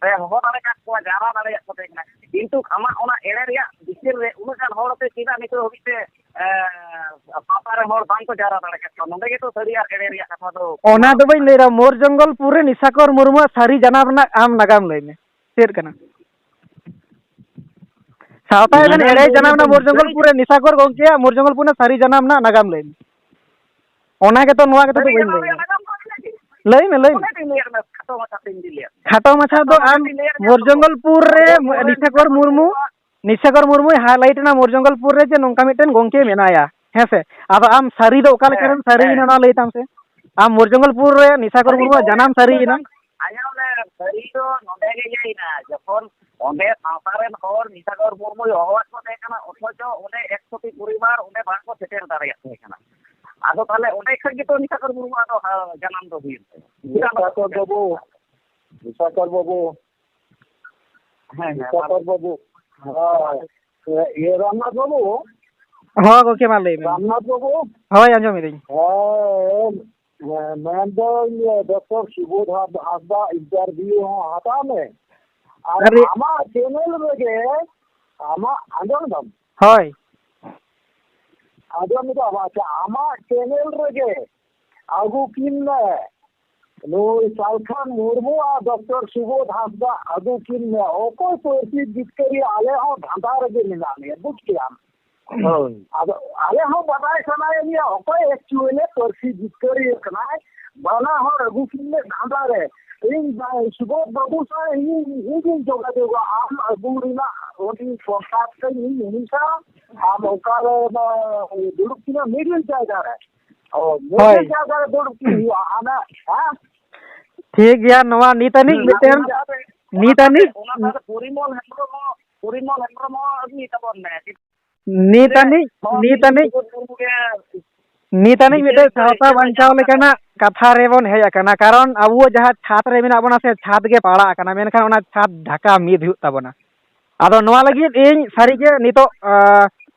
ᱯᱮ ᱦᱚᱦᱚ ᱫᱟᱲᱮ ᱠᱟᱜ ᱠᱚᱣᱟ, ᱡᱟᱣᱨᱟ ᱫᱟᱲᱮᱭᱟᱜ ᱠᱚ ᱛᱟᱦᱮᱸ ᱠᱟᱱᱟ᱾ ᱠᱤᱱᱛᱩ ᱟᱢᱟᱜ ᱚᱱᱟ ᱮᱲᱮ ᱨᱮᱭᱟᱜ ᱵᱤᱪᱟᱹᱨ ᱨᱮ ᱩᱱᱟᱹᱜ ᱜᱟᱱ ᱦᱚᱲ ᱟᱛᱮ ᱪᱮᱫᱟᱜ ᱱᱤᱛᱚᱜ ᱦᱟᱹᱵᱤᱡ ᱛᱮ, ᱮ, ᱥᱟᱶᱛᱟ ᱨᱮᱱ ᱦᱚᱲ ᱵᱟᱝ ᱠᱚ ᱡᱟᱣᱨᱟ ᱫᱟᱲᱮ ᱠᱟᱜ ᱠᱚᱣᱟ? ᱱᱚᱸᱰᱮ ᱜᱮᱛᱚ ᱥᱟᱹᱨᱤ ᱟᱨ ᱮᱲᱮ ᱨᱮᱭᱟᱜ ᱠᱟᱛᱷᱟ ᱫᱚ᱾ ᱚᱱᱟ ᱫᱚ ᱵᱟᱹᱧ ᱞᱟᱹᱭᱫᱟ, ᱢᱳᱨ ᱡᱚᱝᱜᱚᱞᱯᱩᱨ ᱨᱮ ᱱᱤᱥᱟᱠᱚᱨ ᱢᱩᱨᱢᱩᱣᱟᱜ ᱥᱟᱹᱨᱤ ᱡᱟᱱᱟᱢ ᱨᱮᱱᱟᱜ ᱟᱢ ᱱᱟᱜᱟᱢ ᱞᱟᱹᱭ ᱢᱮ, ᱪᱮᱫ ᱠᱟᱱᱟ? ᱥᱟᱶᱛᱟ ᱮᱱᱮᱡ ᱱᱟᱜᱟᱢ ᱮᱲᱮ ᱫᱚ ᱡᱟᱱᱟᱢ ᱚᱱᱟ ᱨᱮᱱᱟᱜ ᱫᱚ ᱢᱳᱨ ᱡᱚᱝᱜᱚᱞᱯᱩᱨ ᱨᱮ ᱱᱤᱥᱟᱠᱚᱨ ᱜᱚᱝᱠᱮᱭᱟᱜ ᱢᱳᱨ ᱡᱚᱝᱜᱚᱞᱯᱩᱨ ᱨᱮᱱᱟᱜ ᱥᱟᱹᱨᱤ ᱡᱟᱱᱟᱢ ᱨᱮᱱᱟᱜ ᱱᱟᱜᱟᱢ ᱞᱟᱹᱭ ᱢᱮ᱾ ᱚᱱᱟ ᱜᱮᱛᱚ, ᱱᱚᱣᱟ ᱜᱮᱛᱚ ᱫᱚ ᱥᱟᱹᱨᱤ ᱵᱟᱹᱧ ᱡᱟᱱᱟᱢ ᱞᱟᱹᱭ ᱨᱮᱭᱟᱜ ᱠᱟᱫᱟ᱾ ᱱᱟᱜᱟᱢ ᱫᱚ ᱟᱹᱰᱤ ᱞᱟᱹᱜᱤᱫ᱾ ᱞᱟᱹᱭ ᱢᱮ, ᱞᱟᱹᱭ ᱢᱮ᱾ ᱚᱱᱟ ᱫᱚᱧ ᱞᱟᱹᱭ ᱟᱠᱟᱫᱟ, ᱠᱷᱟᱴᱚ ᱢᱟᱪᱷᱟ ᱛᱮᱧ ᱞᱟᱹᱭᱟ᱾ ᱠᱷᱟᱴᱚ ᱢᱟᱪᱷᱟ ᱠᱷᱟᱴᱚ ᱫᱚ ᱢᱟᱪᱷᱟ ᱟᱢ ᱛᱮᱧ ᱞᱟᱹᱭᱟ, ᱢᱳᱨ ᱠᱷᱟᱴᱚ ᱡᱚᱝᱜᱚᱞᱯᱩᱨ ᱨᱮ ᱢᱳᱨ ᱡᱚᱝᱜᱚᱞᱯᱩᱨ ᱱᱤᱥᱟᱠᱚᱨ ᱨᱮ ᱢᱩᱨᱢᱩ, ᱱᱤᱥᱟᱠᱚᱨ ᱢᱩᱨᱢᱩ ᱱᱤᱥᱟᱠᱚᱨ ᱢᱩᱨᱢᱩᱭ highlight ᱮᱱᱟ ᱢᱳᱨ ᱡᱚᱝᱜᱚᱞᱯᱩᱨ ᱨᱮ ᱡᱮ ᱱᱚᱝᱠᱟ ᱢᱤᱫᱴᱮᱱ ᱜᱚᱝᱠᱮ ᱢᱮᱱᱟᱭᱟ, ᱦᱮᱸ ᱥᱮ? ᱟᱫᱚ ᱟᱢ ᱥᱟᱹᱨᱤ ᱫᱚ ᱚᱠᱟ ᱞᱮᱠᱟ ᱦᱮᱸ, ᱨᱮᱢ ᱥᱟᱹᱨᱤᱭᱮᱱᱟ, ᱦᱮᱸ᱾ ᱚᱱᱟ ᱞᱟᱹᱭ ᱛᱟᱢ ᱥᱮ᱾ ᱟᱢ ᱢᱳᱨ ᱡᱚᱝᱜᱚᱞᱯᱩᱨ ᱨᱮ ᱱᱤᱥᱟᱠᱚᱨ ᱥᱟᱹᱨᱤ ᱫᱚ ᱢᱩᱨᱢᱩᱣᱟᱜ ᱡᱟᱱᱟᱢ ᱥᱟᱹᱨᱤᱭᱮᱱᱟ᱾ ᱟᱸᱡᱚᱢ ᱢᱮ, ᱥᱟᱹᱨᱤ ᱫᱚ ᱱᱚᱰᱮ ᱜᱮ ᱤᱭᱟᱹᱭᱮᱱᱟ, ᱡᱚᱠᱷᱚᱱ ᱚᱸᱰᱮ ᱥᱟᱶᱛᱟ ᱨᱮᱱ ᱦᱚᱲ ᱱᱤᱥᱟᱠᱚᱨ ᱢᱩᱨᱢᱩᱭ ᱦᱚᱦᱚᱣᱟᱫ ᱠᱚ ᱛᱟᱦᱮᱸ ᱠᱟᱱᱟ, ᱚᱛᱷᱚᱪᱚ ᱚᱸᱰᱮ ᱮᱠᱥᱚᱴᱤ ᱯᱚᱨᱤᱵᱟᱨ ᱚᱸᱰᱮ ᱵᱟᱝ ᱠᱚ ᱥᱮᱴᱮᱨ ᱫᱟᱲᱮᱭᱟᱜ ᱛᱟᱦᱮᱸ ᱠᱟᱱᱟ᱾ ᱟᱫᱚ ᱛᱟᱦᱞᱮ ᱚᱸᱰᱮ ᱠᱷᱚᱡ ᱜᱮᱛᱚ ᱱᱤᱥᱟᱠᱚᱨ ᱢᱩᱨᱢᱩᱣᱟᱜ ᱫᱚ, ᱦᱟ, ᱡᱟᱱᱟᱢ ᱫᱚ ᱦᱩᱭᱮᱱ ᱛᱟᱭᱟ᱾ ᱱᱤᱥᱟᱠᱚᱨ ᱵᱟᱹᱵᱩ, ᱱᱤᱥᱟᱠᱚᱨ ᱵᱟᱹᱵᱩ, ᱦᱮᱸ, ᱦᱮᱸ, ᱱᱤᱥᱟᱠᱚᱨ ᱵᱟᱹᱵᱩ, ᱦᱳᱭ, ᱤᱭᱟᱹ, ᱨᱟᱢᱱᱟᱛᱷ ᱵᱟᱹᱵᱩ, ᱦᱚᱸ ᱜᱚᱝᱠᱮ, ᱢᱟ ᱞᱟᱹᱭ ᱢᱮ᱾ ᱨᱟᱢᱱᱟᱛᱷ ᱵᱟᱹᱵᱩ, ᱦᱳᱭ, ᱟᱸᱡᱚᱢᱮᱫᱟᱹᱧ᱾ ᱦᱮᱸ, ᱦᱮᱸ, ᱢᱮᱱᱫᱟᱹᱧ, ᱰᱚᱠᱴᱚᱨ ᱥᱩᱵᱳᱫᱷ ᱦᱟᱸᱥᱫᱟ interview ᱦᱚᱸ ᱦᱟᱛᱟᱣ ᱢᱮ᱾ ᱟᱨ ᱟᱨᱮ ᱟᱢᱟᱜ channel ᱨᱮᱜᱮ, ᱟᱢᱟᱜ, ᱟᱸᱡᱚᱢ ᱫᱟᱢ? ᱦᱳᱭ᱾ ᱟᱸᱡᱚᱢ ᱫᱟᱢ? ᱟᱪᱪᱷᱟ, ᱟᱢᱟᱜ channel ᱨᱮᱜᱮ ᱟᱹᱜᱩ ᱠᱤᱱ ᱢᱮ᱾ ᱱᱩᱭ ᱥᱟᱞᱠᱷᱟᱱ ᱢᱩᱨᱢᱩ ᱟᱨ ᱰᱚᱠᱴᱚᱨ ᱥᱩᱵᱳᱫᱷ ᱦᱟᱸᱥᱫᱟ ᱟᱹᱜᱩ ᱠᱤᱱ ᱢᱮ᱾ ᱚᱠᱚᱭ ᱯᱟᱹᱨᱥᱤ ᱡᱤᱛᱠᱟᱹᱨᱤᱭᱟᱹ, ᱟᱞᱮ ᱦᱚᱸ ᱫᱷᱟᱸᱫᱟ ᱨᱮᱜᱮ ᱢᱮᱱᱟᱜ ᱞᱮᱭᱟ, ᱵᱩᱡᱽ ᱠᱮᱫᱟᱢ? ᱦᱳᱭ᱾ ᱟᱫᱚ ᱟᱞᱮ ᱦᱚᱸ ᱵᱟᱰᱟᱭ ᱥᱟᱱᱟᱭᱮᱫ ᱞᱮᱭᱟ ᱚᱠᱚᱭ actually ᱯᱟᱹᱨᱥᱤ ᱡᱤᱛᱠᱟᱹᱨᱤᱭᱟᱹ ᱠᱟᱱᱟᱭ᱾ ᱵᱟᱱᱟ ᱦᱚᱲ ᱟᱹᱜᱩ ᱠᱤᱱ ᱢᱮ ᱫᱷᱟᱸᱫᱟ ᱨᱮ᱾ ᱤᱧ ᱵᱟ-, ᱥᱩᱵᱳᱫᱷ ᱵᱟᱹᱵᱩ ᱥᱟᱶ ᱤᱧ, ᱤᱧ ᱜᱤᱧ ᱡᱳᱜᱟᱡᱳᱜᱟ᱾ ᱟᱢ ᱟᱹᱜᱩ ᱨᱮᱱᱟᱜ ᱩᱱᱤ contact ᱟᱹᱧ ᱤᱧ, ᱩᱱᱤ ᱥᱟᱶ ᱟᱢ ᱚᱠᱟᱨᱮ ᱚᱱᱟ ᱫᱩᱲᱩᱵ ᱠᱤᱱᱟ middle ᱡᱟᱭᱜᱟ ᱨᱮ᱾ ᱚ, middle ᱦᱳᱭ᱾ ᱡᱟᱭᱜᱟ ᱨᱮ ᱫᱩᱲᱩᱵ ᱠᱤᱱ ᱦᱩᱭᱩᱜᱼᱟ᱾ ᱦᱟᱱᱟ, ᱦᱮᱸ? ᱴᱷᱤᱠ ᱜᱮᱭᱟ, ᱱᱚᱣᱟ ᱱᱤᱛ ᱟᱹᱱᱤᱡ ᱦᱩᱸ, ᱢᱤᱫᱴᱮᱱ, ᱚᱱᱟ ᱥᱟᱶᱛᱮ, ᱱᱤᱛ ᱚᱱᱟ ᱟᱹᱱᱤᱡ ᱥᱟᱶᱛᱮ, ᱚᱱᱟ ᱥᱟᱶᱛᱮ ᱯᱚᱨᱤᱢᱚᱞ ᱦᱮᱢᱵᱨᱚᱢ ᱦᱚᱸ, ᱯᱚᱨᱤᱢᱚᱞ ᱦᱮᱢᱵᱨᱚᱢ ᱦᱚᱸ ᱟᱹᱜᱩᱭ ᱛᱟᱵᱚᱱ ᱢᱮ᱾ ᱱᱤᱛ ᱟᱹᱱᱤᱡ, ᱦᱚᱸ, ᱱᱤᱛ ᱟᱹᱱᱤᱡ, ᱥᱩᱵᱳᱫᱷ ᱢᱩᱨᱢᱩ ᱜᱮ ᱱᱤᱛ ᱟᱹᱱᱤᱡ ᱵᱤᱪᱟᱹᱨ ᱢᱤᱫᱴᱮᱱ ᱫᱚ ᱥᱟᱶᱛᱟ ᱤᱭᱟᱹ ᱫᱚ ᱵᱟᱧᱪᱟᱣ ᱧᱟᱢ ᱟᱠᱟᱫ ᱞᱮᱠᱟᱱᱟᱜ ᱠᱟᱛᱷᱟ ᱨᱮᱵᱚᱱ ᱦᱮᱡ ᱟᱠᱟᱱᱟ, ᱠᱟᱨᱚᱱ ᱟᱵᱚ ᱡᱟᱦᱟᱸ ᱪᱷᱟᱛ ᱨᱮ ᱢᱮᱱᱟᱜ ᱵᱚᱱᱟ ᱥᱮ, ᱪᱷᱟᱛ ᱜᱮ ᱯᱟᱲᱟᱜ ᱟᱠᱟᱱᱟ, ᱢᱮᱱᱠᱷᱟᱱ ᱚᱱᱟ ᱪᱷᱟᱛ ᱰᱷᱟᱠᱟ ᱢᱤᱫ ᱦᱩᱭᱩᱜ ᱛᱟᱵᱚᱱᱟ᱾ ᱟᱫᱚ ᱱᱚᱣᱟ ᱞᱟᱹᱜᱤᱫ ᱤᱧ ᱥᱟᱹᱨᱤᱜᱮ ᱱᱤᱛᱚᱜ, ᱟᱸ,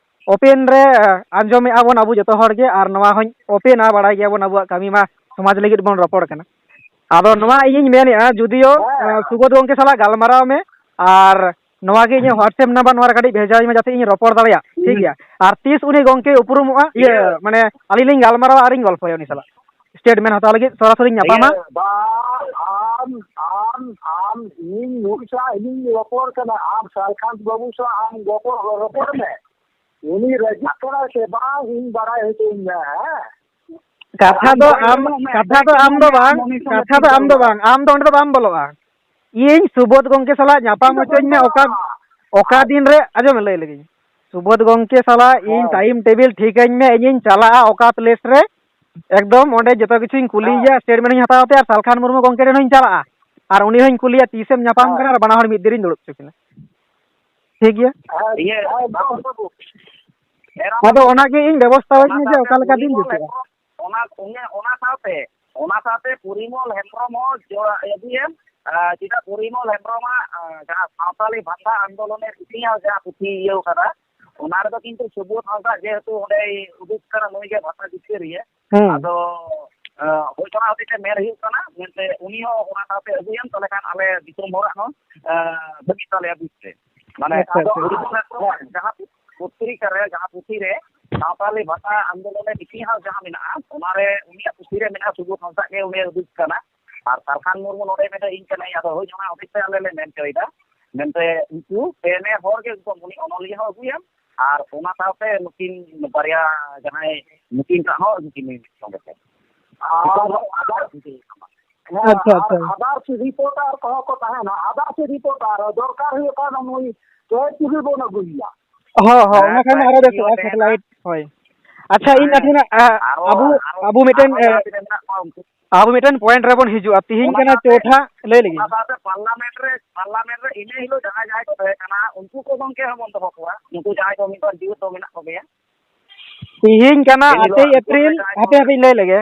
ᱳᱯᱮᱱ ᱨᱮ ᱟᱸᱡᱚᱢᱮᱫᱼᱟ ᱵᱚᱱ ᱟᱵᱚ ᱡᱚᱛᱚ ᱦᱚᱲ ᱜᱮ, ᱟᱨ ᱱᱚᱣᱟ ᱦᱚᱸᱧ ᱳᱯᱮᱱᱟ, ᱵᱟᱲᱟᱭ ᱜᱮᱭᱟᱵᱚᱱ ᱟᱵᱚᱣᱟᱜ ᱠᱟᱹᱢᱤ ᱢᱟ ᱥᱚᱢᱟᱡᱽ ᱞᱟᱹᱜᱤᱫ ᱵᱚᱱ ᱨᱚᱯᱚᱲ ᱠᱟᱱᱟ᱾ ᱟᱫᱚ ᱱᱚᱣᱟ ᱤᱧᱤᱧ ᱢᱮᱱᱮᱫᱼᱟ, ᱡᱩᱫᱤᱭᱳ ᱥᱩᱵᱳᱫᱷ ᱜᱚᱢᱠᱮ ᱥᱟᱞᱟᱜ ᱜᱟᱞᱢᱟᱨᱟᱣ ᱢᱮ, ᱟᱨ ᱱᱚᱣᱟ ᱜᱮ ᱤᱧᱟᱹᱜ WhatsApp number, ᱱᱚᱣᱟ ᱨᱮ ᱠᱟᱹᱴᱤᱡ ᱵᱷᱮᱡᱟᱣᱟᱹᱧ ᱢᱮ, ᱡᱟᱛᱮ ᱤᱧ ᱨᱚᱯᱚᱲ ᱫᱟᱲᱮᱭᱟᱜ, ᱴᱷᱤᱠ ᱜᱮᱭᱟ? ᱟᱨ ᱛᱤᱥ ᱩᱱᱤ ᱜᱚᱢᱠᱮ ᱩᱯᱨᱩᱢᱚᱜᱼᱟ, ᱤᱭᱟᱹ, ᱢᱟᱱᱮ ᱟᱹᱞᱤᱧ ᱞᱤᱧ ᱜᱟᱞᱢᱟᱨᱟᱣᱟ ᱟᱨᱤᱧ ᱜᱚᱞᱯᱚᱭᱟ ᱩᱱᱤ ᱥᱟᱞᱟᱜ, ᱥᱴᱮᱴᱢᱮᱱᱴ ᱦᱟᱛᱟᱣ ᱞᱟᱹᱜᱤᱫ ᱥᱚᱨᱟᱥᱚᱨᱤᱧ ᱧᱟᱯᱟᱢᱟ᱾ ᱤᱭᱟᱹ, ᱵᱟᱝ, ᱟᱢ, ᱟᱢ, ᱟᱢ, ᱤᱧ ᱱᱩᱭ ᱥᱟᱶ ᱤᱧᱤᱧ ᱨᱚᱯᱚᱲ ᱠᱟᱱᱟ, ᱟᱢ ᱥᱟᱞᱠᱷᱟᱱ ᱵᱟᱹᱵᱩ ᱥᱟᱶ ᱟᱢ ᱨᱚᱯᱚᱲ, ᱨᱚᱯᱚᱲ ᱢᱮ᱾ ᱩᱱᱤ ᱨᱟᱹᱡᱤᱜ ᱠᱟᱱᱟᱭ ᱥᱮ ᱵᱟᱝ, ᱤᱧ ᱵᱟᱲᱟᱭ ᱦᱚᱪᱚᱧ ᱢᱮ, ᱦᱮᱸ? ᱠᱟᱛᱷᱟ ᱟᱢ ᱫᱚ ᱫᱚ ᱟᱢ, ᱩᱱᱟᱹᱜ ᱢᱮ, ᱠᱟᱛᱷᱟ ᱫᱚ ᱟᱢ ᱫᱚ ᱵᱟᱝ, ᱩᱱᱤ ᱥᱚᱸᱜᱮ ᱠᱟᱛᱷᱟ ᱫᱚ ᱟᱢ ᱫᱚ ᱨᱚᱯᱚᱲ᱾ ᱵᱟᱝ, ᱟᱢ ᱫᱚ ᱚᱸᱰᱮ ᱫᱚ ᱵᱟᱢ ᱵᱚᱞᱚᱜᱼᱟ᱾ ᱤᱧ ᱥᱩᱵᱳᱫᱷ ᱜᱚᱢᱠᱮ ᱥᱟᱞᱟᱜ ᱧᱟᱯᱟᱢ ᱤᱧ ᱫᱚ ᱦᱚᱪᱚᱧ ᱵᱟᱹᱧ ᱢᱮ, ᱚᱠᱟ, ᱵᱚᱞᱚᱜᱼᱟ᱾ ᱚᱠᱟ ᱫᱤᱱ ᱨᱮ, ᱟᱸᱡᱚᱢ ᱢᱮ, ᱞᱟᱹᱭ ᱞᱮᱜᱤᱧ, ᱥᱩᱵᱳᱫᱷ ᱜᱚᱢᱠᱮ ᱥᱟᱞᱟᱜ ᱤᱧ ᱦᱮᱸ᱾ ᱴᱟᱭᱤᱢ ᱴᱮᱵᱤᱞ ᱴᱷᱤᱠᱟᱹᱧ ᱢᱮ, ᱤᱧᱤᱧ ᱪᱟᱞᱟᱜᱼᱟ ᱚᱠᱟ ᱯᱞᱮᱥ ᱨᱮ, ᱮᱠᱫᱚᱢ ᱚᱸᱰᱮ ᱡᱚᱛᱚ ᱠᱤᱪᱷᱩᱧ ᱦᱮᱸ᱾ ᱠᱩᱞᱤᱭᱮᱭᱟ, ᱥᱴᱮᱴᱢᱮᱱᱴ ᱤᱧ ᱦᱟᱛᱟᱣ ᱛᱟᱭᱟ, ᱟᱨ ᱥᱟᱞᱠᱷᱟᱱ ᱢᱩᱨᱢᱩ ᱜᱚᱢᱠᱮ ᱴᱷᱮᱱ ᱦᱚᱸᱧ ᱪᱟᱞᱟᱜᱼᱟ, ᱟᱨ ᱩᱱᱤ ᱦᱚᱸᱧ ᱠᱩᱞᱤᱭᱟ ᱛᱤᱥᱮᱢ ᱧᱟᱯᱟᱢ ᱦᱮᱸ᱾ ᱠᱟᱱᱟ, ᱟᱨ ᱵᱟᱱᱟ ᱦᱚᱲ ᱢᱤᱫ ᱫᱤᱱ ᱨᱤᱧ ᱫᱩᱲᱩᱵ ᱦᱚᱪᱚ ᱠᱤᱱᱟ᱾ ᱴᱷᱤᱠ ᱜᱮᱭᱟ? ᱦᱮᱸ, ᱤᱭᱟᱹ, ᱦᱮᱸ, ᱵᱟᱹᱵᱩ, ᱵᱟᱹᱵᱩ᱾ ᱟᱫᱚ ᱚᱱᱟᱜᱮ ᱤᱧ ᱵᱮᱵᱚᱥᱛᱷᱟᱣᱟᱹᱧ ᱚᱱᱟ ᱢᱮ ᱡᱮ ᱥᱟᱶᱛᱮ ᱚᱠᱟ ᱞᱮᱠᱟ ᱫᱤᱱ ᱯᱚᱨᱤᱢᱚᱞ ᱡᱩᱛᱩᱜᱼᱟ᱾ ᱦᱮᱢᱵᱨᱚᱢ, ᱚᱱᱟ, ᱚᱱᱟ, ᱚᱱᱟ ᱥᱟᱶᱛᱮ, ᱚᱱᱟ ᱥᱟᱶᱛᱮ ᱯᱚᱨᱤᱢᱚᱞ ᱦᱮᱢᱵᱨᱚᱢ ᱦᱚᱸ ᱡᱚ-, ᱟᱹᱜᱩᱭᱮᱢ᱾ ᱟᱨ ᱪᱮᱫᱟᱜ ᱯᱚᱨᱤᱢᱚᱞ ᱦᱮᱢᱵᱨᱚᱢᱟᱜ, ᱟᱨ ᱡᱟᱦᱟᱸ ᱥᱟᱶᱛᱟᱞᱤ ᱵᱷᱟᱥᱟ ᱟᱱᱫᱳᱞᱚᱱᱮ ᱤᱛᱤᱦᱟᱥ ᱡᱟᱦᱟᱸ ᱯᱩᱛᱷᱤ ᱤᱭᱟᱹᱣ ᱠᱟᱫᱟ, ᱚᱱᱟ ᱨᱮᱫᱚ ᱠᱤᱱᱛᱩ ᱥᱩᱵᱳᱫᱷ ᱦᱟᱸᱥᱫᱟ ᱡᱮᱦᱮᱛᱩ ᱚᱸᱰᱮᱭ ᱩᱫᱩᱜ ᱠᱟᱱᱟ, ᱱᱩᱭ ᱜᱮ ᱵᱷᱟᱥᱟ ᱡᱤᱛᱠᱟᱹᱨᱤᱭᱟᱹ᱾ ᱦᱮᱸ᱾ ᱟᱫᱚ, ᱟᱸ, ᱦᱳᱭ, ᱚᱱᱟ ᱦᱚᱛᱮᱡ ᱛᱮ ᱢᱮᱱ ᱦᱩᱭᱩᱜ ᱠᱟᱱᱟ, ᱢᱮᱱᱛᱮ ᱩᱱᱤ ᱦᱚᱸ ᱚᱱᱟ ᱥᱟᱶᱛᱮ ᱟᱹᱜᱩᱭᱮᱢ, ᱛᱟᱦᱚᱞᱮ ᱠᱷᱟᱱ ᱟᱞᱮ ᱫᱤᱥᱚᱢ ᱦᱚᱲᱟᱜ ᱦᱚᱸ, ᱟᱸ, ᱵᱷᱟᱹᱜᱤ ᱛᱟᱞᱮᱭᱟ, ᱵᱩᱡᱽ ᱛᱮ᱾ ᱢᱟᱱᱮ, ᱟᱪᱪᱷᱟ, ᱟᱫᱚ ᱟᱪᱪᱷᱟ᱾ ᱯᱚᱨᱤᱢᱚᱞ ᱦᱮᱢᱵᱨᱚᱢᱟᱜ ᱡᱟᱦᱟᱸ ᱯᱚᱛᱨᱤᱠᱟ ᱨᱮ, ᱡᱟᱦᱟᱸ ᱯᱩᱛᱷᱤ ᱨᱮ ᱥᱟᱶᱛᱟᱞᱤ ᱵᱷᱟᱥᱟ ᱟᱱᱫᱳᱞᱚᱱ ᱨᱮ ᱤᱛᱤᱦᱟᱥ ᱡᱟᱦᱟᱸ ᱢᱮᱱᱟᱜᱼᱟ, ᱚᱱᱟ ᱨᱮ ᱩᱱᱤᱭᱟᱜ ᱯᱩᱛᱷᱤ ᱨᱮ ᱢᱮᱱᱟᱜᱼᱟ, ᱥᱩᱵᱳᱫᱷ ᱦᱟᱸᱥᱫᱟ ᱜᱮ ᱩᱱᱤ ᱩᱫᱩᱜ ᱠᱟᱱᱟ᱾ ᱟᱨ ᱥᱟᱞᱠᱷᱟᱱ ᱢᱩᱨᱢᱩ ᱱᱚᱰᱮ ᱢᱮᱱᱟᱭ, ᱤᱧ ᱠᱟᱱᱟᱭ᱾ ᱟᱫᱚ ᱦᱳᱭ, ᱚᱱᱟ ᱦᱚᱛᱮᱡ ᱛᱮ ᱟᱞᱮ ᱞᱮ ᱢᱮᱱ ᱦᱚᱪᱚᱭᱮᱫᱟ, ᱢᱮᱱᱛᱮ ᱩᱱᱠᱩ ᱯᱮ ᱱᱮ ᱦᱚᱲ ᱜᱮ ᱮᱠᱫᱚᱢ ᱩᱱᱤ ᱚᱱᱚᱞᱤᱭᱟᱹ ᱦᱚᱸ ᱟᱹᱜᱩᱭᱮᱢ, ᱟᱨ ᱚᱱᱟ ᱥᱟᱶᱛᱮ ᱱᱩᱠᱤᱱ ᱵᱟᱨᱭᱟ ᱡᱟᱦᱟᱸᱭ ᱱᱩᱠᱤᱱ ᱴᱟᱜ ᱦᱚᱸ ᱟᱹᱜᱩ ᱠᱤᱱ ᱢᱮ ᱥᱚᱸᱜᱮ ᱛᱮ᱾ ᱟᱨ ᱦᱮᱸ, ᱟᱪᱪᱷᱟ, ᱟᱨ ᱟᱪᱪᱷᱟ᱾ Others reporter ᱠᱚᱦᱚᱸ ᱠᱚ ᱛᱟᱦᱮᱱᱟ᱾ Others reporter ᱫᱚᱨᱠᱟᱨ ᱦᱩᱭᱩᱜ ᱠᱷᱟᱱ ᱱᱩᱭ ᱥᱚᱦᱮᱫ ᱴᱤᱵᱷᱤ ᱵᱚᱱ ᱟᱹᱜᱩᱭᱮᱭᱟ᱾ ᱦᱚᱸ, ᱦᱚᱸ, ᱚᱱᱟ ᱦᱮᱸ, ᱠᱷᱟᱱ ᱢᱟ ᱟᱨᱚ ᱥᱚᱦᱮᱫ ᱵᱮᱥᱚᱜᱼᱟ, ᱴᱤᱵᱷᱤ ᱛᱟᱦᱮᱱᱟ᱾ Satellite, ᱦᱳᱭ᱾ ᱟᱪᱪᱷᱟ, ᱤᱧ ᱦᱮᱸ, ᱱᱟᱥᱮᱱᱟᱜ, ᱟ, ᱟᱨᱚ, ᱟᱵᱚ, ᱟᱨᱚ ᱟᱵᱚ ᱢᱤᱫᱴᱮᱱ, ᱟᱨᱚ ᱮ, ᱡᱟᱦᱟᱸ ᱛᱤᱱᱟᱹᱜ ᱢᱮᱱᱟᱜ ᱠᱚᱣᱟ ᱩᱱᱠᱩ᱾ ᱟᱵᱚ ᱢᱤᱫᱴᱮᱱ point ᱨᱮᱵᱚᱱ ᱦᱤᱡᱩᱜᱼᱟ᱾ ᱛᱤᱦᱤᱧ ᱚᱱᱟ ᱠᱟᱱᱟ ᱥᱟᱶᱛᱮ, ᱪᱳᱣᱴᱷᱟ, ᱞᱟᱹᱭ ᱞᱮᱜᱤᱧ᱾ ᱚᱱᱟ ᱥᱟᱶᱛᱮ parliament ᱨᱮ, parliament ᱨᱮ ᱤᱱᱟᱹ ᱦᱤᱞᱳᱜ ᱡᱟᱦᱟᱸᱭ ᱡᱟᱦᱟᱸᱭ ᱠᱚ ᱛᱟᱦᱮᱸ ᱠᱟᱱᱟ, ᱩᱱᱠᱩ ᱠᱚ ᱜᱚᱢᱠᱮ ᱦᱚᱸᱵᱚᱱ ᱫᱚᱦᱚ ᱠᱚᱣᱟ᱾ ᱱᱩᱠᱩ ᱡᱟᱦᱟᱸᱭ ᱠᱚ ᱢᱤᱫ ᱵᱟᱨ ᱡᱤᱣᱮᱫ ᱫᱚ ᱢᱮᱱᱟᱜ ᱠᱚᱜᱮᱭᱟ᱾ ᱛᱤᱦᱤᱧ ᱠᱟᱱᱟ ᱮᱱ ᱦᱤᱞᱳᱜ ᱟᱴᱮᱭ ᱟᱹᱛᱩ ᱨᱮ ᱮᱯᱨᱤᱞ, ᱡᱟᱦᱟᱸᱭ ᱠᱚ ᱦᱟᱯᱮ ᱦᱟᱯᱮᱧ ᱞᱟᱹᱭ ᱞᱮᱜᱮ᱾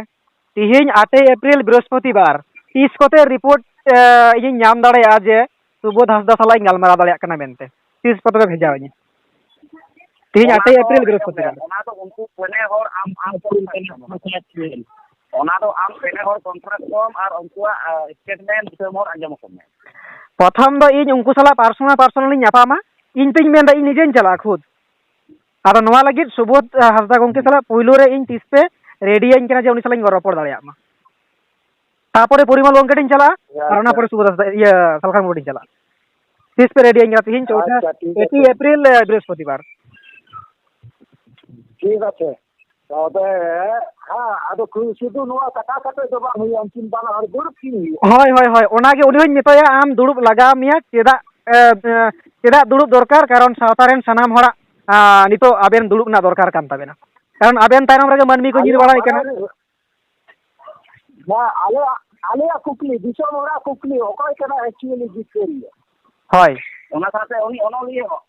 ᱛᱤᱦᱤᱧ ᱟᱴᱮᱭ ᱮᱯᱨᱤᱞ, ᱵᱨᱤᱦᱚᱥᱯᱚᱛᱤᱵᱟᱨ᱾ ᱛᱤᱥ ᱠᱚᱛᱮ report, ᱮ, ᱤᱧᱤᱧ ᱧᱟᱢ ᱫᱟᱲᱮᱭᱟᱜᱼᱟ ᱡᱮ ᱥᱩᱵᱳᱫᱷ ᱦᱟᱸᱥᱫᱟ ᱥᱟᱞᱟᱜ ᱤᱧ ᱜᱟᱞᱢᱟᱨᱟᱣ ᱫᱟᱲᱮᱭᱟᱜ ᱠᱟᱱᱟ ᱢᱮᱱᱛᱮ? ᱛᱤᱥ ᱠᱚᱛᱮ ᱯᱮ ᱵᱷᱮᱡᱟᱣᱟᱹᱧᱟ? ᱛᱮᱦᱮᱧ ᱚᱱᱟ ᱟᱴᱮᱭ ᱫᱚ ᱮᱯᱨᱤᱞ, ᱟᱸᱡᱚᱢ ᱢᱮ, ᱵᱨᱤᱦᱚᱥᱯᱚᱛᱤᱵᱟᱨ᱾ ᱚᱱᱟ ᱫᱚ ᱩᱱᱠᱩ ᱯᱮᱱᱮ ᱦᱚᱲ ᱟᱢ, ᱟᱢ ᱠᱚ ᱥᱟᱞᱟᱜ ᱠᱟᱹᱢᱤ᱾ ᱚᱱᱟ ᱫᱚ ᱟᱢ ᱯᱮᱱᱮ ᱦᱚᱲ ᱠᱚᱱᱯᱷᱟᱨᱮᱱᱥ ᱠᱚᱢ ᱟᱨ ᱩᱱᱠᱩᱣᱟᱜ, ᱟ, ᱥᱴᱮᱴᱢᱮᱱᱴ ᱫᱤᱥᱚᱢ ᱦᱚᱲ ᱟᱸᱡᱚᱢ ᱟᱠᱚ ᱢᱮ᱾ ᱯᱨᱚᱛᱷᱚᱢ ᱫᱚ ᱤᱧ ᱩᱱᱠᱩ ᱥᱟᱞᱟᱜ ᱯᱟᱨᱥᱚᱱᱟᱞ, ᱯᱟᱨᱥᱚᱱᱟᱞᱤᱧ ᱧᱟᱯᱟᱢᱟ, ᱤᱧ ᱛᱤᱧ ᱢᱮᱱᱫᱟ ᱤᱧ ᱱᱤᱡᱮᱧ ᱪᱟᱞᱟᱜᱼᱟ ᱠᱷᱩᱫ᱾ ᱟᱫᱚ ᱱᱚᱣᱟ ᱞᱟᱹᱜᱤᱫ ᱥᱩᱵᱳᱫᱷ, ᱟ, ᱦᱟᱸᱥᱫᱟ ᱜᱚᱢᱠᱮ ᱥᱟᱞᱟᱜ ᱯᱩᱭᱞᱩ ᱨᱮ ᱤᱧ ᱛᱤᱥ ᱯᱮ ᱨᱮᱰᱤᱭᱟᱹᱧ ᱠᱟᱱᱟ ᱡᱮ ᱩᱱᱤ ᱥᱟᱞᱟᱜ ᱤᱧ ᱨᱚᱯᱚᱲ ᱫᱟᱲᱮᱭᱟᱜ ᱢᱟ᱾ ᱛᱟᱨᱯᱚᱨᱮ ᱯᱚᱨᱤᱢᱚᱞ ᱜᱚᱢᱠᱮ ᱴᱷᱮᱱ ᱪᱟᱞᱟᱜᱼᱟ, ᱟᱨ ᱚᱱᱟ ᱟᱪᱪᱷᱟ᱾ ᱯᱚᱨᱮ ᱥᱩᱵᱳᱫᱷ ᱦᱟᱸᱥᱫᱟ, ᱤᱭᱟᱹ, ᱥᱟᱞᱠᱷᱟᱱ ᱢᱩᱨᱢᱩ ᱴᱷᱮᱱ ᱪᱟᱞᱟᱜᱼᱟ᱾ ᱛᱤᱥ ᱯᱮ ᱨᱮᱰᱤᱭᱟᱹᱧ ᱠᱟᱱᱟ? ᱛᱤᱦᱤᱧ ᱪᱳᱫᱫᱳ, ᱟᱪᱪᱷᱟ, ᱴᱷᱤᱠ ᱮᱭᱤᱴ ᱟᱪᱷᱮ᱾ ᱮᱯᱨᱤᱞ, ᱮ, ᱵᱨᱤᱦᱚᱥᱯᱚᱛᱤᱵᱟᱨ᱾ ᱴᱷᱤᱠ ᱟᱪᱷᱮ᱾ ᱛᱚᱵᱮ, ᱦᱮᱸ, ᱟᱫᱚ ᱠᱷᱩ-, ᱥᱩᱫᱷᱩ ᱱᱚᱣᱟ ᱠᱟᱛᱷᱟ ᱠᱟᱛᱮ ᱫᱚ ᱵᱟᱝ ᱦᱩᱭᱩᱜᱼᱟ, ᱩᱱᱠᱤᱱ ᱵᱟᱱᱟ ᱦᱚᱲ ᱫᱩᱲᱩᱵ ᱠᱤᱱ ᱦᱩᱭᱩᱜᱼᱟ᱾ ᱦᱳᱭ, ᱦᱳᱭ, ᱦᱳᱭ, ᱚᱱᱟᱜᱮ ᱩᱱᱤ ᱦᱚᱧ ᱢᱮᱛᱟᱭᱟ, "ᱟᱢ ᱫᱩᱲᱩᱵ ᱞᱟᱜᱟᱣ ᱢᱮᱭᱟ, ᱪᱮᱫᱟᱜ, ᱮ, ᱮ, ᱪᱮᱫᱟᱜ ᱫᱩᱲᱩᱵ ᱫᱚᱨᱠᱟᱨ? ᱠᱟᱨᱚᱱ ᱥᱟᱶᱛᱟ ᱨᱮᱱ ᱥᱟᱱᱟᱢ ᱦᱚᱲᱟᱜ, ᱟ, ᱱᱤᱛᱚᱜ ᱟᱵᱮᱱ ᱫᱩᱲᱩᱵ ᱨᱮᱱᱟᱜ ᱫᱚᱨᱠᱟᱨ ᱠᱟᱱ ᱛᱟᱵᱮᱱᱟ, ᱠᱟᱨᱚᱱ ᱟᱵᱮᱱ ᱛᱟᱭᱱᱚᱢ ᱨᱮᱜᱮ ᱢᱟᱹᱱᱢᱤ ᱠᱚ ᱧᱤᱨ ᱟᱞᱮᱭᱟᱜ ᱵᱟᱲᱟᱭ ᱠᱟᱱᱟ᱾" ᱵᱟᱱᱟᱨ ᱵᱟᱝ, ᱟᱞᱮᱭᱟᱜ, ᱟᱞᱮᱭᱟᱜ ᱠᱩᱠᱞᱤ, ᱫᱤᱥᱚᱢ ᱦᱚᱲᱟᱜ ᱠᱩᱠᱞᱤ, ᱚᱠᱚᱭ ᱠᱟᱱᱟᱭ actually ᱡᱤᱛᱠᱟᱹᱨᱤᱭᱟᱹ? ᱦᱳᱭ᱾ ᱚᱱᱟ ᱥᱟᱶᱛᱮ ᱩᱱᱤ ᱚᱱᱚᱞᱤᱭᱟᱹ ᱦᱚᱸ᱾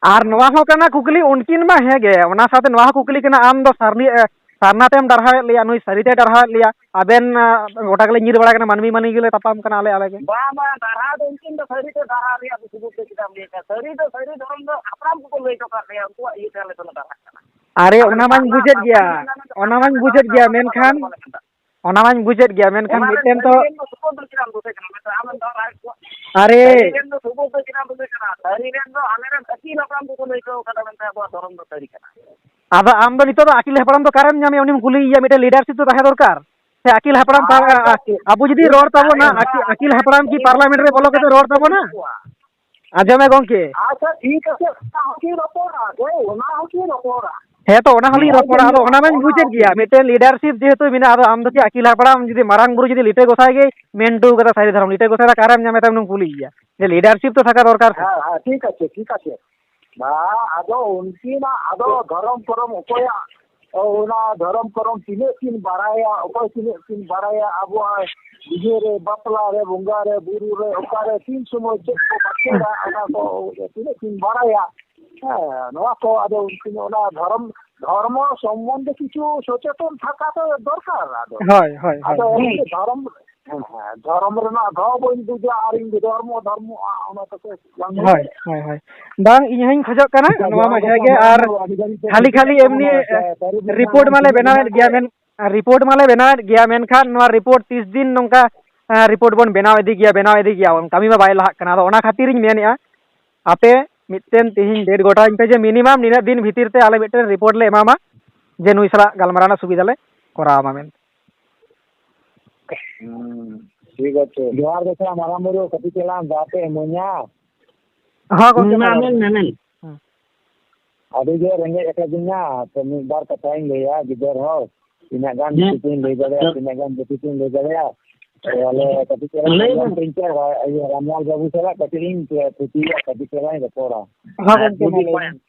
ᱟᱨ ᱱᱚᱣᱟ ᱦᱚᱸ ᱠᱟᱱᱟ ᱠᱩᱠᱞᱤ, ᱩᱱᱠᱤᱱ ᱢᱟ ᱦᱮᱸ ᱜᱮ, ᱚᱱᱟ ᱥᱟᱶᱛᱮ ᱱᱚᱣᱟ ᱦᱚᱸ ᱠᱩᱠᱞᱤ ᱠᱟᱱᱟ, ᱟᱢ ᱫᱚ ᱥᱟᱨᱱᱤ, ᱮ, ᱥᱟᱨᱱᱟ ᱛᱮᱢ ᱰᱟᱨᱦᱟᱣᱮᱫ ᱞᱮᱭᱟ, ᱱᱩᱭ ᱥᱟᱹᱨᱤ ᱛᱮᱭ ᱰᱟᱨᱦᱟᱣᱮᱫ ᱞᱮᱭᱟ, ᱟᱵᱮᱱ, ᱟ, ᱜᱚᱴᱟ ᱜᱮᱞᱮ ᱧᱤᱨ ᱵᱟᱲᱟ ᱠᱟᱱᱟ, ᱢᱟᱹᱱᱢᱤ ᱢᱟᱹᱱᱢᱤ ᱜᱮᱞᱮ ᱛᱟᱯᱟᱢ ᱠᱟᱱᱟ ᱟᱞᱮ ᱟᱞᱮ ᱜᱮ᱾ ᱵᱟᱝ, ᱵᱟᱝ, ᱰᱟᱨᱦᱟᱣ ᱫᱚ ᱩᱱᱠᱤᱱ ᱫᱚ ᱥᱟᱹᱨᱤ ᱛᱮ ᱰᱟᱨᱦᱟᱣ ᱨᱮᱭᱟᱜ ᱫᱚ ᱥᱩᱵᱩᱫᱷ ᱫᱚ ᱪᱮᱫᱟᱜ ᱮᱢ ᱞᱟᱹᱭᱮᱫ ᱠᱟᱱᱟ? ᱥᱟᱹᱨᱤ ᱫᱚ ᱥᱟᱹᱨᱤ ᱫᱷᱚᱨᱚᱢ ᱫᱚ ᱦᱟᱯᱲᱟᱢ ᱠᱚᱠᱚ ᱞᱟᱹᱭ ᱦᱚᱴᱚ ᱠᱟᱜ ᱞᱮᱭᱟ, ᱩᱱᱠᱩᱣᱟᱜ ᱤᱭᱟᱹᱛᱮ ᱟᱞᱮ ᱫᱚᱞᱮ ᱰᱟᱨᱦᱟᱜ ᱠᱟᱱᱟ᱾ ᱟᱨᱮ, ᱟᱫᱚ ᱚᱱᱟ ᱢᱟᱧ ᱵᱟᱝ ᱵᱩᱡᱮᱫ ᱜᱮᱭᱟ, ᱵᱟᱝ ᱚᱱᱟ ᱢᱟᱧ ᱵᱩᱡᱮᱫ ᱜᱮᱭᱟ, ᱢᱮᱱᱠᱷᱟᱱ ᱚᱱᱟ ᱢᱟᱧ ᱵᱩᱡᱮᱫ ᱜᱮᱭᱟ, ᱢᱮᱱᱠᱷᱟᱱ ᱚᱱᱟ ᱨᱮ ᱢᱤᱫᱴᱮᱱ ᱛᱚ ᱥᱟᱹᱨᱤ ᱨᱮᱱ ᱫᱚ ᱥᱩᱵᱩᱫᱷ ᱫᱚ ᱪᱮᱫᱟᱜ ᱮᱢ ᱫᱳᱥᱮ ᱠᱟᱱᱟ? ᱢᱮᱱᱛᱮ ᱟᱢᱮᱢ ᱫᱚᱦᱚ ᱨᱟᱭᱮᱫ ᱠᱚᱣᱟ᱾ ᱟᱨᱮ᱾ ᱥᱟᱹᱨᱤ ᱨᱮᱱ ᱫᱚ ᱥᱩᱵᱩᱫᱷ ᱫᱚ ᱪᱮᱫᱟᱜ ᱮᱢ ᱫᱳᱥᱮ ᱠᱟᱱᱟ? ᱥᱟᱹᱨᱤ ᱨᱮᱱ ᱫᱚ ᱟᱞᱮᱨᱮᱱ ᱟᱹᱜᱤᱞ ᱦᱟᱯᱲᱟᱢ ᱠᱚᱠᱚ ᱞᱟᱹᱭ ᱦᱚᱴᱚ ᱠᱟᱫᱟ ᱢᱮᱱᱛᱮ ᱟᱵᱚᱣᱟᱜ ᱫᱷᱚᱨᱚᱢ ᱫᱚ ᱥᱟᱹᱨᱤ ᱠᱟᱱᱟ᱾ ᱟᱫᱚ ᱟᱢ ᱫᱚ ᱱᱤᱛᱚᱜ ᱫᱚ ᱟᱹᱠᱤᱞ ᱦᱟᱯᱲᱟᱢ ᱫᱚ ᱚᱠᱟᱨᱮᱢ ᱧᱟᱢᱮᱭᱟ? ᱩᱱᱤᱢ ᱠᱩᱞᱤᱭᱮᱭᱟ, ᱢᱤᱫᱴᱮᱱ ᱞᱤᱰᱟᱨᱥᱤᱯ ᱫᱚ ᱛᱟᱦᱮᱸ ᱫᱚᱨᱠᱟᱨ᱾ ᱥᱮ ᱟᱹᱠᱤᱞ ᱦᱟᱯᱲᱟᱢ ᱯᱟ-, ᱟᱪᱪᱷᱟ, ᱴᱷᱤᱠ, ᱟᱵᱚ ᱡᱩᱫᱤ ᱴᱷᱤᱠ, ᱨᱚᱲ ᱛᱟᱵᱚᱱᱟ, ᱟᱪᱪᱷᱟ, ᱟᱹᱠᱤ-, ᱟᱹᱠᱤᱞ ᱦᱟᱯᱲᱟᱢ ᱠᱤ ᱯᱟᱨᱞᱟᱢᱮᱱᱴ ᱨᱮ ᱵᱚᱞᱚ ᱠᱟᱛᱮ ᱨᱚᱲ ᱛᱟᱵᱚᱱᱟ? ᱟᱸᱡᱚᱢ ᱢᱮ ᱜᱚᱝᱠᱮ᱾ ᱟᱪᱪᱷᱟ, ᱴᱷᱤᱠ ᱟᱪᱷᱮ, ᱚᱱᱟ ᱦᱚᱸᱠᱤᱱ ᱨᱚᱯᱚᱲᱟ, ᱦᱳᱭ, ᱚᱱᱟ ᱦᱚᱸᱠᱤᱱ ᱨᱚᱯᱚᱲᱟ᱾ ᱦᱮᱸ, ᱛᱚ, ᱚᱱᱟ ᱦᱚᱸᱞᱤᱧ ᱦᱳᱭ, ᱨᱚᱯᱚᱲᱟ᱾ ᱟᱫᱚ ᱚᱱᱟ ᱢᱟᱧ ᱚᱱᱟ ᱵᱩᱡᱮᱫ ᱦᱚᱸ᱾ ᱜᱮᱭᱟ, ᱢᱤᱫᱴᱮᱱ ᱞᱤᱰᱟᱨᱥᱤᱯ ᱡᱮᱦᱮᱛᱩ ᱢᱮᱱᱟᱜᱼᱟ, ᱟᱫᱚ ᱟᱢ ᱫᱚ ᱪᱮᱫ ᱟᱹᱠᱤᱞ ᱦᱟᱯᱲᱟᱢ ᱡᱩᱫᱤ ᱢᱟᱨᱟᱝ ᱵᱩᱨᱩ ᱡᱩᱫᱤ ᱞᱤᱴᱟᱹ ᱜᱚᱸᱥᱟᱭ ᱜᱮᱭ ᱢᱮᱱ ᱦᱚᱴᱚ ᱠᱟᱫᱟ ᱥᱟᱹᱨᱤ ᱫᱷᱚᱨᱚᱢ, ᱞᱤᱴᱟᱹ ᱜᱚᱸᱥᱟᱭ ᱫᱚ ᱚᱠᱟᱨᱮᱢ ᱧᱟᱢᱮ ᱛᱟᱢ ᱩᱱᱤᱢ ᱠᱩᱞᱤᱭᱮᱭᱟ? ᱡᱮ ᱞᱤᱰᱟᱨᱥᱤᱯ ᱛᱚ ᱛᱷᱟᱠᱟ ᱫᱚᱨᱠᱟᱨ ᱥᱮ᱾ ᱦᱮᱸ, ᱦᱮᱸ, ᱴᱷᱤᱠ ᱟᱪᱷᱮ, ᱴᱷᱤᱠ ᱟᱪᱷᱮ᱾ ᱵᱟ, ᱟᱫᱚ ᱩᱱᱠᱤᱱᱟᱜ ᱟᱫᱚ ᱫᱷᱚᱨᱚᱢ ᱠᱚᱨᱚᱢ ᱚᱠᱚᱭᱟᱜ, ᱚᱱᱟ ᱫᱷᱚᱨᱚᱢ ᱠᱚᱨᱚᱢ ᱛᱤᱱᱟᱹᱜ ᱠᱤᱱ ᱵᱟᱲᱟᱭᱟ, ᱚᱠᱚᱭ ᱛᱤᱱᱟᱹᱜ ᱠᱤᱱ ᱵᱟᱲᱟᱭᱟ, ᱟᱵᱚᱣᱟᱜ ᱵᱤᱦᱟᱹ ᱨᱮ, ᱵᱟᱯᱞᱟ ᱨᱮ, ᱵᱚᱸᱜᱟ ᱨᱮ, ᱵᱩᱨᱩ ᱨᱮ, ᱚᱠᱟᱨᱮ ᱛᱤᱱ ᱥᱚᱢᱚᱭ ᱪᱮᱫ ᱠᱚ ᱵᱟᱠᱷᱮᱲᱟ, ᱚᱱᱟ ᱠᱚ ᱛᱤᱱᱟᱹᱜ ᱠᱤᱱ ᱵᱟᱲᱟᱭᱟ᱾ ᱦᱮᱸ, ᱱᱚᱣᱟ ᱠᱚ ᱟᱫᱚ ᱩᱱᱠᱤᱱ ᱚᱱᱟ ᱫᱷᱚᱨᱚᱢ, ᱫᱷᱚᱨᱢᱚ ᱥᱚᱢᱵᱚᱱᱫᱷᱮ ᱠᱤᱪᱷᱩ ᱥᱚᱪᱮᱛᱚᱱ ᱛᱷᱟᱠᱟ ᱫᱚ ᱫᱚᱨᱠᱟᱨ᱾ ᱟᱫᱚ, ᱦᱳᱭ, ᱦᱳᱭ, ᱦᱳᱭ᱾ ᱟᱫᱚ ᱩᱱᱠᱤᱱ ᱫᱷᱚᱨᱚᱢ ᱦᱮᱸ, ᱦᱮᱸ, ᱫᱷᱚᱨᱚᱢ ᱨᱮᱱᱟᱜ ᱫᱷᱚᱨᱚᱢ ᱵᱟᱹᱧ ᱵᱩᱡᱟ ᱟᱨᱤᱧ ᱫᱷᱚᱨᱢᱚ ᱫᱷᱚᱨᱢᱚᱜᱼᱟ, ᱚᱱᱟ ᱛᱟᱠᱚ ᱵᱟᱝ ᱦᱩᱭ ᱦᱳᱭ, ᱫᱟᱲᱮᱭᱟᱜᱼᱟ᱾ ᱦᱳᱭ, ᱦᱳᱭ᱾ ᱵᱟᱝ, ᱤᱧ ᱦᱚᱸᱧ ᱠᱷᱚᱡᱚᱜ ᱠᱟᱱᱟ, ᱟᱪᱪᱷᱟ, ᱱᱚᱣᱟ ᱡᱚᱦᱟᱨ ᱢᱟ ᱜᱮ, ᱦᱮᱸ ᱜᱮ, ᱢᱟᱨᱟᱝ ᱟᱨ ᱵᱟᱵᱩ, ᱟᱹᱰᱤ ᱜᱷᱟᱹᱲᱤᱡ ᱠᱷᱟᱹᱞᱤ, ᱠᱷᱟᱹᱞᱤ ᱮᱢᱱᱤ, ᱮ, ᱥᱟᱹᱨᱤ ᱵᱤᱱ ᱨᱤᱯᱳᱨᱴ ᱢᱟᱞᱮ ᱵᱮᱱᱟᱣᱮᱫ ᱜᱮᱭᱟ, ᱢᱮᱱ-, ᱨᱤᱯᱳᱨᱴ ᱢᱟᱞᱮ ᱵᱮᱱᱟᱣᱮᱫ ᱜᱮᱭᱟ, ᱢᱮᱱᱠᱷᱟᱱ ᱱᱚᱣᱟ ᱨᱤᱯᱳᱨᱴ ᱛᱤᱥ ᱫᱤᱱ ᱱᱚᱝᱠᱟ, ᱮ, ᱨᱤᱯᱳᱨᱴ ᱵᱚᱱ ᱵᱮᱱᱟᱣ ᱤᱫᱤ ᱜᱮᱭᱟ, ᱵᱮᱱᱟᱣ ᱤᱫᱤ ᱜᱮᱭᱟ ᱵᱚᱱ, ᱠᱟᱹᱢᱤ ᱢᱟ ᱵᱟᱭ ᱞᱟᱦᱟᱜ ᱠᱟᱱᱟ᱾ ᱟᱫᱚ ᱚᱱᱟ ᱠᱷᱟᱹᱛᱤᱨᱤᱧ ᱢᱮᱱᱮᱫᱼᱟ, ᱟᱯᱮ ᱢᱤᱫᱴᱮᱱ ᱛᱤᱦᱤᱧ ᱰᱮᱴ ᱜᱚᱴᱟᱧ ᱯᱮ ᱡᱮ ᱢᱤᱱᱤᱢᱟᱢ ᱱᱤᱱᱟᱹᱜ ᱫᱤᱱ ᱵᱷᱤᱛᱤᱨ ᱛᱮ ᱟᱞᱮ ᱢᱤᱫᱴᱮᱱ ᱨᱤᱯᱳᱨᱴ ᱞᱮ ᱮᱢᱟᱢᱟ ᱡᱮ ᱱᱩᱭ ᱥᱟᱞᱟᱜ ᱜᱟᱞᱢᱟᱨᱟᱣ ᱨᱮᱱᱟᱜ ᱥᱩᱵᱤᱫᱷᱟ ᱞᱮ ᱠᱚᱨᱟᱣ ᱟᱢᱟ ᱢᱮᱱᱛᱮ᱾ ᱦᱩᱸ, ᱴᱷᱤᱠ ᱟᱪᱷᱮ᱾ ᱡᱚᱦᱟᱨ ᱜᱮ ᱥᱮ ᱢᱟᱨᱟᱝ ᱵᱩᱨᱩ, ᱠᱟᱹᱴᱤᱡ ᱪᱟᱞᱟᱝ ᱫᱟᱜ ᱯᱮ ᱤᱢᱟᱹᱧᱟ᱾ ᱦᱚᱸ ᱜᱚᱢᱠᱮ, ᱦᱩᱸ, ᱢᱟ ᱢᱟ, ᱨᱚᱲ ᱢᱮᱱ ᱢᱮ, ᱢᱮ, ᱢᱮᱱ᱾ ᱦᱩᱸ᱾ ᱟᱹᱰᱤ ᱡᱳᱨ ᱨᱮᱸᱜᱮᱡ ᱟᱠᱟᱫᱤᱧᱟ, ᱛᱚ ᱢᱤᱫ ᱵᱟᱨ ᱠᱟᱛᱷᱟᱧ ᱞᱟᱹᱭᱟ ᱜᱤᱫᱟᱹᱨ ᱦᱚᱲ, ᱛᱤᱱᱟᱹᱜ ᱜᱟᱱ ᱦᱮᱸ᱾ ᱵᱤᱥᱤ ᱤᱧ ᱞᱟᱹᱭ ᱫᱟᱲᱮᱭᱟᱜᱼᱟ, ᱦᱮᱸ᱾ ᱛᱤᱱᱟᱹᱜ ᱜᱟᱱ ᱵᱤᱥᱤ ᱤᱧ ᱞᱟᱹᱭ ᱫᱟᱲᱮᱭᱟᱜᱼᱟ᱾ ᱛᱚ ᱟᱞᱮ ᱠᱟᱹᱴᱤᱡ ᱪᱟᱞᱟᱝ ᱞᱟᱹᱭ ᱢᱮ᱾ ᱤᱭᱟᱹ ᱨᱟᱢᱞᱟᱞ ᱵᱟᱹᱵᱩ ᱥᱟᱞᱟᱜ ᱠᱟᱹᱴᱤᱡ ᱤᱧ ᱛᱷᱩᱛᱤᱭᱟ, ᱠᱟᱹᱴᱤᱡ ᱪᱟᱞᱟᱝ ᱤᱧ ᱨᱚᱯᱚᱲᱟ᱾ ᱦᱚᱸ ᱜᱚᱢᱠᱮ, ᱢᱟ ᱞᱟᱹᱭ ᱢᱮ᱾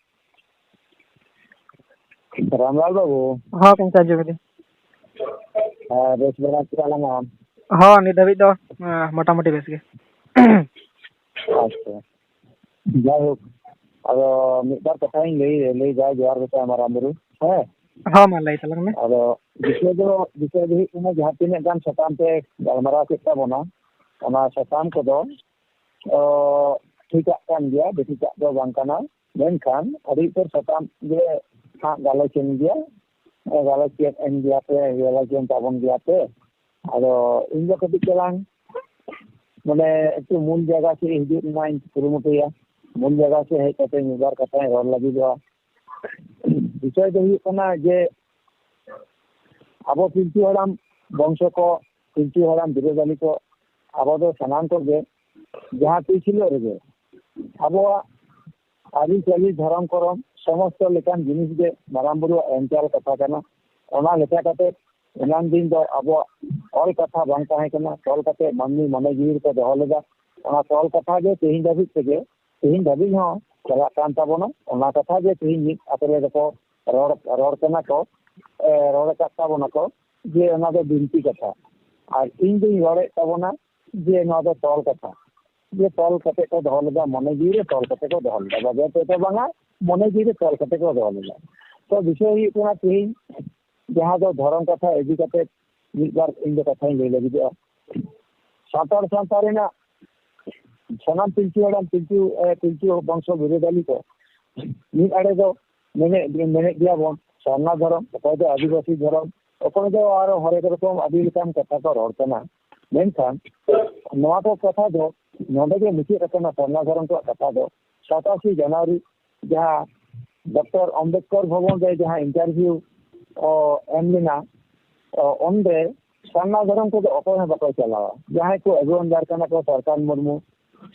ᱨᱟᱢᱞᱟᱞ ᱵᱟᱹᱵᱩ᱾ ᱦᱚᱸ ᱜᱚᱢᱠᱮ, ᱟᱸᱡᱚᱢ ᱮᱫᱟᱹᱧ᱾ ᱦᱮᱸ, ᱵᱮᱥ ᱵᱟᱲᱟ ᱜᱮᱭᱟᱞᱟᱝ ᱟᱢ? ᱦᱚᱸ, ᱱᱤᱛ ᱫᱷᱟᱹᱵᱤᱡ ᱫᱚ, ᱮᱸ, ᱢᱚᱴᱟᱢᱩᱴᱤ ᱵᱮᱥ ᱜᱮ᱾ ᱟᱪᱪᱷᱟ, ᱡᱟᱭᱦᱳᱠ, ᱟᱫᱚ ᱢᱤᱫ ᱵᱟᱨ ᱠᱟᱛᱷᱟᱧ ᱞᱟᱹᱭ, ᱞᱟᱹᱭ ᱫᱟ, ᱡᱚᱦᱟᱨ ᱜᱮ ᱢᱟᱨᱟᱝ ᱵᱩᱨᱩ᱾ ᱦᱮᱸ᱾ ᱦᱚᱸ, ᱢᱟ ᱞᱟᱹᱭ ᱛᱟᱞᱟᱝ ᱢᱮ᱾ ᱟᱫᱚ ᱵᱤᱥᱚᱭ ᱫᱚ, ᱵᱤᱥᱚᱭ ᱫᱚ ᱦᱩᱭᱩᱜ ᱠᱟᱱᱟ, ᱡᱟᱦᱟᱸ ᱛᱤᱱᱟᱹᱜ ᱜᱟᱱ ᱥᱟᱛᱟᱢ ᱯᱮ ᱜᱟᱞᱢᱟᱨᱟᱣ ᱠᱮᱫ ᱛᱟᱵᱚᱱᱟ, ᱚᱱᱟ ᱥᱟᱛᱟᱢ ᱠᱚᱫᱚ, ᱚ, ᱴᱷᱤᱠᱟᱜ ᱠᱟᱱ ᱜᱮᱭᱟ, ᱵᱮᱴᱷᱤᱠᱟᱜ ᱫᱚ ᱵᱟᱝ ᱠᱟᱱᱟ᱾ ᱢᱮᱱᱠᱷᱟᱱ ᱟᱹᱰᱤ ᱩᱛᱟᱹᱨ ᱥᱟᱛᱟᱢ ᱜᱮ ᱦᱟᱸᱜ ᱜᱟᱞᱚᱪ ᱮᱱ ᱜᱮᱭᱟ, ᱜᱟᱞᱚᱪ ᱠᱮᱫ ᱮᱱ ᱜᱮᱭᱟ ᱯᱮ, ᱜᱟᱞᱚᱪ ᱮᱱ ᱛᱟᱵᱚᱱ ᱜᱮᱭᱟ ᱯᱮ᱾ ᱟᱫᱚ ᱤᱧ ᱫᱚ ᱠᱟᱹᱴᱤᱡ ᱪᱟᱞᱟᱝ ᱢᱟᱱᱮ ᱮᱠᱴᱩ ᱢᱩᱞ ᱡᱟᱭᱜᱟ ᱥᱮᱫ ᱦᱤᱡᱩᱜ ᱨᱮᱱᱟᱜ ᱤᱧ ᱠᱩᱨᱩᱢᱩᱴᱩᱭᱟ᱾ ᱢᱩᱞ ᱡᱟᱭᱜᱟ ᱥᱮᱫ ᱦᱮᱡ ᱠᱟᱛᱮ ᱢᱤᱫ ᱵᱟᱨ ᱠᱟᱛᱷᱟᱧ ᱨᱚᱲ ᱞᱟᱹᱜᱤᱫᱚᱜᱼᱟ᱾ ᱵᱤᱥᱚᱭ ᱫᱚ ᱦᱩᱭᱩᱜ ᱠᱟᱱᱟ ᱡᱮ ᱟᱵᱚ ᱯᱤᱞᱪᱩ ᱦᱟᱲᱟᱢ ᱵᱚᱝᱥᱚ ᱠᱚ, ᱯᱤᱞᱪᱩ ᱦᱟᱲᱟᱢ ᱵᱤᱨᱟᱹᱫᱟᱹᱞᱤ ᱠᱚ, ᱟᱵᱚ ᱫᱚ ᱥᱟᱱᱟᱢ ᱠᱚᱜᱮ ᱡᱟᱦᱟᱸ ᱛᱤᱥ ᱦᱤᱞᱳᱜ ᱨᱮᱜᱮ ᱟᱵᱚᱣᱟᱜ ᱟᱹᱨᱤᱪᱟᱹᱞᱤ, ᱫᱷᱚᱨᱚᱢ ᱠᱚᱨᱚᱢ, ᱥᱚᱢᱚᱥᱛᱚ ᱞᱮᱠᱟᱱ ᱡᱤᱱᱤᱥ ᱜᱮ ᱢᱟᱨᱟᱝ ᱵᱩᱨᱩᱣᱟᱜ ᱮᱢ ᱪᱟᱞ ᱠᱟᱛᱷᱟ ᱠᱟᱱᱟ᱾ ᱚᱱᱟ ᱞᱮᱠᱟ ᱠᱟᱛᱮ ᱮᱱᱟᱝ ᱫᱤᱱ ᱫᱚ ᱟᱵᱚᱣᱟᱜ ᱚᱞ ᱠᱟᱛᱷᱟ ᱵᱟᱝ ᱛᱟᱦᱮᱸ ᱠᱟᱱᱟ, ᱛᱚᱞ ᱠᱟᱛᱮ ᱢᱟᱹᱱᱢᱤ ᱢᱚᱱᱮ ᱡᱤᱣᱤ ᱨᱮᱠᱚ ᱫᱚᱦᱚ ᱞᱮᱫᱟ᱾ ᱚᱱᱟ ᱛᱚᱞ ᱠᱟᱛᱷᱟ ᱜᱮ ᱛᱮᱦᱮᱧ ᱫᱷᱟᱹᱵᱤᱡ ᱛᱮᱜᱮ, ᱛᱮᱦᱮᱧ ᱫᱷᱟᱹᱵᱤᱡ ᱦᱚᱸ ᱪᱟᱞᱟᱜ ᱠᱟᱱ ᱛᱟᱵᱚᱱᱟ᱾ ᱚᱱᱟ ᱠᱟᱛᱷᱟ ᱜᱮ ᱛᱮᱦᱮᱧ ᱢᱤᱫ ᱟᱛᱨᱮ ᱨᱮᱠᱚ ᱨᱚᱲ, ᱨᱚᱲ ᱠᱟᱱᱟ ᱠᱚ, ᱮ, ᱨᱚᱲ ᱟᱠᱟᱫ ᱛᱟᱵᱚᱱᱟ ᱠᱚ ᱡᱮ ᱚᱱᱟ ᱫᱚ ᱵᱤᱱᱛᱤ ᱠᱟᱛᱷᱟ᱾ ᱟᱨ ᱤᱧ ᱫᱩᱧ ᱨᱚᱲᱮᱫ ᱛᱟᱵᱚᱱᱟ ᱡᱮ ᱱᱚᱣᱟ ᱫᱚ ᱛᱚᱞ ᱠᱟᱛᱷᱟ, ᱡᱮ ᱛᱚᱞ ᱠᱟᱛᱮ ᱠᱚ ᱫᱚᱦᱚ ᱞᱮᱫᱟ, ᱢᱚᱱᱮ ᱡᱤᱣᱤ ᱨᱮ ᱛᱚᱞ ᱠᱟᱛᱮ ᱠᱚ ᱫᱚᱦᱚ ᱞᱮᱫᱟ, ᱵᱟᱡᱟᱨ ᱛᱮᱫᱚ ᱵᱟᱝᱟ, ᱢᱚᱱᱮ ᱡᱤᱣᱤ ᱨᱮ ᱛᱚᱞ ᱠᱟᱛᱮ ᱠᱚ ᱫᱚᱦᱚ ᱞᱮᱫᱟ᱾ ᱛᱚ ᱵᱤᱥᱚᱭ ᱦᱩᱭᱩᱜ ᱠᱟᱱᱟ, ᱛᱮᱦᱮᱧ ᱡᱟᱦᱟᱸ ᱫᱚ ᱫᱷᱚᱨᱚᱢ ᱠᱟᱛᱷᱟ ᱤᱫᱤ ᱠᱟᱛᱮ ᱢᱤᱫ ᱵᱟᱨ ᱤᱧ ᱫᱚ ᱠᱟᱛᱷᱟᱧ ᱞᱟᱹᱭ ᱞᱟᱹᱜᱤᱫᱚᱜᱼᱟ᱾ ᱥᱟᱱᱛᱟᱲ ᱥᱟᱶᱛᱟ ᱨᱮᱱᱟᱜ ᱥᱟᱱᱟᱢ ᱯᱤᱞᱪᱩ ᱦᱟᱲᱟᱢ ᱯᱤᱞᱪᱩ, ᱮ, ᱯᱤᱞᱪᱩ ᱵᱚᱝᱥᱚ ᱵᱤᱨᱟᱹᱫᱟᱹᱞᱤ ᱠᱚ ᱢᱤᱫ ᱟᱲᱮ ᱫᱚ ᱢᱮᱱᱮᱫ, ᱢᱮᱱᱮᱫ ᱜᱮᱭᱟ ᱵᱚᱱ ᱥᱟᱨᱱᱟ ᱫᱷᱚᱨᱚᱢ, ᱚᱠᱚᱭ ᱫᱚ ᱟᱹᱫᱤᱵᱟᱹᱥᱤ ᱫᱷᱚᱨᱚᱢ, ᱚᱠᱚᱭ ᱫᱚ ᱟᱨᱚ ᱦᱚᱨᱮᱠ ᱨᱚᱠᱚᱢ ᱟᱹᱰᱤ ᱞᱮᱠᱟᱱ ᱠᱟᱛᱷᱟ ᱠᱚ ᱨᱚᱲ ᱠᱟᱱᱟ᱾ ᱢᱮᱱᱠᱷᱟᱱ ᱱᱚᱣᱟ ᱠᱚ ᱠᱟᱛᱷᱟ ᱫᱚ ᱱᱚᱰᱮ ᱜᱮ ᱢᱩᱪᱟᱹᱫ ᱟᱠᱟᱱᱟ᱾ ᱥᱟᱨᱱᱟ ᱫᱷᱚᱨᱚᱢ ᱠᱚᱣᱟᱜ ᱠᱟᱛᱷᱟ ᱫᱚ ᱥᱟᱛᱟᱥᱤ ᱡᱟᱱᱩᱣᱟᱨᱤ ᱡᱟᱦᱟᱸ ᱰᱚᱠᱴᱚᱨ ᱟᱢᱵᱮᱫᱠᱚᱨ ᱵᱷᱚᱵᱚᱱ ᱨᱮ ᱡᱟᱦᱟᱸ interview, ᱚ, ᱮᱢ ᱞᱮᱱᱟ, ᱚ, ᱚᱸᱰᱮ ᱥᱟᱨᱱᱟ ᱫᱷᱚᱨᱚᱢ ᱠᱚᱫᱚ ᱚᱠᱚᱭ ᱦᱚᱸ ᱵᱟᱠᱚ ᱪᱟᱞᱟᱣᱟ᱾ ᱡᱟᱦᱟᱸᱭ ᱠᱚ ᱟᱹᱜᱩᱣᱟᱹᱱ ᱫᱟᱨ ᱠᱟᱱᱟ ᱠᱚ, ᱥᱟᱨᱠᱟᱱ ᱢᱩᱨᱢᱩ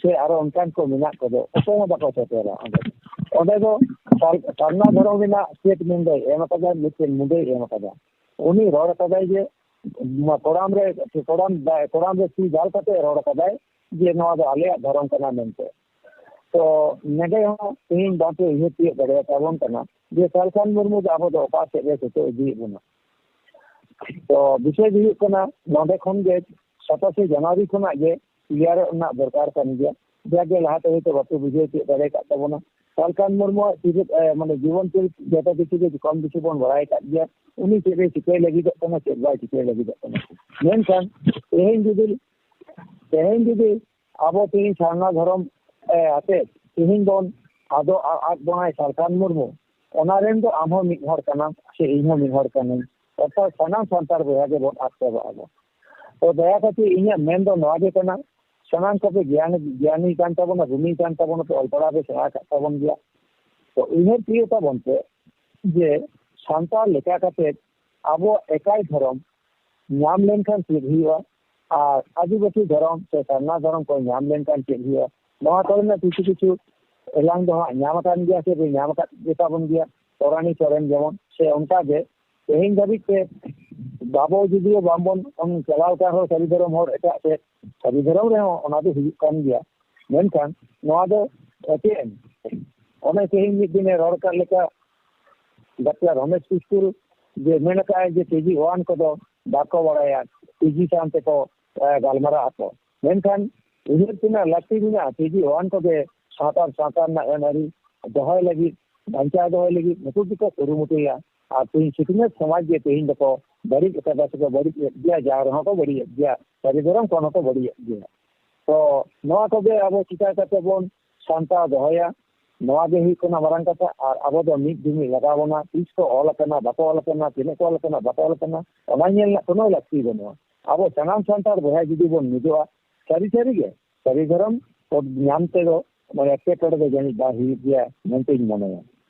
ᱥᱮ ᱟᱨᱚ ᱚᱱᱠᱟᱱ ᱠᱚ ᱢᱮᱱᱟᱜ ᱠᱚᱫᱚ, ᱚᱠᱚᱭ ᱦᱚᱸ ᱵᱟᱠᱚ ᱥᱮᱴᱮᱨᱟ ᱚᱸᱰᱮ᱾ ᱚᱸᱰᱮ ᱫᱚ ᱥᱟᱨ-, ᱥᱟᱨᱱᱟ ᱫᱷᱚᱨᱚᱢ ᱨᱮᱱᱟᱜ statement ᱫᱚᱭ ᱮᱢ ᱟᱠᱟᱫᱟ, ᱢᱤᱫᱴᱮᱱ ᱢᱩᱫᱟᱹᱭ ᱮᱢ ᱟᱠᱟᱫᱟ᱾ ᱩᱱᱤ ᱨᱚᱲ ᱟᱠᱟᱫᱟᱭ ᱡᱮ, ᱢᱟ-, ᱠᱚᱲᱟᱢ ᱨᱮ, ᱠᱚᱲᱟᱢ ᱫᱟ-, ᱠᱚᱲᱟᱢ ᱨᱮ ᱛᱤ ᱫᱟᱞ ᱠᱟᱛᱮ ᱨᱚᱲ ᱟᱠᱟᱫᱟᱭ ᱡᱮ ᱱᱚᱣᱟ ᱫᱚ ᱟᱞᱮᱭᱟᱜ ᱫᱷᱚᱨᱚᱢ ᱠᱟᱱᱟ ᱢᱮᱱᱛᱮ᱾ ᱛᱚ ᱱᱚᱰᱮ ᱦᱚᱸ ᱛᱮᱦᱮᱧ ᱵᱟᱝᱯᱮ ᱩᱭᱦᱟᱹᱨ ᱛᱤᱭᱳᱜ ᱫᱟᱲᱮᱭᱟᱛᱟᱵᱚᱱ ᱠᱟᱱᱟ ᱡᱮ ᱥᱟᱞᱠᱷᱟᱱ ᱢᱩᱨᱢᱩ ᱫᱚ ᱟᱵᱚ ᱫᱚ ᱚᱠᱟ ᱥᱮᱫ ᱨᱮ ᱥᱮᱴᱮᱨ ᱤᱫᱤᱭᱮᱫ ᱵᱚᱱᱟ᱾ ᱛᱚ ᱵᱤᱥᱚᱭ ᱫᱚ ᱦᱩᱭᱩᱜ ᱠᱟᱱᱟ, ᱱᱚᱰᱮ ᱠᱷᱚᱱ ᱜᱮ ᱥᱟᱛᱟᱥᱮ ᱡᱟᱱᱩᱣᱟᱨᱤ ᱠᱷᱚᱱᱟᱜ ᱜᱮ ᱠᱞᱤᱭᱟᱨᱚᱜ ᱨᱮᱱᱟᱜ ᱫᱚᱨᱠᱟᱨ ᱠᱟᱱ ᱜᱮᱭᱟ᱾ ᱡᱟᱜᱮ ᱞᱟᱦᱟᱛᱮ ᱦᱚᱭᱛᱳ ᱵᱟᱯᱮ ᱵᱩᱡᱷᱟᱹᱣ ᱛᱤᱭᱳᱜ ᱫᱟᱲᱮ ᱟᱠᱟᱫ ᱛᱟᱵᱚᱱᱟ, ᱥᱟᱞᱠᱷᱟᱱ ᱢᱩᱨᱢᱩᱣᱟᱜ ᱪᱤᱨᱤᱛ, ᱮ, ᱢᱟᱱᱮ ᱡᱤᱵᱚᱱ ᱪᱚᱨᱤᱛ ᱡᱚᱛᱚ ᱠᱤᱪᱷᱩ ᱜᱮ ᱠᱚᱢ ᱵᱮᱥᱤ ᱵᱚᱱ ᱵᱟᱲᱟᱭ ᱟᱠᱟᱫ ᱜᱮᱭᱟ᱾ ᱩᱱᱤ ᱪᱮᱫ ᱮ ᱪᱤᱠᱟᱹᱭ ᱞᱟᱹᱜᱤᱫᱚᱜ ᱠᱟᱱᱟ, ᱪᱮᱫ ᱵᱟᱭ ᱪᱤᱠᱟᱹᱭ ᱞᱟᱹᱜᱤᱫᱚᱜ ᱠᱟᱱᱟ᱾ ᱢᱮᱱᱠᱷᱟᱱ ᱛᱮᱦᱮᱧ ᱡᱩᱫᱤ, ᱛᱮᱦᱮᱧ ᱡᱩᱫᱤ ᱟᱵᱚ ᱛᱮᱦᱮᱧ ᱥᱟᱨᱱᱟ ᱫᱷᱚᱨᱚᱢ, ᱮ, ᱟᱛᱮ ᱛᱮᱦᱮᱧ ᱵᱚᱱ ᱟᱫᱚ ᱟ-, ᱟᱫ ᱵᱚᱱᱟᱭ ᱥᱟᱞᱠᱷᱟᱱ ᱢᱩᱨᱢᱩ, ᱚᱱᱟ ᱨᱮᱱ ᱫᱚ ᱟᱢ ᱦᱚᱸ ᱢᱤᱫ ᱦᱚᱲ ᱠᱟᱱᱟᱢ ᱥᱮ ᱤᱧ ᱦᱚᱸ ᱢᱤᱫ ᱦᱚᱲ ᱠᱟᱹᱱᱟᱹᱧ᱾ ᱚᱨᱛᱷᱟᱛ ᱥᱟᱱᱟᱢ ᱥᱟᱱᱛᱟᱲ ᱵᱚᱭᱦᱟ ᱜᱮᱵᱚᱱ ᱟᱫ ᱪᱟᱵᱟᱜ ᱟᱵᱚᱱ᱾ ᱛᱚ ᱫᱟᱭᱟ ᱠᱟᱛᱮ ᱤᱧᱟᱹᱜ ᱢᱮᱱ ᱫᱚ ᱱᱚᱣᱟ ᱜᱮ ᱠᱟᱱᱟ, ᱥᱟᱱᱟᱢ ᱠᱚᱯᱮ ᱜᱮᱭᱟᱱ, ᱜᱮᱭᱟᱱᱤ ᱠᱟᱱ ᱛᱟᱵᱚᱱᱟ, ᱜᱩᱱᱤ ᱠᱟᱱ ᱛᱟᱵᱚᱱᱟ, ᱯᱮ ᱚᱞ ᱯᱟᱲᱦᱟᱣ ᱯᱮ ᱥᱮᱬᱟ ᱟᱠᱟᱫ ᱛᱟᱵᱚᱱ ᱜᱮᱭᱟ᱾ ᱛᱚ ᱩᱭᱦᱟᱹᱨ ᱛᱤᱭᱳᱜ ᱛᱟᱵᱚᱱ ᱯᱮ ᱡᱮ ᱥᱟᱱᱛᱟᱲ ᱞᱮᱠᱟ ᱠᱟᱛᱮ ᱟᱵᱚᱣᱟᱜ ᱮᱠᱟᱭ ᱫᱷᱚᱨᱚᱢ ᱧᱟᱢ ᱞᱮᱱᱠᱷᱟᱱ ᱪᱮᱫ ᱦᱩᱭᱩᱜᱼᱟ, ᱟᱨ ᱟᱹᱫᱤᱵᱟᱹᱥᱤ ᱫᱷᱚᱨᱚᱢ ᱥᱮ ᱥᱟᱨᱱᱟ ᱫᱷᱚᱨᱚᱢ ᱠᱚ ᱧᱟᱢ ᱞᱮᱱᱠᱷᱟᱱ ᱪᱮᱫ ᱦᱩᱭᱩᱜᱼᱟ, ᱱᱚᱣᱟ ᱠᱚᱨᱮᱱᱟᱜ ᱠᱤᱪᱷᱩ ᱠᱤᱪᱷᱩ ᱮᱞᱟᱝ ᱫᱚ ᱦᱟᱸᱜ ᱧᱟᱢ ᱟᱠᱟᱱ ᱜᱮᱭᱟ ᱥᱮ ᱯᱮ ᱧᱟᱢ ᱟᱠᱟᱫ ᱜᱮᱛᱟ ᱵᱚᱱ ᱜᱮᱭᱟ᱾ ᱛᱚᱨᱟᱱᱤ ᱥᱚᱨᱮᱱ ᱡᱮᱢᱚᱱ, ᱥᱮ ᱚᱱᱠᱟ ᱜᱮ ᱛᱮᱦᱮᱧ ᱫᱷᱟᱹᱵᱤᱡ ᱛᱮ ᱵᱟᱵᱚ ᱡᱩᱫᱤᱭᱳ ᱵᱟᱝᱵᱚᱱ ᱪᱟᱞᱟᱣ ᱟᱠᱟᱱ ᱨᱮᱦᱚᱸ ᱥᱟᱹᱨᱤ ᱫᱷᱚᱨᱚᱢ ᱦᱚᱲ ᱮᱴᱟᱜ ᱥᱮᱫ ᱥᱟᱹᱨᱤ ᱫᱷᱚᱨᱚᱢ ᱨᱮᱦᱚᱸ ᱚᱱᱟ ᱫᱚ ᱦᱩᱭᱩᱜ ᱠᱟᱱ ᱜᱮᱭᱟ᱾ ᱢᱮᱱᱠᱷᱟᱱ ᱱᱚᱣᱟ ᱫᱚ ᱮᱠᱮᱱ ᱚᱱᱮ ᱛᱮᱦᱮᱧ ᱢᱤᱫ ᱫᱤᱱᱮ ᱨᱚᱲ ᱠᱟᱜ ᱞᱮᱠᱟ, ᱰᱟᱠᱛᱟᱨ ᱨᱚᱢᱮᱥ ᱠᱤᱥᱠᱩ ᱡᱮ ᱢᱮᱱ ᱠᱟᱜᱼᱟᱭ ᱡᱮ ᱠᱮ ᱡᱤ ᱳᱣᱟᱱ ᱠᱚᱫᱚ ᱵᱟᱠᱚ ᱵᱟᱲᱟᱭᱟ, ᱠᱮ ᱡᱤ ᱥᱟᱶ ᱛᱮᱠᱚ, ᱮ, ᱜᱟᱞᱢᱟᱨᱟᱜ ᱟᱠᱚ᱾ ᱢᱮᱱᱠᱷᱟᱱ ᱩᱭᱦᱟᱹᱨ ᱛᱮᱱᱟᱜ ᱞᱟᱹᱠᱛᱤ ᱢᱮᱱᱟᱜᱼᱟ, ᱠᱮ ᱡᱤ ᱳᱣᱟᱱ ᱠᱚᱜᱮ ᱥᱟᱶᱛᱟ, ᱥᱟᱶᱛᱟ ᱨᱮᱱᱟᱜ ᱟᱹᱱ ᱟᱹᱨᱤ ᱫᱚᱦᱚᱭ ᱞᱟᱹᱜᱤᱫ, ᱵᱟᱧᱪᱟᱣ ᱫᱚᱦᱚᱭ ᱞᱟᱹᱜᱤᱫ ᱱᱩᱠᱩ ᱜᱮᱠᱚ ᱠᱩᱨᱩᱢᱩᱴᱩᱭᱟ᱾ ᱟᱨ ᱛᱮᱦᱮᱧ ᱥᱤᱠᱷᱱᱟᱹᱛ ᱥᱚᱢᱟᱡᱽ ᱜᱮ ᱛᱮᱦᱮᱧ ᱫᱚᱠᱚ ᱵᱟᱹᱲᱤᱡ ᱟᱠᱟᱫᱟ ᱥᱮᱠᱚ ᱵᱟᱹᱲᱤᱡ ᱮᱫ ᱜᱮᱭᱟ, ᱡᱟᱦᱟᱸ ᱨᱮᱦᱚᱸ ᱠᱚ ᱵᱟᱹᱲᱤᱡ ᱮᱫ ᱜᱮᱭᱟ, ᱥᱟᱹᱨᱤ ᱫᱷᱚᱨᱚᱢ ᱠᱷᱚᱱ ᱦᱚᱸᱠᱚ ᱵᱟᱹᱲᱤᱡ ᱮᱫ ᱜᱮᱭᱟ᱾ ᱛᱚ ᱱᱚᱣᱟ ᱠᱚᱜᱮ ᱟᱵᱚ ᱪᱤᱠᱟ ᱠᱟᱛᱮ ᱵᱚᱱ ᱥᱟᱢᱴᱟᱣ ᱫᱚᱦᱚᱭᱟ, ᱱᱚᱣᱟ ᱜᱮ ᱦᱩᱭᱩᱜ ᱠᱟᱱᱟ ᱢᱟᱨᱟᱝ ᱠᱟᱛᱷᱟ᱾ ᱟᱨ ᱟᱵᱚ ᱫᱚ ᱢᱤᱫ ᱡᱩᱢᱤᱫ ᱞᱟᱜᱟᱣ ᱵᱚᱱᱟ, ᱛᱤᱥ ᱠᱚ ᱚᱞ ᱟᱠᱟᱱᱟ, ᱵᱟᱠᱚ ᱚᱞ ᱟᱠᱟᱱᱟ, ᱛᱤᱱᱟᱹᱜ ᱠᱚ ᱚᱞ ᱟᱠᱟᱱᱟ, ᱵᱟᱠᱚ ᱚᱞ ᱟᱠᱟᱱᱟ, ᱚᱱᱟ ᱧᱮᱞ ᱨᱮᱱᱟᱜ ᱠᱳᱱᱳ ᱞᱟᱹᱠᱛᱤ ᱵᱟᱹᱱᱩᱜᱼᱟ᱾ ᱟᱵᱚ ᱥᱟᱱᱟᱢ ᱥᱟᱱᱛᱟᱲ ᱵᱚᱭᱦᱟ ᱡᱩᱫᱤ ᱵᱚᱱ ᱢᱤᱫᱚᱜᱼᱟ, ᱥᱟᱹᱨᱤ ᱥᱟᱹᱨᱤ ᱜᱮ ᱥᱟᱹᱨᱤ ᱫᱷᱚᱨᱚᱢ ᱠᱳᱰ ᱧᱟᱢ ᱛᱮᱫᱚ ᱢᱟᱱᱮ ᱮᱴᱠᱮᱴᱚᱬᱮ ᱫᱚ ᱡᱟᱹᱱᱤᱡ ᱵᱟᱝ ᱦᱩᱭᱩᱜ ᱜᱮᱭᱟ ᱢᱮᱱᱛᱮᱧ ᱢᱚᱱᱮᱭᱟ᱾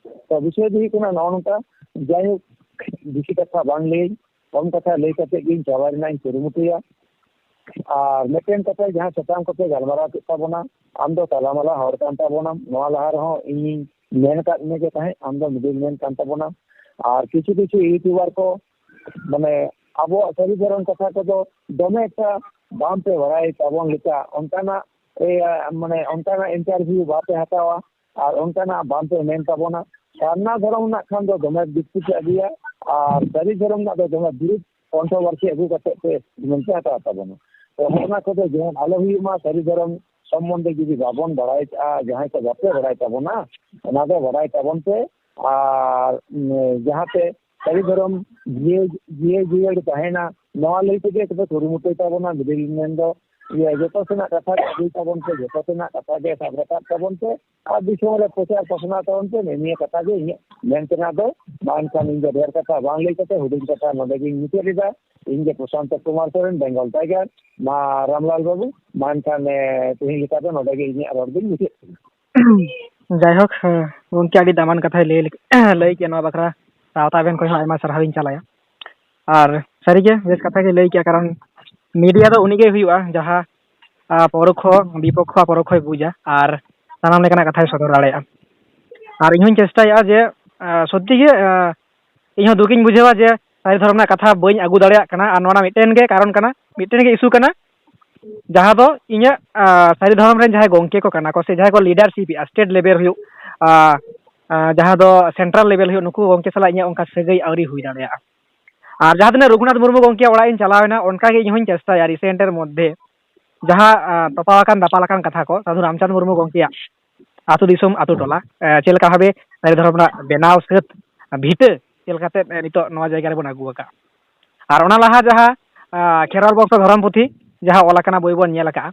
ᱛᱚ ᱵᱤᱥᱚᱭ ᱫᱚ ᱦᱩᱭᱩᱜ ᱠᱟᱱᱟ ᱱᱚᱜᱼᱚ ᱱᱚᱝᱠᱟ, ᱡᱟᱭᱦᱳᱠ, ᱵᱮᱥᱤ ᱠᱟᱛᱷᱟ ᱵᱟᱝ ᱞᱟᱹᱭ, ᱠᱚᱢ ᱠᱟᱛᱷᱟ ᱞᱟᱹᱭ ᱠᱟᱛᱮ ᱜᱤᱧ ᱪᱟᱵᱟ ᱨᱮᱱᱟᱜ ᱤᱧ ᱠᱩᱨᱩᱢᱩᱴᱩᱭᱟ᱾ ᱟᱨ ᱢᱤᱫᱴᱮᱱ ᱠᱟᱛᱷᱟ, ᱡᱟᱦᱟᱸ ᱥᱟᱛᱟᱢ ᱠᱚᱯᱮ ᱜᱟᱞᱢᱟᱨᱟᱣ ᱠᱮᱫ ᱛᱟᱵᱚᱱᱟ, ᱟᱢ ᱫᱚ ᱛᱟᱞᱟᱢᱟᱞᱟ ᱦᱚᱲ ᱠᱟᱱ ᱛᱟᱵᱚᱱᱟᱢ, ᱱᱚᱣᱟ ᱞᱟᱦᱟ ᱨᱮᱦᱚᱸ ᱤᱧᱤᱧ ᱢᱮᱱ ᱟᱠᱟᱫ ᱢᱮᱜᱮ ᱛᱟᱦᱮᱸᱫ, ᱟᱢ ᱫᱚ ᱢᱤᱰᱤᱞ ᱢᱮᱱ ᱠᱟᱱ ᱛᱟᱵᱚᱱᱟᱢ᱾ ᱟᱨ ᱠᱤᱪᱷᱩ ᱠᱤᱪᱷᱩ ᱤᱭᱩᱴᱩᱵᱟᱨ ᱠᱚ ᱢᱟᱱᱮ ᱟᱵᱚᱣᱟᱜ ᱥᱟᱹᱨᱤ ᱫᱷᱚᱨᱚᱢ ᱠᱟᱛᱷᱟ ᱠᱚᱫᱚ ᱫᱚᱢᱮ ᱮᱠᱴᱟ ᱵᱟᱝ ᱯᱮ ᱵᱟᱲᱟᱭ ᱛᱟᱵᱚᱱ ᱞᱮᱠᱟ ᱚᱱᱠᱟᱱᱟᱜ, ᱮ, ᱢᱟᱱᱮ ᱚᱱᱠᱟᱱᱟᱜ ᱤᱱᱴᱟᱨᱵᱷᱤᱭᱩ ᱵᱟᱯᱮ ᱦᱟᱛᱟᱣᱟ ᱟᱨ ᱚᱱᱠᱟᱱᱟᱜ ᱵᱟᱝ ᱯᱮ ᱢᱮᱱ ᱛᱟᱵᱚᱱᱟ᱾ ᱥᱟᱨᱱᱟ ᱫᱷᱚᱨᱚᱢ ᱨᱮᱱᱟᱜ ᱠᱷᱟᱱ ᱫᱚ ᱫᱚᱢᱮ ᱵᱤᱥᱛᱤ ᱠᱟᱜ ᱜᱮᱭᱟ ᱟᱨ ᱥᱟᱹᱨᱤ ᱫᱷᱚᱨᱚᱢ ᱨᱮᱱᱟᱜ ᱫᱚ ᱫᱚᱢᱮ ᱵᱤᱨᱩᱫ ᱠᱚᱱᱴᱨᱳᱵᱷᱟᱨᱥᱤ ᱟᱹᱜᱩ ᱠᱟᱛᱮ ᱯᱮ ᱢᱮᱱᱛᱮ ᱦᱟᱛᱟᱣ ᱛᱟᱵᱚᱱᱟ᱾ ᱛᱚ ᱚᱱᱟ ᱠᱚᱫᱚ ᱡᱮᱢᱚᱱ ᱟᱞᱚ ᱦᱩᱭᱩᱜ ᱢᱟ, ᱥᱟᱹᱨᱤ ᱫᱷᱚᱨᱚᱢ ᱥᱚᱢᱵᱚᱱᱫᱷᱮ ᱡᱩᱫᱤ ᱵᱟᱵᱚᱱ ᱵᱟᱲᱟᱭ ᱠᱟᱜᱼᱟ, ᱡᱟᱦᱟᱸᱭ ᱠᱚ ᱵᱟᱯᱮ ᱵᱟᱲᱟᱭ ᱛᱟᱵᱚᱱᱟ, ᱚᱱᱟ ᱫᱚ ᱵᱟᱲᱟᱭ ᱛᱟᱵᱚᱱ ᱯᱮ᱾ ᱟᱨ, ᱩᱢ, ᱡᱟᱦᱟᱸᱛᱮ ᱥᱟᱹᱨᱤ ᱫᱷᱚᱨᱚᱢ ᱡᱤᱭᱟᱹ-, ᱡᱤᱭᱟᱹ ᱡᱤᱭᱟᱹᱲ ᱛᱟᱦᱮᱱᱟ, ᱱᱚᱣᱟ ᱞᱟᱹᱭ ᱛᱮᱜᱮ ᱛᱚᱵᱮ ᱠᱩᱨᱩᱢᱩᱴᱩᱭ ᱛᱟᱵᱚᱱᱟ᱾ ᱢᱤᱰᱤᱞ ᱢᱮᱱ ᱫᱚ ᱤᱭᱟᱹ ᱡᱚᱛᱚ ᱥᱮᱱᱟᱜ ᱠᱟᱛᱷᱟ ᱜᱮ ᱟᱹᱜᱩᱭ ᱛᱟᱵᱚᱱ ᱯᱮ, ᱡᱚᱛᱚ ᱥᱮᱱᱟᱜ ᱠᱟᱛᱷᱟ ᱜᱮ ᱥᱟᱵ ᱨᱟᱠᱟᱵ ᱛᱟᱵᱚᱱ ᱯᱮ ᱟᱨ ᱫᱤᱥᱚᱢ ᱨᱮ ᱯᱨᱚᱪᱟᱨ ᱯᱟᱥᱱᱟᱣ ᱛᱟᱵᱚᱱ ᱯᱮ᱾ ᱱᱤᱭᱟᱹ ᱠᱟᱛᱷᱟ ᱜᱮ ᱤᱧᱟᱹᱜ ᱢᱮᱱ ᱛᱮᱱᱟᱜ ᱫᱚ᱾ ᱢᱟ ᱮᱱᱠᱷᱟᱱ ᱤᱧ ᱫᱚ ᱰᱷᱮᱨ ᱠᱟᱛᱷᱟ ᱵᱟᱝ ᱞᱟᱹᱭ ᱠᱟᱛᱮ ᱦᱩᱰᱤᱧ ᱠᱟᱛᱷᱟ ᱱᱚᱰᱮ ᱜᱤᱧ ᱢᱩᱪᱟᱹᱫ ᱮᱫᱟ᱾ ᱤᱧ ᱜᱮ ᱯᱨᱚᱥᱟᱱᱛᱚ ᱠᱩᱢᱟᱨ ᱥᱚᱨᱮᱱ, ᱵᱮᱝᱜᱚᱞ ᱴᱟᱭᱜᱟᱨ᱾ ᱢᱟ ᱨᱟᱢᱞᱟᱞ ᱵᱟᱹᱵᱩ, ᱢᱟ ᱮᱱᱠᱷᱟᱱ, ᱮ, ᱛᱮᱦᱮᱧ ᱞᱮᱠᱟ ᱫᱚ ᱱᱚᱰᱮ ᱜᱮ ᱤᱧᱟᱹᱜ ᱨᱚᱲ ᱫᱚᱧ ᱢᱩᱪᱟᱹᱫ ᱠᱮᱫᱟ᱾ ᱡᱟᱭᱦᱳᱠ, ᱮ, ᱜᱚᱢᱠᱮ ᱟᱹᱰᱤ ᱫᱟᱢᱟᱱ ᱠᱟᱛᱷᱟᱭ ᱞᱟᱹᱭ ᱞᱮ-, ᱞᱟᱹᱭ ᱠᱮᱫ, ᱱᱚᱣᱟ ᱵᱟᱠᱷᱨᱟ ᱥᱟᱶᱛᱟ ᱟᱵᱮᱱ ᱠᱷᱚᱱ ᱦᱚᱸ ᱟᱭᱢᱟ ᱥᱟᱨᱦᱟᱣ ᱤᱧ ᱪᱟᱞᱟᱭᱟ᱾ ᱟᱨ ᱥᱟᱹᱨᱤᱜᱮ ᱵᱮᱥ ᱠᱟᱛᱷᱟ ᱜᱮ ᱞᱟᱹᱭ ᱠᱮᱫᱼᱟ, ᱠᱟᱨᱚᱱ ᱢᱤᱰᱤᱭᱟ ᱫᱚ ᱩᱱᱤᱜᱮ ᱦᱩᱭᱩᱜᱼᱟ ᱡᱟᱦᱟᱸ, ᱟ, ᱯᱚᱨᱚᱠᱷᱚ ᱵᱤᱯᱚᱠᱠᱷᱚ ᱯᱚᱨᱚᱠᱷᱚᱭ ᱵᱩᱡᱟ ᱟᱨ ᱥᱟᱱᱟᱢ ᱞᱮᱠᱟᱱᱟᱜ ᱠᱟᱛᱷᱟᱭ ᱥᱚᱫᱚᱨ ᱫᱟᱲᱮᱭᱟᱜᱼᱟ᱾ ᱟᱨ ᱤᱧ ᱦᱚᱸᱧ ᱪᱮᱥᱴᱟᱭᱟ ᱡᱮ, ᱟ, ᱥᱚᱛᱛᱤ ᱜᱮ, ᱟ, ᱤᱧ ᱦᱚᱸ ᱫᱩᱠᱤᱧ ᱵᱩᱡᱷᱟᱹᱣᱟ ᱡᱮ ᱥᱟᱹᱨᱤ ᱫᱷᱚᱨᱚᱢ ᱨᱮᱱᱟᱜ ᱠᱟᱛᱷᱟ ᱵᱟᱹᱧ ᱟᱹᱜᱩ ᱫᱟᱲᱮᱭᱟᱜ ᱠᱟᱱᱟ᱾ ᱟᱨ ᱱᱚᱣᱟ ᱨᱮᱱᱟᱜ ᱢᱤᱫᱴᱮᱱ ᱜᱮ ᱠᱟᱨᱚᱱ ᱠᱟᱱᱟ, ᱢᱤᱫᱴᱮᱱ ᱜᱮ ᱤᱥᱩ ᱠᱟᱱᱟ, ᱡᱟᱦᱟᱸ ᱫᱚ ᱤᱧᱟᱹᱜ, ᱟ, ᱥᱟᱹᱨᱤ ᱫᱷᱚᱨᱚᱢ ᱨᱮᱱ ᱡᱟᱦᱟᱸᱭ ᱜᱚᱢᱠᱮ ᱠᱚ ᱠᱟᱱᱟ ᱠᱚ ᱥᱮ ᱡᱟᱦᱟᱸᱭ ᱠᱚ ᱞᱤᱰᱟᱨᱥᱤᱯ ᱮᱫᱼᱟ, ᱥᱴᱮᱴ ᱞᱮᱵᱮᱞ ᱦᱩᱭᱩᱜ, ᱟ, ᱟ, ᱡᱟᱦᱟᱸ ᱫᱚ ᱥᱮᱱᱴᱨᱟᱞ ᱞᱮᱵᱮᱞ ᱦᱩᱭᱩᱜ, ᱱᱩᱠᱩ ᱜᱚᱢᱠᱮ ᱥᱟᱞᱟᱜ ᱤᱧᱟᱹᱜ ᱚᱱᱠᱟ ᱥᱟᱹᱜᱟᱹᱭ ᱟᱹᱣᱨᱤ ᱦᱩᱭ ᱫᱟᱲᱮᱭᱟᱜᱼᱟ᱾ ᱟᱨ ᱡᱟᱦᱟᱸ ᱛᱤᱱᱟᱹᱜ ᱨᱚᱜᱷᱩᱱᱟᱛᱷ ᱢᱩᱨᱢᱩ ᱜᱚᱢᱠᱮᱭᱟᱜ ᱚᱲᱟᱜ ᱤᱧ ᱪᱟᱞᱟᱣ ᱮᱱᱟ, ᱚᱱᱠᱟ ᱜᱮ ᱤᱧ ᱦᱚᱸᱧ ᱪᱮᱥᱴᱟᱭᱟ ᱨᱤᱥᱮᱱᱴ ᱮᱨ ᱢᱚᱫᱽᱫᱷᱮ ᱡᱟᱦᱟᱸ, ᱟ, ᱛᱚᱯᱟ ᱟᱠᱟᱱ ᱫᱟᱯᱟᱞ ᱟᱠᱟᱱ ᱠᱟᱛᱷᱟ ᱠᱚ ᱥᱟᱹᱫᱷᱩ ᱨᱟᱢᱪᱟᱸᱫᱽ ᱢᱩᱨᱢᱩ ᱜᱚᱢᱠᱮᱭᱟᱜ ᱟᱹᱛᱩ ᱫᱤᱥᱚᱢ ᱟᱹᱛᱩ ᱴᱚᱞᱟ, ᱮ, ᱪᱮᱫ ᱞᱮᱠᱟ ᱵᱷᱟᱵᱮ ᱥᱟᱹᱨᱤ ᱫᱷᱚᱨᱚᱢ ᱨᱮᱱᱟᱜ ᱵᱮᱱᱟᱣ ᱥᱟᱹᱛ ᱵᱷᱤᱴᱟᱹ ᱪᱮᱫ ᱞᱮᱠᱟᱛᱮ, ᱮ, ᱱᱤᱛᱚᱜ ᱱᱚᱣᱟ ᱡᱟᱭᱜᱟ ᱨᱮᱵᱚᱱ ᱟᱹᱜᱩ ᱟᱠᱟᱫᱼᱟ᱾ ᱟᱨ ᱚᱱᱟ ᱞᱟᱦᱟ ᱡᱟᱦᱟᱸ ᱠᱷᱮᱨᱣᱟᱞ ᱵᱚᱝᱥᱚ ᱫᱷᱚᱨᱚᱢ ᱯᱩᱛᱷᱤ, ᱡᱟᱦᱟᱸ ᱚᱞ ᱟᱠᱟᱱᱟ ᱵᱳᱭ ᱵᱚᱱ ᱧᱮᱞ ᱟᱠᱟᱫᱼᱟ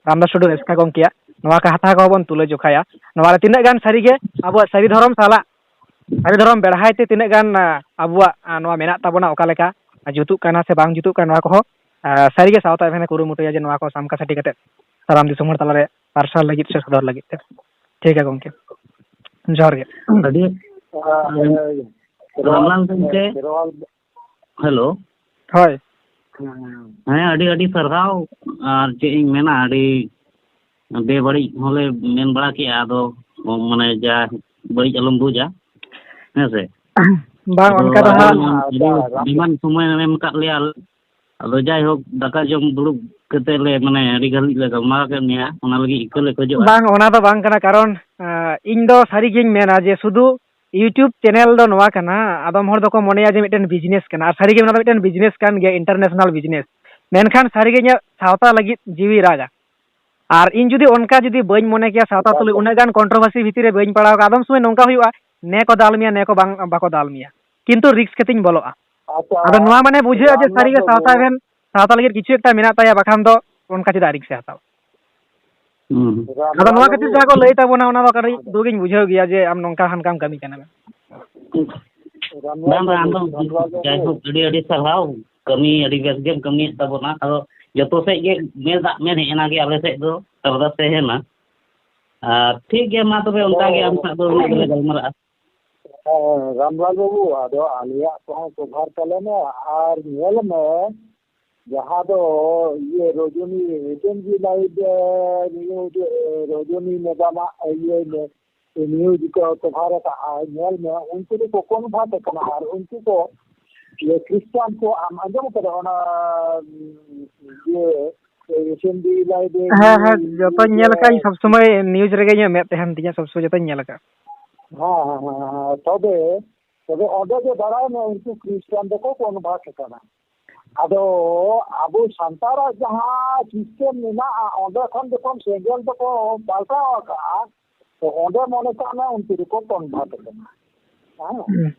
ᱨᱟᱢᱫᱟᱥ ᱴᱩᱰᱩ ᱮᱥᱠᱟ ᱜᱚᱢᱠᱮᱭᱟᱜ, ᱱᱚᱣᱟ ᱠᱟᱛᱷᱟ ᱠᱚᱦᱚᱸ ᱵᱚᱱ ᱛᱩᱞᱟᱹ ᱡᱚᱠᱷᱟᱭᱟ᱾ ᱱᱚᱣᱟ ᱨᱮ ᱛᱤᱱᱟᱹᱜ ᱜᱟᱱ ᱥᱟᱹᱨᱤᱜᱮ ᱟᱵᱚᱣᱟᱜ ᱥᱟᱹᱨᱤ ᱫᱷᱚᱨᱚᱢ ᱥᱟᱞᱟᱜ, ᱥᱟᱹᱨᱤ ᱫᱷᱚᱨᱚᱢ ᱵᱮᱲᱦᱟᱭ ᱛᱮ ᱛᱤᱱᱟᱹᱜ ᱜᱟᱱ ᱟᱵᱚᱣᱟᱜ ᱱᱚᱣᱟ ᱢᱮᱱᱟᱜ ᱛᱟᱵᱚᱱᱟ, ᱚᱠᱟ ᱞᱮᱠᱟ ᱡᱩᱛᱩᱜ ᱠᱟᱱᱟ ᱥᱮ ᱵᱟᱝ ᱡᱩᱛᱩᱜ ᱠᱟᱱᱟ, ᱱᱚᱣᱟ ᱠᱚᱦᱚᱸ ᱥᱟᱹᱨᱤᱜᱮ ᱥᱟᱶᱛᱟ ᱮᱵᱷᱮᱱ ᱮ ᱠᱩᱨᱩᱢᱩᱴᱩᱭᱟ ᱡᱮ ᱱᱚᱣᱟ ᱠᱚ ᱥᱟᱢᱠᱟ ᱥᱟᱹᱴᱤ ᱠᱟᱛᱮ ᱥᱟᱱᱟᱢ ᱫᱤᱥᱚᱢ ᱦᱚᱲ ᱛᱟᱞᱟᱨᱮ ᱯᱟᱨᱥᱟᱞ ᱞᱟᱹᱜᱤᱫ ᱥᱮ ᱥᱚᱫᱚᱨ ᱞᱟᱹᱜᱤᱫ ᱛᱮ᱾ ᱴᱷᱤᱠ ᱜᱮᱭᱟ ᱜᱚᱢᱠᱮ, ᱡᱚᱦᱟᱨ ᱜᱮ᱾ ᱟᱹᱰᱤ ᱨᱟᱢᱞᱟᱞ ᱜᱚᱢᱠᱮ, ᱦᱮᱞᱳ᱾ ᱦᱳᱭ᱾ ᱦᱮᱸ, ᱟᱹᱰᱤ ᱟᱹᱰᱤ ᱥᱟᱨᱦᱟᱣ᱾ ᱟᱨ ᱪᱮᱫ ᱤᱧ ᱢᱮᱱᱟ, ᱟᱹᱰᱤ ᱵᱮᱵᱟᱹᱲᱤᱡ ᱦᱚᱸᱞᱮ ᱢᱮᱱ ᱵᱟᱲᱟ ᱠᱮᱜᱼᱟ, ᱟᱫᱚ ᱢᱟᱱᱮ ᱡᱟ ᱵᱟᱹᱲᱤᱡ ᱟᱞᱚᱢ ᱵᱩᱡᱟ, ᱦᱮᱸ ᱥᱮ? ᱵᱟᱝ, ᱟᱫᱚ ᱚᱱᱠᱟ ᱫᱚ ᱟᱹᱰᱤ ᱦᱟᱸᱜ ᱟᱹᱰᱤ ᱰᱤᱢᱟᱱᱰ ᱥᱚᱢᱚᱭ ᱮᱢ ᱟᱠᱟᱫ ᱞᱮᱭᱟ᱾ ᱟᱫᱚ ᱡᱟᱭᱦᱳᱠ, ᱫᱟᱠᱟ ᱡᱚᱢ ᱫᱩᱲᱩᱵ ᱠᱟᱛᱮ ᱞᱮ ᱢᱟᱱᱮ ᱟᱹᱰᱤ ᱜᱷᱟᱹᱲᱤᱡ ᱞᱮ ᱜᱟᱞᱢᱟᱨᱟᱣ ᱠᱮᱫ ᱢᱮᱭᱟ, ᱚᱱᱟ ᱞᱟᱹᱜᱤᱫ ᱤᱠᱟᱹ ᱞᱮ ᱠᱷᱚᱡᱚᱜᱼᱟ᱾ ᱵᱟᱝ, ᱚᱱᱟ ᱫᱚ ᱵᱟᱝ ᱠᱟᱱᱟ, ᱠᱟᱨᱚᱱ ᱟᱸ, ᱤᱧ ᱫᱚ ᱥᱟᱹᱨᱤ ᱜᱤᱧ ᱢᱮᱱᱟ ᱡᱮ ᱥᱩᱫᱷᱩ YouTube ᱪᱮᱱᱮᱞ ᱫᱚ ᱱᱚᱣᱟ ᱠᱟᱱᱟ, ᱟᱫᱚᱢ ᱦᱚᱲ ᱫᱚᱠᱚ ᱢᱚᱱᱮᱭᱟ ᱡᱮ ᱢᱤᱫᱴᱮᱱ ᱵᱤᱡᱽᱱᱮᱥ ᱠᱟᱱᱟ, ᱟᱨ ᱥᱟᱹᱨᱤ ᱜᱮ ᱚᱱᱟ ᱫᱚ ᱢᱤᱫᱴᱮᱱ ᱵᱤᱡᱽᱱᱮᱥ ᱠᱟᱱ ᱜᱮᱭᱟ, ᱤᱱᱴᱟᱨᱱᱮᱥᱱᱟᱞ ᱵᱤᱡᱽᱱᱮᱥ᱾ ᱢᱮᱱᱠᱷᱟᱱ ᱥᱟᱹᱨᱤ ᱜᱮ ᱤᱧᱟᱹᱜ ᱥᱟᱶᱛᱟ ᱞᱟᱹᱜᱤᱫ ᱡᱤᱣᱤ ᱨᱟᱜᱟ᱾ ᱟᱨ ᱤᱧ ᱡᱩᱫᱤ ᱚᱱᱠᱟ ᱡᱩᱫᱤ ᱵᱟᱹᱧ ᱢᱚᱱᱮ ᱠᱮᱭᱟ, ᱥᱟᱶᱛᱟ ᱛᱩᱞᱩᱡ ᱩᱱᱟᱹᱜ ᱜᱟᱱ ᱠᱚᱱᱴᱨᱳᱵᱷᱟᱨᱥᱤ ᱵᱷᱤᱛᱤᱨ ᱨᱮ ᱵᱟᱹᱧ ᱯᱟᱲᱟᱣ ᱠᱚᱜᱼᱟ, ᱟᱫᱚᱢ ᱥᱚᱢᱚᱭ ᱱᱚᱝᱠᱟ ᱦᱩᱭᱩᱜᱼᱟ, ᱱᱮ ᱠᱚ ᱫᱟᱞ ᱢᱮᱭᱟ, ᱱᱮ ᱠᱚ ᱵᱟᱝ, ᱵᱟᱠᱚ ᱫᱟᱞ ᱢᱮᱭᱟ, ᱠᱤᱱᱛᱩ ᱨᱤᱠᱥ ᱠᱟᱛᱮᱧ ᱵᱚᱞᱚᱜᱼᱟ᱾ ᱟᱪᱪᱷᱟ, ᱟᱫᱚ ᱱᱚᱣᱟ ᱢᱟᱱᱮ ᱵᱩᱡᱷᱟᱹᱜᱼᱟ ᱡᱮ ᱨᱟᱢᱱᱟᱛᱷ ᱥᱟᱹᱨᱤ ᱜᱮ ᱵᱟᱹᱵᱩ᱾ ᱥᱟᱶᱛᱟ ᱮᱵᱷᱮᱱ, ᱥᱟᱶᱛᱟ ᱞᱟᱹᱜᱤᱫ ᱠᱤᱪᱷᱩ ᱮᱠᱴᱟ ᱢᱮᱱᱟᱜ ᱛᱟᱭᱟ, ᱵᱟᱠᱷᱟᱱ ᱫᱚ ᱚᱱᱠᱟ ᱪᱮᱫᱟᱜ ᱨᱤᱠᱥ ᱮ ᱦᱟᱛᱟᱣᱟ? ᱦᱩᱸ᱾ ᱨᱟᱢᱞᱟᱞ ᱟᱫᱚ ᱱᱚᱣᱟ ᱠᱷᱟᱹᱛᱤᱨ ᱵᱟᱹᱵᱩ᱾ ᱡᱟᱦᱟᱸ ᱠᱚ ᱞᱟᱹᱭ ᱛᱟᱵᱚᱱᱟ, ᱚᱱᱟ ᱫᱚ ᱠᱟᱹᱴᱤᱡ ᱫᱩᱠ ᱤᱧ ᱵᱩᱡᱷᱟᱹᱣ ᱜᱮᱭᱟ ᱡᱮ ᱟᱢ ᱱᱚᱝᱠᱟ ᱦᱟᱱᱠᱟᱢ ᱠᱟᱹᱢᱤ ᱠᱟᱱᱟ᱾ ᱨᱟᱢᱞᱟᱞ ᱵᱟᱝ, ᱵᱟᱝ, ᱵᱟᱹᱵᱩ, ᱟᱢ ᱫᱚ ᱨᱟᱢᱞᱟᱞ ᱵᱟᱹᱵᱩ᱾ ᱡᱟᱭᱦᱳᱠ, ᱟᱹᱰᱤ, ᱟᱹᱰᱤ ᱥᱟᱨᱦᱟᱣ᱾ ᱠᱟᱹᱢᱤ ᱟᱹᱰᱤ ᱵᱮᱥ ᱜᱮᱢ ᱠᱟᱹᱢᱤᱭᱮᱫ ᱛᱟᱵᱚᱱᱟ᱾ ᱟᱫᱚ ᱡᱚᱛᱚ ᱥᱮᱫ ᱜᱮ ᱢᱮᱱ ᱫᱟᱜ ᱢᱮᱱ ᱦᱮᱡ ᱮᱱᱟ ᱜᱮ ᱟᱞᱮ ᱥᱮᱫ ᱫᱚ, ᱛᱟᱦᱚᱞᱮ ᱛᱟᱦᱮᱱᱟ᱾ ᱟᱨ ᱴᱷᱤᱠ ᱜᱮᱭᱟ, ᱢᱟ ᱛᱚᱵᱮ ᱚᱱᱠᱟ ᱜᱮ ᱟᱢ ᱥᱟᱶ ᱫᱚ ᱩᱱᱟᱹᱜ ᱜᱮᱞᱮ ᱜᱟᱞᱢᱟᱨᱟᱜᱼᱟ᱾ ᱦᱮᱸ, ᱨᱟᱢᱞᱟᱞ ᱵᱟᱹᱵᱩ, ᱟᱫᱚ ᱟᱞᱮᱭᱟᱜ ᱠᱚᱦᱚᱸ ᱠᱚᱵᱷᱟᱨ ᱛᱟᱞᱮ ᱢᱮ᱾ ᱟᱨ ᱧᱮᱞ ᱢᱮ, ᱡᱟᱦᱟᱸ ᱫᱚ ᱤᱭᱟᱹ ᱨᱚᱡᱚᱱᱤ, ᱨᱚᱡᱚᱱᱤ ᱞᱟᱭᱤᱵ, ᱮ, ᱱᱤᱭᱩᱡ, ᱮ, ᱨᱚᱡᱚᱱᱤ ᱢᱮᱰᱟᱢᱟᱜ ᱤᱭᱟᱹ ᱢᱮ, ᱱᱤᱭᱩᱡ ᱠᱚ ᱠᱚᱵᱷᱟᱨ ᱟᱠᱟᱫᱼᱟ, ᱧᱮᱞ ᱢᱮ, ᱩᱱᱠᱩ ᱫᱚᱠᱚ ᱠᱚᱱᱵᱷᱟᱨᱴ ᱟᱠᱟᱱᱟ᱾ ᱟᱨ ᱩᱱᱠᱩ ᱠᱚ ᱤᱭᱟᱹ ᱠᱷᱨᱤᱥᱴᱟᱱ ᱠᱚ, ᱟᱢ ᱟᱸᱡᱚᱢ ᱠᱟᱫᱟ ᱚᱱᱟ, ᱤᱭᱟᱹ, ᱮᱥᱮᱢᱵᱞᱤ ᱞᱟᱭᱤᱵ ᱨᱮ ᱦᱮᱸ, ᱦᱮᱸ, ᱡᱚᱛᱚᱧ ᱧᱮᱞ ᱟᱠᱟᱫ, ᱤᱧ ᱥᱚᱵ ᱥᱚᱢᱚᱭ ᱱᱤᱭᱩᱡ ᱨᱮᱜᱮ ᱤᱧᱟᱹᱜ ᱢᱮᱫ ᱛᱟᱦᱮᱱ ᱛᱤᱧᱟ, ᱥᱚᱵ ᱥᱚᱢᱚᱭ ᱡᱚᱛᱚᱧ ᱧᱮᱞ ᱟᱠᱟᱫ᱾ ᱦᱮᱸ, ᱦᱮᱸ, ᱦᱮᱸ, ᱦᱮᱸ᱾ ᱛᱚᱵᱮ, ᱛᱚᱵᱮ ᱚᱸᱰᱮ ᱜᱮ ᱵᱟᱲᱟᱭ ᱢᱮ, ᱩᱱᱠᱩ ᱠᱷᱨᱤᱥᱴᱟᱱ ᱫᱚᱠᱚ ᱠᱚᱱᱵᱷᱟᱨᱴ ᱟᱠᱟᱱᱟ᱾ ᱟᱫᱚ ᱟᱵᱚ ᱥᱟᱱᱛᱟᱲᱟᱜ ᱡᱟᱦᱟᱸ ᱥᱤᱥᱴᱮᱢ ᱢᱮᱱᱟᱜᱼᱟ, ᱚᱸᱰᱮ ᱠᱷᱚᱱ ᱡᱚᱠᱷᱚᱱ ᱥᱮᱸᱜᱮᱞ ᱫᱚᱠᱚ ᱯᱟᱞᱴᱟᱣ ᱟᱠᱟᱜᱼᱟ, ᱛᱚ ᱚᱸᱰᱮ ᱢᱚᱱᱮ ᱠᱟᱜ ᱢᱮ ᱩᱱᱠᱩ ᱫᱚᱠᱚ ᱠᱚᱱᱵᱷᱟᱨᱴ ᱟᱠᱟᱱᱟ᱾ ᱦᱮᱸ᱾ ᱦᱩᱸ᱾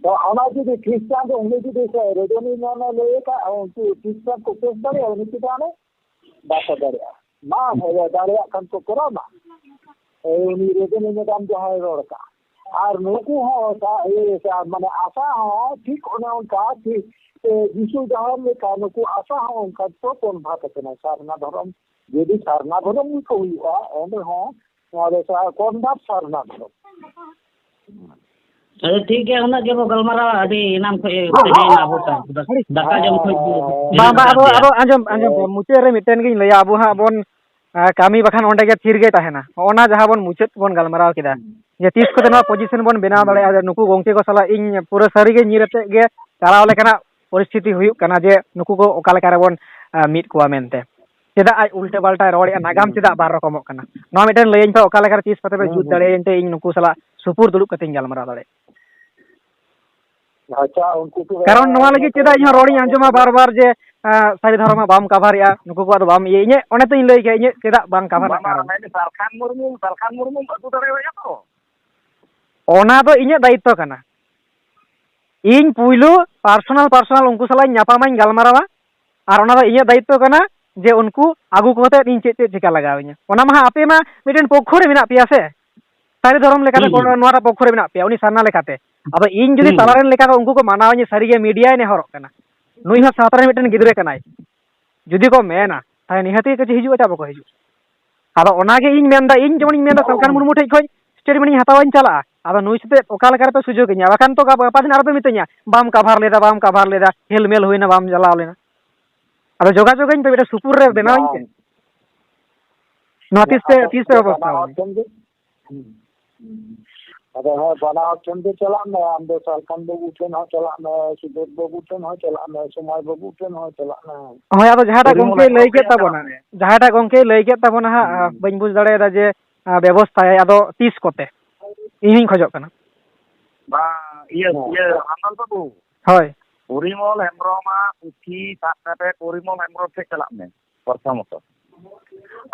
ᱛᱚ ᱚᱱᱟ ᱡᱩᱫᱤ ᱠᱷᱨᱤᱥᱴᱟᱱ ᱫᱚ ᱩᱱᱤ ᱡᱩᱫᱤ ᱥᱮ ᱨᱚᱡᱚᱱᱤ ᱢᱮᱱᱮ ᱞᱟᱹᱭ ᱟᱠᱟᱫ, ᱩᱱᱠᱩ ᱠᱷᱨᱤᱥᱴᱟᱱ ᱠᱚ ᱠᱮᱥ ᱫᱟᱲᱮᱭᱟᱜᱼᱟ ᱩᱱᱤ ᱪᱮᱛᱟᱱ ᱨᱮ? ᱵᱟᱠᱚ ᱫᱟᱲᱮᱭᱟᱜᱼᱟ᱾ ᱢᱟ ᱦᱮᱸ, ᱫᱟᱲᱮᱭᱟᱜ ᱠᱷᱟᱱ ᱠᱚ ᱠᱚᱨᱟᱣ ᱢᱟ᱾ ᱮ, ᱩᱱᱤ ᱨᱚᱡᱚᱱᱤ ᱢᱮᱰᱟᱢ ᱡᱟᱦᱟᱸᱭ ᱨᱚᱲ ᱟᱠᱟᱫ, ᱟᱨ ᱱᱩᱠᱩ ᱦᱚᱸ ᱚᱱᱠᱟ, ᱤᱭᱟᱹ, ᱢᱟᱱᱮ ᱟᱥᱟ ᱦᱚᱸ ᱴᱷᱤᱠ ᱚᱱᱮ ᱚᱱᱠᱟ ᱴᱷᱤᱠ, ᱮ, ᱡᱤᱥᱩ ᱡᱟᱦᱟᱸ ᱞᱮᱠᱟ ᱱᱩᱠᱩ ᱟᱥᱟ ᱦᱚᱸ ᱚᱱᱠᱟ ᱠᱚ ᱠᱚᱱᱵᱷᱟᱨᱴ ᱟᱠᱟᱱᱟ ᱥᱟᱨᱱᱟ ᱫᱷᱚᱨᱚᱢ᱾ ᱡᱩᱫᱤ ᱥᱟᱨᱱᱟ ᱫᱷᱚᱨᱚᱢ ᱜᱮᱠᱚ ᱦᱩᱭᱩᱜᱼᱟ, ᱚᱸᱰᱮ ᱦᱚᱸ ᱱᱚᱣᱟ ᱫᱚ ᱥᱟ-, ᱠᱚᱱᱵᱷᱟᱨᱴ ᱥᱟᱨᱱᱟ ᱫᱷᱚᱨᱚᱢ᱾ ᱟᱪᱪᱷᱟ, ᱴᱷᱤᱠ ᱜᱮᱭᱟ, ᱩᱱᱟᱹᱜ ᱜᱮᱵᱚ ᱜᱟᱞᱢᱟᱨᱟᱣᱟ, ᱟᱹᱰᱤ ᱮᱱᱟᱝ ᱠᱷᱚᱡ ᱥᱟᱰᱮᱭᱮᱱᱟ ᱟᱵᱚ ᱴᱟᱜ᱾ ᱫᱟᱠᱟ ᱡᱚᱢ ᱠᱷᱚᱡ ᱵᱟᱝ, ᱵᱟᱝ, ᱟᱫᱚ, ᱟᱫᱚ ᱟᱸᱡᱚᱢ, ᱟᱸᱡᱚᱢ ᱯᱮ, ᱢᱩᱪᱟᱹᱫ ᱨᱮ ᱢᱤᱫᱴᱮᱱ ᱜᱤᱧ ᱞᱟᱹᱭᱟ, ᱟᱵᱚ ᱦᱟᱸᱜ ᱵᱚᱱ, ᱟ, ᱠᱟᱹᱢᱤ ᱵᱟᱠᱷᱟᱱ ᱚᱸᱰᱮ ᱜᱮ ᱛᱷᱤᱨ ᱜᱮ ᱛᱟᱦᱮᱱᱟ᱾ ᱦᱚᱸᱜᱼᱚ ᱱᱟ ᱡᱟᱦᱟᱸ ᱵᱚᱱ ᱢᱩᱪᱟᱹᱫ ᱵᱚᱱ ᱜᱟᱞᱢᱟᱨᱟᱣ ᱠᱮᱫᱟ, ᱡᱮ ᱛᱤᱥ ᱠᱚᱛᱮ ᱱᱚᱣᱟ ᱯᱚᱡᱤᱥᱚᱱ ᱵᱚᱱ ᱵᱮᱱᱟᱣ ᱫᱟᱲᱮᱭᱟᱜᱼᱟ, ᱡᱮ ᱱᱩᱠᱩ ᱜᱚᱝᱠᱮ ᱠᱚ ᱥᱟᱞᱟᱜ ᱤᱧ ᱯᱩᱨᱟᱹ ᱥᱟᱹᱨᱤ ᱜᱮ ᱧᱤᱨ ᱟᱛᱮᱫ ᱜᱮ ᱪᱟᱞᱟᱣ ᱞᱮᱠᱟᱱᱟᱜ ᱯᱚᱨᱤᱥᱛᱷᱤᱛᱤ ᱦᱩᱭᱩᱜ ᱠᱟᱱᱟ, ᱡᱮ ᱱᱩᱠᱩ ᱠᱚ ᱚᱠᱟ ᱞᱮᱠᱟ ᱨᱮᱵᱚᱱ, ᱟ, ᱢᱤᱫ ᱠᱚᱣᱟ ᱢᱮᱱᱛᱮ᱾ ᱪᱮᱫᱟᱜ ᱟᱡ ᱩᱞᱴᱟᱹ ᱯᱟᱞᱴᱟᱭ ᱨᱚᱲᱮᱫᱼᱟ, ᱱᱟᱜᱟᱢ ᱪᱮᱫᱟᱜ ᱵᱟᱨ ᱨᱚᱠᱚᱢᱚᱜ ᱠᱟᱱᱟ? ᱱᱚᱣᱟ ᱢᱤᱫᱴᱮᱱ ᱞᱟᱹᱭᱟᱹᱧ ᱯᱮ, ᱚᱠᱟ ᱞᱮᱠᱟᱨᱮ ᱛᱤᱥ ᱠᱚᱛᱮ ᱯᱮ ᱡᱩᱛ ᱫᱟᱲᱮᱭᱟᱹᱧ ᱛᱮ ᱤᱧ ᱱᱩᱠᱩ ᱥᱟᱞᱟᱜ ᱥᱩᱯᱩᱨ ᱫᱩᱲᱩᱵ ᱠᱟᱛᱮᱧ ᱜᱟᱞᱢᱟᱨᱟᱣ ᱫᱟᱲᱮᱭᱟᱜᱼᱟ? ᱟᱪᱪᱷᱟ, ᱩᱱᱠᱩ ᱠᱚ ᱠᱟᱨᱚᱱ ᱱᱚᱣᱟ ᱞᱟᱹᱜᱤᱫ ᱪᱮᱫᱟᱜ ᱤᱧᱦᱚᱸ ᱨᱚᱲᱤᱧ ᱟᱸᱡᱚᱢᱟ ᱵᱟᱨ ᱵᱟᱨ ᱡᱮ, ᱟᱸ, ᱥᱟᱹᱨᱤ ᱫᱷᱚᱨᱚᱢᱟᱜ ᱵᱟᱢ ᱠᱟᱵᱷᱟᱨᱮᱜᱼᱟ, ᱱᱩᱠᱩ ᱠᱚᱣᱟᱜ ᱫᱚ ᱵᱟᱢ ᱤᱭᱟᱹ, ᱤᱧᱟᱹᱜ ᱚᱱᱮ ᱛᱚᱧ ᱞᱟᱹᱭ ᱠᱮᱜᱼᱟ, ᱤᱧᱟᱹᱜ ᱪᱮᱫᱟᱜ ᱵᱟᱝ ᱠᱟᱵᱷᱟᱨ ᱨᱮᱱᱟᱜ ᱵᱟᱝ, ᱠᱟᱨᱚᱱ? ᱢᱮᱱᱫᱟᱹᱧ ᱥᱟᱞᱠᱷᱟᱱ ᱢᱩᱨᱢᱩ, ᱥᱟᱞᱠᱷᱟᱱ ᱢᱩᱨᱢᱩᱢ ᱟᱹᱜᱩ ᱫᱟᱲᱮᱣᱟᱭᱟ ᱛᱚ? ᱚᱱᱟ ᱫᱚ ᱤᱧᱟᱹᱜ ᱫᱟᱭᱤᱛᱛᱚ ᱠᱟᱱᱟ᱾ ᱤᱧ ᱯᱩᱭᱞᱩ ᱯᱟᱨᱥᱚᱱᱟᱞ, ᱯᱟᱨᱥᱚᱱᱟᱞ ᱩᱱᱠᱩ ᱥᱟᱞᱟᱜ ᱤᱧ ᱧᱟᱯᱟᱢᱟᱧ ᱜᱟᱞᱢᱟᱨᱟᱣᱟ, ᱟᱨ ᱚᱱᱟ ᱫᱚ ᱤᱧᱟᱹᱜ ᱫᱟᱭᱤᱛᱛᱚ ᱠᱟᱱᱟ ᱡᱮ ᱩᱱᱠᱩ ᱟᱹᱜᱩ ᱠᱟᱛᱮᱫ ᱤᱧ ᱪᱮᱫ ᱪᱮᱫ ᱪᱤᱠᱟ ᱞᱟᱜᱟᱣ ᱤᱧᱟ᱾ ᱚᱱᱟ ᱢᱟ ᱦᱟᱸᱜ ᱟᱯᱮ ᱢᱟ ᱢᱤᱫᱴᱮᱱ ᱯᱚᱠᱠᱷᱚ ᱨᱮ ᱢᱮᱱᱟᱜ ᱯᱮᱭᱟ ᱥᱮ, ᱥᱟᱹᱨᱤ ᱫᱷᱚᱨᱚᱢ ᱞᱮᱠᱟᱛᱮ ᱦᱩᱸ, ᱦᱩᱸ᱾ ᱱᱚᱣᱟ ᱯᱚᱠᱠᱷᱚ ᱨᱮ ᱢᱮᱱᱟᱜ ᱯᱮᱭᱟ, ᱩᱱᱤ ᱥᱟᱨᱱᱟ ᱞᱮᱠᱟᱛᱮ᱾ ᱟᱫᱚ ᱤᱧ ᱡᱩᱫᱤ ᱦᱩᱸ, ᱛᱟᱞᱟ ᱦᱩᱸ᱾ ᱨᱮᱱ ᱞᱮᱠᱟ ᱠᱚ ᱩᱱᱠᱩ ᱠᱚ ᱢᱟᱱᱟᱣ ᱤᱧᱟ, ᱥᱟᱹᱨᱤ ᱜᱮ ᱢᱤᱰᱤᱭᱟᱭ ᱱᱮᱦᱚᱨᱚᱜ ᱠᱟᱱᱟ, ᱱᱩᱭ ᱦᱚᱸ ᱥᱟᱶᱛᱟ ᱨᱮᱱ ᱢᱤᱫᱴᱮᱱ ᱜᱤᱫᱽᱨᱟᱹ ᱠᱟᱱᱟᱭ, ᱡᱩᱫᱤ ᱠᱚ ᱢᱮᱱᱟ, ᱛᱟᱦᱞᱮ ᱱᱤᱦᱟᱹᱛ ᱜᱮ ᱠᱚ ᱦᱤᱡᱩᱜᱼᱟ, ᱪᱮᱫᱟᱜ ᱵᱟᱠᱚ ᱦᱤᱡᱩᱜᱼᱟ? ᱟᱫᱚ ᱚᱱᱟᱜᱮ ᱤᱧ ᱢᱮᱱᱫᱟ, ᱤᱧ ᱡᱮᱢᱚᱱᱤᱧ ᱢᱮᱱᱫᱟ ᱥᱟᱞᱠᱷᱟᱱ ᱢᱩᱨᱢᱩ ᱴᱷᱮᱡ ᱠᱷᱚᱡ ᱥᱴᱮᱴᱢᱮᱱᱴ ᱤᱧ ᱦᱟᱛᱟᱣᱟᱧ ᱪᱟᱞᱟᱜᱼᱟ, ᱟᱫᱚ ᱱᱩᱭ ᱥᱟᱛᱮ ᱚᱠᱟ ᱞᱮᱠᱟ ᱨᱮᱯᱮ ᱥᱩᱡᱳᱜᱽ ᱤᱧᱟ? ᱵᱟᱠᱷᱟᱱ ᱛᱚ ᱜᱟᱯᱟ ᱫᱤᱱ ᱟᱨᱚ ᱯᱮ ᱢᱤᱛᱟᱹᱧᱟ, "ᱵᱟᱢ ᱠᱟᱵᱷᱟᱨ ᱞᱮᱫᱟ, ᱵᱟᱢ ᱠᱟᱵᱷᱟᱨ ᱞᱮᱫᱟ, ᱦᱮᱞᱢᱮᱞ ᱦᱩᱭᱱᱟ, ᱵᱟᱢ ᱪᱟᱞᱟᱣ ᱞᱮᱱᱟ᱾" ᱟᱫᱚ ᱡᱳᱜᱟᱡᱳᱜᱽ ᱟᱹᱧ ᱯᱮ, ᱢᱤᱫᱴᱮᱱ ᱥᱩᱯᱩᱨ ᱨᱮ ᱵᱮᱱᱟᱣ ᱟᱹᱧ ᱯᱮ᱾ ᱵᱟᱝ᱾ ᱱᱚᱣᱟ ᱛᱤᱥ ᱯᱮ, ᱟᱫᱚ ᱛᱤᱥ ᱯᱮ ᱵᱟᱱᱟ ᱵᱮᱵᱚᱥᱛᱷᱟ ᱦᱚᱲ ᱟᱹᱧᱟ? ᱴᱷᱮᱱ ᱜᱮ, ᱦᱩᱸ, ᱦᱩᱸ᱾ ᱟᱫᱚ ᱦᱮᱸ, ᱵᱟᱱᱟ ᱦᱚᱲ ᱴᱷᱮᱱ ᱜᱮ ᱪᱟᱞᱟᱜ ᱢᱮ, ᱟᱢ ᱫᱚ ᱥᱟᱞᱠᱷᱟᱱ ᱵᱟᱹᱵᱩ ᱴᱷᱮᱱ ᱦᱚᱸ ᱪᱟᱞᱟᱜ ᱢᱮ, ᱥᱩᱵᱳᱫᱷ ᱵᱟᱹᱵᱩ ᱴᱷᱮᱱ ᱦᱚᱸ ᱪᱟᱞᱟᱜ ᱢᱮ, ᱥᱚᱢᱟᱭ ᱵᱟᱹᱵᱩ ᱴᱷᱮᱱ ᱦᱚᱸ ᱪᱟᱞᱟᱜ ᱢᱮ᱾ ᱦᱳᱭ, ᱟᱫᱚ ᱡᱟᱦᱟᱸᱴᱟᱜ ᱯᱚᱨᱤᱢᱚᱞ ᱜᱚᱝᱠᱮᱭ ᱦᱮᱢᱵᱨᱚᱢ ᱞᱟᱹᱭ ᱠᱮᱫ ᱴᱷᱮᱱ ᱪᱟᱞᱟᱜ ᱛᱟᱵᱚᱱᱟ, ᱢᱮ᱾ ᱡᱟᱦᱟᱸᱴᱟᱜ ᱜᱚᱝᱠᱮᱭ ᱞᱟᱹᱭ ᱠᱮᱫ ᱛᱟᱵᱚᱱᱟ ᱦᱟᱸᱜ, ᱦᱩᱸ᱾ ᱵᱟᱹᱧ ᱵᱩᱡᱽ ᱫᱟᱲᱮᱭᱟᱫᱟ ᱡᱮ, ᱟ, ᱵᱮᱵᱚᱥᱛᱷᱟᱭᱟᱭ, ᱟᱫᱚ ᱛᱤᱥ ᱠᱚᱛᱮ? ᱤᱧ ᱦᱚᱧ ᱠᱷᱚᱡᱚᱜ ᱠᱟᱱᱟ᱾ ᱵᱟᱝ, ᱤᱭᱟᱹ, ᱦᱮᱸ᱾ ᱤᱭᱟᱹ, ᱦᱟᱢᱟᱞ ᱵᱟᱹᱵᱩ᱾ ᱦᱳᱭ᱾ ᱯᱚᱨᱤᱢᱚᱞ ᱦᱮᱢᱵᱨᱚᱢᱟᱜ ᱯᱩᱛᱷᱤ ᱥᱟᱵ ᱠᱟᱛᱮ ᱯᱚᱨᱤᱢᱚᱞ ᱦᱮᱢᱵᱨᱚᱢ ᱴᱷᱮᱱ ᱪᱟᱞᱟᱜ ᱢᱮ, ᱯᱨᱚᱛᱷᱚᱢᱚᱛᱚ᱾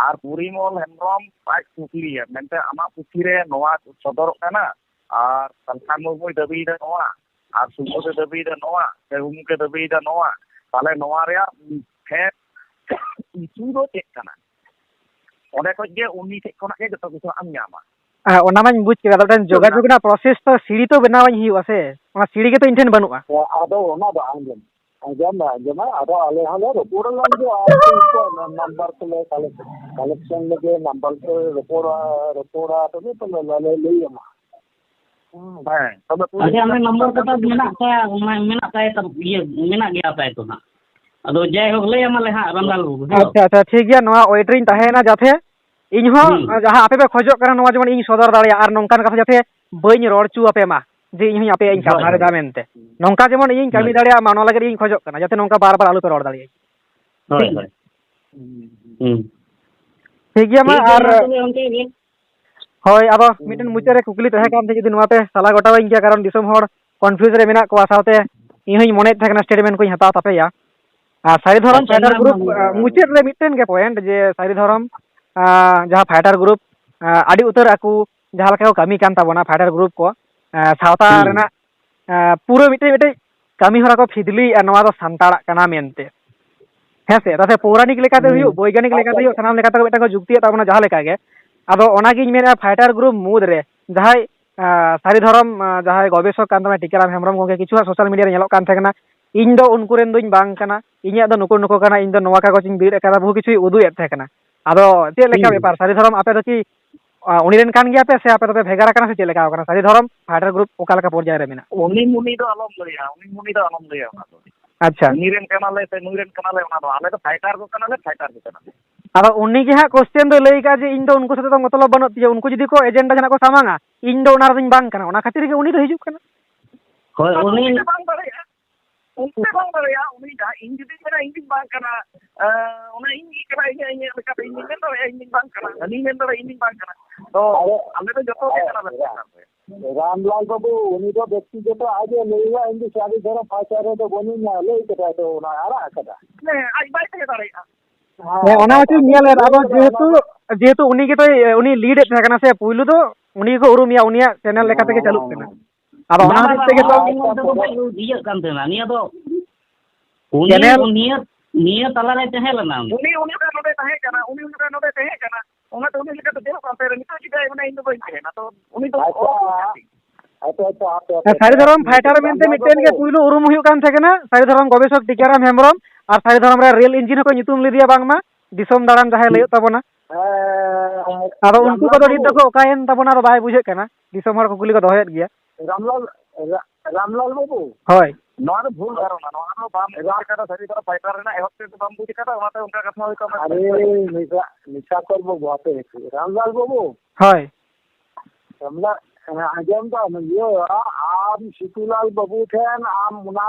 ᱟᱨ ᱯᱚᱨᱤᱢᱚᱞ ᱦᱮᱢᱵᱨᱚᱢ ᱟᱡ ᱠᱩᱠᱞᱤᱭᱮᱢ, ᱢᱮᱱᱛᱮ ᱟᱢᱟᱜ ᱯᱩᱛᱷᱤ ᱨᱮ ᱱᱚᱣᱟ ᱥᱚᱫᱚᱨᱚᱜ ᱠᱟᱱᱟ ᱟᱨ ᱥᱟᱞᱠᱷᱟᱱ ᱢᱩᱨᱢᱩᱭ ᱫᱟᱹᱵᱤᱭᱮᱫᱟ ᱱᱚᱣᱟ, ᱟᱨ ᱥᱩᱵᱳᱫᱷᱮ ᱫᱟᱹᱵᱤᱭᱮᱫᱟ ᱱᱚᱣᱟ, ᱥᱮ ᱩᱢᱩᱠᱮ ᱫᱟᱹᱵᱤᱭᱮᱫᱟ ᱱᱚᱣᱟ, ᱛᱟᱦᱞᱮ ᱱᱚᱣᱟ ᱨᱮᱭᱟᱜ ᱯᱷᱮᱰ ᱤᱥᱩ ᱫᱚ ᱪᱮᱫ ᱠᱟᱱᱟ? ᱚᱸᱰᱮ ᱠᱷᱚᱡ ᱜᱮ ᱩᱱᱤ ᱴᱷᱮᱡ ᱠᱷᱚᱱᱟᱜ ᱜᱮ ᱡᱚᱛᱚ ᱠᱤᱪᱷᱩ ᱟᱢ ᱧᱟᱢᱟ᱾ ᱦᱮᱸ, ᱚᱱᱟ ᱢᱟᱧ ᱵᱩᱡᱽ ᱠᱮᱫᱟ᱾ ᱟᱫᱚ ᱢᱤᱫᱴᱮᱱ ᱡᱳᱜᱟᱡᱳᱜᱽ ᱨᱮᱱᱟᱜ ᱯᱨᱚᱥᱮᱥ ᱛᱚ ᱥᱤᱲᱤ ᱛᱚ ᱵᱮᱱᱟᱣ ᱟᱹᱧ ᱦᱩᱭᱩᱜᱼᱟ ᱥᱮ? ᱚᱱᱟ ᱥᱤᱲᱤ ᱜᱮᱛᱚ ᱤᱧ ᱴᱷᱮᱱ ᱵᱟᱹᱱᱩᱜᱼᱟ᱾ ᱦᱮᱸ, ᱟᱫᱚ ᱚᱱᱟ ᱫᱚ ᱟᱸᱡᱚᱢ, ᱟᱸᱡᱚᱢ ᱢᱮ, ᱟᱸᱡᱚᱢ ᱢᱮ᱾ ᱟᱫᱚ ᱟᱞᱮ ᱦᱚᱸᱞᱮ ᱨᱚᱯᱚᱲ ᱞᱮᱱ ᱜᱮᱭᱟ, ᱟᱨ ᱪᱮᱫ ᱠᱚ ᱱᱟᱢᱵᱟᱨ ᱠᱚᱞᱮ ᱠᱟᱞᱮᱠ-, ᱠᱟᱞᱮᱠᱥᱚᱱ ᱞᱮᱜᱮ, ᱱᱟᱢᱵᱟᱨ ᱠᱚ ᱨᱚᱯᱚᱲᱟ, ᱨᱚᱯᱚᱲᱟ, ᱛᱚᱵᱮ ᱛᱚ ᱞᱮ, ᱞᱮ ᱞᱟᱹᱭ ᱟᱢᱟ᱾ ᱦᱮᱸ, ᱛᱚᱵᱮ ᱯᱩᱭᱞᱩ ᱟᱪᱪᱷᱟ, ᱟᱢᱟᱜ ᱱᱟᱢᱵᱟᱨ ᱠᱚ ᱛᱟᱢ ᱢᱮᱱᱟᱜ ᱛᱟᱭᱟ, ᱚᱱᱟ ᱢᱮᱱᱟᱜ ᱛᱟᱭ ᱛᱟᱢ, ᱤᱭᱟᱹ, ᱢᱮᱱᱟᱜ ᱜᱮᱭᱟ ᱛᱟᱭ ᱛᱚ ᱦᱟᱸᱜ᱾ ᱟᱫᱚ ᱡᱟᱭᱦᱳᱠ, ᱞᱟᱹᱭ ᱟᱢᱟᱞᱮ ᱦᱟᱸᱜ, ᱨᱟᱢᱞᱟᱞ ᱵᱟᱹᱵᱩ, ᱦᱮᱞᱳ᱾ ᱟᱪᱪᱷᱟ, ᱟᱪᱪᱷᱟ, ᱴᱷᱤᱠ ᱜᱮᱭᱟ, ᱱᱚᱣᱟ ᱳᱭᱮᱴ ᱨᱤᱧ ᱛᱟᱦᱮᱸᱭᱮᱱᱟ, ᱡᱟᱛᱮ ᱤᱧ ᱦᱚᱸ ᱦᱩᱸ᱾ ᱡᱟᱦᱟᱸ ᱟᱯᱮ ᱯᱮ ᱠᱷᱚᱡᱚᱜ ᱠᱟᱱᱟ, ᱱᱚᱣᱟ ᱡᱮᱢᱚᱱ ᱤᱧ ᱥᱚᱫᱚᱨ ᱫᱟᱲᱮᱭᱟᱜᱼᱟ, ᱟᱨ ᱱᱚᱝᱠᱟᱱ ᱠᱟᱛᱷᱟ ᱡᱟᱛᱮ ᱵᱟᱹᱧ ᱨᱚᱲ ᱦᱚᱪᱚ ᱟᱯᱮ ᱢᱟ, ᱡᱮ ᱤᱧ ᱦᱚᱸᱧ ᱟᱯᱮᱭᱟᱜ ᱤᱧ ᱦᱳᱭ, ᱠᱟᱵᱷᱟᱨ ᱦᱳᱭ᱾ ᱮᱫᱟ ᱢᱮᱱᱛᱮ᱾ ᱱᱚᱝᱠᱟ ᱡᱮᱢᱚᱱ ᱤᱧᱤᱧ ᱠᱟᱹᱢᱤ ᱦᱳᱭ᱾ ᱫᱟᱲᱮᱭᱟᱜ ᱢᱟ, ᱚᱱᱟ ᱞᱟᱹᱜᱤᱫ ᱤᱧ ᱠᱷᱚᱡᱚᱜ ᱠᱟᱱᱟ, ᱡᱟᱛᱮ ᱱᱚᱝᱠᱟ ᱵᱟᱨ ᱵᱟᱨ ᱟᱞᱚ ᱯᱮ ᱨᱚᱲ ᱫᱟᱲᱮᱭᱟᱜᱼᱟ᱾ ᱦᱳᱭ, ᱴᱷᱤᱠ ᱦᱳᱭ᱾ ᱜᱮᱭᱟ᱾ ᱦᱩᱸ᱾ ᱴᱷᱤᱠ ᱜᱮᱭᱟ, ᱢᱟ ᱴᱷᱤᱠ ᱜᱮᱭᱟ, ᱟᱨ ᱢᱟ ᱛᱚᱵᱮ ᱚᱱᱠᱟ ᱜᱮ᱾ ᱦᱳᱭ, ᱟᱫᱚ ᱦᱩᱸ, ᱢᱤᱫᱴᱮᱱ ᱦᱩᱸ, ᱢᱩᱪᱟᱹᱫ ᱨᱮ ᱠᱩᱠᱞᱤ ᱛᱟᱦᱮᱸ ᱦᱩᱸ᱾ ᱠᱟᱱ ᱛᱤᱧᱟᱹ, ᱡᱩᱫᱤ ᱱᱚᱣᱟ ᱯᱮ ᱥᱟᱞᱟ ᱜᱚᱴᱟᱣᱟᱹᱧ ᱠᱮᱭᱟ, ᱠᱟᱨᱚᱱ ᱫᱤᱥᱚᱢ ᱦᱚᱲ confuse ᱨᱮ ᱢᱮᱱᱟᱜ ᱠᱚᱣᱟ, ᱥᱟᱶᱛᱮ ᱤᱧ ᱦᱚᱧ ᱢᱚᱱᱮᱭᱮᱫ ᱛᱟᱦᱮᱸ ᱠᱟᱱᱟ statement ᱠᱚᱧ ᱦᱟᱛᱟᱣ ᱛᱟᱯᱮᱭᱟ᱾ ᱟᱨ ᱥᱟᱹᱨᱤ ᱫᱷᱚᱨᱚᱢ ᱟᱪᱪᱷᱟ, ᱯᱷᱟᱭᱴᱟᱨ ᱢᱟ, ᱢᱟ, ᱜᱨᱩᱯ, ᱢᱟ, ᱢᱟ᱾ ᱢᱩᱪᱟᱹᱫ ᱨᱮ ᱢᱤᱫᱴᱮᱱ ᱜᱮ point, ᱡᱮ ᱥᱟᱹᱨᱤ ᱫᱷᱚᱨᱚᱢ, ᱟᱸ, ᱡᱟᱦᱟᱸ ᱯᱷᱟᱭᱴᱟᱨ ᱜᱨᱩᱯ, ᱟᱸ, ᱟᱹᱰᱤ ᱩᱛᱟᱹᱨ ᱟᱠᱚ ᱡᱟᱦᱟᱸ ᱞᱮᱠᱟ ᱠᱚ ᱠᱟᱹᱢᱤ ᱠᱟᱱ ᱛᱟᱵᱚᱱᱟ, ᱯᱷᱟᱭᱴᱟᱨ ᱜᱨᱩᱯ ᱠᱚ, ᱟᱸ, ᱥᱟᱶᱛᱟ ᱦᱩᱸ᱾ ᱨᱮᱱᱟᱜ, ᱟᱸ, ᱯᱩᱨᱟᱹ ᱢᱤᱫᱴᱮᱡ, ᱢᱤᱫᱴᱮᱡ ᱠᱟᱹᱢᱤ ᱦᱚᱨᱟ ᱠᱚ ᱯᱷᱤᱫᱽᱞᱤᱭᱮᱫᱼᱟ, ᱱᱚᱣᱟ ᱫᱚ ᱥᱟᱱᱛᱟᱲᱟᱜ ᱠᱟᱱᱟ ᱢᱮᱱᱛᱮ᱾ ᱦᱮᱸ ᱥᱮ? ᱛᱟᱛᱮ ᱯᱳᱣᱨᱟᱱᱤᱠ ᱞᱮᱠᱟᱛᱮ ᱦᱩᱸ᱾ ᱦᱩᱭᱩᱜ, ᱵᱳᱭᱜᱟᱱᱤᱠ ᱟᱪᱪᱷᱟ, ᱞᱮᱠᱟᱛᱮ ᱦᱩᱭᱩᱜ, ᱟᱪᱪᱷᱟ᱾ ᱥᱟᱱᱟᱢ ᱞᱮᱠᱟᱛᱮ ᱢᱤᱫᱴᱟᱝ ᱠᱚ ᱡᱩᱠᱛᱤᱭᱮᱫ ᱛᱟᱵᱚᱱᱟ ᱡᱟᱦᱟᱸ ᱞᱮᱠᱟ ᱜᱮ᱾ ᱟᱫᱚ ᱚᱱᱟᱜᱤᱧ ᱢᱮᱱᱮᱫᱼᱟ, ᱯᱷᱟᱭᱴᱟᱨ ᱜᱨᱩᱯ ᱢᱩᱫᱽ ᱨᱮ ᱡᱟᱦᱟᱸᱭ, ᱟᱸ, ᱥᱟᱹᱨᱤ ᱫᱷᱚᱨᱚᱢ, ᱟᱸ, ᱡᱟᱦᱟᱸᱭ ᱜᱚᱵᱮᱥᱚᱠ ᱠᱟᱱ ᱛᱟᱵᱚᱱᱟ ᱴᱤᱠᱟᱹᱨᱟᱢ ᱦᱮᱢᱵᱨᱚᱢ ᱜᱚᱢᱠᱮ, ᱠᱤᱪᱷᱩ ᱦᱟᱸᱜ social media ᱨᱮ ᱧᱮᱞᱚᱜ ᱠᱟᱱ ᱛᱟᱦᱮᱸ ᱠᱟᱱᱟ, "ᱤᱧ ᱫᱚ ᱩᱱᱠᱩ ᱨᱮᱱ ᱫᱚᱧ ᱵᱟᱝ ᱠᱟᱱᱟ, ᱤᱧᱟᱹᱜ ᱫᱚ ᱱᱩᱠᱩ ᱱᱩᱠᱩ ᱠᱟᱱᱟ, ᱤᱧ ᱫᱚ ᱱᱚᱣᱟ ᱠᱟᱜᱚᱡᱽ ᱤᱧ ᱵᱤᱨᱤᱫ ᱟᱠᱟᱫᱟ", ᱵᱚᱦᱩ ᱠᱤᱪᱷᱩᱭ ᱩᱫᱩᱜ ᱮᱫ ᱛᱟᱦᱮᱸ ᱠᱟᱱᱟ᱾ ᱟᱫᱚ ᱪᱮᱫ ᱞᱮᱠᱟ ᱦᱩᱸ᱾ ᱵᱮᱯᱟᱨ? ᱥᱟᱹᱨᱤ ᱫᱷᱚᱨᱚᱢ ᱟᱯᱮ ᱫᱚ ᱠᱤ, ᱟᱸ, ᱩᱱᱤ ᱨᱮᱱ ᱠᱟᱱ ᱜᱮᱭᱟ ᱯᱮ ᱥᱮ ᱟᱯᱮ ᱫᱚᱯᱮ ᱵᱷᱮᱜᱟᱨ ᱟᱠᱟᱱᱟ ᱥᱮ ᱪᱮᱫ ᱞᱮᱠᱟ ᱟᱠᱟᱱᱟ? ᱥᱟᱹᱨᱤ ᱫᱷᱚᱨᱚᱢ ᱯᱷᱟᱭᱴᱟᱨ ᱜᱨᱩᱯ ᱚᱠᱟ ᱞᱮᱠᱟ ᱯᱚᱨᱡᱟᱭ ᱨᱮ ᱢᱮᱱᱟᱜᱼᱟ? ᱩᱱᱤ ᱢᱩᱱᱤ ᱫᱚ ᱟᱞᱚᱢ ᱞᱟᱹᱭᱟ, ᱩᱱᱤ ᱢᱩᱱᱤ ᱫᱚ ᱟᱞᱚᱢ ᱞᱟᱹᱭᱟ ᱚᱱᱟ ᱫᱚ᱾ ᱟᱪᱪᱷᱟ᱾ ᱩᱱᱤ ᱨᱮᱱ ᱠᱟᱱᱟᱞᱮ ᱥᱮ ᱱᱩᱭ ᱨᱮᱱ ᱠᱟᱱᱟᱞᱮ ᱚᱱᱟ ᱫᱚ᱾ ᱟᱞᱮ ᱫᱚ ᱯᱷᱟᱭᱴᱟᱨ ᱠᱚ ᱠᱟᱱᱟᱞᱮ, ᱯᱷᱟᱭᱴᱟᱨ ᱠᱚ ᱠᱟᱱᱟᱞᱮ᱾ ᱟᱫᱚ ᱩᱱᱤ ᱜᱮ ᱦᱟᱸᱜ question ᱫᱚᱭ ᱞᱟᱹᱭ ᱠᱟᱜᱼᱟ ᱡᱮ ᱤᱧ ᱫᱚ ᱩᱱᱠᱩ ᱥᱟᱛᱮ ᱫᱚ ᱢᱚᱛᱞᱚᱵ ᱵᱟᱹᱱᱩᱜ ᱛᱤᱧᱟᱹ, ᱩᱱᱠᱩ ᱡᱩᱫᱤ ᱠᱚ agenda ᱡᱟᱦᱟᱱᱟᱜ ᱠᱚ ᱥᱟᱢᱟᱝᱟ, ᱤᱧ ᱫᱚ ᱚᱱᱟ ᱨᱮᱫᱚᱧ ᱵᱟᱝ ᱠᱟᱱᱟ, ᱚᱱᱟ ᱠᱷᱟᱹᱛᱤᱨ ᱜᱮ ᱩᱱᱤ ᱫᱚ ᱦᱤᱡᱩᱜ ᱠᱟᱱᱟ᱾ ᱦᱳᱭ, ᱩᱱᱤ ᱩᱱᱤ ᱫᱚ ᱵᱟᱝ ᱫᱟᱲᱮᱭᱟᱜᱼᱟ᱾ ᱩᱱᱤ ᱫᱚ ᱵᱟᱝ ᱫᱟᱲᱮᱭᱟᱜᱼᱟ᱾ ᱩᱱᱤ ᱡᱟᱦᱟᱸ, ᱤᱧ ᱡᱩᱫᱤᱧ ᱢᱮᱱᱟ ᱤᱧ ᱫᱩᱧ ᱵᱟᱝ ᱠᱟᱱᱟ, ᱮᱸ, ᱚᱱᱟ ᱤᱧ ᱜᱮ ᱠᱟᱱᱟ, ᱤᱧᱟᱹᱜ, ᱤᱧᱟᱹᱜ ᱞᱮᱠᱟᱛᱮ ᱤᱧ ᱫᱩᱧ ᱢᱮᱱ ᱫᱟᱲᱮᱭᱟᱜᱼᱟ ᱤᱧ ᱫᱩᱧ ᱵᱟᱝ ᱠᱟᱱᱟ, ᱦᱟᱹᱱᱤᱧ ᱢᱮᱱ ᱫᱟᱲᱮᱭᱟᱜᱼᱟ ᱤᱧ ᱫᱩᱧ ᱵᱟᱝ ᱠᱟᱱᱟ᱾ ᱛᱚ, ᱟᱞᱮ ᱫᱚ ᱡᱚᱛᱚ ᱜᱮ ᱠᱟᱱᱟ ᱞᱮ ᱯᱷᱟᱭᱴᱟᱨ ᱨᱮ᱾ ᱨᱟᱢᱞᱟᱞ ᱵᱟᱹᱵᱩ, ᱩᱱᱤ ᱫᱚ ᱵᱮᱠᱛᱤᱜᱚᱛᱚ ᱟᱡ ᱮ ᱞᱟᱹᱭᱟ, "ᱤᱧ ᱫᱚ ᱥᱟᱹᱨᱤ ᱫᱷᱚᱨᱚᱢ ᱯᱟᱦᱴᱟ ᱨᱮᱫᱚ ᱵᱟᱹᱱᱩᱧᱟ", ᱞᱟᱹᱭ ᱠᱮᱫᱟᱭ ᱛᱚ, ᱚᱱᱟ ᱟᱲᱟᱜ ᱟᱠᱟᱫᱟ᱾ ᱦᱮᱸ, ᱟᱡ ᱵᱟᱭ ᱛᱟᱦᱮᱸ ᱫᱟᱲᱮᱭᱟᱜᱼᱟ᱾ ᱦᱮᱸ, ᱚᱱᱟ ᱦᱚᱸ ᱪᱮᱫ ᱟᱫᱚ ᱧᱮᱞ ᱮᱫ, ᱞᱟᱹᱭ ᱟᱫᱚ ᱠᱮᱫᱟ ᱚᱱᱟ ᱡᱮᱦᱮᱛᱩ, ᱫᱚ᱾ ᱡᱮᱦᱮᱛᱩ ᱩᱱᱤ ᱜᱮᱛᱚᱭ, ᱩᱱᱤ lead ᱮᱫ ᱛᱟᱦᱮᱸ ᱠᱟᱱᱟ ᱥᱮ, ᱯᱩᱭᱞᱩ ᱫᱚ ᱩᱱᱤ ᱜᱮᱠᱚ ᱩᱨᱩᱢᱮᱭᱟ, ᱩᱱᱤᱭᱟᱜ channel ᱞᱮᱠᱟ ᱛᱮᱜᱮ ᱪᱟᱹᱞᱩᱜ ᱠᱟᱱᱟ᱾ ᱦᱮᱸ, ᱟᱫᱚ ᱚᱱᱟ ᱵᱟᱝ, ᱦᱚᱛᱮᱡ ᱵᱟᱝ, ᱛᱮᱜᱮ ᱛᱚ ᱵᱟᱝ, ᱩᱱᱤ ᱫᱚ ᱵᱟᱭ ᱤᱭᱟᱹᱜ ᱠᱟᱱ ᱛᱟᱦᱮᱱᱟ᱾ ᱱᱤᱭᱟᱹ ᱫᱚ ᱩᱱᱤ, channel ᱱᱤᱭᱟᱹ, ᱱᱤᱭᱟᱹ ᱛᱟᱞᱟᱨᱮ ᱛᱟᱦᱮᱸ ᱞᱮᱱᱟ ᱩᱱᱤ᱾ ᱩᱱᱤ ᱚᱱᱟ ᱱᱚᱰᱮ ᱛᱟᱦᱮᱸ ᱠᱟᱱᱟ, ᱩᱱᱤ ᱚᱱᱟ ᱱᱚᱰᱮ ᱛᱟᱦᱮᱸ ᱠᱟᱱᱟ, ᱚᱱᱟᱛᱮ ᱩᱱᱤ ᱞᱮᱠᱟᱛᱮ ᱵᱮᱨᱚᱜ ᱠᱟᱱ ᱛᱟᱦᱮᱸ᱾ ᱱᱤᱛᱚᱜ ᱪᱮᱫᱟᱜ ᱢᱮᱱᱟ, "ᱤᱧ ᱫᱚ ᱵᱟᱹᱧ ᱛᱟᱦᱮᱱᱟ"? ᱛᱚ ᱩᱱᱤ ᱫᱚ ᱟᱪᱪᱷᱟ᱾ ᱚᱦᱚ ᱵᱮᱱᱟ᱾ ᱟᱪᱪᱷᱟ, ᱟᱪᱪᱷᱟ, ᱦᱟᱯᱮ, ᱦᱟᱯᱮ, ᱥᱟᱹᱨᱤ ᱦᱟᱯᱮ᱾ ᱫᱷᱚᱨᱚᱢ fighter ᱢᱮᱱᱛᱮ ᱨᱟᱢᱞᱟᱞ ᱢᱤᱫᱴᱮᱱ ᱜᱮ ᱵᱟᱹᱵᱩ᱾ ᱯᱩᱭᱞᱩ ᱩᱨᱩᱢ ᱦᱩᱭᱩᱜ ᱠᱟᱱ ᱛᱟᱦᱮᱸ ᱠᱟᱱᱟ, ᱥᱟᱹᱨᱤ ᱫᱷᱚᱨᱚᱢ ᱜᱚᱵᱮᱥᱚᱠ ᱴᱤᱠᱟᱨᱟᱢ ᱦᱮᱢᱵᱨᱚᱢ, ᱟᱨ ᱥᱟᱹᱨᱤ ᱫᱷᱚᱨᱚᱢ ᱨᱮ ᱨᱮᱞ ᱤᱧᱡᱤᱱ ᱦᱚᱸᱠᱚ ᱧᱩᱛᱩᱢ ᱞᱮᱫᱮᱭᱟ ᱵᱟᱝᱢᱟ, ᱫᱤᱥᱚᱢ ᱫᱟᱬᱟᱱ ᱡᱟᱦᱟᱸᱭ ᱞᱟᱹᱭᱚᱜ ᱛᱟᱵᱚᱱᱟ᱾ ᱦᱮᱸ, ᱟᱫᱚ ᱩᱱᱠᱩ ᱨᱟᱢᱞᱟᱞ ᱠᱚᱫᱚ ᱱᱤᱛ ᱵᱟᱹᱵᱩ᱾ ᱫᱚᱠᱚ ᱚᱠᱟᱭᱮᱱ ᱛᱟᱵᱚᱱᱟ, ᱟᱫᱚ ᱵᱟᱭ ᱵᱩᱡᱷᱟᱹᱜ ᱠᱟᱱᱟ᱾ ᱫᱤᱥᱚᱢ ᱦᱚᱲ ᱠᱩᱠᱞᱤ ᱠᱚ ᱫᱚᱦᱚᱭᱮᱫ ᱜᱮᱭᱟ᱾ ᱨᱟᱢᱞᱟᱞ, ᱨᱟ-, ᱨᱟᱢᱞᱟᱞ ᱵᱟᱹᱵᱩ᱾ ᱦᱳᱭ᱾ ᱱᱚᱣᱟ ᱫᱚ ᱵᱷᱩᱞ ᱫᱷᱟᱨᱚᱱᱟ, ᱱᱚᱣᱟ ᱫᱚ ᱵᱟᱢ ᱵᱩᱡᱽ ᱨᱟ- ᱠᱟᱫᱟ, ᱥᱟᱹᱨᱤ ᱫᱷᱚᱨᱚᱢ fighter ᱨᱮᱱᱟᱜ ᱮᱦᱚᱵ ᱛᱮᱫᱚ ᱵᱟᱢ ᱵᱩᱡᱽ ᱠᱟᱫᱟ, ᱚᱱᱟᱛᱮ ᱚᱱᱠᱟ ᱠᱟᱛᱷᱟ ᱦᱩᱭ ᱠᱚᱜᱼᱟ᱾ ᱟᱨᱮ, ᱱᱤᱥᱟ, ᱱᱤᱥᱟ ᱠᱚᱨ ᱵᱟᱹᱵᱩ, ᱦᱟᱯᱮ, ᱦᱟᱯᱮ, ᱨᱟᱢᱞᱟᱞ ᱵᱟᱹᱵᱩ᱾ ᱦᱳᱭ᱾ ᱨᱟᱢᱞᱟᱞ, ᱦᱮᱸ, ᱟᱸᱡᱚᱢ ᱫᱟᱢ, ᱤᱭᱟᱹ, ᱟᱢ ᱥᱤᱛᱩᱞᱟᱞ ᱵᱟᱹᱵᱩ ᱴᱷᱮᱱ ᱟᱢ ᱚᱱᱟ,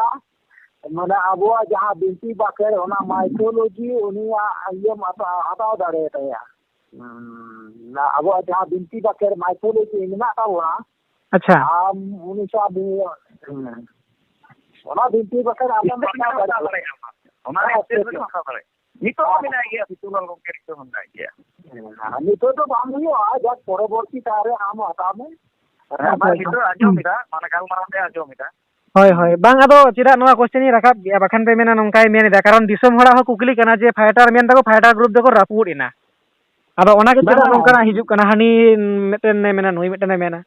ᱢᱟᱱᱮ, ᱟᱵᱚᱣᱟᱜ ᱡᱟᱦᱟᱸ ᱵᱤᱱᱛᱤ ᱵᱟᱠᱷᱮᱲ, ᱚᱱᱟ mythology ᱩᱱᱤᱭᱟᱜ ᱤᱭᱟᱹᱢ ᱦᱟᱛᱟᱣ, ᱦᱟᱛᱟᱣ ᱫᱟᱲᱮᱭᱟᱛᱟᱭᱟ᱾ ᱦᱩᱸ, ᱚᱱᱟ ᱟᱵᱚᱣᱟᱜ ᱡᱟᱦᱟᱸ ᱵᱤᱱᱛᱤ ᱵᱟᱠᱷᱮᱲ mythology ᱢᱮᱱᱟᱜ ᱛᱟᱵᱚᱱᱟ, ᱟᱪᱪᱷᱟ᱾ ᱟᱢ ᱩᱱᱤ ᱥᱟᱶ ᱵᱤᱱ-, ᱦᱮᱸ᱾ ᱚᱱᱟ ᱵᱤᱱᱛᱤ ᱵᱟᱠᱷᱮᱲ ᱟᱢᱮᱢ ᱱᱤᱛᱚᱜ ᱦᱟᱛᱟᱣ ᱦᱚᱸ ᱦᱟᱛᱟᱣ ᱫᱟᱲᱮᱭᱟᱜᱼᱟ᱾ ᱫᱟᱲᱮᱭᱟᱜᱼᱟ᱾ ᱚᱱᱟ ᱦᱮᱸ, ᱮᱠᱥᱮᱥ ᱴᱷᱤᱠ ᱨᱮ ᱜᱮᱭᱟ᱾ ᱦᱟᱛᱟᱣ ᱫᱟᱲᱮᱭᱟᱜᱼᱟ᱾ ᱱᱤᱛᱚᱜ ᱦᱚᱸ ᱢᱮᱱᱟᱭ ᱜᱮᱭᱟ, ᱥᱤᱛᱩᱞᱟᱞ ᱜᱚᱢᱠᱮ ᱱᱤᱛᱚᱜ ᱦᱚᱸ ᱢᱮᱱᱟᱭ ᱜᱮᱭᱟ᱾ ᱦᱮᱸ, ᱟᱨ ᱱᱤᱛᱚᱜ ᱫᱚ ᱵᱟᱝ ᱦᱩᱭᱩᱜᱼᱟ, ᱡᱟᱠ ᱯᱚᱨᱚᱵᱚᱨᱛᱤ ᱠᱟᱞ ᱨᱮ ᱟᱢ ᱦᱟᱛᱟᱣ ᱢᱮ᱾ ᱦᱮᱸ, ᱟᱪᱪᱷᱟ, ᱵᱟᱝ, ᱟᱪᱪᱷᱟ᱾ ᱱᱤᱛᱚᱜ ᱟᱸᱡᱚᱢ ᱦᱩᱸ᱾ ᱮᱫᱟ, ᱢᱟᱱᱮ ᱜᱟᱞᱢᱟᱨᱟᱣ ᱞᱮ ᱟᱸᱡᱚᱢ ᱮᱫᱟ᱾ ᱦᱳᱭ, ᱦᱳᱭ᱾ ᱵᱟᱝ, ᱟᱫᱚ ᱪᱮᱫᱟᱜ ᱱᱚᱣᱟ question ᱤᱧ ᱨᱟᱠᱟᱵ ᱠᱮᱜᱼᱟ? ᱵᱟᱠᱷᱟᱱ ᱯᱮ ᱢᱮᱱᱟ ᱱᱚᱝᱠᱟᱭ ᱢᱮᱱ ᱮᱫᱟ, ᱠᱟᱨᱚᱱ ᱫᱤᱥᱚᱢ ᱦᱚᱲᱟᱜ ᱦᱚᱸ ᱠᱩᱠᱞᱤ ᱠᱟᱱᱟ ᱡᱮ fighter ᱢᱮᱱ ᱫᱟᱠᱚ fighter group ᱫᱚᱠᱚ ᱨᱟᱹᱯᱩᱫ ᱮᱱᱟ᱾ ᱟᱫᱚ ᱚᱱᱟ ᱜᱮ ᱵᱟᱝ, ᱪᱮᱫᱟᱜ ᱵᱟᱝ᱾ ᱱᱚᱝᱠᱟᱱᱟᱜ ᱦᱤᱡᱩᱜ ᱠᱟᱱᱟ? ᱦᱟᱹᱱᱤ ᱢᱤᱫᱴᱮᱱ ᱮ ᱢᱮᱱᱟ, ᱱᱩᱭ ᱢᱤᱫᱴᱮᱱ ᱮ ᱢᱮᱱᱟ᱾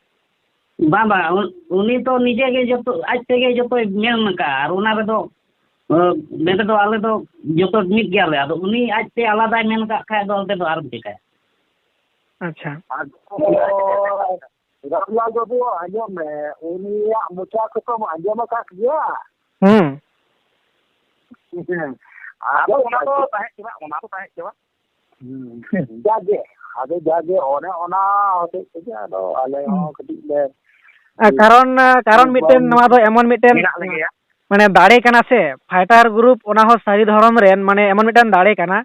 ᱵᱟᱝ, ᱵᱟᱝ, ᱩᱱ-, ᱩᱱᱤ ᱛᱚ ᱱᱤᱡᱮ ᱜᱮ ᱡᱚᱛᱚ, ᱟᱡ ᱛᱮᱜᱮ ᱡᱚᱛᱚᱭ ᱢᱮᱱ ᱟᱠᱟᱫᱼᱟ᱾ ᱟᱨ ᱚᱱᱟ ᱨᱮᱫᱚ, ᱚ, ᱱᱚᱰᱮ ᱫᱚ ᱟᱞᱮ ᱫᱚ ᱡᱚᱛᱚ ᱢᱤᱫ ᱜᱮᱭᱟᱞᱮ᱾ ᱟᱫᱚ ᱩᱱᱤ ᱟᱡᱛᱮ ᱟᱞᱟᱫᱟᱭ ᱢᱮᱱ ᱟᱠᱟᱫ ᱠᱷᱟᱡ ᱫᱚ ᱚᱸᱰᱮ ᱫᱚ ᱟᱨ ᱪᱤᱠᱟᱹᱭᱟ? ᱟᱪᱪᱷᱟ᱾ ᱟᱫᱚ ᱨᱟᱢᱞᱟᱞ ᱵᱟᱹᱵᱩ, ᱟᱸᱡᱚᱢ ᱢᱮ, ᱩᱱᱤᱭᱟᱜ ᱢᱚᱪᱟ ᱠᱚᱛᱚᱢ ᱟᱸᱡᱚᱢ ᱟᱠᱟᱫ ᱜᱮᱭᱟ᱾ ᱦᱩᱸ᱾ ᱟᱫᱚ ᱚᱱᱟ ᱫᱚ ᱛᱟᱦᱮᱸ ᱪᱟᱵᱟᱜ, ᱚᱱᱟ ᱫᱚ ᱛᱟᱦᱮᱸ ᱪᱟᱵᱟᱜ᱾ ᱦᱩᱸ᱾ ᱡᱟᱜᱮ, ᱟᱫᱚ ᱡᱟᱜᱮ ᱚᱱᱮ ᱚᱱᱟ ᱦᱚᱛᱮᱡ ᱛᱮᱜᱮ ᱟᱫᱚ ᱟᱞᱮ ᱦᱚᱸ ᱦᱩᱸ᱾ ᱠᱟᱹᱴᱤᱡ ᱞᱮ ᱟᱨ ᱠᱟᱨᱚᱱ, ᱠᱟᱨᱚᱱ ᱢᱤᱫᱴᱮᱱ ᱱᱚᱣᱟ ᱫᱚ ᱮᱢᱚᱱ ᱢᱤᱫᱴᱮᱱ ᱢᱮᱱᱟᱜ ᱞᱮᱜᱮᱭᱟ᱾ ᱢᱟᱱᱮ ᱫᱟᱲᱮ ᱠᱟᱱᱟ ᱥᱮ, fighter group ᱚᱱᱟ ᱦᱚᱸ ᱥᱟᱹᱨᱤ ᱫᱷᱚᱨᱚᱢ ᱨᱮᱱ ᱢᱟᱱᱮ ᱮᱢᱚᱱ ᱢᱤᱫᱴᱮᱱ ᱫᱟᱲᱮ ᱠᱟᱱᱟ,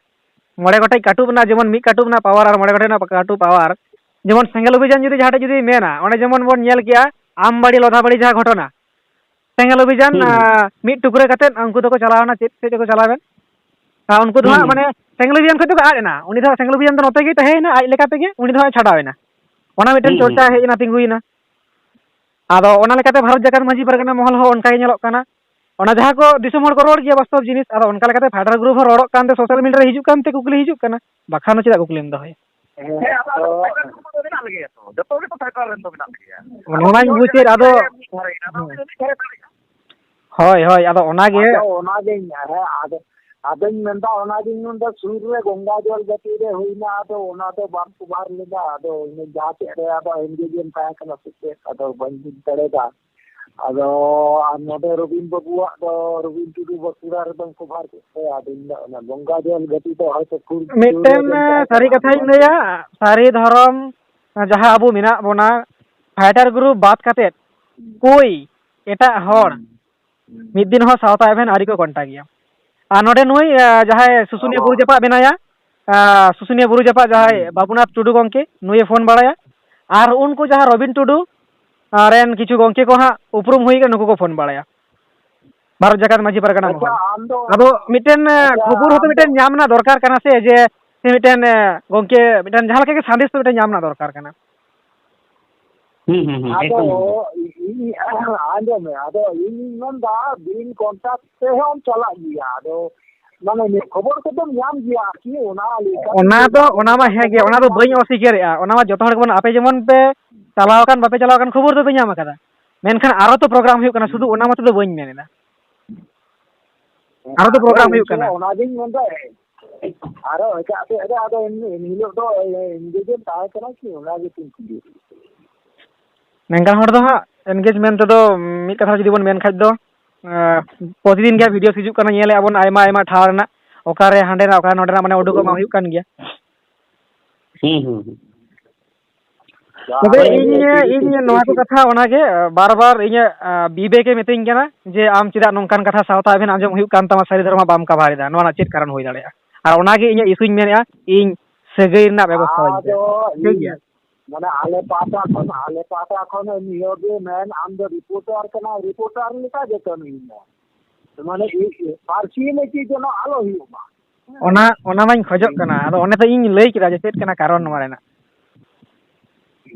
ᱢᱚᱬᱮ ᱜᱚᱴᱮᱡ ᱠᱟᱹᱴᱩᱵ ᱨᱮᱱᱟᱜ ᱡᱮᱢᱚᱱ ᱢᱤᱫ ᱠᱟᱹᱴᱩᱵ ᱨᱮᱱᱟᱜ power ᱟᱨ ᱢᱚᱬᱮ ᱜᱚᱴᱮᱡ ᱨᱮᱱᱟᱜ ᱠᱟᱹᱴᱩᱵ power, ᱡᱮᱢᱚᱱ ᱥᱮᱸᱜᱮᱞ ᱚᱵᱷᱤᱡᱟᱱ ᱡᱩᱫᱤ ᱡᱟᱦᱟᱸ ᱴᱷᱮᱡ ᱡᱩᱫᱤ ᱢᱮᱱᱟ, ᱚᱸᱰᱮ ᱡᱮᱢᱚᱱ ᱵᱚᱱ ᱧᱮᱞ ᱠᱮᱜᱼᱟ ᱟᱢᱵᱟᱲᱤ ᱞᱚᱫᱷᱟᱵᱟᱲᱤ ᱡᱟᱦᱟᱸ ᱜᱷᱚᱴᱚᱱᱟ, ᱥᱮᱸᱜᱮᱞ ᱚᱵᱷᱤᱡᱟᱱ, ᱦᱩᱸ, ᱦᱩᱸ᱾ ᱟᱸ, ᱢᱤᱫ ᱴᱩᱠᱨᱟᱹ ᱠᱟᱛᱮᱫ ᱩᱱᱠᱩ ᱫᱚᱠᱚ ᱪᱟᱞᱟᱣᱮᱱᱟ᱾ ᱪᱮᱫ ᱥᱮᱫ ᱪᱚᱠᱚ ᱪᱟᱞᱟᱣᱮᱱ? ᱟᱨ ᱩᱱᱠᱩ ᱫᱚ ᱦᱩᱸ, ᱦᱟᱸᱜ ᱦᱩᱸ᱾ ᱢᱟᱱᱮ ᱥᱮᱸᱜᱮᱞ ᱚᱵᱷᱤᱡᱟᱱ ᱠᱷᱚᱡ ᱫᱚᱠᱚ ᱟᱫ ᱮᱱᱟ᱾ ᱩᱱᱤ ᱫᱚ ᱦᱟᱸᱜ ᱥᱮᱸᱜᱮᱞ ᱚᱵᱷᱤᱡᱟᱱ ᱫᱚ ᱱᱚᱛᱮ ᱜᱮᱭ ᱛᱟᱦᱮᱸᱭᱮᱱᱟ, ᱟᱡ ᱞᱮᱠᱟ ᱛᱮᱜᱮ ᱩᱱᱤ ᱫᱚ ᱦᱟᱸᱜ ᱪᱷᱟᱰᱟᱣᱮᱱᱟ᱾ ᱚᱱᱟ ᱢᱤᱫᱴᱮᱱ ᱦᱩᱸ, ᱦᱩᱸ, ᱪᱚᱨᱪᱟ ᱦᱩᱸ᱾ ᱦᱮᱡ ᱮᱱᱟ, ᱛᱤᱸᱜᱩᱭᱮᱱᱟ᱾ ᱟᱫᱚ ᱚᱱᱟ ᱞᱮᱠᱟᱛᱮ ᱵᱷᱟᱨᱚᱛ ᱡᱟᱠᱟᱛ ᱢᱟᱹᱡᱷᱤ ᱯᱟᱨᱜᱟᱱᱟ ᱢᱚᱦᱚᱞ ᱦᱚᱸ ᱚᱱᱠᱟ ᱜᱮ ᱧᱮᱞᱚᱜ ᱠᱟᱱᱟ᱾ ᱚᱱᱟ ᱡᱟᱦᱟᱸ ᱠᱚ ᱫᱤᱥᱚᱢ ᱦᱚᱲ ᱠᱚ ᱨᱚᱲ ᱜᱮᱭᱟ ᱵᱟᱥᱛᱚᱵ ᱡᱤᱱᱤᱥ, ᱟᱫᱚ ᱚᱱᱠᱟ ᱞᱮᱠᱟᱛᱮ ᱯᱷᱟᱭᱴᱟᱨ ᱜᱨᱩᱯ ᱦᱚᱸ ᱨᱚᱲᱚᱜ ᱠᱟᱱᱛᱮ ᱥᱳᱥᱟᱞ ᱢᱤᱰᱤᱭᱟ ᱨᱮ ᱦᱤᱡᱩᱜ ᱠᱟᱱᱛᱮ ᱠᱩᱠᱞᱤ ᱦᱤᱡᱩᱜ ᱠᱟᱱᱟ, ᱵᱟᱠᱷᱟᱱ ᱫᱚ ᱪᱮᱫᱟᱜ ᱠᱩᱠᱞᱤᱢ ᱫᱚᱦᱚᱭᱟ? ᱦᱮᱸ, ᱟᱫᱚ ᱯᱷᱟᱭᱴᱟᱨ ᱜᱨᱩᱯ ᱫᱚ ᱢᱮᱱᱟᱜ ᱞᱮᱜᱮᱭᱟ ᱛᱚ, ᱡᱚᱛᱚ ᱜᱮᱛᱚ ᱯᱷᱟᱭᱴᱟᱨ ᱨᱮᱱ ᱫᱚ ᱢᱮᱱᱟᱜ ᱞᱮᱜᱮᱭᱟ᱾ ᱚᱱᱟ ᱢᱟᱧ ᱵᱩᱡᱮᱫ, ᱟᱫᱚ ᱦᱳᱭ, ᱦᱳᱭ, ᱟᱫᱚ ᱚᱱᱟᱜᱮ᱾ ᱟᱫᱚ ᱚᱱᱟᱜᱤᱧ, ᱦᱮᱸ, ᱟᱫᱚ, ᱟᱫᱚᱧ ᱢᱮᱱᱫᱟ, ᱚᱱᱟᱜᱤᱧ ᱢᱮᱱᱫᱟ, ᱥᱩᱨ ᱨᱮ ᱜᱚᱝᱜᱟ ᱡᱚᱞ ᱜᱟᱛᱮ ᱨᱮ ᱦᱩᱭᱱᱟ, ᱟᱫᱚ ᱚᱱᱟ ᱫᱚ ᱵᱟᱢ ᱠᱚᱵᱷᱟᱨ ᱞᱮᱫᱟ, ᱟᱫᱚ ᱤᱱᱟᱹ ᱡᱟᱦᱟᱸ ᱥᱮᱫ ᱨᱮ ᱟᱫᱚ ᱮᱱᱜᱮᱡ ᱮᱢ ᱛᱟᱦᱮᱸ ᱠᱟᱱᱟ ᱥᱮ ᱪᱮᱫ, ᱟᱫᱚ ᱵᱟᱹᱧ ᱵᱩᱡᱽ ᱫᱟᱲᱮᱭᱟᱫᱟ᱾ ᱟᱫᱚ ᱟᱨ ᱱᱚᱰᱮ ᱨᱚᱵᱤᱱ ᱵᱟᱹᱵᱩᱣᱟᱜ ᱫᱚ, ᱨᱚᱵᱤᱱ ᱴᱩᱰᱩ ᱵᱟᱸᱠᱩᱲᱟ ᱨᱮᱫᱚᱢ ᱠᱚᱵᱷᱟᱨ ᱠᱮᱫ ᱛᱟᱭᱟ, ᱟᱫᱚᱧ ᱢᱮᱱᱫᱟ, ᱚᱱᱟ ᱜᱚᱝᱜᱟ ᱡᱚᱞ ᱜᱟᱛᱮ ᱫᱚ ᱦᱚᱭᱛᱚ ᱯᱷᱩᱞ ᱢᱤᱫᱴᱮᱱ, ᱥᱴᱳᱨᱤ ᱨᱮᱢ ᱛᱟᱦᱮᱸ ᱥᱟᱹᱨᱤ ᱠᱟᱱᱟ᱾ ᱠᱟᱛᱷᱟᱧ ᱞᱟᱹᱭᱟ, ᱥᱟᱹᱨᱤ ᱫᱷᱚᱨᱚᱢ ᱡᱟᱦᱟᱸ ᱟᱵᱚ ᱢᱮᱱᱟᱜ ᱵᱚᱱᱟ, ᱯᱷᱟᱭᱴᱟᱨ ᱜᱨᱩᱯ ᱵᱟᱫ ᱠᱟᱛᱮᱫ ᱠᱚᱭ ᱮᱴᱟᱜ ᱦᱚᱲ ᱦᱩᱸ, ᱦᱩᱸ᱾ ᱢᱤᱫ ᱫᱤᱱ ᱦᱚᱸ ᱥᱟᱶᱛᱟ ᱮᱵᱷᱮᱱ ᱟᱹᱣᱨᱤ ᱠᱚ ᱠᱚᱱᱴᱟᱠ ᱜᱮᱭᱟ᱾ ᱟᱨ ᱱᱚᱰᱮ ᱱᱩᱭ, ᱟ, ᱡᱟᱦᱟᱸᱭ ᱥᱩᱥᱩᱱᱤᱭᱟᱹ ᱚ᱾ ᱵᱩᱨᱩ ᱡᱟᱯᱟᱜ ᱵᱮᱱᱟᱭᱟ, ᱟ, ᱥᱩᱥᱩᱱᱤᱭᱟᱹ ᱵᱩᱨᱩ ᱡᱟᱯᱟᱜ ᱡᱟᱦᱟᱸᱭ ᱦᱩᱸ᱾ ᱵᱟᱵᱩᱱᱟᱛᱷ ᱴᱩᱰᱩ ᱜᱚᱢᱠᱮ, ᱱᱩᱭᱮ ᱯᱷᱳᱱ ᱵᱟᱲᱟᱭᱟ᱾ ᱟᱨ ᱩᱱᱠᱩ ᱡᱟᱦᱟᱸ ᱨᱚᱵᱤᱱ ᱴᱩᱰᱩ, ᱟ, ᱨᱮᱱ ᱠᱤᱪᱷᱩ ᱜᱚᱢᱠᱮ ᱠᱚ ᱦᱟᱸᱜ ᱩᱯᱨᱩᱢ ᱦᱩᱭ ᱠᱟᱱᱟ, ᱱᱩᱠᱩ ᱠᱚ ᱯᱷᱳᱱ ᱵᱟᱲᱟᱭᱟ᱾ ᱵᱷᱟᱨᱚᱛ ᱡᱟᱠᱟᱛ ᱢᱟᱹᱡᱷᱤ ᱯᱟᱨᱜᱟᱱᱟ ᱟᱪᱪᱷᱟ, ᱢᱚᱦᱚᱞ᱾ ᱟᱢ ᱫᱚ, ᱟᱫᱚ ᱢᱤᱫᱴᱮᱱ, ᱟ, ᱟᱪᱪᱷᱟ, ᱠᱷᱚᱵᱚᱨ ᱦᱚᱸᱛᱚ ᱟᱢ ᱫᱚ ᱢᱤᱫᱴᱮᱱ ᱧᱟᱢ ᱨᱮᱱᱟᱜ ᱫᱚᱨᱠᱟᱨ ᱠᱟᱱᱟ ᱥᱮ, ᱡᱮ ᱥᱮ ᱢᱤᱫᱴᱮᱱ, ᱮ, ᱜᱚᱢᱠᱮ ᱢᱤᱫᱴᱮᱱ ᱡᱟᱦᱟᱸ ᱞᱮᱠᱟ ᱜᱮ ᱥᱟᱸᱫᱮᱥ ᱫᱚ ᱢᱤᱫᱴᱮᱱ ᱧᱟᱢ ᱨᱮᱱᱟᱜ ᱫᱚᱨᱠᱟᱨ ᱠᱟᱱᱟ᱾ ᱦᱩᱸ, ᱦᱩᱸ, ᱦᱩᱸ, ᱟᱫᱚ ᱮᱠᱫᱚᱢ, ᱮᱠᱫᱚᱢ᱾ ᱤᱧ, ᱟᱸᱡᱚᱢ ᱢᱮ, ᱟᱫᱚ ᱤᱧᱤᱧ ᱢᱮᱱᱫᱟ, ᱵᱤᱱ ᱠᱚᱱᱴᱟᱠᱴ ᱛᱮᱦᱚᱸᱢ ᱪᱟᱞᱟᱜ ᱜᱮᱭᱟ, ᱟᱫᱚ ᱢᱟᱱᱮ ᱱᱤᱭᱟᱹ ᱠᱷᱚᱵᱚᱨ ᱠᱚᱫᱚᱢ ᱧᱟᱢ ᱜᱮᱭᱟ ᱟᱨᱠᱤ, ᱚᱱᱟ ᱞᱮᱠᱟ ᱚᱱᱟ ᱛᱮᱜᱮ ᱫᱚ, ᱡᱟᱦᱟᱸ ᱚᱱᱟ ᱢᱟ ᱠᱚ ᱦᱮᱸ ᱜᱮ, ᱠᱷᱚᱵᱚᱨ ᱚᱱᱟ ᱫᱚ ᱧᱟᱢ ᱵᱟᱹᱧ ᱜᱮᱭᱟ᱾ ᱚᱥᱤᱠᱟᱹᱨᱮᱜᱼᱟ, ᱚᱱᱟ ᱢᱟ ᱡᱚᱛᱚ ᱦᱚᱲ ᱜᱮᱵᱚᱱ, ᱟᱯᱮ ᱡᱮᱢᱚᱱ ᱯᱮ ᱪᱟᱞᱟᱣ ᱟᱠᱟᱱ, ᱵᱟᱯᱮ ᱪᱟᱞᱟᱣ ᱟᱠᱟᱱ, ᱠᱷᱚᱵᱚᱨ ᱫᱚᱯᱮ ᱧᱟᱢ ᱟᱠᱟᱫᱟ, ᱢᱮᱱᱠᱷᱟᱱ ᱟᱨᱚ ᱛᱚ ᱯᱨᱳᱜᱨᱟᱢ ᱦᱩᱭᱩᱜ ᱠᱟᱱᱟ, ᱥᱩᱫᱷᱩ ᱦᱩᱸ᱾ ᱚᱱᱟ ᱢᱚᱛᱚ ᱫᱚ ᱵᱟᱹᱧ ᱢᱮᱱ ᱮᱫᱟ᱾ ᱟᱨᱚ ᱛᱚ ᱟᱫᱚ ᱯᱨᱳᱜᱨᱟᱢ ᱦᱩᱭᱩᱜ ᱤᱧ ᱠᱟᱱᱟ᱾ ᱚᱱᱟᱜᱤᱧ ᱢᱮᱱᱫᱟ, ᱟᱨᱚ ᱮᱴᱟᱜ ᱥᱮᱫ ᱨᱮ ᱟᱫᱚ ᱮᱢᱱᱤ, ᱮᱢᱱᱤ ᱦᱤᱞᱳᱜ ᱫᱚ ᱮᱱᱜᱮᱡ ᱮᱢ ᱛᱟᱦᱮᱸ ᱠᱟᱱᱟ ᱠᱤ? ᱚᱱᱟ ᱜᱮᱛᱤᱧ ᱠᱩᱞᱤ᱾ ᱱᱮᱝᱠᱟᱱ ᱦᱚᱲ ᱫᱚ ᱦᱟᱸᱜ ᱮᱱᱜᱮᱡᱢᱮᱱᱴ ᱛᱮᱫᱚ ᱢᱤᱫ ᱠᱟᱛᱷᱟ ᱡᱩᱫᱤ ᱵᱚᱱ ᱢᱮᱱ ᱠᱷᱟᱡ ᱫᱚ, ᱮᱸ, ᱯᱨᱚᱛᱤᱫᱤᱱ ᱜᱮ ᱵᱷᱤᱰᱤᱭᱳ ᱦᱤᱡᱩᱜ ᱠᱟᱱᱟ, ᱧᱮᱞᱮᱫᱼᱟ ᱵᱚᱱ ᱟᱭᱢᱟ ᱟᱭᱢᱟ ᱴᱷᱟᱣ ᱨᱮᱱᱟᱜ, ᱚᱠᱟᱨᱮ ᱦᱟᱸᱰᱮᱱᱟᱜ, ᱚᱠᱟᱨᱮ ᱱᱚᱰᱮᱱᱟᱜ, ᱢᱟᱱᱮ ᱩᱰᱩᱠᱚᱜ ᱢᱟ ᱦᱩᱭᱩᱜ ᱠᱟᱱ ᱜᱮᱭᱟ᱾ ᱦᱩᱸ, ᱦᱩᱸ, ᱦᱩᱸ᱾ ᱛᱚᱵᱮ ᱦᱳᱭ, ᱤᱧ, ᱴᱷᱤᱠ, ᱴᱷᱤᱠ, ᱤᱧ ᱴᱷᱤᱠ, ᱱᱚᱣᱟ ᱠᱚ ᱴᱷᱤᱠ᱾ ᱠᱟᱛᱷᱟ ᱚᱱᱟᱜᱮ, ᱵᱟᱨ ᱵᱟᱨ ᱤᱧᱟᱹᱜ, ᱟ, ᱵᱤᱵᱮᱠᱮ ᱢᱤᱛᱟᱹᱧ ᱠᱟᱱᱟ ᱡᱮ, "ᱟᱢ ᱪᱮᱫᱟᱜ ᱱᱚᱝᱠᱟᱱ ᱠᱟᱛᱷᱟ ᱥᱟᱶᱛᱟ ᱮᱵᱷᱮᱱ ᱟᱸᱡᱚᱢ ᱦᱩᱭᱩᱜ ᱠᱟᱱ ᱛᱟᱢᱟ, ᱥᱟᱹᱨᱤ ᱫᱷᱚᱨᱚᱢ ᱵᱟᱢ ᱠᱟᱵᱷᱟᱨ ᱮᱫᱟ? ᱱᱚᱣᱟ ᱨᱮᱱᱟᱜ ᱪᱮᱫ ᱠᱟᱨᱚᱱ ᱦᱩᱭ ᱫᱟᱲᱮᱭᱟᱜᱼᱟ?" ᱟᱨ ᱚᱱᱟᱜᱮ ᱤᱧᱟᱹᱜ ᱤᱥᱩᱧ ᱢᱮᱱᱮᱫᱼᱟ, ᱤᱧ ᱥᱟᱹᱜᱟᱹᱭ ᱨᱮᱱᱟᱜ ᱵᱮᱵᱚᱥᱛᱷᱟ ᱟᱹᱧ ᱯᱮ᱾ ᱟᱫᱚ ᱴᱷᱤᱠ ᱤᱧ, ᱜᱮᱭᱟ? ᱢᱟᱱᱮ, ᱟᱞᱮ ᱯᱟᱦᱴᱟ ᱠᱷᱚᱱ, ᱟᱞᱮ ᱯᱟᱦᱴᱟ ᱠᱷᱚᱱ ᱱᱤᱭᱟᱹ ᱜᱮ ᱢᱮᱱ, ᱟᱢ ᱫᱚ ᱨᱤᱯᱳᱨᱴᱟᱨ ᱠᱟᱱᱟᱢ, ᱨᱤᱯᱳᱨᱴᱟᱨ ᱞᱮᱠᱟ ᱜᱮ ᱠᱟᱹᱢᱤ ᱢᱮ᱾ ᱢᱟᱱᱮ, ᱤ-, ᱤ-, ᱯᱟᱹᱨᱥᱤ ᱞᱟᱹᱜᱤᱫ ᱡᱮᱱᱚ ᱟᱞᱚ ᱦᱩᱭᱩᱜ ᱢᱟ᱾ ᱚᱱᱟ, ᱚᱱᱟ ᱢᱟᱧ ᱠᱷᱚᱡᱚᱜ ᱠᱟᱱᱟ᱾ ᱟᱫᱚ ᱚᱱᱮ ᱛᱚ ᱤᱧ ᱞᱟᱹᱭ ᱠᱮᱫᱟ ᱡᱮ ᱪᱮᱫ ᱠᱟᱱᱟ ᱠᱟᱨᱚᱱ ᱱᱚᱣᱟ ᱨᱮᱱᱟᱜ᱾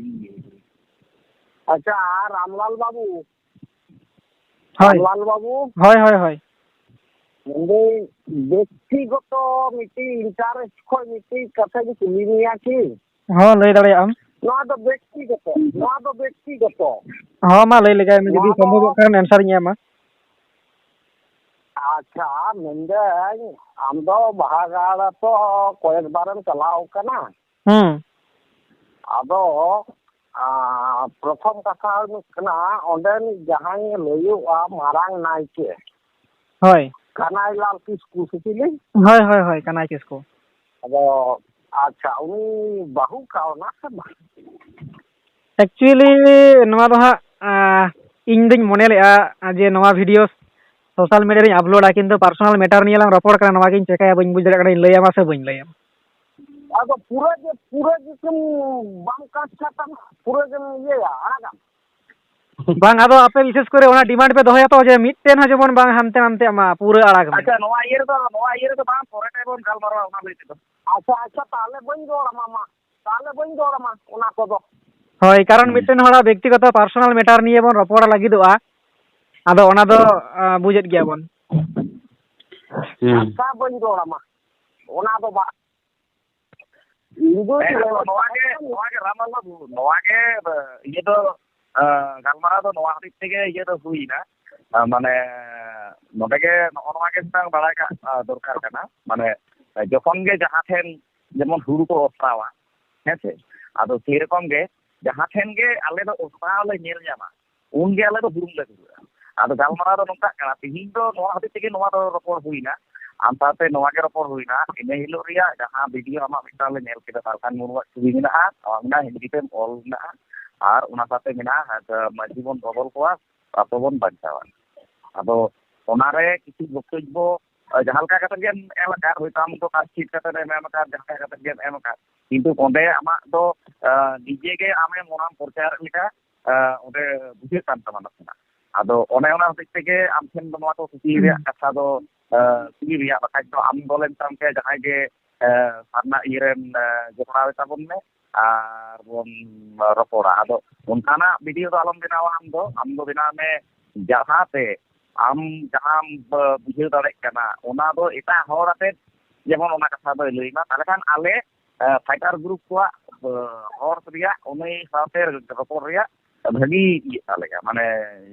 ᱟᱪᱪᱷᱟ, ᱨᱟᱢᱞᱟᱞ ᱵᱟᱹᱵᱩ, ᱦᱳᱭ᱾ ᱨᱟᱢᱞᱟᱞ ᱵᱟᱹᱵᱩ, ᱦᱳᱭ, ᱦᱳᱭ, ᱦᱳᱭ᱾ ᱢᱮᱱᱫᱟᱹᱧ, ᱵᱮᱠᱛᱤᱜᱚᱛᱚ ᱢᱤᱫᱴᱤᱡ interest ᱠᱷᱚᱡ ᱢᱤᱫᱴᱤᱡ ᱠᱟᱛᱷᱟᱧ ᱠᱩᱞᱤ ᱢᱮᱭᱟ ᱠᱤ? ᱦᱚᱸ, ᱞᱟᱹᱭ ᱫᱟᱲᱮᱭᱟᱜ ᱟᱢ᱾ ᱱᱚᱣᱟ ᱫᱚ ᱵᱮᱠᱛᱤᱜᱚᱛᱚ, ᱱᱚᱣᱟ ᱫᱚ ᱵᱮᱠᱛᱤᱜᱚᱛᱚ᱾ ᱦᱚᱸ, ᱢᱟ ᱞᱟᱹᱭ ᱞᱮᱜᱟᱭ ᱢᱮ, ᱡᱩᱫᱤ ᱱᱚᱣᱟ ᱫᱚ ᱥᱚᱢᱵᱷᱚᱵᱚᱜ ᱠᱷᱟᱱ answer ᱤᱧ ᱮᱢᱟ᱾ ᱟᱪᱪᱷᱟ, ᱢᱮᱱᱫᱟᱹᱧ, ᱟᱢ ᱫᱚ ᱵᱟᱦᱟ ᱜᱟᱲ ᱛᱚ ᱠᱚᱭᱮᱠ ᱵᱟᱨᱮᱢ ᱪᱟᱞᱟᱣ ᱠᱟᱱᱟ᱾ ᱦᱩᱸ᱾ ᱟᱫᱚ, ᱟᱸ, ᱯᱨᱚᱛᱷᱚᱢ ᱠᱟᱛᱷᱟ ᱦᱩᱭᱩᱜ ᱠᱟᱱᱟ, ᱚᱸᱰᱮᱱ ᱡᱟᱦᱟᱸᱭ ᱞᱟᱹᱭᱚᱜᱼᱟ ᱢᱟᱨᱟᱝ ᱱᱟᱭᱠᱮ, ᱦᱳᱭ᱾ ᱠᱟᱱᱟᱭᱞᱟᱞ ᱠᱤᱥᱠᱩ ᱥᱮ ᱪᱤᱞᱤ? ᱦᱳᱭ, ᱦᱳᱭ, ᱦᱳᱭ, ᱠᱟᱱᱟᱭ ᱠᱤᱥᱠᱩ᱾ ᱟᱫᱚ, ᱟᱪᱪᱷᱟ, ᱩᱱᱤ ᱵᱟᱹᱦᱩ ᱠᱟᱣᱱᱟ ᱥᱮ ᱵᱟᱝ? Actually, ᱱᱚᱣᱟ ᱫᱚ ᱦᱟᱸᱜ, ᱟᱸ, ᱤᱧ ᱫᱩᱧ ᱢᱚᱱᱮ ᱞᱮᱜᱼᱟ ᱡᱮ ᱱᱚᱣᱟ video social media ᱨᱮᱧ uploadᱟ, ᱠᱤᱱᱛᱩ personal matter ᱱᱤᱭᱮ ᱞᱟᱝ ᱨᱚᱯᱚᱲ ᱠᱟᱱᱟ, ᱱᱚᱣᱟ ᱜᱤᱧ ᱪᱮᱠᱟᱭᱟ, ᱵᱟᱹᱧ ᱵᱩᱡᱽ ᱫᱟᱲᱮᱭᱟᱜ ᱠᱟᱱᱟ, ᱤᱧ ᱞᱟᱹᱭᱟᱢᱟ ᱥᱮ ᱵᱟᱹᱧ ᱞᱟᱹᱭᱟᱢᱟ᱾ ᱟᱫᱚ ᱯᱩᱨᱟᱹ ᱜᱮ, ᱯᱩᱨᱟᱹ ᱜᱮᱠᱚᱢ ᱵᱟᱢ ᱠᱟᱴ ᱠᱟᱛᱟᱢᱟ, ᱯᱩᱨᱟᱹ ᱜᱮᱢ ᱤᱭᱟᱹᱭᱟ, ᱟᱲᱟᱜᱟᱢ᱾ ᱵᱟᱝ, ᱟᱫᱚ ᱟᱯᱮ ᱵᱤᱥᱮᱥ ᱠᱚᱨᱮ ᱚᱱᱟ demand ᱯᱮ ᱫᱚᱦᱚᱭᱟ ᱛᱚ, ᱡᱮ ᱢᱤᱫᱴᱮᱱ ᱦᱚᱸ ᱡᱮᱢᱚᱱ ᱵᱟᱝ ᱦᱟᱱᱛᱮ ᱱᱟᱱᱛᱮᱜ ᱢᱟ, ᱯᱩᱨᱟᱹ ᱟᱲᱟᱜᱽ ᱢᱮ᱾ ᱟᱪᱪᱷᱟ, ᱱᱚᱣᱟ ᱤᱭᱟᱹ ᱨᱮᱫᱚ, ᱱᱚᱣᱟ ᱤᱭᱟᱹ ᱨᱮᱫᱚ ᱵᱟᱝ, ᱯᱚᱨᱮ ᱛᱮ ᱵᱚᱱ ᱜᱟᱞᱢᱟᱨᱟᱣᱟ ᱚᱱᱟ ᱞᱟᱹᱭ ᱛᱮᱫᱚ᱾ ᱟᱪᱪᱷᱟ, ᱟᱪᱪᱷᱟ, ᱛᱟᱦᱞᱮ ᱵᱟᱹᱧ ᱨᱚᱲ ᱟᱢᱟ, ᱢᱟ᱾ ᱛᱟᱦᱞᱮ ᱵᱟᱹᱧ ᱨᱚᱲ ᱟᱢᱟ ᱚᱱᱟ ᱠᱚᱫᱚ᱾ ᱦᱳᱭ, ᱠᱟᱨᱚᱱ ᱦᱩᱸ᱾ ᱢᱤᱫᱴᱮᱱ ᱦᱚᱲᱟᱜ ᱵᱮᱠᱛᱤᱜᱚᱛᱚ personal matter ᱱᱤᱭᱮ ᱵᱚᱱ ᱨᱚᱯᱚᱲ ᱞᱟᱹᱜᱤᱫᱚᱜᱼᱟ, ᱟᱫᱚ ᱚᱱᱟ ᱫᱚ, ᱟᱸ, ᱵᱩᱡᱮᱫ ᱜᱮᱭᱟ ᱵᱚᱱ᱾ ᱦᱩᱸ᱾ ᱟᱪᱪᱷᱟ, ᱵᱟᱹᱧ ᱨᱚᱲ ᱟᱢᱟ ᱚᱱᱟ ᱫᱚ ᱵᱟᱝ᱾ ᱤᱧ ᱫᱚ ᱦᱮᱸ, ᱟᱫᱚ ᱱᱚᱣᱟ ᱜᱮ, ᱱᱚᱣᱟ ᱜᱮ ᱨᱟᱢᱞᱟᱞ ᱵᱟᱹᱵᱩ, ᱱᱚᱣᱟ ᱜᱮ, ᱤᱭᱟᱹ ᱫᱚ, ᱟᱸ, ᱜᱟᱞᱢᱟᱨᱟᱣ ᱫᱚ ᱱᱚᱣᱟ ᱦᱚᱛᱮᱡ ᱛᱮᱜᱮ ᱤᱭᱟᱹ ᱫᱚ ᱦᱩᱭᱱᱟ᱾ ᱟᱸ, ᱢᱟᱱᱮ, ᱱᱚᱰᱮ ᱜᱮ ᱱᱚᱜᱼᱚ ᱱᱚᱣᱟ ᱜᱮ ᱢᱤᱫᱴᱟᱝ ᱵᱟᱲᱟᱭ ᱠᱟᱜ, ᱟᱸ, ᱫᱚᱨᱠᱟᱨ ᱠᱟᱱᱟ᱾ ᱢᱟᱱᱮ, ᱡᱚᱠᱷᱚᱱ ᱜᱮ ᱡᱟᱦᱟᱸ ᱴᱷᱮᱱ ᱡᱮᱢᱚᱱ ᱦᱩᱲᱩ ᱠᱚ ᱚᱥᱨᱟᱣᱟ, ᱦᱮᱸ ᱥᱮ? ᱟᱫᱚ ᱥᱮᱨᱚᱠᱚᱢ ᱜᱮ ᱡᱟᱦᱟᱸ ᱴᱷᱮᱱ ᱜᱮ ᱟᱞᱮ ᱫᱚ ᱚᱥᱨᱟᱣ ᱞᱮ ᱧᱮᱞ ᱧᱟᱢᱟ, ᱩᱱᱜᱮ ᱟᱞᱮ ᱫᱚ ᱦᱩᱲᱩᱝ ᱞᱮ ᱫᱷᱩᱨᱟᱹᱜᱼᱟ᱾ ᱟᱫᱚ ᱜᱟᱞᱢᱟᱨᱟᱣ ᱫᱚ ᱱᱚᱝᱠᱟᱜ ᱠᱟᱱᱟ, ᱛᱤᱦᱤᱧ ᱫᱚ ᱱᱚᱣᱟ ᱦᱚᱛᱮᱡ ᱛᱮᱜᱮ ᱱᱚᱣᱟ ᱫᱚ ᱨᱚᱯᱚᱲ ᱦᱩᱭᱱᱟ, ᱟᱢ ᱥᱟᱶᱛᱮ ᱱᱚᱣᱟ ᱜᱮ ᱨᱚᱯᱚᱲ ᱦᱩᱭᱱᱟ᱾ ᱤᱱᱟᱹ ᱦᱤᱞᱳᱜ ᱨᱮᱭᱟᱜ ᱡᱟᱦᱟᱸ video ᱟᱢᱟᱜ ᱢᱤᱫᱴᱟᱝ ᱞᱮ ᱧᱮᱞ ᱠᱮᱫᱟ, ᱥᱟᱞᱠᱷᱟᱱ ᱢᱩᱨᱢᱩᱣᱟᱜ ᱪᱷᱚᱵᱤ ᱢᱮᱱᱟᱜᱼᱟ, ᱱᱚᱣᱟ ᱢᱮᱱᱟᱜᱼᱟ, ᱦᱤᱱᱫᱤ ᱛᱮᱢ ᱚᱞ ᱢᱮᱱᱟᱜᱼᱟ, ᱟᱨ ᱚᱱᱟ ᱥᱟᱶᱛᱮ ᱢᱮᱱᱟᱜᱼᱟ, ᱦᱮᱸ, ᱢᱟᱹᱡᱷᱤ ᱵᱚᱱ ᱫᱚᱵᱚᱞ ᱠᱚᱣᱟ, ᱟᱛᱳ ᱵᱚᱱ ᱵᱟᱧᱪᱟᱣᱟ᱾ ᱟᱫᱚ ᱚᱱᱟᱨᱮ ᱠᱤᱪᱷᱩ ᱵᱚᱠᱛᱚᱵᱵᱚ, ᱡᱟᱦᱟᱸ ᱞᱮᱠᱟ ᱠᱟᱛᱮ ᱜᱮᱢ ᱮᱢ ᱟᱠᱟᱫ, ᱦᱳᱭᱛᱳ ᱟᱢ ᱫᱚ ᱠᱟᱨᱰᱥᱤᱴ ᱠᱟᱛᱮ ᱮᱢ ᱮᱢ ᱟᱠᱟᱫ, ᱡᱟᱦᱟᱸ ᱞᱮᱠᱟ ᱠᱟᱛᱮ ᱜᱮᱢ ᱮᱢ ᱟᱠᱟᱫ, ᱠᱤᱱᱛᱩ ᱚᱸᱰᱮ ᱟᱢᱟᱜ ᱫᱚ, ᱟᱸ, ᱱᱤᱡᱮ ᱜᱮ ᱟᱢᱮᱢ ᱚᱱᱟᱢ ᱯᱨᱚᱪᱟᱨᱮᱫ ᱞᱮᱠᱟ, ᱟᱸ, ᱚᱸᱰᱮ ᱵᱩᱡᱷᱟᱹᱜ ᱠᱟᱱ ᱛᱟᱢᱟ ᱱᱟᱥᱮᱱᱟᱜ᱾ ᱟᱫᱚ ᱚᱱᱮ ᱚᱱᱟ ᱦᱚᱛᱮᱡ ᱛᱮᱜᱮ ᱟᱢ ᱴᱷᱮᱱ ᱫᱚ ᱱᱚᱣᱟ ᱠᱚ ᱠᱩᱠᱞᱤ ᱦᱩᱸ᱾ ᱨᱮᱭᱟᱜ ᱠᱟᱛᱷᱟ ᱫᱚ, ᱟᱸ, ᱠᱩᱞᱤ ᱨᱮᱭᱟᱜ, ᱵᱟᱠᱷᱟᱡ ᱫᱚ ᱟᱢ ᱫᱚᱞᱮ ᱢᱮᱛᱟᱢ ᱠᱮᱭᱟ ᱡᱟᱦᱟᱸᱭ ᱜᱮ, ᱟᱸ, ᱥᱟᱨᱱᱟ ᱤᱭᱟᱹ ᱨᱮᱱ, ᱟᱸ, ᱡᱚᱯᱲᱟᱣ ᱛᱟᱵᱚᱱ ᱢᱮ, ᱟᱨ ᱵᱚᱱ ᱨᱚᱯᱚᱲᱟ᱾ ᱟᱫᱚ ᱚᱱᱠᱟᱱᱟᱜ ᱵᱷᱤᱰᱤᱭᱳ ᱫᱚ ᱟᱞᱚᱢ ᱵᱮᱱᱟᱣᱟ ᱟᱢ ᱫᱚ᱾ ᱟᱢ ᱫᱚ ᱵᱮᱱᱟᱣ ᱢᱮ ᱡᱟᱦᱟᱸᱛᱮ ᱟᱢ ᱡᱟᱦᱟᱸᱢ ᱵᱩᱡᱷᱟᱹᱣ ᱫᱟᱲᱮᱭᱟᱜ ᱠᱟᱱᱟ, ᱚᱱᱟ ᱫᱚ ᱮᱴᱟᱜ ᱦᱚᱲ ᱟᱛᱮ ᱡᱮᱢᱚᱱ ᱚᱱᱟ ᱠᱟᱛᱷᱟ ᱫᱚᱭ ᱞᱟᱹᱭ ᱢᱟ, ᱛᱟᱦᱚᱞᱮ ᱠᱷᱟᱱ ᱟᱞᱮ ᱯᱷᱟᱭᱴᱟᱨ ᱜᱨᱩᱯ ᱠᱚᱣᱟᱜ ᱦᱚᱲ ᱨᱮᱭᱟᱜ, ᱩᱱᱤ ᱥᱟᱶᱛᱮ ᱨᱚᱯᱚᱲ ᱨᱮᱭᱟᱜ ᱵᱷᱟᱹᱜᱤ ᱤᱭᱟᱹᱜ ᱛᱟᱞᱮᱭᱟ, ᱢᱟᱱᱮ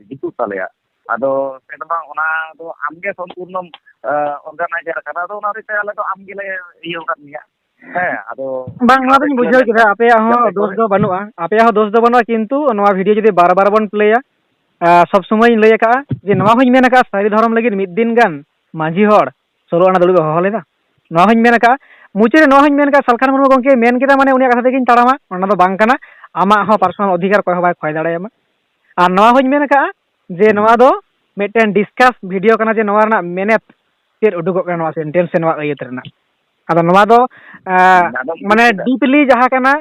ᱡᱩᱛᱩᱜ ᱛᱟᱞᱮᱭᱟ᱾ ᱟᱫᱚ ᱥᱮ ᱫᱚ ᱵᱟᱝ, ᱚᱱᱟ ᱫᱚ ᱟᱢᱜᱮ ᱥᱚᱢᱯᱩᱨᱱᱚᱢ ᱚᱨᱜᱟᱱᱟᱭᱡᱟᱨ ᱠᱟᱱᱟ, ᱟᱫᱚ ᱚᱱᱟ ᱦᱚᱛᱮᱡ ᱛᱮ ᱟᱞᱮ ᱫᱚ ᱟᱢ ᱜᱮᱞᱮ ᱤᱭᱟᱹ ᱟᱠᱟᱫ ᱢᱮᱭᱟ᱾ ᱦᱮᱸ, ᱟᱫᱚ ᱵᱟᱝ, ᱱᱚᱣᱟ ᱫᱚᱧ ᱵᱩᱡᱷᱟᱹᱣ ᱠᱮᱫᱟ, ᱟᱯᱮᱭᱟᱜ ᱦᱚᱸ ᱫᱳᱥ ᱫᱚ ᱵᱟᱹᱱᱩᱜᱼᱟ, ᱟᱯᱮᱭᱟᱜ ᱦᱚᱸ ᱫᱳᱥ ᱫᱚ ᱵᱟᱹᱱᱩᱜᱼᱟ, ᱠᱤᱱᱛᱩ ᱱᱚᱣᱟ ᱵᱷᱤᱰᱤᱭᱳ ᱡᱩᱫᱤ ᱵᱟᱨ ᱵᱟᱨ ᱵᱚᱱ ᱯᱞᱮᱭᱟ, ᱟᱨ ᱥᱚᱵ ᱥᱚᱢᱚᱭ ᱤᱧ ᱞᱟᱹᱭ ᱟᱠᱟᱫᱼᱟ ᱡᱮ ᱱᱚᱣᱟ ᱦᱚᱸᱧ ᱢᱮᱱ ᱟᱠᱟᱫᱼᱟ, ᱥᱟᱹᱨᱤ ᱫᱷᱚᱨᱚᱢ ᱞᱟᱹᱜᱤᱫ ᱢᱤᱫ ᱫᱤᱱ ᱜᱟᱱ ᱢᱟᱹᱡᱷᱤ ᱦᱚᱲ ᱥᱳᱞᱳ ᱟᱱᱟ ᱫᱩᱲᱩᱵ ᱮ ᱦᱚᱦᱚ ᱞᱮᱫᱟ᱾ ᱱᱚᱣᱟ ᱦᱚᱸᱧ ᱢᱮᱱ ᱟᱠᱟᱫᱼᱟ, ᱢᱩᱪᱟᱹᱫ ᱨᱮ ᱱᱚᱣᱟ ᱦᱚᱸᱧ ᱢᱮᱱ ᱟᱠᱟᱫᱼᱟ, ᱥᱟᱞᱠᱷᱟᱱ ᱢᱩᱨᱢᱩ ᱜᱚᱢᱠᱮ ᱢᱮᱱ ᱠᱮᱫᱟ, ᱢᱟᱱᱮ ᱩᱱᱤᱭᱟᱜ ᱠᱟᱛᱷᱟ ᱛᱮᱜᱮᱧ ᱛᱟᱲᱟᱢᱟ, ᱚᱱᱟ ᱫᱚ ᱵᱟᱝ ᱠᱟᱱᱟ᱾ ᱟᱢᱟᱜ ᱦᱚᱸ ᱯᱟᱨᱥᱚᱱᱟᱞ ᱚᱫᱷᱤᱠᱟᱨ ᱚᱠᱚᱭ ᱦᱚᱸ ᱵᱟᱭ ᱠᱷᱚᱭ ᱫᱟᱲᱮᱭᱟᱢᱟ᱾ ᱟᱨ ᱱᱚᱣᱟ ᱦᱚᱸᱧ ᱢᱮᱱ ᱟᱠᱟᱫᱼᱟ ᱡᱮ ᱱᱚᱣᱟ ᱫᱚ ᱢᱤᱫᱴᱮᱱ ᱰᱤᱥᱠᱟᱥ ᱵᱷᱤᱰᱤᱭᱳ ᱠᱟᱱᱟ, ᱡᱮ ᱱᱚᱣᱟ ᱨᱮᱱᱟᱜ ᱢᱮᱱᱮᱛ ᱪᱮᱫ ᱩᱰᱩᱠᱚᱜ ᱠᱟᱱᱟ ᱱᱚᱣᱟ ᱥᱮᱱᱴᱮᱱᱥ ᱥᱮ ᱱᱚᱣᱟ ᱟᱹᱭᱟᱹᱛ ᱨᱮᱱᱟᱜ᱾ ᱟᱫᱚ ᱱᱚᱣᱟ ᱫᱚ, ᱟᱸ, ᱚᱱᱟ ᱫᱚ ᱢᱟᱱᱮ ᱵᱩᱡᱽ ᱠᱮᱫᱟ᱾ ᱰᱤᱯᱞᱤ ᱡᱟᱦᱟᱸ ᱠᱟᱱᱟ,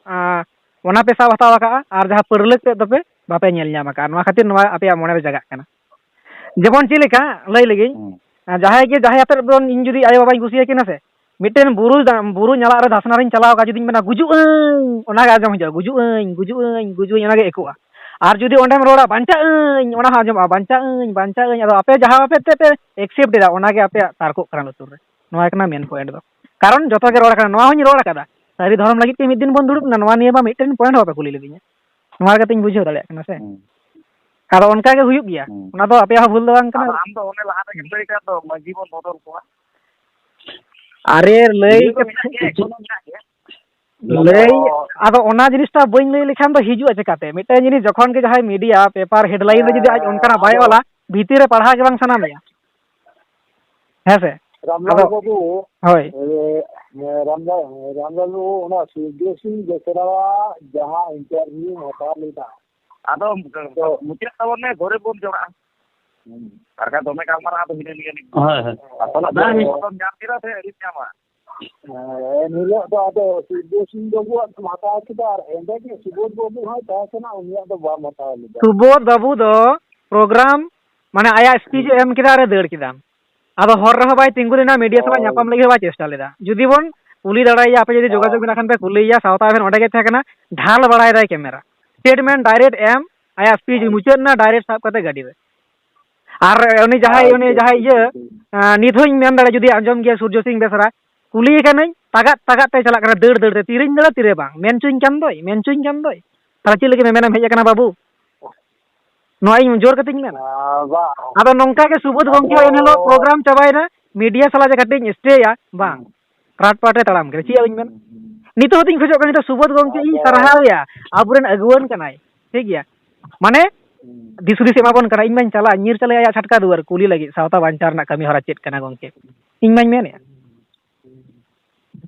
ᱟᱸ, ᱚᱱᱟ ᱯᱮ ᱥᱟᱵ ᱦᱟᱛᱟᱣ ᱟᱠᱟᱫᱼᱟ, ᱟᱨ ᱡᱟᱦᱟᱸ ᱯᱟᱹᱨᱞᱟᱹᱠ ᱛᱮᱫ ᱫᱚᱯᱮ ᱵᱟᱯᱮ ᱧᱮᱞ ᱧᱟᱢ ᱟᱠᱟᱫᱼᱟ᱾ ᱱᱚᱣᱟ ᱠᱷᱟᱹᱛᱤᱨ ᱱᱚᱣᱟ ᱟᱯᱮᱭᱟᱜ ᱢᱚᱱᱮ ᱨᱮ ᱡᱟᱜᱟᱜ ᱠᱟᱱᱟ᱾ ᱡᱮᱢᱚᱱ ᱪᱮᱫ ᱞᱮᱠᱟ ᱞᱟᱹᱭ ᱞᱮᱜᱤᱧ, ᱦᱩᱸ᱾ ᱟᱸ, ᱡᱟᱦᱟᱸᱭ ᱜᱮ ᱡᱟᱦᱟᱸᱭ ᱟᱛᱮᱫ ᱵᱚᱱ, ᱤᱧ ᱡᱩᱫᱤ ᱟᱭᱳ ᱵᱟᱵᱟᱧ ᱠᱩᱥᱤᱭᱟᱹᱠᱤᱱᱟ ᱥᱮ, ᱢᱤᱫᱴᱮᱱ ᱵᱩᱨᱩ ᱫᱟ-, ᱵᱩᱨᱩ ᱧᱟᱞᱟᱜ ᱨᱮ ᱫᱷᱟᱥᱱᱟ ᱨᱤᱧ ᱪᱟᱞᱟᱣ ᱠᱚᱜᱼᱟ, ᱡᱩᱫᱤᱧ ᱢᱮᱱᱟ, "ᱜᱩᱡᱩᱜ ᱟᱹᱧ", ᱚᱱᱟᱜᱮ ᱟᱸᱡᱚᱢ ᱦᱤᱡᱩᱜᱼᱟ, "ᱜᱩᱡᱩᱜ ᱟᱹᱧ, ᱜᱩᱡᱩᱜ ᱟᱹᱧ", ᱜᱩᱡᱩᱜ ᱟᱹᱧ, ᱚᱱᱟᱜᱮ ᱮᱠᱳᱜᱼᱟ᱾ ᱟᱨ ᱡᱩᱫᱤ ᱚᱸᱰᱮᱢ ᱨᱚᱲᱟ, "ᱵᱟᱧᱪᱟᱜ ᱟᱹᱧ", ᱚᱱᱟ ᱦᱚᱸ ᱟᱸᱡᱚᱢᱚᱜᱼᱟ, "ᱵᱟᱧᱪᱟᱜ ᱟᱹᱧ, ᱵᱟᱧᱪᱟᱜ ᱟᱹᱧ", ᱟᱫᱚ ᱟᱯᱮ ᱡᱟᱦᱟᱸ ᱵᱟᱯᱮ ᱛᱮ ᱯᱮ ᱮᱠᱥᱮᱯᱴ ᱮᱫᱟ, ᱚᱱᱟᱜᱮ ᱟᱯᱮᱭᱟᱜ ᱛᱟᱨᱠᱚᱜ ᱠᱟᱱᱟ ᱞᱩᱛᱩᱨ ᱨᱮ᱾ ᱱᱚᱣᱟ ᱠᱟᱱᱟ ᱢᱮᱱ ᱯᱚᱭᱮᱱᱴ ᱫᱚ᱾ ᱠᱟᱨᱚᱱ ᱡᱚᱛᱚ ᱜᱮ ᱨᱚᱲ ᱠᱟᱱᱟ, ᱱᱚᱣᱟ ᱦᱚᱸᱧ ᱨᱚᱲ ᱟᱠᱟᱫᱟ, ᱥᱟᱹᱨᱤ ᱫᱷᱚᱨᱚᱢ ᱞᱟᱹᱜᱤᱫ ᱛᱮ ᱢᱤᱫ ᱫᱤᱱ ᱵᱚᱱ ᱫᱩᱲᱩᱵ ᱮᱱᱟ, ᱱᱚᱣᱟ ᱱᱤᱭᱮ ᱢᱟ ᱢᱤᱫᱴᱮᱱ ᱯᱚᱭᱮᱱᱴ ᱦᱚᱸ ᱵᱟᱯᱮ ᱠᱩᱞᱤ ᱞᱤᱫᱤᱧᱟ᱾ ᱱᱚᱣᱟ ᱠᱟᱛᱮᱧ ᱵᱩᱡᱷᱟᱹᱣ ᱫᱟᱲᱮᱭᱟᱜ ᱠᱟᱱᱟ ᱥᱮ᱾ ᱦᱩᱸ᱾ ᱟᱫᱚ ᱚᱱᱠᱟ ᱜᱮ ᱦᱩᱭᱩᱜ ᱜᱮᱭᱟ, ᱦᱩᱸ᱾ ᱚᱱᱟ ᱫᱚ ᱟᱯᱮᱭᱟᱜ ᱦᱚᱸ ᱵᱷᱩᱞ ᱫᱚ ᱵᱟᱝ ᱠᱟᱱᱟ᱾ ᱟᱫᱚ ᱟᱢ ᱫᱚ ᱚᱱᱮ ᱞᱟᱦᱟ ᱨᱮᱜᱮᱢ ᱞᱟᱹᱭ ᱟᱠᱟᱫ ᱫᱚ, ᱢᱟᱹᱡᱷᱤ ᱵᱚᱱ ᱵᱚᱫᱚᱞ ᱠᱚᱣᱟ᱾ ᱟᱨᱮ, ᱞᱟᱹᱭ ᱵᱷᱤᱰᱤᱭᱳ ᱫᱚ ᱠᱟᱛᱮ ᱢᱮᱱᱟᱜ ᱜᱮᱭᱟ, ᱮᱠᱷᱚᱱᱳ ᱢᱮᱱᱟᱜ ᱜᱮᱭᱟ᱾ ᱞᱟᱹᱭ, ᱟᱫᱚ ᱟᱫᱚ ᱚᱱᱟ ᱡᱤᱱᱤᱥᱴᱟ ᱵᱟᱹᱧ ᱞᱟᱹᱭ ᱞᱮᱠᱷᱟᱱ ᱫᱚ ᱦᱤᱡᱩᱜᱼᱟ ᱪᱮᱠᱟᱛᱮ? ᱢᱤᱫᱴᱮᱱ ᱡᱤᱱᱤᱥ ᱡᱚᱠᱷᱚᱱ ᱜᱮ ᱡᱟᱦᱟᱸᱭ ᱢᱤᱰᱤᱭᱟ, ᱯᱮᱯᱟᱨ ᱦᱮᱰᱞᱟᱭᱤᱱ ᱨᱮ ᱡᱩᱫᱤ ᱟᱡ ᱦᱮᱸ, ᱚᱱᱠᱟᱱᱟᱜ ᱵᱟᱭ ᱟᱫᱚ ᱚᱞᱟ, ᱵᱷᱤᱛᱤᱨ ᱨᱮ ᱯᱟᱲᱦᱟᱣ ᱜᱮ ᱵᱟᱝ ᱥᱟᱱᱟ ᱢᱮᱭᱟ᱾ ᱦᱮᱸ ᱥᱮ? ᱨᱟᱢᱞᱟᱞ ᱟᱫᱚ, ᱵᱟᱹᱵᱩ, ᱦᱳᱭ᱾ ᱮ, ᱨᱟᱢᱞᱟᱞ, ᱨᱟᱢᱞᱟᱞ ᱵᱟᱹᱵᱩ, ᱚᱱᱟ ᱥᱩᱨᱡᱚ ᱥᱤᱝ ᱵᱮᱥᱨᱟᱣᱟᱜ ᱡᱟᱦᱟᱸ ᱤᱱᱴᱟᱨᱵᱷᱤᱭᱩᱢ ᱦᱟᱛᱟᱣ ᱞᱮᱫᱟ, ᱟᱫᱚ ᱛᱚ ᱢᱩᱪᱟᱹᱫ ᱛᱟᱵᱚᱱ ᱢᱮ, ᱜᱷᱚᱨᱮ ᱵᱚᱱ ᱡᱚᱲᱟᱜᱼᱟ᱾ ᱦᱩᱸ᱾ ᱟᱨ ᱵᱟᱠᱷᱟᱱ ᱫᱚᱢᱮ ᱜᱟᱞᱢᱟᱨᱟᱣ ᱫᱚ ᱦᱤᱱᱟᱹ ᱱᱤᱭᱟᱹ ᱱᱤᱭᱟᱹ᱾ ᱦᱳᱭ, ᱦᱳᱭ᱾ ᱟᱥᱚᱞᱟᱜ ᱫᱚ ᱵᱟᱝ ᱦᱩᱭᱩᱜᱼᱟ᱾ ᱟᱫᱚᱢ ᱧᱟᱢ ᱠᱮᱫᱟ ᱥᱮ ᱟᱹᱣᱨᱤᱢ ᱧᱟᱢᱟ? ᱦᱮᱸ, ᱮᱱ ᱦᱤᱞᱳᱜ ᱫᱚ ᱟᱫᱚ ᱥᱩᱵᱳᱫᱷ ᱥᱤᱝ ᱵᱟᱹᱵᱩᱣᱟᱜ ᱫᱚᱢ ᱦᱟᱛᱟᱣ ᱠᱮᱫᱟ, ᱟᱨ ᱮᱸᱰᱮ ᱜᱮ ᱥᱩᱵᱳᱫᱷ ᱵᱟᱹᱵᱩ ᱦᱚᱸᱭ ᱛᱟᱦᱮᱸ ᱠᱟᱱᱟ, ᱩᱱᱤᱭᱟᱜ ᱫᱚ ᱵᱟᱢ ᱦᱟᱛᱟᱣ ᱞᱮᱫᱟ᱾ ᱥᱩᱵᱳᱫᱷ ᱵᱟᱹᱵᱩ ᱫᱚ ᱯᱨᱳᱜᱨᱟᱢ, ᱢᱟᱱᱮ, ᱟᱭᱟᱜ ᱥᱯᱤᱪ ᱮ ᱮᱢ ᱠᱮᱫᱟ ᱟᱨ ᱮ ᱫᱟᱹᱲ ᱠᱮᱫᱟ᱾ ᱟᱫᱚ ᱦᱚᱨ ᱨᱮᱦᱚᱸ ᱵᱟᱭ ᱛᱤᱸᱜᱩ ᱞᱮᱱᱟ, ᱢᱤᱰᱤᱭᱟ ᱥᱟᱞᱟᱜ ᱦᱳᱭ᱾ ᱧᱟᱯᱟᱢ ᱞᱟᱹᱜᱤᱫ ᱦᱚᱸ ᱵᱟᱭ ᱪᱮᱥᱴᱟ ᱞᱮᱫᱟ᱾ ᱡᱩᱫᱤ ᱵᱚᱱ ᱠᱩᱞᱤ ᱫᱟᱲᱮᱭᱟᱭᱟ, ᱟᱯᱮ ᱡᱩᱫᱤ ᱦᱮᱸ᱾ ᱡᱳᱜᱟᱡᱳᱜᱽ ᱢᱮᱱᱟᱜ ᱠᱷᱟᱱ ᱯᱮ ᱠᱩᱞᱤᱭᱮᱭᱟ, ᱥᱟᱶᱛᱟ ᱮᱵᱷᱮᱱ ᱚᱸᱰᱮ ᱜᱮ ᱛᱟᱦᱮᱸ ᱠᱟᱱᱟ, ᱰᱷᱟᱞ ᱵᱟᱲᱟᱭ ᱫᱟᱭ ᱠᱮᱢᱮᱨᱟ᱾ ᱥᱴᱮᱴᱢᱮᱱᱴ ᱰᱟᱭᱨᱮᱠᱴ ᱮᱢ, ᱟᱭᱟᱜ ᱥᱯᱤᱪ ᱢᱩᱪᱟᱹᱫ ᱮᱱᱟ, ᱰᱟᱭᱨᱮᱠᱴ ᱥᱟᱵ ᱠᱟᱛᱮ ᱜᱟᱹᱰᱤ ᱨᱮ᱾ ᱟᱨ ᱩᱱᱤ ᱡᱟᱦᱟᱸᱭ, ᱩᱱᱤ ᱡᱟᱦᱟᱸᱭ ᱤᱭᱟᱹ, ᱟᱸ, ᱱᱤᱛ ᱦᱚᱸᱧ ᱢᱮᱱ ᱫᱟᱲᱮᱭᱟᱜᱼᱟ, ᱡᱩᱫᱤ ᱟᱸᱡᱚᱢ ᱜᱮᱭᱟ ᱥᱩᱨᱡᱚ ᱥᱤᱝ ᱵᱮᱥᱨᱟ, ᱠᱩᱞᱤᱭᱮ ᱠᱟᱹᱱᱟᱹᱧ, ᱛᱟᱜᱟᱫ ᱛᱟᱜᱟᱫ ᱛᱮ ᱪᱟᱞᱟᱜ ᱠᱟᱱᱟ, ᱫᱟᱹᱲ ᱫᱟᱹᱲ ᱛᱮ, ᱛᱤᱨᱮᱧ ᱫᱟᱹᱲᱟ ᱛᱤᱨᱮ ᱵᱟᱝ, ᱢᱮᱱ ᱪᱚᱧ ᱠᱟᱱ ᱫᱚᱭ, ᱢᱮᱱ ᱪᱚᱧ ᱠᱟᱱ ᱫᱚᱭ, ᱛᱟᱦᱞᱮ ᱪᱮᱫ ᱞᱟᱹᱜᱤᱫ ᱢᱮᱢᱮᱱᱮᱢ ᱦᱮᱡ ᱟᱠᱟᱱᱟ ᱵᱟᱹᱵᱩ? ᱱᱚᱣᱟ ᱤᱧ ᱡᱳᱨ ᱠᱟᱛᱮᱧ ᱢᱮᱱᱟ᱾ ᱟᱫᱚ ᱱᱚᱝᱠᱟ ᱜᱮ ᱥᱩᱵᱳᱫᱷ ᱜᱚᱢᱠᱮ ᱟᱫᱚ ᱮᱱ ᱦᱤᱞᱳᱜ ᱯᱨᱳᱜᱨᱟᱢ ᱪᱟᱵᱟᱭᱮᱱᱟ, ᱢᱤᱰᱤᱭᱟ ᱥᱟᱞᱟᱜ ᱡᱮ ᱠᱟᱹᱴᱤᱡ ᱤᱧ ᱥᱴᱮᱭᱟ, ᱵᱟᱝ, ᱯᱷᱨᱟᱴ ᱯᱟᱴ ᱮ ᱛᱟᱲᱟᱢ ᱠᱮᱫᱟ, ᱪᱮᱫ ᱟᱫᱚᱧ ᱢᱮᱱᱟ? ᱱᱤᱛᱚᱜ ᱦᱚᱸᱛᱚᱧ ᱠᱷᱚᱡᱚᱜ ᱠᱟᱱᱟ, ᱱᱤᱛᱚᱜ ᱥᱩᱵᱳᱫᱷ ᱜᱚᱢᱠᱮ ᱤᱧ ᱟᱫᱚ ᱥᱟᱨᱦᱟᱣᱮᱭᱟ, ᱟᱵᱚᱨᱮᱱ ᱟᱹᱜᱩᱣᱟᱹᱱ ᱠᱟᱱᱟᱭ, ᱴᱷᱤᱠ ᱜᱮᱭᱟ, ᱢᱟᱱᱮ ᱫᱤᱥ ᱦᱩᱫᱤᱥ ᱮᱢᱟ ᱵᱚᱱ ᱠᱟᱱᱟ, ᱤᱧ ᱢᱟᱧ ᱪᱟᱞᱟᱜᱼᱟ, ᱧᱤᱨ ᱪᱟᱞᱟᱜᱼᱟ ᱟᱭᱟᱜ ᱪᱷᱟᱴᱠᱟ ᱫᱩᱣᱟᱹᱨ ᱠᱩᱞᱤ ᱞᱟᱹᱜᱤᱫ, ᱥᱟᱶᱛᱟ ᱵᱟᱧᱪᱟᱣ ᱨᱮᱱᱟᱜ ᱠᱟᱹᱢᱤ ᱦᱚᱨᱟ ᱪᱮᱫ ᱠᱟᱱᱟ ᱜᱚᱢᱠᱮ, ᱤᱧ ᱢᱟᱧ ᱢᱮᱱᱮᱫᱼᱟ᱾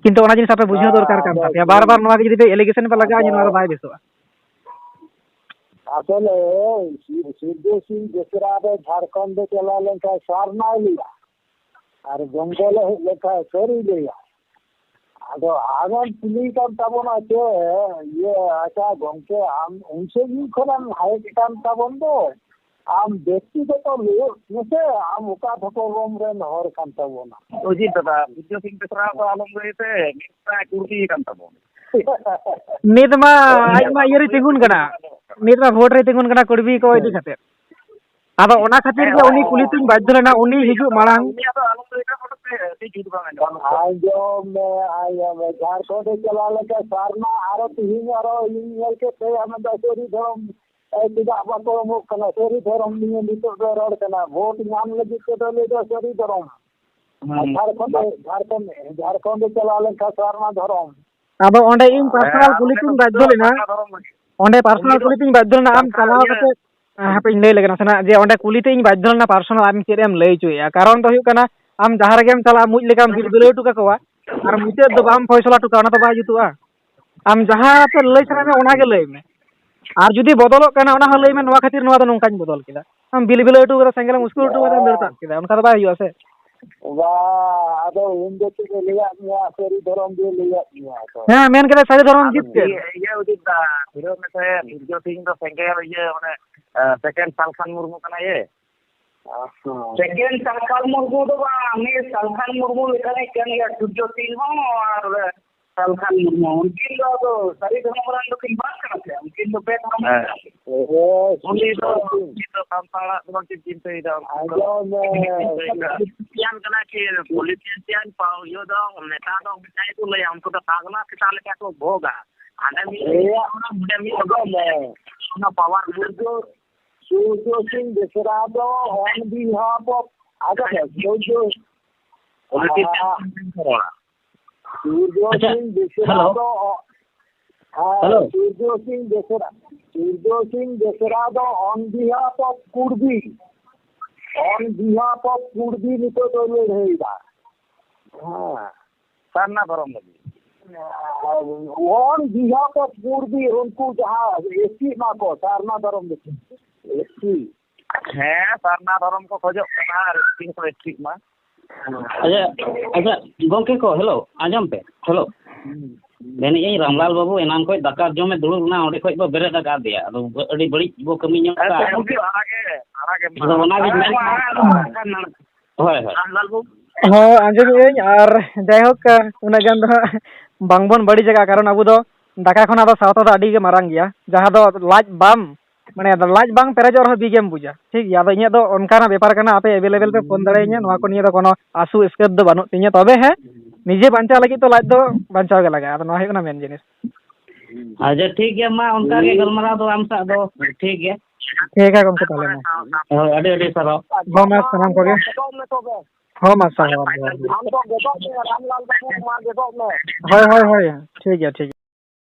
ᱠᱤᱱᱛᱩ ᱚᱱᱟ ᱡᱤᱱᱤᱥ ᱟᱯᱮ ᱵᱩᱡᱷᱟᱹᱣ ᱫᱚᱨᱠᱟᱨ ᱠᱟᱱ ᱛᱟᱯᱮᱭᱟ, ᱵᱟᱨ ᱵᱟᱨ ᱱᱚᱣᱟ ᱜᱮ ᱡᱩᱫᱤ ᱯᱮ ᱮᱞᱤᱜᱮᱥᱚᱱ ᱯᱮ ᱞᱟᱜᱟᱣᱟ, ᱡᱮ ᱱᱚᱣᱟ ᱫᱚ ᱵᱟᱭ ᱵᱮᱥᱚᱜᱼᱟ᱾ ᱟᱥᱚᱞᱮ ᱥᱩᱨᱡᱚ ᱥᱤᱝ ᱵᱮᱥᱨᱟ ᱫᱚ ᱡᱷᱟᱲᱠᱷᱚᱸᱰ ᱫᱚ ᱪᱟᱞᱟᱣ ᱞᱮᱱᱠᱷᱟᱱ ᱥᱟᱨᱱᱟᱭ ᱞᱟᱹᱭᱟ, ᱟᱨ ᱵᱮᱝᱜᱚᱞ ᱮ ᱦᱮᱡ ᱞᱮᱱᱠᱷᱟᱱ ᱥᱟᱹᱨᱤ ᱞᱟᱹᱭᱟ᱾ ᱟᱫᱚ ᱟᱢᱮᱢ ᱠᱩᱞᱤ ᱠᱟᱱ ᱛᱟᱵᱚᱱᱟ ᱪᱮ, ᱤᱭᱟᱹ, ᱟᱪᱪᱷᱟ ᱜᱚᱝᱠᱮ, ᱟᱢ ᱩᱱ ᱥᱟᱺᱜᱤᱧ ᱠᱷᱚᱱᱮᱢ ᱦᱮᱡ ᱠᱟᱱ ᱛᱟᱵᱚᱱ ᱫᱚ, ᱟᱢ ᱵᱮᱠᱛᱤᱜᱚᱛᱚ ᱞᱟᱹᱭᱟᱹᱜ ᱢᱮᱥᱮ, ᱟᱢ ᱚᱠᱟ ᱫᱷᱚᱠᱚᱨᱚᱢ ᱨᱮᱱ ᱦᱚᱲ ᱠᱟᱱ ᱛᱟᱵᱚᱱᱟ? ᱚᱡᱤᱛ ᱫᱟᱫᱟ, ᱵᱤᱡᱚᱭ ᱥᱤᱝ ᱵᱮᱥᱨᱟ ᱫᱚ ᱟᱞᱚᱢ ᱞᱟᱹᱭ ᱛᱮ, ᱢᱤᱫᱴᱟᱝ ᱠᱩᱲᱵᱤ ᱠᱟᱱ ᱛᱟᱵᱚᱱ᱾ ᱱᱤᱛ ᱢᱟ ᱟᱡ ᱢᱟ ᱤᱭᱟᱹ ᱨᱮ ᱛᱤᱸᱜᱩᱱ ᱠᱟᱱᱟ, ᱱᱤᱛ ᱢᱟ ᱵᱷᱳᱴ ᱨᱮ ᱛᱤᱸᱜᱩᱱ ᱠᱟᱱᱟ ᱠᱩᱲᱵᱤ ᱠᱚ ᱤᱫᱤ ᱠᱟᱛᱮ᱾ ᱟᱫᱚ ᱚᱱᱟ ᱠᱷᱟᱹᱛᱤᱨ ᱜᱮ ᱩᱱᱤ ᱠᱩᱞᱤ ᱛᱤᱧ ᱵᱟᱫᱽᱫᱷᱚ ᱞᱮᱱᱟ, ᱩᱱᱤ ᱦᱤᱡᱩᱜ ᱢᱟᱲᱟᱝ᱾ ᱩᱱᱤᱭᱟᱜ ᱫᱚ ᱟᱞᱚᱢ ᱞᱟᱹᱭ ᱠᱟᱜ ᱵᱚᱞᱮ ᱥᱮ, ᱟᱹᱰᱤ ᱡᱩᱛ ᱵᱟᱝ ᱟᱸᱡᱚᱢᱚᱜ ᱠᱟᱱᱟ᱾ ᱟᱸᱡᱚᱢ ᱢᱮ, ᱟᱸᱡᱚᱢ ᱢᱮ, ᱡᱷᱟᱲᱠᱷᱚᱸᱰ ᱮ ᱪᱟᱞᱟᱣ ᱞᱮᱱᱠᱷᱟᱱ ᱥᱟᱨᱱᱟ ᱟᱨᱚ ᱛᱤᱦᱤᱧ ᱟᱨᱚ ᱤᱧ ᱧᱮᱞ ᱠᱮᱫ ᱛᱟᱭᱟ, ᱢᱮᱱᱫᱟ ᱥᱟᱹᱨᱤ ᱫᱷᱚᱨᱚᱢ, ᱮ, ᱪᱮᱫᱟᱜ ᱵᱟᱠᱚ ᱮᱢᱚᱜ ᱠᱟᱱᱟ? ᱥᱟᱹᱨᱤ ᱫᱷᱚᱨᱚᱢ ᱱᱤᱭᱮ ᱱᱤᱛᱚᱜ ᱫᱚ ᱨᱚᱲ ᱠᱟᱱᱟ, ᱵᱷᱳᱴ ᱧᱟᱢ ᱞᱟᱹᱜᱤᱫ ᱛᱮᱫᱚ ᱞᱟᱹᱭ ᱫᱚ ᱥᱟᱹᱨᱤ ᱫᱷᱚᱨᱚᱢ᱾ ᱟᱨ ᱦᱩᱸ᱾ ᱡᱷᱟᱲᱠᱷᱚᱸᱰ, ᱡᱷᱟᱲᱠᱷᱚᱸᱰ, ᱡᱷᱟᱲᱠᱷᱚᱸᱰ ᱮ ᱪᱟᱞᱟᱣ ᱞᱮᱱᱠᱷᱟᱱ ᱥᱟᱨᱱᱟ ᱫᱷᱚᱨᱚᱢ᱾ ᱟᱫᱚ ᱚᱸᱰᱮ ᱤᱧ ᱦᱮᱸ, ᱯᱟᱨᱥᱚᱱᱟᱞ ᱟᱨ ᱠᱩᱞᱤ ᱩᱱᱤ ᱫᱚ ᱛᱤᱧ ᱵᱟᱫᱽᱫᱷᱚ ᱞᱮᱱᱟ, ᱥᱟᱨᱱᱟ ᱫᱷᱚᱨᱚᱢ ᱨᱮᱜᱮ᱾ ᱚᱸᱰᱮ ᱯᱟᱨᱥᱚᱱᱟᱞ ᱩᱱᱤ ᱫᱚ ᱠᱩᱞᱤ ᱛᱤᱧ ᱵᱟᱫᱽᱫᱷᱚ ᱞᱮᱱᱟ, ᱟᱢ ᱠᱟᱛᱷᱟ ᱪᱟᱞᱟᱣ ᱤᱭᱟᱹ ᱠᱟᱛᱮ, ᱦᱟᱯᱮᱧ ᱞᱟᱹᱭ ᱞᱮᱜᱮ ᱱᱟᱥᱮᱱᱟᱜ, ᱡᱮ ᱚᱸᱰᱮ ᱠᱩᱞᱤ ᱛᱮ ᱤᱧ ᱵᱟᱫᱽᱫᱷᱚ ᱞᱮᱱᱟ ᱯᱟᱨᱥᱚᱱᱟᱞ, ᱟᱢ ᱪᱮᱫ ᱮᱢ ᱞᱟᱹᱭ ᱦᱚᱪᱚᱭᱮᱫᱼᱟ? ᱠᱟᱨᱚᱱ ᱫᱚ ᱦᱩᱭᱩᱜ ᱠᱟᱱᱟ, ᱟᱢ ᱡᱟᱦᱟᱸ ᱨᱮᱜᱮᱢ ᱪᱟᱞᱟᱜᱼᱟ, ᱢᱩᱡ ᱞᱮᱠᱟᱢ ᱵᱤᱞ ᱵᱤᱞᱟᱹᱣ ᱦᱚᱴᱚ ᱠᱟᱠᱚᱣᱟ, ᱟᱨ ᱢᱩᱪᱟᱹᱫ ᱫᱚ ᱵᱟᱢ ᱯᱷᱚᱭᱥᱚᱞᱟ ᱦᱚᱴᱚ ᱠᱟᱜᱼᱟ, ᱚᱱᱟ ᱫᱚ ᱵᱟᱭ ᱡᱩᱛᱩᱜᱼᱟ᱾ ᱟᱢ ᱡᱟᱦᱟᱸ ᱟᱛᱮ ᱞᱟᱹᱭ ᱥᱟᱱᱟᱭᱮᱫ ᱢᱮᱭᱟ, ᱚᱱᱟ ᱜᱮ ᱞᱟᱹᱭ ᱢᱮ᱾ ᱟᱨ ᱡᱩᱫᱤ ᱵᱚᱫᱚᱞᱚᱜ ᱠᱟᱱᱟ, ᱚᱱᱟ ᱦᱚᱸ ᱞᱟᱹᱭ ᱢᱮ, "ᱱᱚᱣᱟ ᱠᱷᱟᱹᱛᱤᱨ ᱱᱚᱣᱟ ᱫᱚ ᱱᱚᱝᱠᱟᱧ ᱵᱚᱫᱚᱞ ᱠᱮᱫᱟ᱾" ᱟᱢ ᱵᱤᱞ ᱵᱤᱞᱟᱹᱣ ᱦᱚᱴᱚ ᱠᱟᱫᱟ, ᱥᱮᱸᱜᱮᱞ ᱮᱢ ᱩᱥᱠᱩᱨ ᱦᱚᱴᱚ ᱠᱟᱫᱟ, ᱫᱟᱹᱲ ᱛᱟᱵ ᱠᱮᱫᱟ, ᱚᱱᱠᱟ ᱫᱚ ᱵᱟᱭ ᱦᱩᱭᱩᱜᱼᱟ ᱥᱮ᱾ ᱵᱟ, ᱟᱫᱚ ᱩᱱ ᱫᱚ ᱪᱮᱫ ᱮ ᱞᱟᱹᱭᱟᱫ ᱢᱮᱭᱟ? ᱥᱟᱹᱨᱤ ᱫᱷᱚᱨᱚᱢ ᱜᱮ ᱞᱟᱹᱭᱟᱫ ᱢᱮᱭᱟ ᱛᱚ᱾ ᱦᱮᱸ, ᱢᱮᱱ ᱠᱮᱫᱟᱭ ᱥᱟᱹᱨᱤ ᱫᱷᱚᱨᱚᱢ ᱟᱫᱚ ᱡᱤᱛ ᱠᱮᱫ᱾ ᱤᱭᱟᱹ, ᱤᱭᱟᱹ ᱩᱫᱤᱛ ᱫᱟ, ᱯᱷᱤᱨᱳᱡᱽ ᱢᱮᱥᱮ, ᱥᱩᱨᱡᱚ ᱥᱤᱝ ᱫᱚ ᱥᱮᱸᱜᱮᱞ ᱤᱭᱟᱹ, ᱢᱟᱱᱮ, ᱮ, ᱥᱮᱠᱮᱱᱰ ᱥᱟᱞᱠᱷᱟᱱ ᱢᱩᱨᱢᱩ ᱠᱟᱱᱟᱭ ᱭᱮ᱾ ᱥᱮᱠᱮᱱᱰ ᱥᱟᱞᱠᱷᱟᱱ ᱢᱩᱨᱢᱩ ᱫᱚ ᱵᱟᱝ, ᱩᱱᱤ ᱥᱟᱞᱠᱷᱟᱱ ᱢᱩᱨᱢᱩ ᱞᱮᱠᱟᱱᱤᱡ ᱠᱟᱱ ᱜᱮᱭᱟ, ᱥᱩᱨᱡᱚ ᱥᱤᱝ ᱦᱚᱸ ᱟᱨ ᱥᱟᱞᱠᱷᱟᱱ ᱢᱩᱨᱢᱩ᱾ ᱩᱱᱠᱤᱱ ᱫᱚ ᱟᱫᱚ ᱥᱟᱹᱨᱤ ᱫᱷᱚᱨᱚᱢ ᱨᱮᱱ ᱫᱚᱠᱤᱱ ᱵᱟᱝ ᱠᱟᱱᱟ ᱥᱮ, ᱩᱱᱠᱤᱱ ᱫᱚ ᱯᱮ ᱫᱷᱚᱨᱚᱢ ᱦᱮᱸ᱾ ᱠᱟᱱᱟ ᱠᱤᱱ᱾ ᱩᱱᱤ ᱫᱚ, ᱩᱱᱤ ᱫᱚ ᱥᱟᱱᱛᱟᱲᱟᱜ ᱫᱚ ᱵᱟᱝ ᱪᱮᱫ ᱪᱤᱱᱛᱟᱹᱭᱮᱫᱟ, ᱩᱱᱠᱤᱱ ᱫᱚ ᱟᱸᱡᱚᱢ ᱢᱮ᱾ ᱯᱚᱞᱤᱴᱤᱥᱤᱭᱟᱱ ᱠᱟᱱᱟ ᱠᱤᱱ, ᱯᱚᱞᱤᱴᱤᱥᱤᱭᱟᱱ ᱯᱟᱣ-, ᱤᱭᱟᱹ ᱫᱚ, ᱱᱮᱛᱟ ᱫᱚ ᱢᱤᱫᱴᱟᱝ ᱜᱮᱠᱚ ᱞᱟᱹᱭᱟ, ᱩᱱᱠᱩ ᱫᱚ ᱯᱟᱜᱽᱞᱟ ᱥᱮᱛᱟ ᱞᱮᱠᱟ ᱠᱚ ᱵᱷᱳᱜᱟ᱾ ᱦᱟᱸᱰᱮ ᱢᱤᱫ ᱮᱭᱟ, ᱱᱚᱰᱮ ᱢᱤᱫ ᱟᱸᱡᱚᱢ ᱢᱮ᱾ ᱚᱱᱟ ᱯᱟᱣᱟᱨ ᱥᱩᱨᱡᱚ, ᱥᱩᱨᱡᱚ ᱥᱤᱝ ᱵᱮᱥᱨᱟ ᱫᱚ on behalf of, ᱟᱸᱡᱚᱢ ᱢᱮ, ᱥᱩᱨᱡᱚ, ᱯᱚᱞᱤᱴᱤᱥᱤᱭᱟᱱ ᱨᱚᱲᱟ᱾ ᱥᱩᱨᱡᱚ ᱟᱪᱪᱷᱟ, ᱥᱤᱝ ᱵᱮᱥᱨᱟ ᱦᱮᱞᱳ᱾ ᱫᱚ, ᱦᱮᱸ, ᱦᱮᱞᱳ᱾ ᱥᱩᱨᱡᱚ ᱥᱤᱝ ᱵᱮᱥᱨᱟ, ᱥᱩᱨᱡᱚ ᱥᱤᱝ ᱵᱮᱥᱨᱟ ᱫᱚ on behalf of ᱠᱩᱲᱵᱤ, on behalf of ᱠᱩᱲᱵᱤ ᱱᱤᱛᱚᱜ ᱫᱚ ᱞᱟᱹᱲᱦᱟᱹᱭ ᱫᱟ᱾ ᱦᱮᱸ᱾ ᱥᱟᱨᱱᱟ ᱫᱷᱚᱨᱚᱢ ᱞᱟᱹᱜᱤᱫ᱾ On behalf of ᱠᱩᱲᱵᱤ, ᱩᱱᱠᱩ ᱡᱟᱦᱟᱸ ᱮᱥᱴᱤ ᱢᱟ ᱠᱚ, ᱥᱟᱨᱱᱟ ᱫᱷᱚᱨᱚᱢ ᱞᱟᱹᱜᱤᱫ᱾ ᱮᱥᱴᱤ᱾ ᱦᱮᱸ, ᱥᱟᱨᱱᱟ ᱫᱷᱚᱨᱚᱢ ᱠᱚ ᱠᱷᱚᱡᱚᱜ ᱠᱟᱱᱟ ᱟᱨ ᱮᱥᱴᱤ ᱦᱚᱸᱠᱚ ᱮᱥᱴᱤᱜ ᱢᱟ᱾ ᱟᱪᱪᱷᱟ, ᱟᱪᱪᱷᱟ, ᱜᱚᱢᱠᱮ ᱠᱚ, ᱦᱮᱞᱳ, ᱟᱸᱡᱚᱢ ᱯᱮ, ᱦᱮᱞᱳ᱾ ᱢᱮᱱᱮᱫ ᱟᱹᱧ, ᱨᱟᱢᱞᱟᱞ ᱵᱟᱹᱵᱩ ᱮᱱᱟᱱ ᱠᱷᱚᱡ ᱫᱟᱠᱟ ᱡᱚᱢᱮ ᱫᱩᱲᱩᱵ ᱞᱮᱱᱟ, ᱚᱸᱰᱮ ᱠᱷᱚᱡ ᱵᱚ ᱵᱮᱨᱮᱫ ᱟᱠᱟᱫᱮᱭᱟ᱾ ᱟᱫᱚ ᱟᱹᱰᱤ ᱵᱟᱹᱲᱤᱡ ᱵᱚ ᱠᱟᱹᱢᱤ ᱧᱚᱜ ᱟᱪᱪᱷᱟ, ᱠᱟᱜᱼᱟ᱾ ᱜᱚᱢᱠᱮ, ᱟᱲᱟᱜᱮ, ᱟᱲᱟᱜᱮ ᱢᱟ᱾ ᱟᱫᱚ ᱚᱱᱟᱜᱮ ᱢᱮᱱ ᱦᱳᱭ, ᱦᱳᱭ᱾ ᱨᱟᱢᱞᱟᱞ ᱵᱟᱹᱵᱩ᱾ ᱦᱚᱸ, ᱟᱸᱡᱚᱢᱮᱫ ᱟᱹᱧ, ᱟᱨ ᱡᱟᱭᱦᱳᱠ, ᱩᱱᱟᱹᱜ ᱜᱟᱱ ᱫᱚ ᱦᱟᱸᱜ ᱵᱟᱝᱵᱚᱱ ᱵᱟᱹᱲᱤᱡ ᱟᱠᱟᱫᱼᱟ, ᱠᱟᱨᱚᱱ ᱟᱵᱚ ᱫᱚ ᱫᱟᱠᱟ ᱠᱷᱚᱱᱟᱜ ᱫᱚ ᱥᱟᱶᱛᱟ ᱫᱚ ᱟᱹᱰᱤ ᱜᱮ ᱢᱟᱨᱟᱝ ᱜᱮᱭᱟ, ᱡᱟᱦᱟᱸ ᱫᱚ ᱞᱟᱡ ᱵᱟᱢ, ᱢᱟᱱᱮ, ᱞᱟᱡ ᱵᱟᱝ ᱯᱮᱨᱮᱡᱚᱜ ᱨᱮᱦᱚᱸ ᱵᱤᱜᱮᱢ ᱵᱩᱡᱟ, ᱴᱷᱤᱠ ᱜᱮᱭᱟ᱾ ᱟᱫᱚ ᱤᱧᱟᱹᱜ ᱫᱚ ᱚᱱᱠᱟᱱᱟᱜ ᱵᱮᱯᱟᱨ ᱠᱟᱱᱟ, ᱟᱯᱮ ᱮᱵᱮᱞᱮᱵᱮᱞ ᱯᱮ ᱯᱷᱳᱱ ᱫᱟᱲᱮᱭᱟᱹᱧᱟ, ᱱᱚᱣᱟ ᱠᱚ ᱱᱤᱭᱟᱹ ᱫᱚ ᱠᱳᱱᱳ ᱟᱥᱩ ᱥᱠᱮᱯ ᱫᱚ ᱵᱟᱹᱱᱩᱜ ᱛᱤᱧᱟᱹ᱾ ᱛᱚᱵᱮ ᱦᱮᱸ, ᱱᱤᱡᱮ ᱵᱟᱧᱪᱟᱣ ᱞᱟᱹᱜᱤᱫ ᱛᱚ ᱞᱟᱡ ᱫᱚ ᱵᱟᱧᱪᱟᱣ ᱜᱮ ᱞᱟᱜᱟᱜᱼᱟ, ᱟᱫᱚ ᱱᱚᱣᱟ ᱦᱩᱭᱩᱜ ᱠᱟᱱᱟ ᱢᱮᱱ ᱡᱤᱱᱤᱥ᱾ ᱟᱪᱪᱷᱟ, ᱴᱷᱤᱠ ᱜᱮᱭᱟ, ᱢᱟ, ᱚᱱᱠᱟ ᱜᱮ ᱜᱟᱞᱢᱟᱨᱟᱣ ᱫᱚ ᱟᱢ ᱥᱟᱶ ᱫᱚ, ᱴᱷᱤᱠ ᱜᱮᱭᱟ᱾ ᱴᱷᱤᱠ ᱜᱮᱭᱟ ᱜᱚᱢᱠᱮ, ᱛᱟᱦᱚᱞᱮ ᱢᱟ᱾ ᱦᱳᱭ, ᱟᱹᱰᱤ ᱟᱹᱰᱤ ᱥᱟᱨᱦᱟᱣ᱾ ᱦᱚᱸ, ᱢᱟ, ᱥᱟᱱᱟᱢ ᱠᱚᱜᱮ᱾ ᱦᱚᱸ, ᱢᱟ, ᱥᱟᱨᱦᱟᱣ, ᱡᱚᱦᱟᱨ ᱜᱮ᱾ ᱟᱢ ᱫᱚ ᱜᱮᱫᱚᱜ ᱢᱮ, ᱨᱟᱢᱞᱟᱞ ᱵᱟᱹᱵᱩ, ᱢᱟ, ᱜᱮᱫᱚᱜ ᱢᱮ᱾ ᱦᱳᱭ, ᱦᱳᱭ, ᱦᱳᱭ, ᱴᱷᱤᱠ ᱜᱮᱭᱟ, ᱴᱷᱤᱠ ᱜᱮᱭᱟ᱾